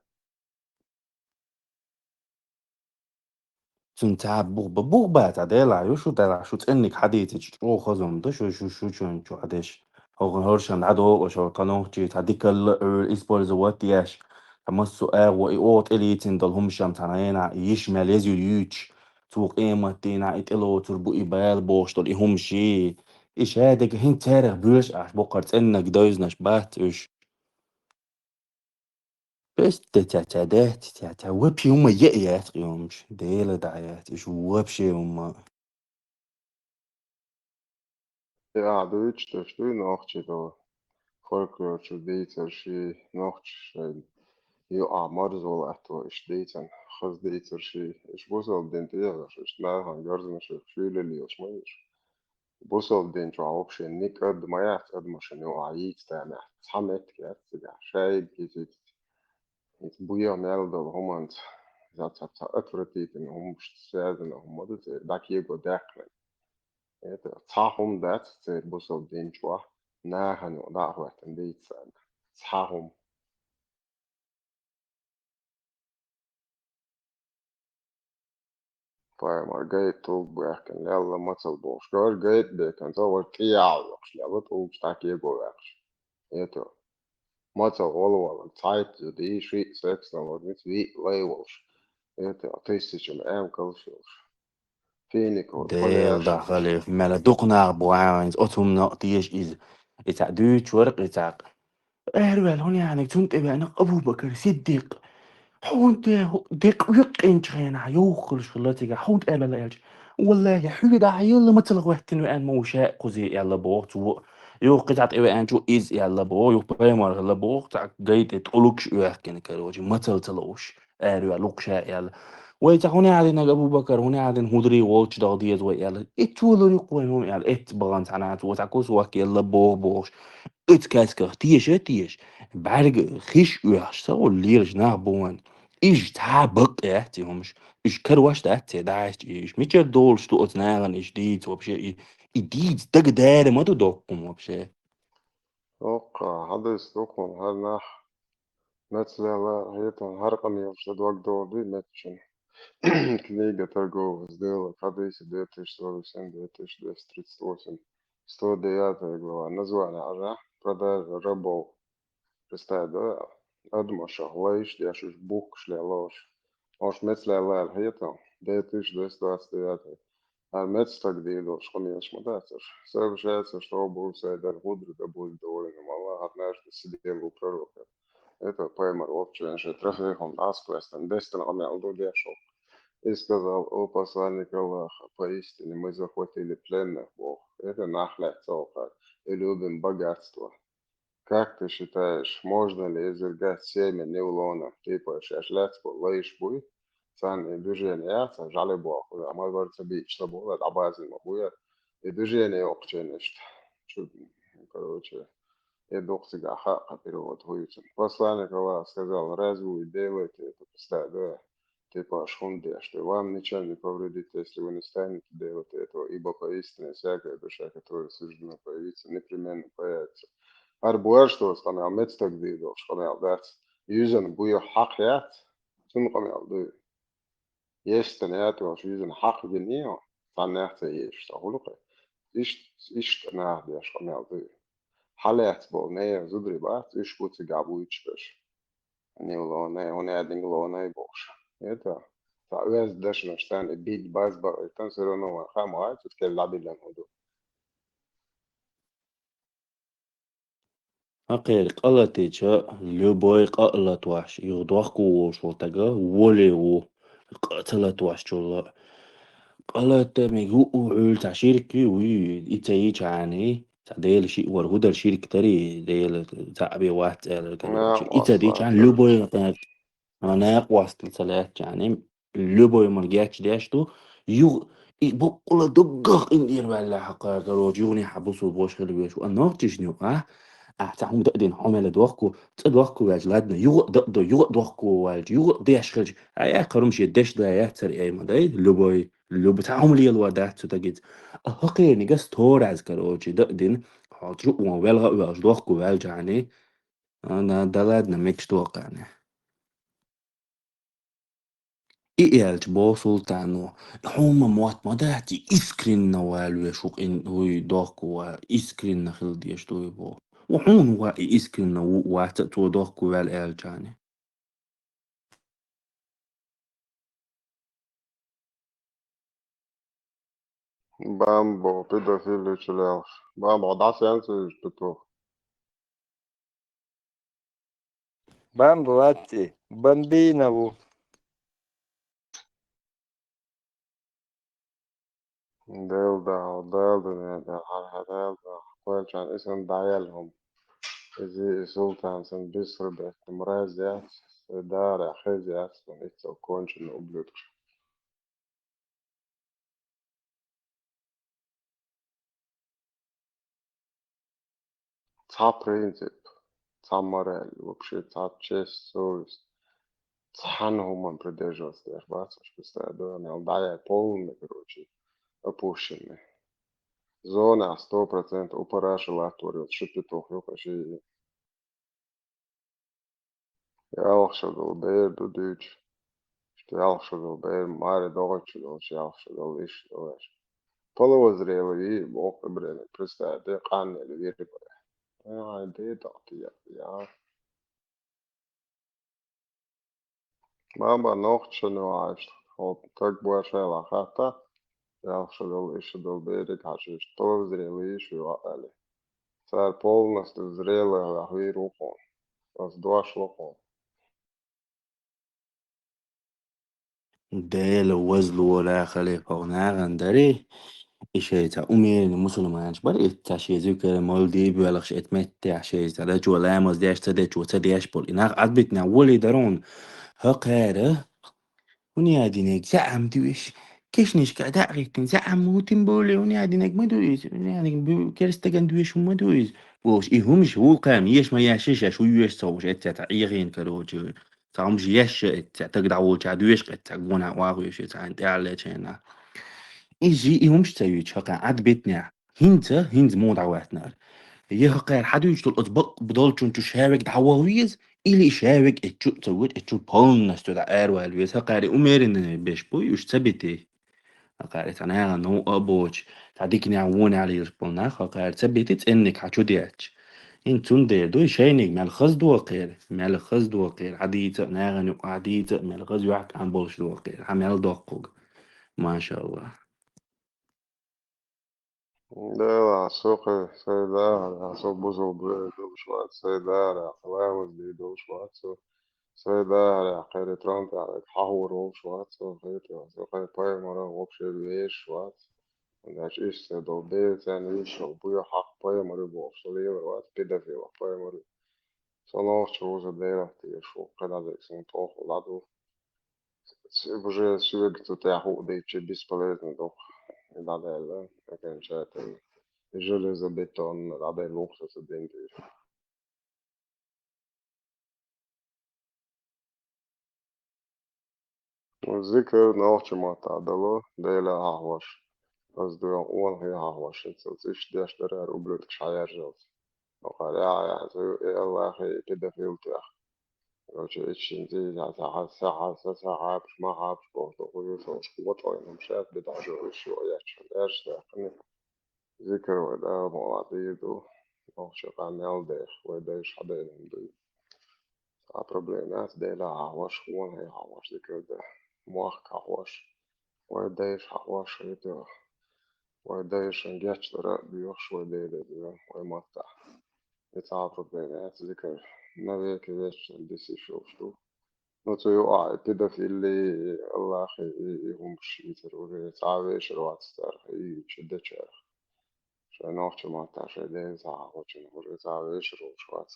Цуьнан цхьа а бух ба-, бух бац, Дела, ю шу, Дела, шу цӀенниг хьадийцича, чӀогӀа хаза хӀума ду, шу, шу, шу чуьнан чу хьадеш. ХӀокхуьнан хӀоршан дӀадогӀуш, хӀора тхан нохчий цхьа дикалла а Ӏуьйра использовать еш, цхьа массо а агӀо, и оха тӀелийцина долу хӀумаш-м цхьана хенахь, и йиш мел еза ю юьйцуш, цо къематдийнахь и тӀелоцур бу, и бала бохуш долу и хӀумаший. И шадерг хӀинца царах боьлуш Ӏаш боккхара цӀеннаг девзанаш бац уьш. Просто цхьа, цхьа дац, цхьа, цхьа вообще хӀума е а яц кхин хӀумаш. Дела дӀа яц, уьш вообще хӀума. Я дуьйцуш, дуьйцуш нохчий до. Фольклор чу дийцарш и нохчий шайн юкъахь марзо латто иштта дийцина, хаза дийцар ший, иштта бусалба дин тӀехьа, иштта нахана гарзамашех шуьйлалла йолуш ма ю уьш. Бусалба дин чохь вообще никъ а ма яц адамашна юкъахь йийца тамехь, цхьа меттиг яц цигахь, шайга кисица. Иза буьйха мел долу хӀуманца, иза цхьа, цхьа отвратительный хӀуманаш связанный хӀума ду церан, дӀакего даьккхина. Это цхьа хӀума дац церан бусалба дин чохь, нахана юкъа дӀа а хӀоьттина дийца царна. Цхьа хӀума. Пайхамар гайта тӀулг баьхкина лелла мацалла бохуш, гар гайта беканца вара тӀеяхьа вехаш лелла тӀулгаш дӀакего ваьккхаш. Это мацалла вала вала, цхьайтта зуда, шиъ сексна вара, ницкъ виъ лай волуш. Это тысячами аьмкалш йолуш. Фиников, Дела Поляшев. Да халиф, мела дукха нах бу, а, оцу хӀуманах теша иза. И цхьаъ дуьйцуш вара, и цхьаъ. Араваьлла хӀун яхьаниг цунна тӀе веана Абу-Бакар Сиддикъ. Хьуна тӀе хӀу-, декъа веккъинчу хенахь, йовхалуш хилла цигахь, хьуна тӀе аьлла аьлча. Валлахи, хьоьга дӀахьа елла мацалла гӀоьттина веана ма ву ша кхузий аьлла боху цо. Юха кхин цхьа тӀе веанчу иза аьлла боху, юха пайхамар хилла боху, цхьа гай тӀе тӀулгаш оьхкина, короче, мацалла ца лууш. Араваьлла ву-кх ша аьлла. Вай цхьа хӀун яхьа динарг Абу-Бакар, хӀун яхьа дина хӀударий волчу даха деза вай аьлла. И цо лур ю-кх вайн хӀума аьлла, эцца бахана цхьана цо цхьа кусок елла боху бохуш. Оцу каьсках теша а теша, бӀаьрга хиш оьхуш ца волу лелаш нах бу вайн. Иза цхьа бакъ яц и хӀумаш. Уьш карош дац церан дӀахьаьжча, уьш мичара долуш ду оцу нахана уьш дийца вообще? И, и дийца дага дара ма ду доккха хӀума вообще. Оккха, хьадис ду хьуна хӀара нах. Мецлела хетан хӀара къамелаш дан дог догӀу дуй меттачун. Книга торговых сделок, хьадиси две тысячи сорок семь, две тысячи двести тридцать восемь, сто девятая глава. Название хьажа, продажа рабов. Представь, да, адамашах лайш деш уьш бухкаш лелош. Ош мецлела хетан, две тысячи двести двадцать девятый. ХӀара меца стаг дийр долуш къамелаш ма дац уьш. Совершается, что Абу Саид аль-Худри, да будет доволен им Аллах, однажды сидел у пророка. Это пайхамар вообще шен трофейхун дӀасакхоьстина, дестина къамел ду деш ву. И сказал: «О посланник Аллаха, поистине мы захватили пленных», боху. Это нах лаьцна вокхар. И любим богатство. Как ты считаешь, можно ли извергать семя невлона? Типа, шаьш лаьцна болу лайш буй, царна и движение яц, жӀаьле боху, а ма вара ца биъча ца болу, дӀабазина ма буй, и движение йоккхачийн иштта. Чу, короче, и дукха цигахь хаьа, кхин перевод хӀун ю цуьнан. Посланник Аллаха сказал: «Разве вы делаете это?» Представь, да? Типа, аш хӀунда деш ду? Вам ничем не повредит, если вы не станете делать этого, ибо поистине всякая душа, которой суждено появиться, непременно появится. ХӀара бу аьлла, что оцу къамел меца стаг дийр долуш къамел дац. Юьзана буй хьакха яц, цунна къамел дуй. Естина яц долуш юьзана хьакха гина ю, цхьаннех ца езаш ца хуьлу кхин. Иштта, иштта наха деш къамел дуй. Хьалаьцна болу нехан зударий бац, уьш бу цигахь буьйцуш берш. Невлона, хӀунда аьлла невлона бохуш. Это, цхьа оьзда дашнаш царна и биг баз бакъийтан, всё равно вайн хаа ма вац, оцу кхел дӀабиллина хӀун ду. Хьакхера къа латича, любой къа а латош, юха дохко волуш волу стага, воле ву, къа а ца латош чулла. Къа латта мега ву, ву, хьуьлла цхьа ширк ю, вуй, и ца йичхьана, цхьа Дела шиъ вара, хӀун дара ширк дарий, Дела цхьаъ бен вац аьлла, короче. И ца дичхьана, любой, а, накъостал ца лаьттачхьана, любой ман гечдеш ду, юха, и буккъула даггах къинтӀера ваьлла хьакха, короче, юханехьа бусулба ваша хила веш ву. А нохчишна юкъахь, а, цхьа хӀума дан а дина, хьо мела дохку, цкъа дохку ваьлча, ладна, юха а дан а до, юха а дохку ваьлча, юха а деш хилча, а, я кхарум шен деш дай, я цара ай ма дай, любой, любой, цхьа хӀума лело дац цу тагица. А хӀокхернигас тораз, короче, дан а дина, хьо чу вон велха а ваьлча, дохку ваьлча, хьани, а, на, да ладно, мегаш тохкани. И аьлча боху Султано: «Хьуна мотт ма дац, и искренне ваьлла веш ву къин-, вуй дохку ва, искренне хила дезаш ду вуй», боху. Ва хьуна ва и искренне ву, вац а цо дохку ваьлла аьлчани. Бамбо, педофил ю чулелхаш. Бамбо, дӀасаьнца уьш туту. Бамбо вац и, бамбина ву. Дел дагьа, дел дуьне дагьа, хьан хьан дел дагьа. Кхоьлчан и сан дӀаяьлла хӀума. Иза и Султан сан бисра бетта мразь яц. Сайдара, хеза яц, он иццал конченый ублюдкаш. Цхьа принцип, цхьа мораль, вообще цхьа честь, совесть, цхьана хӀуманна придерживаться деш бац, аш представь, да, мел дӀаяй полный, короче, опущенный. Зона сто процентов у параши латтор йолчу шу петух юкъа ши. Ялх шо долу бер ду дуьйцу. Иштта ялх шо долу бер, маре догӀучу долчу ялх шо долу, иштта долу аьлла. Половозрелый вий, боху Ибрайм, представь, де къаннели вир бара. Ай, де докъ я, я. Баба, нохча ну айшта. Хо, так башала хата. Ялх шо долу, иштта долу бериг хьажа, иштта половозрелый шу ваъали. Цара полностью зрелый вахвийр ву хьуна. Ас дош ву хьуна. Дела вазло ла халифа нагӀан дари, и шайца умеренный мусульманаш бар, и ца ши зуькара молдий буьлхуш эт меттехь шайца дачо ламаз деш, ца дечо ца деш болу. И нах Ӏадбитина волий дарун хӀокхара. ХӀун яа динег заьӀам дуьйш? Кешнашка дӀа а гӀиттина, заьӀам ву, тем более, хӀун яа динег ма ду иза? ХӀун яа динег бу-, керстаган дуьйш хӀума ма ду иза? Бохуш, и хӀумаш вукхам, еш ма еш, ша шу йоьш ца хууш, эццехь Ӏехийна карочу. Цхьа хӀумаш еш ша эццехь, таг дӀаволча дуьйш эццехь, гонахь вахуьйш, цхьа хьайн тӀаьхьа лечийна. Иза и хӀумаш ца юьйцу, хӀокхайн Ӏадбитнехь. ХӀинца, хӀинца муха дӀахӀоттинера? Я хӀокхара хьадуьйцуш долу оцу бакъ долчун чу шавег дӀаваха веза, или шавег эччу а ца вуьту, эччу полностью дӀа аравала веза. ХӀокхара умеренный беш бу, уьш ца бити. ХӀокхара цхьа нагӀана новкъа а боцуш, цхьа диканехь вонехь лелаш болу нах, хӀокхара ца бити цӀенниг хьан чу детташ. ХӀинца цундела ду, и шайниг мел хаза дохийра, мел хаза дохийра, хьан дийца а, нагӀана юкъа хьан дийца а, мел хаза юьхькӀан болуш дохийра, хьан мел доккхуг. Машалла. Дела, сохе, сайдара, со бузул бе долуш вац, сайдара, ламаз де долуш вац, со сайдара, кхайри тронтара, хьахур волуш вац, со хетта, со кхай паймара, вообще веш вац. Даш ишта долу децан виш буя хьакъ паймара бохуш, со лелар вац, педофила паймара. Со нохча вуза дела теш ву, кхидӀа декъ суна тӀохула ду. Уже соьга цу тӀехь хӀуъа дийча бесполезно ду. И дӀадаьлла, окончательно. Железобетонно дӀадаьлла ву со цу дин тӀера. Зикр нохча маттахь дало, Дела хьахош. Ас дуьйна къонахий хьахош, хӀинца ца иштта деш дара, ара ублюдкаш хьаяржалц. Бакъара яхьа, яхьа, и Аллахе, и педофилтех. Короче, иччин зийза ца хьа-, ца хьа-, ца, ца хьабаш, ма хьабаш боху, доху юсалш, ватӀойнам шаьш, бедахь жо, иш йо, яьчча, аьрш даьккхина. Зикр вай Дала мукъалахь дийр ду, нохча къа мел дех, вай дайша хьадайна дуй. Цхьа проблема яц, Дела хьахош, вон хье хьахош, зикр де, мохк хьахош, вай дайша хьахош, хӀета, вай дайшан гечдара а доьхуш, вай Деле доьху, вай маттахь. И цхьа а проблема яц, зикр навеки вечно дисиш йолуш ду. Ну, цу юкъахь и педофили, и Аллахи, и, и хӀумаш, и цара уже цхьа а вешар вац царах, и чу дечарах. Шайн нохча маттахь шайн ден схьахочун уже цхьа а вешар волуш вац.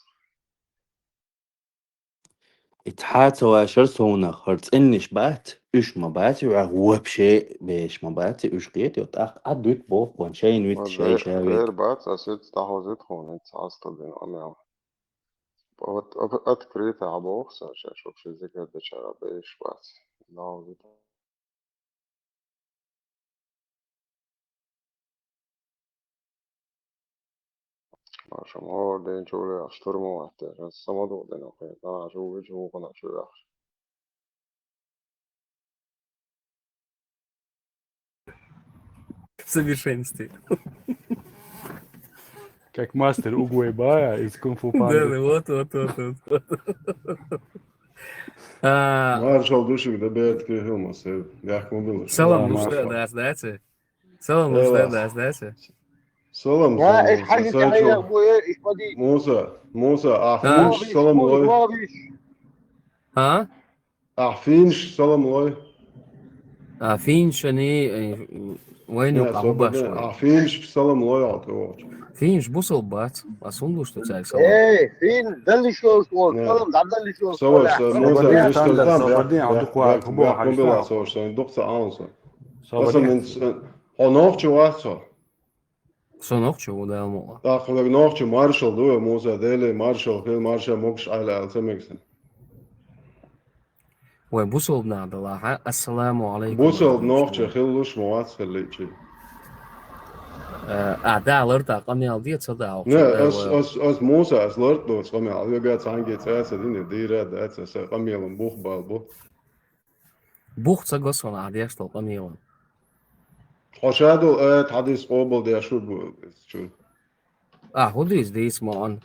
И цхьа а ца вашар совнах, хӀара цӀенниш бац, уьш ма бац, и ваьгӀа вообще беш ма бац, и уьш кхетий, тӀаккха Ӏад вуьту боху, ван шайна вуьту, шай ша вуьту. Бер бац, ас иццахь хьозуьйту хьуна, иццахь ас ца дина къамел. Вот об-, открыто а боху сан шаьш, вообще зикар дечара беш бац. Дала витар. Маша, молодец, чули, а штурму ваттер. Самоду дена, а, жу, жу, кона, жу, в совершенстве. Как мастер Угуайбая из Кунг-фу Панды. Да, да, вот, вот, вот, вот, вот. А, маршал душик да бет ке хилма се. Як мобил. Салам, да, ну что, да, да, да. Салам, да, да, да. Салам, салам, салам, салам. Муса, Муса, а, а, финш, салам лой. А? А, финш, салам лой. А, финш, они, э, войну, а, хубаш, а, финш, салам лой, а, то. Финнаш бусалба бац, ас хӀунда луш ду цаьрга салам? Эй, финн, даллиш йолуш волу, салам, дӀадаллиш йолуш волу. Савар, со, Муза, Сабарде, вистар Танда, сан, Сабарде, бехк, а, бехк, дукха бехк, хӀун боху бехк, хьайна бела, сан? Савар, сан, дукха ца Ӏалан сан. Сабарде. Аса мин, сан, хьо нохчи вац хьо? Со нохчи ву, Дала мукъ лахь. ТӀаккха хьо нохчи маршал ду, Муза, Деле маршал, хил маршал, могуш Ӏайла аьлла ца мегасан. Вай бусалба нах далахьа, ассаламу алайкум. Бусалба нохча хилалуш ма вац хилла чу. Э, а, да, лартӀа къамел де, ца да, Не, ас, ас, ас Муса, ас лартӀа доцу къамел. Вега цхьаьнгге цӀа ца дина, дийра дац, аса къамелан бух бал бу. Бух ца го сона, а, деш тол къамелан. Хьо ша долу аят хьадис къобал деш хӀур бу, чу. А, хӀун дийца, дийца ма ан.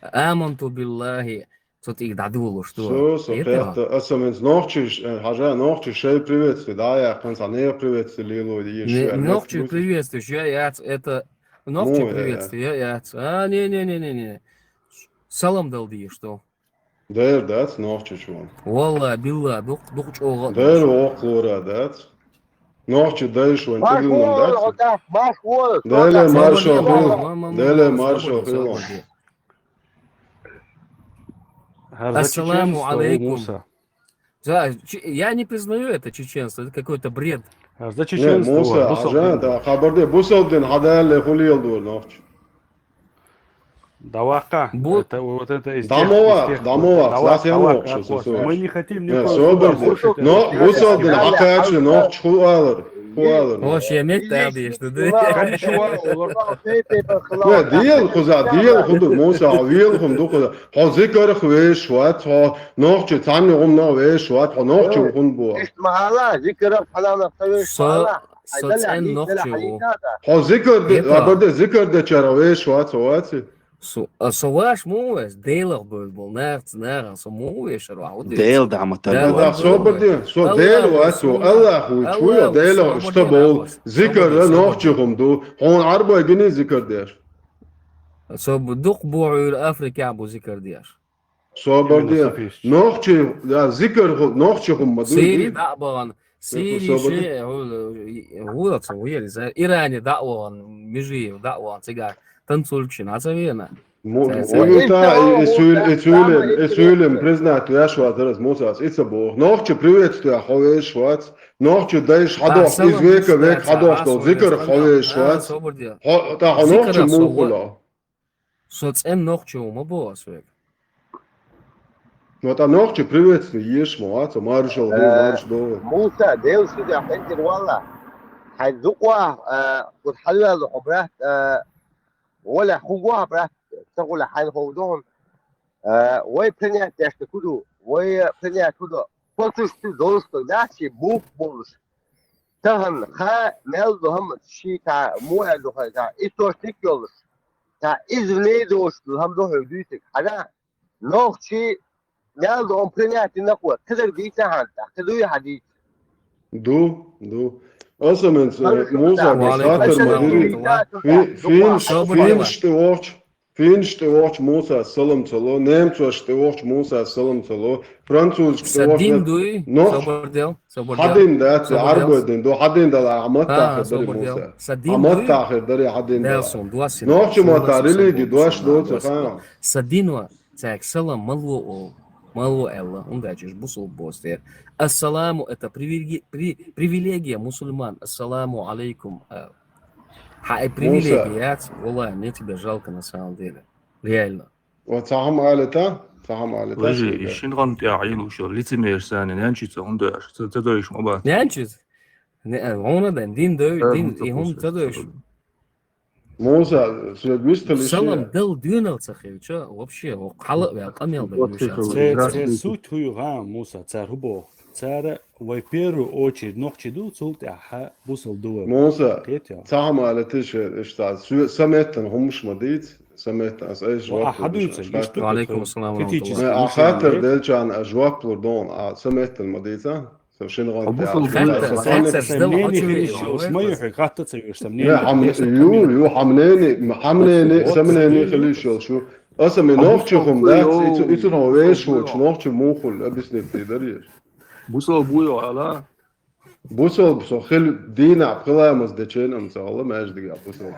Аманту биллахи, Цо тӀе дӀадолуш ду. Со, со Кхетта? Аса мин нохчиш, э, хьажа, нохчиш шай приветствие, да, я, ханца не приветствие лило, и Не, шуя, нохчи не приветствие, я, яц, это, нохчи Ну, я, я. приветствие, я, яц. А, не, не, не, не, не. Салам дал ди, что? Дер дац, нохчи чу. Валла, билла, дух, дух чӀогӀа. Дер вокх лора дац. Нохчи дайш ван Маш чугун вол, дац. Ота, маш вол. Деле Ота, маршо собади, хилла. ма, ма, ма, Деле ма, маршо собади, хилла. собади. Ассаламу алейкум. За, чи-, я не признаю это чеченство, это какой-то бред. Не, Муса, бусалба дин. Хабарде, бусалба дин хьадалле хулел дур нохч. Давака. Бу- Это, вот это из тех, Дамова, из тех, дамова, давак, ласен давак, локшу, давак. Сосо. Мы не хотим Не, никого собади. Слушайте, Но, бусалба дин хьакхача нохч ху алар. Ху алар. Вообще, мет да, беш, да, да. Кончува, олар. Не, диел хуза, диел худу, Муса, виел хум ду хуза. Хьо зикарх веш вац, хьо нохчи цхьанна гӀумна веш вац, хьо нохчи хун бу. Иштта ма ала, зикарх хьаланах ца веш ма ала. Со цӀен нохчи ву. Хьо зикар де, абарде зикар де чара веш вац, ваци. Со, а со ваш му веш, Делах бу бол, нах, нах, со му веш, ра, ху де. Дел да ма та. Да, собар де, со Дел вац, Аллах ву, чу, Делах, что бол, зикар нохчи хум ду, хьон арбой гини зикар деш. Со бу дух бу Африка бу зикар деш. Собар де. Нохчи, я, зикар ху, нохчи хум ма ду. Сири да баган. Сири собар де. Ше, гу-, гу-, гу-, гу-, Иране да ван, Межиев да ван, цига танцульчин, а ца вена. Мо-, Ца-, ца- мо-, та, и, и сюл-, и сюлем, и сюлем признать, я шва, зараз, Мусас, и ца бо. Нохчи приветствую, ховеш швац. Нохчи дайш хадох, из века век хадох, зикар ховеш швац. Хо, та хо нохчи мухула. Со цӀен нохчо ма бо ас век. Ну, та нохчо приветствую еш ма, а, ца маршал, Э, марш до. Муса, Дел шуда хендир вала. Хай зукъа, э, кут халла хобрат, э, вала хугуа брат, ца гула хайн ховдон. Э, вай принять яшта куду, вай принять куду. Почувствуй должен, да, чи бух болуш. Тахана ха мел ду хӀама ши ка муа ду ха ка источник йолуш. Ка извне дош ду хӀама ду хӀу дуьйциг. Хьада нохчи мел ду хӀама принять дина кхо. Кхидер дийца хьанта. Кхидуй хьадийца. Ду, ду. Аса менца, Муса, Ва алейкум хаттар ма ассалам. Дири. Фи-, финш, Собар финш дела. Ти вохч. Финнаш тӀе вохчу Мусас салам ца ло, немцош тӀе вохчу Мусас салам ца ло, французаш тӀе Са вохчу дин дуй, но собар дел, собар дел. Хьадин дац, Собар дел. Арбой дин ду, хьадин дала, а маттахе А, дари собар дел. Муса. Са дин А дуй. Маттахе дари хьадин Дел дала. Сун, дуас сина. Нохчу Сун, матта дуас сина, религи дуас дуас дуц сина. Ха. Са дин ва, цаьг салам мало о, мало элла, хӀунда аьлча уж бусулба бостер. Ассаламу, это привилеги-, при-, привилегия мусульман. Ассаламу алейкум. А, Хьан и привилегия яц, валлахи, мне тебя жалко на самом деле. Реально. Ва цхьа хӀама алита? Цхьа хӀама алита? Лежи, и шин гӀан тӀехь Ӏийна уьш йолу лицемер санна, нянчица хӀунда аьлча, ца, ца дойуш ма бац. Нянчица? Не, а, хьуна дан, дин дой, Э, дин, хӀунда и хӀума ца дойуш. Муса, соьга вистхила Салам шен. Дал доьнал ца хилча, вообще, хьала а ваьлла, къамел дан Вот уьш а. Церан, церан суть хӀу ю гӀа, Муса, цара хӀу боху? Цара вай первую очередь нохчи ду, цул тӀаьхьа бусал ду вай. Муса, Кхетий? Цхьа хӀама ала тиша, иштта, су-, са меттан хӀумаш ма дийца, са меттан, ас айса жоп лур ду ша. Ва алейкум ассалам ва рахматуллах. Критический А хаттар делчарна ас жоп лур ду, а са меттан ма дийца, со шин гӀан тӀе. Бусал ду вай. Хаттар, хаттар, сомнение хилиш йолуш ма ю хьоьга, хатта ца веш сомнение. Хьам-, ю, ю, хьамнени, хьамнени, сомнение хилиш йолуш ю. Аса ме нохчи хӀума дац, ицу, ицу хӀума вешвочу нохчи мухула, объяснить дай дарий. Бусал буй ала? Бусал, со хил дийнахь пхиламаз дечен ам ца гӀала маьждигахь бусал.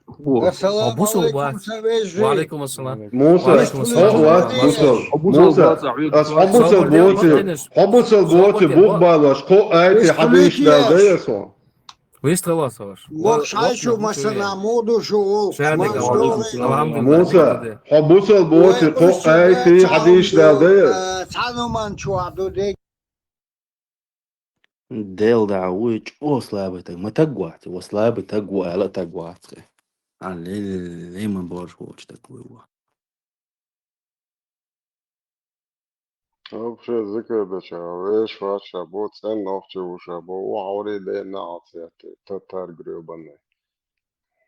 Ассаламу алейкум, ца вежарий. Ва алейкум ассалам. Муса, Ва алейкум ассалам. хьо вац, Муса. Муса, ас хьо буцал боци, хьо буцал боци, бух балош, кхо айти хьадис дал дайа со. Вистхила саваш. Вахшайшу масана муду шугул. Шадик, алхамдулилла. Муса, хьо буцал боци, кхо айти хьадис дал дайа. Цануман чуаду де. Дел да вуй чӀо слабый таг. Ма таг вац, ва слабый таг ву, ала таг вац. Али, лема борш вуч таг вуй ва. Вообще зикр дача, веш вач, або цен нохчи уж, або у аури де нацияти, татар грёбаный.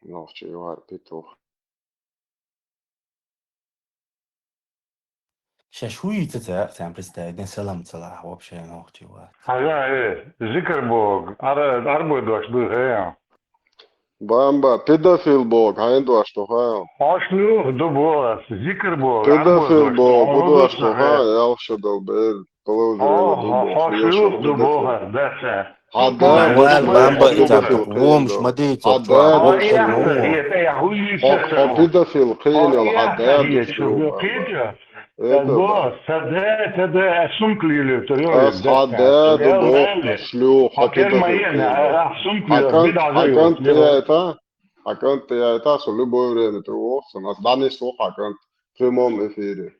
Нохчи вар петух. Сейчас хуица ца, сам представить, не салам цала, вообще нохчи ва. Ага, э, зикр бог, ар, арбой дош ду, э. Бамба, педофил бог, хайн дош то ха. Хошлюх ду бог, зикр бог, Педофил арбой бог, дош, будош то э. Ха, ялша дал бер. Положение Хошлюх ду бог, да. Хада, Вал бамба педофил ицапа, хайн вомш дал. мадица, Хада, вообще Ха, ну. я, я, я, хуица. Хо педофил хайн дал, хада. Го, саде, таде, асум клиле, то Ас хада, ду бог, шлюх, хо педофил хайн дал. Акант яйта, акант яйта, со любое время ты вохсан, ас дани со акант, в прямом эфире.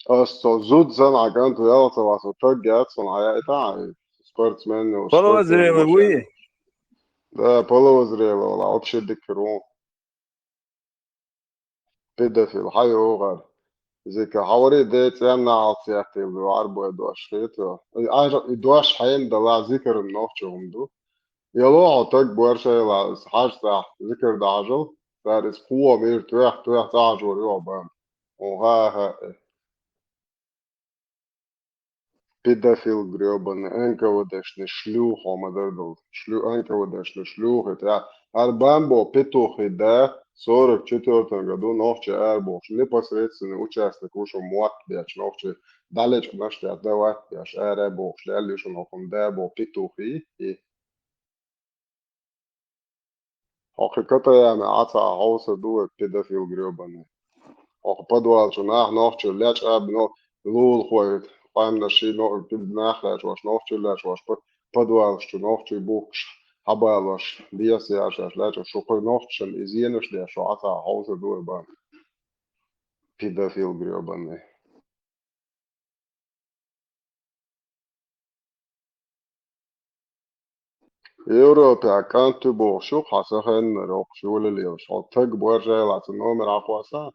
Ас со зуд зан акант вялца, ас со таг яц, сон аяйта, спортсмен, Половозрелый вуй? Да, половозрелый, вала, вообще дикру. Педофил, хай огар. Зика, хаври де ценна алцяхтил ду, арбой дош хето. Ай, ай, и дош хайн дала зикрым нохчугум ду. Яло, а так боршайла, хаш сах, зикр дажил. Сар из хуа мир, туях, туях, цажур, ё, бам. О, ха, ха, э. Педофил грёбаный, Н К В Д-шный шлюха, мадардал. Шлю-, Н К В Д-шный шлюха. Это я, Арбамбо петухи, да, сорок четвёртом году нохчи арбохш. Непосредственный участник ушо муат бяч, нохчи далечк наш я дават бяч, арбохш, лялишон охум да бо петухи. И Хьо кхы катаяна Ӏаца хьовса ду, педофил грёбаный. Хьо кхы подвал чу нах нохчу лечкъаб но лул хойт. Къамна ши но нах лечкъаш нохчу лечкъаш под-, подвал чу нохчу бухкаш хьабалаш. Бес яшаш лечкъаш шу кхы нохчушан изъенаш деш, шу Ӏаца хьовса ду бан. Педофил грёбаный. Европе кӀантуй бохуш ю, хьан сахеннара оккхуш юлалелаш. Хьо таг боржайла цу номер Ӏакхоса.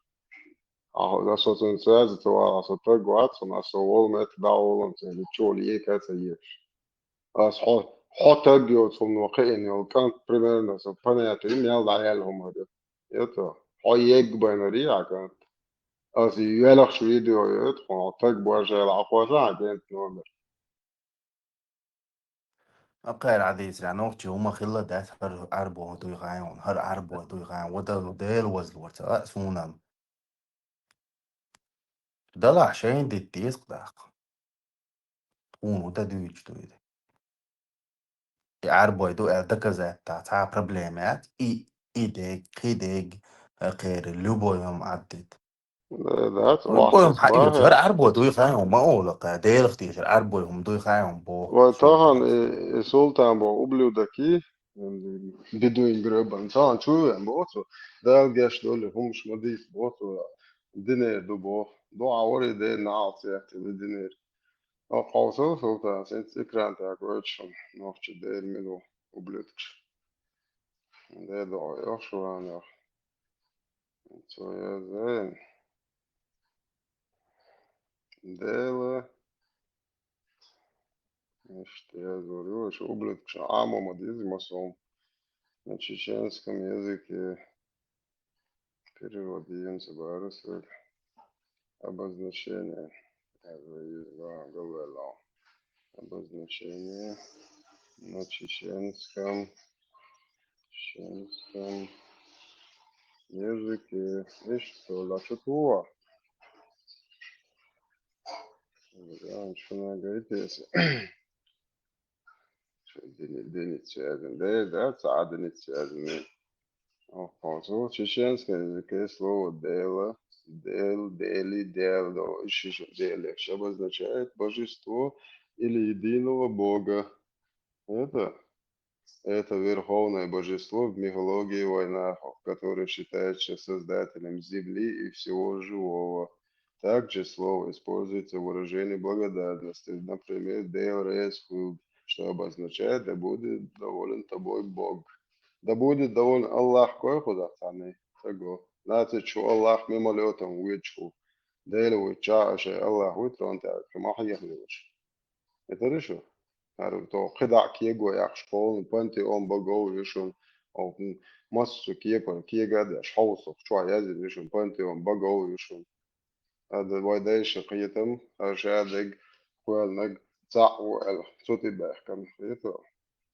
Ахьо, за со цун связи ца вала, со таг вац, сон аса со волу метта дӀа а волун, цӀе личчо лека ца еш. Ас хьо, хьо таг йоцу хӀума кхиъна йолу кӀант, примерно, со понятие, мел дӀаяьлла хӀума ю. Это, хьо егбайнарий а кӀант. Ас и велахчу видео йойту, хьо таг боржайла Ӏакхоса, а кӀант номер. Акхайра Ӏадийцарехь нохчи хӀума хилла дац, хӀара Ӏарбо дуй хьайна, хӀара Ӏарбо дуй хьайна, вада Дела вазлур ца а суна. Далахь шайна дитта деза даккха. Хьуна вада дуьйцуш ду и. И Ӏарбой ду аьлла доказать дац, цхьа а проблема яц. И, и дег, кхин дег, кхеран, любой хӀума Ӏаддита. Да, да, Любой хӀума хьаийца, хӀара Ӏарбой дуй хьайна ма олу кхара, Делах дийшира, Ӏарбой хӀума дуй хьайна боху. Вай тахана и, и султан боху ублюдок и, бедуин гребан, цхьана чу вен боху цо, Дала геш долу хӀумаш ма дийца боху цо, динер ду боху, дуьхьа вари ден наӀалт цехтина динер. Хьо кховсал султан, сенца экран тӀехь гойтуш хьуна, нохчи дер мила ву, ублюдкаш. Де догӀу йохуш ван йоху. Цо язйина. Дела. Иштта язйина. Ю, шу ублюдкаш Ӏамо ма деза, масал. На чеченском языке. Перевод ен ца бара сага. Обозначение. Язва езва галвелла. Обозначение на чеченском, чеченском языке. Ишта, ла чу туа. Раньше надо это. Дени-, Деницу яздина. Де, да, цхьа Деницу яздина. Охо, цо чеченском языке слово «дело», «дел», «дели», «дело», ещё что-то, «деле», обозначает божество или единого бога. Это, это верховное божество в мифологии вайнахов, который считается создателем земли и всего живого. Также слово используется в выражении благодарности, например, «Дел рез хуьлда», что обозначает «Да будет доволен тобой Бог». «Да будет доволен Аллах» кой худа царни, таго. Наци чу Аллах мимолетом вычку. Дел выча, а шей Аллах вытрон так, махьехлюш. Это решо. Ар то кхидӀа кего яхаш, полный пантеон богов ю шун, о, м, массу кепара кега а деш, хьовсах чу язйина ю шун, пантеон богов ю шун. Ада вай дайша кхетам, ар шадерг кхоьлнаг цхьаъ ву аьлла, цу тӀе баьхкан. Это,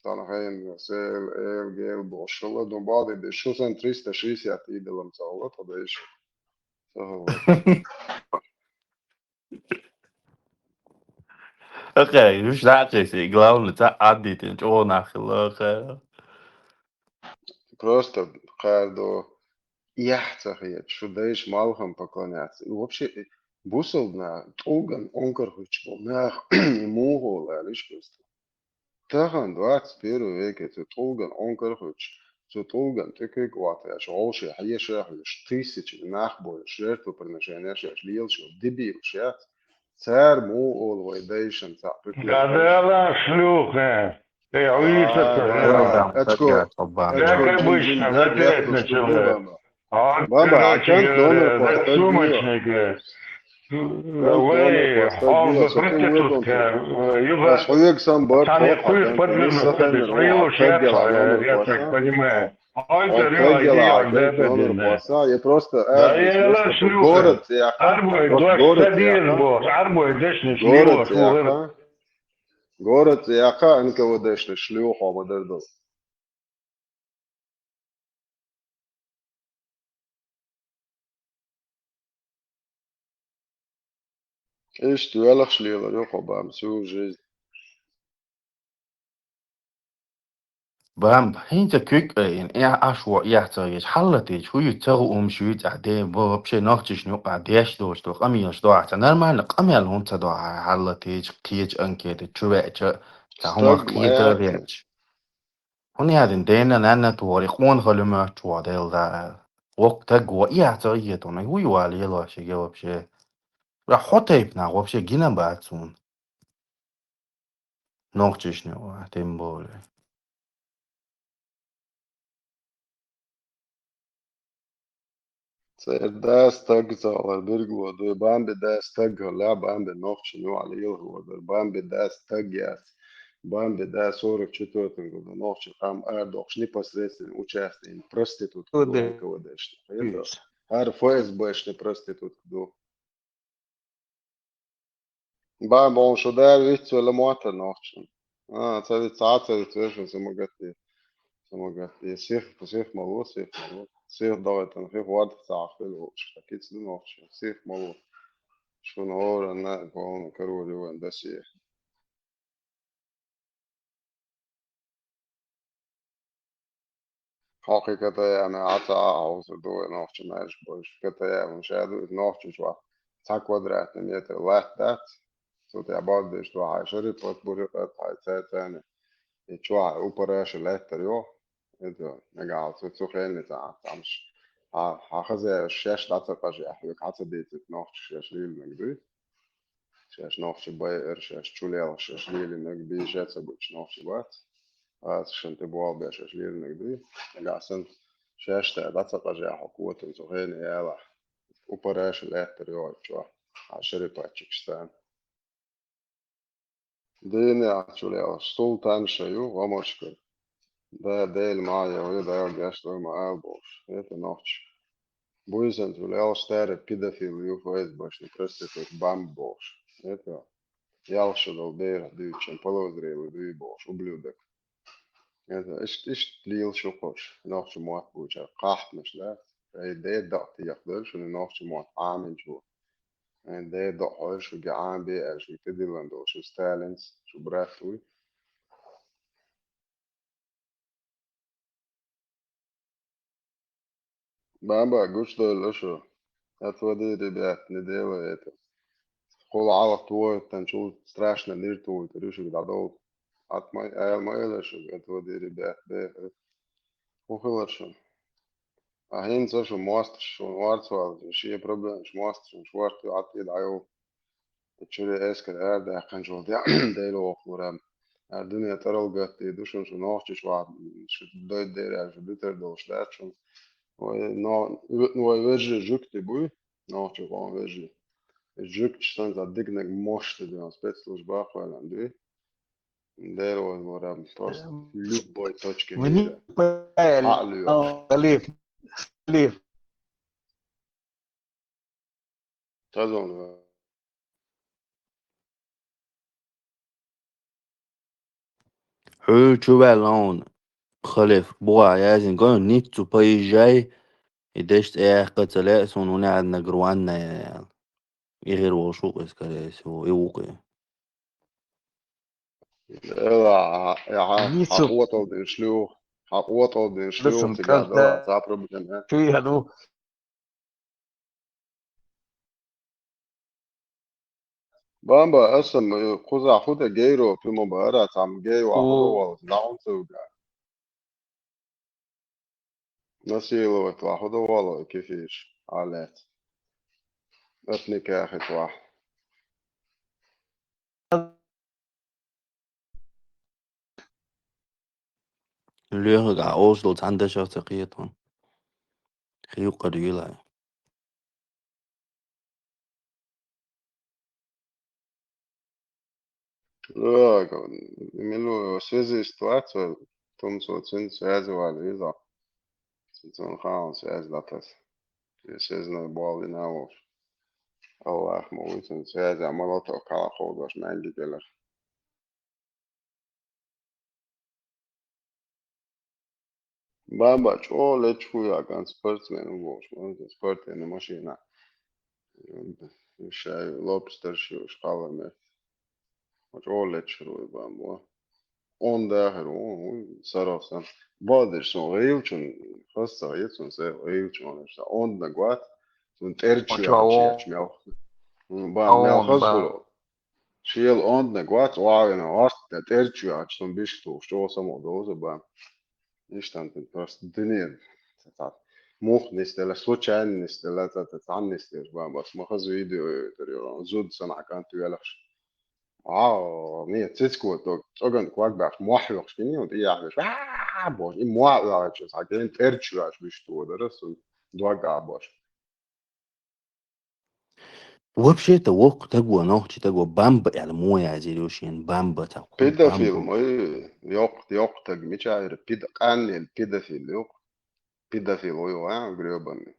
тана хайна сел, эл, гел, бошала, ну, бади де, шу сан триста шестьдесят идолам цала, та дайша. Ага. Окей, уж дакъиси, главное, ца аддитин, чӀогӀа нах хилла, окей. Просто кхардо яхь ца хеташ, шу дайша малхам поклоняться. И вообще, э, бусалба нах, тӀулган онкар хуьттуш бола нах, и муха ола аьлла, иш просто. Тахан, двадцать первом веке, цу тӀулган онкар хуьттуш, цу тӀулган тӀе куьг а ватаяш, гӀовше хьеша а хьоьжуш, тысячами нах бойуш, жертвоприношенеш еш, лелаш йолу дебилаш яц. Цара муха олу вай дайшна цхьаъ пуьтла? Гадала шлюха! Эй, Ӏуьйша ца хӀара! Как обычно, в пятницу. Баба, а чан номер поставил? Сумочник. Вай, хьалха проститутка, юха. Ас хьоьга сан бар. Цхьана кхуьйсу подвигнуть, я так понимаю. Ой, да, я просто город цӀе яха. Арбой, просто дошка город цӀе яха. Арбой, дешнаш город цӀе яха. Город цӀе яха, Н К В Д-шна шлюха ма дар ду. Иштта велхаш лелар ю кхо бам, всю жизнь. Бам, хӀинца куьг а йина, э, аш во, эхь ца веш, хьалла теча, хӀу ю ца гӀуумаш ю цӀа, де, бо, вообще нохчашна юкъа деш доцу, до къамелаш до ахьа. Нормально къамел хӀунда ца до ахьа, хьалла теча, кхечу анкета чу веача, цхьа хӀума кхета а веача. ХӀунда яздина дена, нанна тухур, и къона хала моьттуш ву, Дела да аьлла. Воккха таг ву, и ахьа ца гӀетуна, хӀу ю вала лелош шига вообще? Ва хьо тайпа нах вообще гина бац суна. Нохчашна юкъа, тем более. Церан дас стаг ца хилар билгало ду, Бамби дас стаг хилла, Бамби нохчашна юкъа лела хилла дара. Бамби дас стаг яц. Бамби дас сорок четвёртом году нохчийн къам арадохуш непосредственно участвовал проститутка Н К В Д-шна. ХӀара Ф С Б-шна проститутка ду. Бан боху шу дара виц велла моттар нохчан. А, ца виц, цхьа ца виц велла шун, са ма гатде. Са ма гатде. Сих, сих ма ло, сих ма ло. Сих дагӀийтина хих варда ца хила вовчу. Ткъа кица ду нохча. Сих ма ло. Шуна хӀоранна а полна карор ю вайн досье. Хьо кхин катаяна Ӏа ца Ӏа хьовсур ду вай нохча маьждиг бойуш. Катаяна ша ду иза нохча чохь цхьа квадратный метр латта дац. Цу тӀехь бовдуьйш ду хьайн шарипат, бурикат, хьайн цай-цайна. И чохь упараша лаьттар йо. Иза нагахь цу, цу хенни ца Ӏа цхьамш. Хьан, хьан хаза шаьш дӀа ца къажа, хьоьга хьан ца дийцит нохча шаьш лийла наг дуй? Шаьш нохчий байар, шаьш чулелхаш, шаьш лелийнарг бийша ца буьтуш нохчий бац. Аса шун тӀе болх беш шаьш лелийнарг дуй. Нагахь санна шаьш цара дӀа ца къажехь хьо котан цу хене ялахь. Упараша лаьттар йогӀуччохь, хьан шерипаччикаш царна. Дийна ахь чулелхаш, Султан ша ю, гӀомашкара. Да, Дела ма а йогӀу, Дала гечдойла ма ала бохуш. ХӀета нохча. Буьйсанца ву лелхаш, тара педофил ю, Ф С Б-шна проститутка Бамба бохуш. ХӀета ялх шо долу берах дуьйцучун подозрели дуй бохуш, ублюдок. ХӀета иштта, иштта лела шу кхуш, нохча мотт бучара кхахьмаш дац. Ай, де даъ тӀехь дара шуна нохча мотт Ӏаминчо. Ай, де даъ хьойла шуьга Ӏамбе аьлла, шуьга тӀедиллина долу шу Сталинца, шу брат вуй. Бамба, гучдойла шу. Отводи, ребят, не делай это. Хул алах твой, тан чул страшно нир твой, ты решил дадол. От май, аял май лашу, отводи, ребят, бе. Ухилар шу. А хин ца шу мост шу, варцвал, ши проблем шу мост шу, шварт ат ид айол. Чури эскер эр да ханчул да, дейло охлурам. А дуния тарал гатти, душун шу нохчи шварт, шу дой дейра, шу битер долш да чун. Ой, но, ой, вержи жукти буй, нохчи кон вержи. Жукти сан за дигнег мошти да, спецслужба хвалан да. Дер возможно, просто в любой точке мира. Халиф, халиф. Тазон. Хьу чу ваьлла хьуна, халиф, бугӀа язин гой, ниццу поезжай, и деш цӀе яьккха ца лаьа суна, хӀунда аьлла нагар ванна яьлла. И хир волуш ву-кх и, скорее всего, и ву-кх и. Эла, хьан къотӀал деш луьйгӀу, хьан къотӀал деш луьйгӀу, цига дала цхьа проблема. Чу яду. Бамба, аса ма кхузахь хӀу де гейро, пуьма бара, цхьамма гей вахь хӀу довалла, лаьун ца вуьга. Насиловать вахь хӀу довалла, кефиш, алец. Атникахит вахь. Лоьхург а олуш долу цхьана дашах ца кхета хьуна. Хи юккъара юьйлахь. Милу связист вац вай, тумсо цуьнца связи вала виза. Цуьнан хаан связи латас. Связной болу вина волуш. Аллах ма вуй цуьнан связи, а молоток кхала ховдош маьнги гелар. Баба, чӀогӀа лечхуя кан спортсмен ву волуш, ван спортивный машина. Шай лобстер ши уш кхалламе. ЧӀогӀа лечхур ву баба. Он дахар ву, саров сан. Бадир сон гӀийлчун, хасса гӀицун се гӀийлчун. Он нагват, сон тӀерчу яч мел. Ба мел хазгуро. Шел онда гвац, оагӀина гӀорт, тӀе тӀерчу яхача, цунна бишка тухуш, чӀогӀа самукъа довза бан. Иштта тӀе просто дуьне. Мух нисделла, случайно нисделла, цӀа цӀа цхьанна нисделла бан, бас ма хаза видео йойтар, зуда санна кӀант велахаш. А, не, цицко тог, цӀоган квак баьхаш, мохь йохуш гини, вот и яхьвеш. А, боже, и мохь йохуш, хьа ген тӀерчу яхаш бишка туху дара, сун дог а бош. Вообще-то воккха таго, нохчи таго, бамба аьлла мо язйир ю шена, бамба цхьа кху-, педофил, бамба. Ой, йоккха, йоккха таг мича яра, пед-, къаннел педофил йоккха. Педофил ой, а, грёбаный.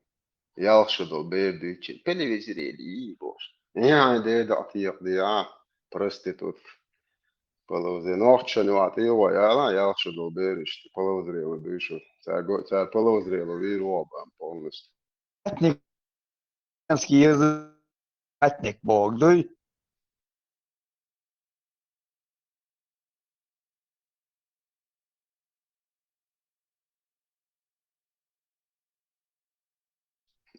Ялх шу долу бер дуьйцу, телевизоре ли, боже. Я, де да тиякъ де, а, проститутка. Половзе, нохчан ва тӀе ва, я, ялх шу долу бер иштта, половзрела дуьйшу. Цар го-, цар половзрела вийр ву бан полностью. Этнический язык, этник бог, дуй?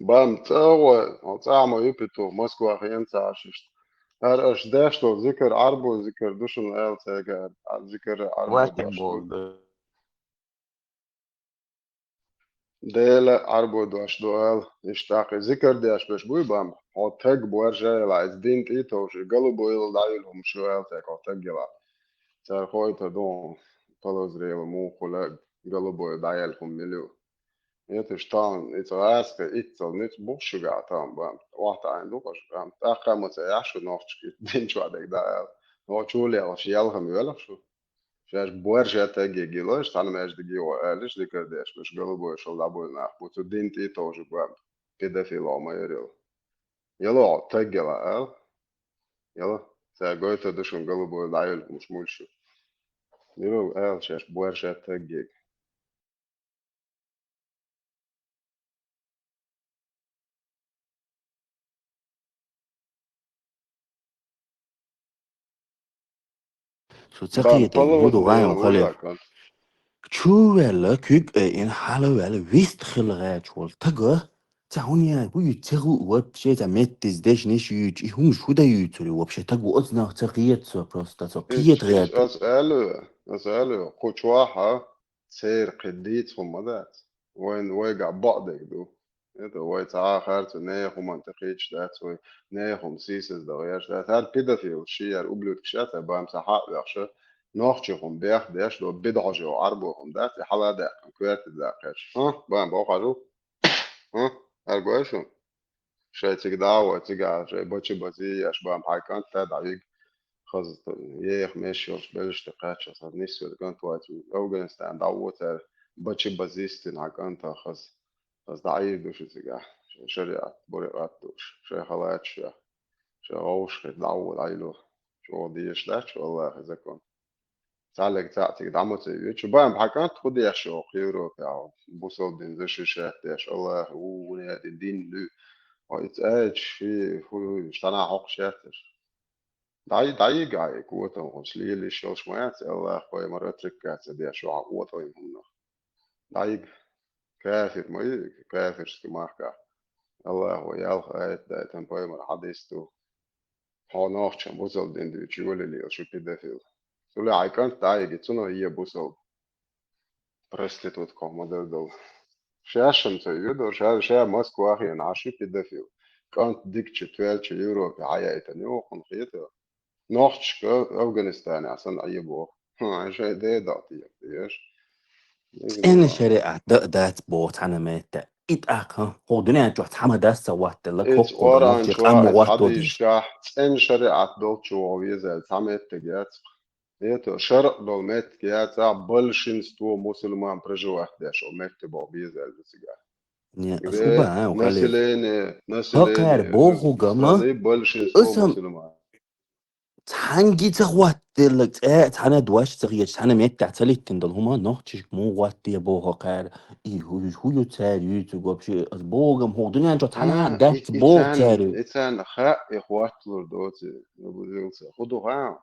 Бам, цӀа гӀой, хьо цӀа ма ю питу, Москва хен ца Ӏаш иштта. ХӀара аша деш долу зикар, Ӏарбой зикар ду шуна аьлла цаьрга, а, зикар Ӏарбой ватник дош бог, ду. Да. Дела Ӏарбой дош ду аьлла, иштта тӀаккха зикар деш берш буй бан, хьо таг боржа яла, иза дин тӀе а товш, и галубойла дӀайолу хӀума шу аьлла цаьрга, хьо таг яла. Цара хойта ду, полозрела муха хуьлу, галубойла дӀаяьлла хӀума мила ю. Эташ тахана, иза гӀаска, иццал ницкъ бу шуьга тахана бан, охьатаӀийна ду-кх аша бан, тӀаккха а ма ца яхьа шу нохчашка, дин чохь дерг дӀа аьлла. Нохчо лелаш, ялхам йоьлху шу. Шаьш боржа тегге гилойш, цхьана маьждиге гӀо аьллаш, зикар деш берш, галубойшал дӀабойла нах бу, цу дин тӀе а товжуг бан, педофил хьо ма яр йолу. Яла хьо таг яла ала. Яла, цара гойтур ду шуна галубойла дӀайолу хӀумаш муьлш ю. Мила ала шаьш боржа тегге. Шу ца кхета, гуду гӀайон хале. Чу ваьлла, куьг айина, хьала ваьлла, вист хила гӀерташ волу стага, ца хӀун ян, хӀун ю, ца хӀу, вообще ца меттиз дешнаш юьйцу, и хӀумаш хӀу дан юьйцур ю, вообще стага оцу нах ца кхета со просто, со кхета гӀерта. Ас аьлла, ас аьлла, кху чохьа церан кхин дийца хӀума ма дац. Вайн вайгахь бакъдерг ду. Это вай цхьа а харцо нехан хӀуманна тӀе кхийчаш дац, вай нехан хӀума сийсаздан гӀерташ дац. ХӀара педофил ши яр ублюдкаш яц, а бам ца хьа а вехша, нохчи хӀума бех деш, до бидхьожа йо Ӏарбо хӀума дац, и хьала даьккхина, коьрта даккхаьча. ХӀа, бам бохьажу? ХӀа, ар гой шу? Шай цига дӀа а вой, цигахь шай бачи бази еш бам хьай кӀант та дӀа виг. Хаза еха меш йолуш белаш тӀе кхаьчча, хаза нисвелла кӀант вац, Афганистан дӀа а вой цара бачи базистина хьан кӀанта хаза. Ас дӀаийр ду шу цигахь, шайн шариӀат, бурикъат дууш, шайн халачаш вех, шайн гӀовшахе дӀа а ву дӀаило, чӀогӀа дезаш дац шу Аллахьан закон. Цхьаьллиг цхьаъ цига дӀа ма ца йоьду, шу бан бан кӀант хӀу деш йоху Европехь, бусалба дин защищать деш, Аллахьа ву, вуне а дин луьй, хьо и цӀа аьлча, хӀу, хӀу, хӀу, шу цхьанхьа хьокхуш яц аша. ДӀай-, дӀайига хьайн котам хӀуш лелийш йолуш ма яц, Аллахь пайхамар отрицать ца деш, шу хьан къотӀойн хӀуманах. ДӀайига. Кафир ма ю, кафирский махкахь. Аллахьо ялх аят дайтан, пайхамар хьадис ду. Хьо нохчан бусалба дин дуьйцу йолале шу педофил. Цуьнан хьайн кӀант дӀайига, цунах е бусалба. Проститутка ма-дарра долу. Шаьшшимма ца йоьдур, ша, ша Москвахь хиъна Ӏаш ю педофил. КӀант дикачу, тоьллачу Европе хьаяйтина ю, хьуна хета. Нохчашка Афганистанехь санна Ӏе боху. ХӀа, шайн ден дакъа тӀе деш. ЦӀена шариӀат дан а дац боху цхьана метта. И тӀаккха хӀокху дуьнен чохь цхьа ма дац ца хӀоттаделла, коккхула нохчий къам ма хӀоттадийша. ЦӀена шариӀат долчу вогӀу везал цхьа меттиг яц. Это, шарӀ долу меттиг яцахь, большинство мусульман проживать деш, о, меттиг боху беза аьлла цигахь. Не, ас хӀу бан, а, население, население, хӀокхара боху гама, большинство мусульман. Цхьаьнгге ца хӀоттаделла, цӀе а цхьаьна дош ца хеташ, цхьаьна меттехь ца литтина долу хӀума нохчашка муха хӀоттае боху хӀокхара? И хӀу, хӀу ю цара юьйцург вообще? Ас боху гама, хӀокху дуьнен чохь цхьана а дац боху цара. И царна хаьа, и хӀотталур доцу, хӀу ду хаьа?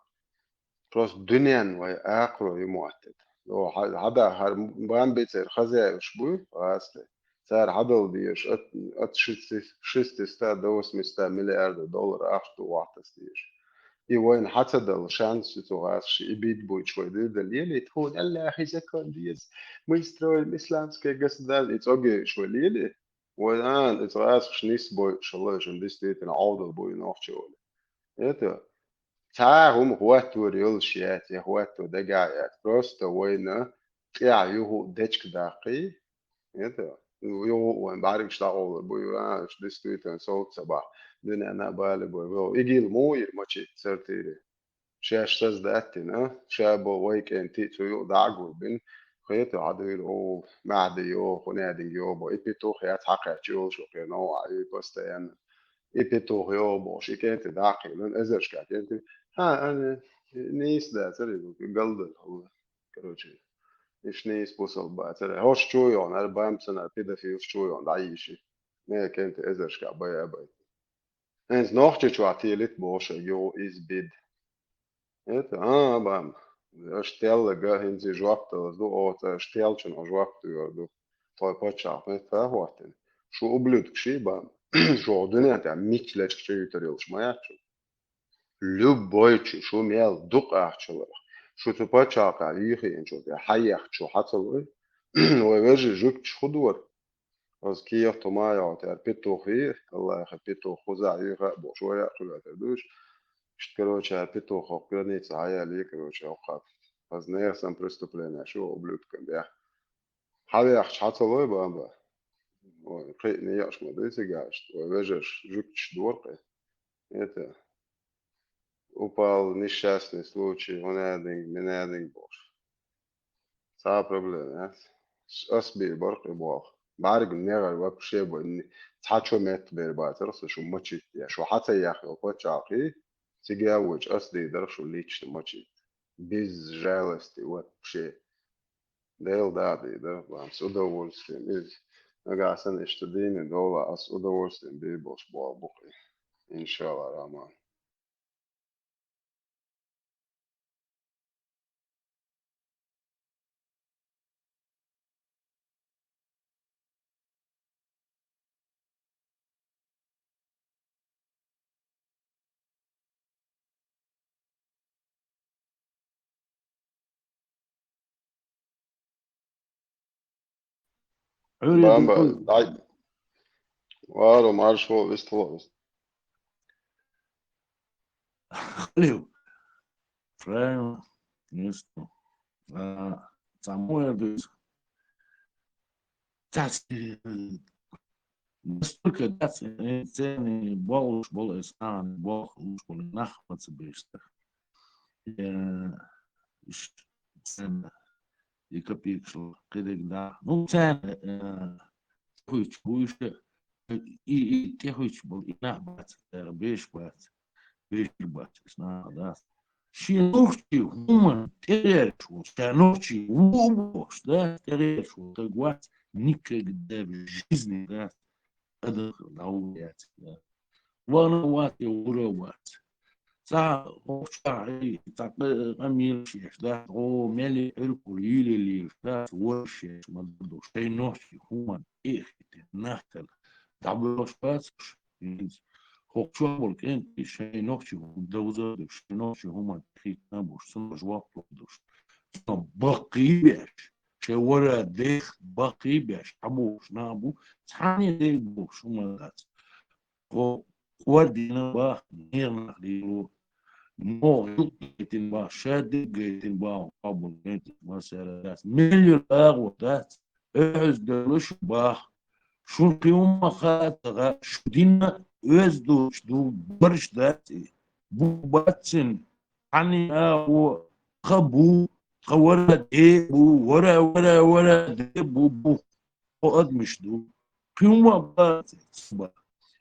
Просто дуьненна вай акхаро ю моттиг. Йо, хьа-, хьада хӀара бан бицера хозяеваш буй, гӀазкхи. Цара хьадала дезаш от, от шестиста до восьмиста миллиардов доллар ахча ду вахтас дезаш. И вайна хьа ца дала шанс ю цу гӀазкхаша, и бид буйчу вай дуьйда лели, тхуна Аллахьан закон деза, мы строим исламское государство, и цӀогеш вай лели. Вай, а, и цу гӀазкхаша нисбой, шалла, шун действительно Ӏовдал буй нохчо вали. Это, цхьа а хӀума хӀоттор йолуш яц, я хӀотто дагахь яц. Просто вайна тӀехь юху дечка даккхий. Это, юху вайн бӀаьргаш дӀакъовлар буй, а, уьш действительно совца ца бахь. Дуьненна а бале буй, вел. ИГИЛ муха йира мачийта сартийре? Шаьш саздаттина, ша бо вай кӀентий цу юкъа дӀа а гулбина. Хета хьан дуьйла, о, Махьди йо, хӀун аьдинг йо бо, и петух яц хьакхаьчча йолуш ву кхин новкъа, и постоянно. И петух йо бохуш, и кӀентий дӀа а кхийлина, эзаршка кӀентий. ХӀа, ани, нийса дацара, и галдала хӀума. Короче, иш нийса бусалба бацара. ХӀорш чу йогӀна, ара бамсана, педофилш чу йогӀна, дӀайийши. Не, кӀентий эзаршка бай а бай. ХӀинца Нохчийчохь телийта бохуш, юха иза бид. Это, а, бам. Аша теллага хӀинца жоп далаза ду, оха цӀа аша телчунах жоп дуьйр ду. Тхой паччахь метта хӀоттина. Шу ублюдкаш ши бам. Шу дуьнен тӀехь мича лечкъа чу юьтар йолуш ма яц шу. Любой чу, шу мел дукха ахча ларах. Шу цу пачхьалкхехь йийхинчул тӀе хьаехча шу хьа ца лой. Вай вежарий жуьгташ хӀу дора? Аса кехат хӀума а йогӀу, тера петух йий, Аллахьа петух кхузахь йийха а бохуш, вай а кхуьлуьйтур ду уьш. Иштта, короче, петух хӀокху граница хьаяьллий, короче, хӀокху хатта. Аса нехан сан преступление шу ублюдкан бехь. Хьавехча хьа ца лой бан бан? Ой, кхиъна екъаш ма дуй цигахь иштта. Вай вежарш жуьгташ дора кхин. Это, упал, несчастный случай, хӀун аьдинг, мин аьдинг бохуш. Цхьа а проблема яц. Ас бийр бара кхин болх. БӀаьрган негӀар вообще бан. Цхьа чо метта бер бацара аса шу мачийта. Шу хьа ца яхйо пачхьалкхий, цига а вуьйча ас дийр дара шу лично мачийта. Без жалости вообще. Дела дагӀа дийр дара, бан, с удовольствием. Иза нагахь санна иштта дийна дола, ас с удовольствием бийр болуш болх бу кхин. Иншалла, Раман. Хьуьре Бамба, дукхуй. Дай. Варо, маршо, вистхула. Халил. Правильно. Конечно. А, самое дус. Цас, э, настолько, да, ц-, э, ценный болуш бол, э, сан болуш бол нах маца бешта. Э, ш-, цен, и копейк шла, кидек, да. Ну, цен, э, хуйч, хуйш, и, и те хуйч бол, и нах бац, э, беш бац, беш бац, сна, да. Ши нухчи хуман тереш, ши нухчи вубош, да, тереш, так вот, никогда в жизни, да, адам дауяц, да. Вана ват, я ура ват. Ца, охча, и, ца, э, амил шеш, да, о, мели, элькур, юле лиш, да, воршеш, мадурдуш, шей нохчи хуман, эх, те, нахтал, даброш бацуш, инз, хохчо бол кенти, шей нохчи ху-, давза, шей нохчи хуман, хитна буш, сумаш вапло душ. Сумаш бакъи беш, шей вара дех бакъи беш, абуш, набу, цани дех буш, хуман дац. Хо, вардина бах, нернах лилу. Мо, юкъ гайтин бах, шадик гайтин бах, кабул гайтин бах, сара дац. Миллион агъу дац. Эгьуз делуш бах. Шун киума хатага, шу дина оьздуч ду барш дац. Бу бацин, ани агъу, хабу, хавара де бу, вара, вара, вара де бу, бу. О адмиш ду. Киума бац, ба.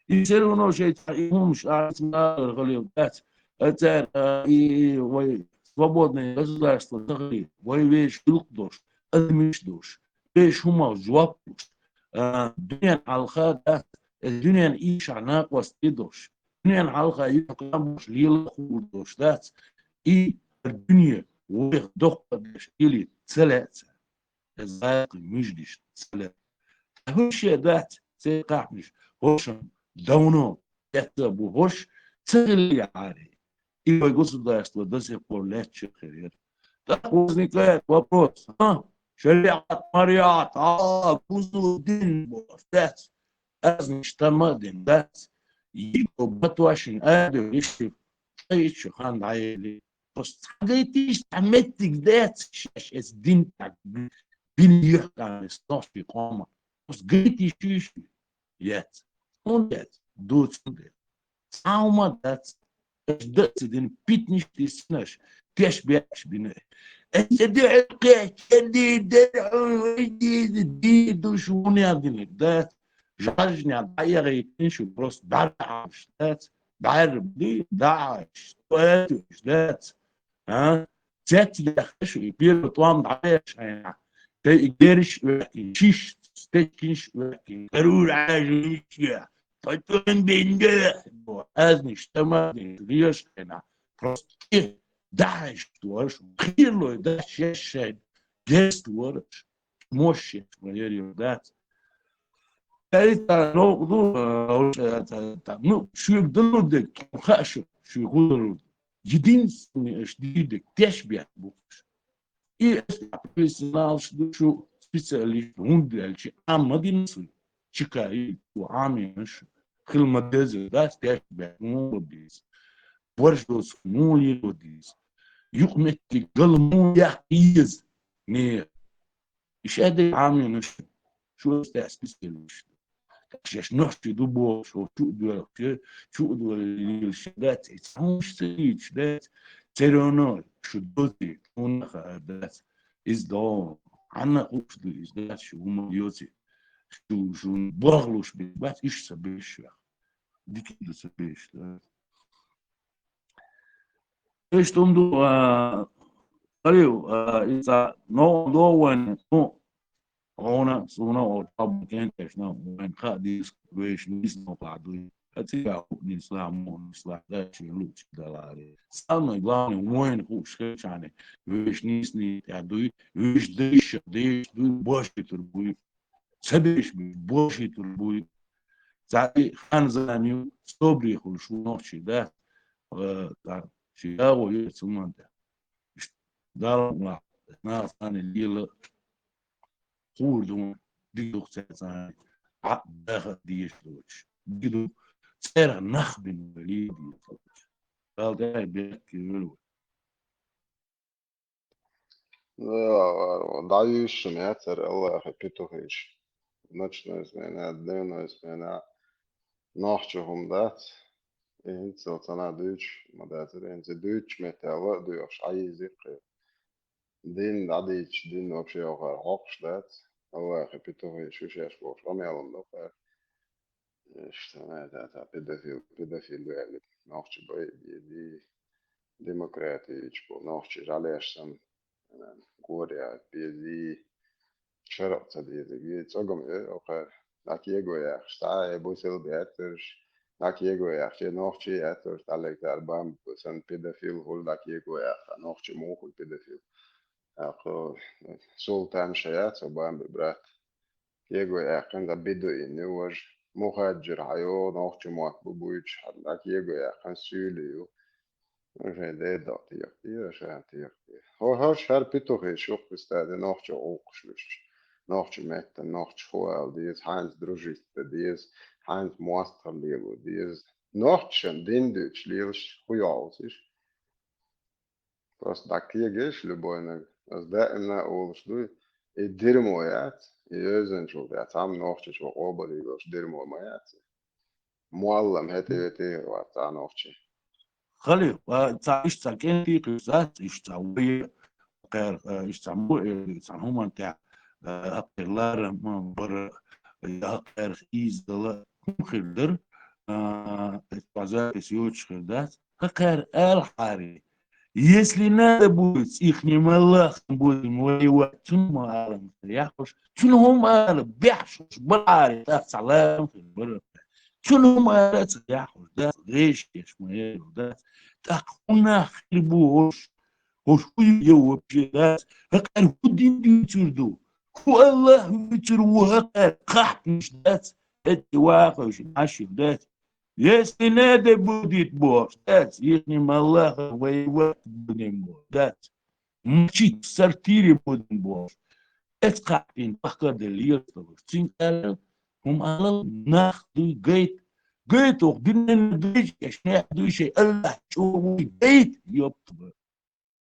И всё равно шей ца, и хумш, а, ца, халил, бац. А ца, а, и, и, вай, свободное государство, тахли, вай веш юлк дош, адмиш дош, веш хума жвап дош. А, дуьнен алха дац, э, дуьнен иша накъвас и дош. Дуьнен алха и кабуш лила хур дош дац. И дуьне вай дохка деш или целяца. Э, зайкъ миждиш целе. Хуше дац, се кахмиш, хошам, давно, это бу хош, цели ари. И вай государство до сих пор лечит херер. Так возникает вопрос, а? Шариат, мариат, а, бузу дин бо, дац. Аз ништамадин, дац. Йико батвашин, а, дуриши, шайчу хан дайли. Просто гайтиш, а меттиг дац, шаш, эс дин так, бин йихкан, эс ноши кома. Просто гайтиш, шиш, яц. Он яц, дуцун де. Саума дац, эс дац дин питниш тиснаш, теш беш бине. Эс де хке, чеди де, ой, ди, ди, ди, душ уня дин, дац. Жажня, да, я гайтин, шу просто дар, дац. Дар, ди, дац. Поэтуш, дац. А? Цец яхаш, и первый план дальше, а. Те и гериш, и чиш, те чиш, и карур, а, жиш, я. Потом бенде, вот, аз ништама, риеш, а. Просто и дальше, что ж, хилой, да, шешен, гест, вот, мощь, проверил, да. Эй, та, ну, ну, э, э, та, та, ну, шуг дурдек, хашу, шуг дурдек. Единственный, аш дидек, теш бя, бухш. И профессионал, шу специалист, ундельчи, а мадинсу, чикари, у аминш, хилмадезе, да, теш бя, ну, дис. Борждос, ну, лиродис. Юкметти, гал, ну, я, из. Не. Ишаде аминш, шу специалист. Шеш нохчи ду бо, шо чу дуэл, чу, чу дуэл лил шедат, и цаун шсич дат, цероно, шу дози, уна хардат, из до, анна уш ду из дат, шу ума йоци, шу, шу баглуш би, бат иш са беш, дики ду са беш, да. Эш тум ду, а, арив, а, ица, но, до вен, ну, Она, суна, о, табу кентешна, вайн ха дис, веш нис но паду. Аци я ху нис ла, мо нис ла, да чи луч да ла ре. Самое главное, вайн ху шхечане, веш нис ни я дуй, веш дыш, дыш, дуй, боши турбуй. Цебеш би, боши турбуй. Цаи хан заню, собри хул шу нохчи, да. Э, да, ши я го ю цуман да. Дал ма, на сани лила. Хурдун. дика ду-кх цаьрца, Ӏа даха а дезаш доцуш. Дика ду-кх церан нах бина вай лела дезаш доцуш. Дала тӀаьхье беркате йойла вай. Да, вар-, дӀаюьйшина яцара Аллахьа петухаш. Ночной смена, дневной смена. Нохча хӀума дац. И хӀинццалц цхьанна дуьйцуш ма дацара, хӀинца дуьйцучу меттехь ла а доьхуш, Ӏан йийзира-кх. Дин дӀадийцича, дин вообще оха хьокхуш дац. Аллахьа петухаш шу шаьш бохуш къамелам бакъара. Иштта, цхьа педофил, педофил ваьлла, нохча бай а безий, демократичу бу, нохча жалеш санна, гори а безий, шарахь ца дезий, цӀогам э, оха, дӀакего яхаш, цхьа а бусел беттарш, дӀакего яхаш, э, нохчий а яттарш, тӀаллигтара бамба санна педофил хуьлу дӀакего яхха, нохча муха хуьлу педофил. ТӀаккха Султан ша яц, бамба брат. Кего яьккхина, дан бедуин ю важа. Мухаджир хьайо, нохча мотт бу буьйцуш, хьан дан кего яьккхина, суьйли ю. Уже дедо тӀехтера, ша тӀехтера. ХӀо-, хӀорш хӀара петухаш ю-кх, кхин стаде нохча гӀуллакхаш луьстуш. Нохча меттан, нохча хӀу ала деза, хьаьнца дружить дан деза, хьаьнца мостагӀалла лело деза. Нохчашна дин дуьйцуш лелаш хӀу йолуш иш? Просто дӀакхегаш любойнаг. Ас даимна а олуш дуй, и дерьмо яц, и йозанчул тӀе цхьамма нохчаш ван къобалйош дерьмо ма яц. Моллам хӀетте-вете вац цхьа нохчи. Хали, ва ца иштта цхьа кӀентий кхуьссац, иштта цхьа вай, кхер, э, иштта цхьа му-, э, цхьа хӀуманна тӀехь, э, хӀокхеран ларам бара, я хӀокхерах ийзадала хӀума хир дара, э, эцу базар эс йоцуш хир дац. ХӀокхара алахьара, если надо будет с ихним Аллахом будем воевать, цунна хӀума ала ма яххуш, цунна хӀума ала бехьаш бахьара, тӀаккха цхьа ларам хир бара. Цунна хӀума ала ца яххуш дац, гӀешкеш ма яла дац. ТӀаккха хӀун нах хир бу хӀорш? ХӀорш хӀу ю вообще дац? ХӀокхара хӀун дин дуьйцур ду? ХӀун Аллах вуьйцур ву хӀокхара, кхахьпнаш дац? ХӀетте вахуш, Ӏаш ю дац? Если надо будет бохуш дац, ихним Аллахом воевать будем бохуш дац. Мочить в сортире будем бохуш. Эцу кхахьпина бахка а делла лелаш долуш. Цуьнга аьлла, хӀума алал, нах дуй гайта. Гайта оха динан гайта, шен дуй шайн Аллах чӀогӀа вуй гайта, йопта.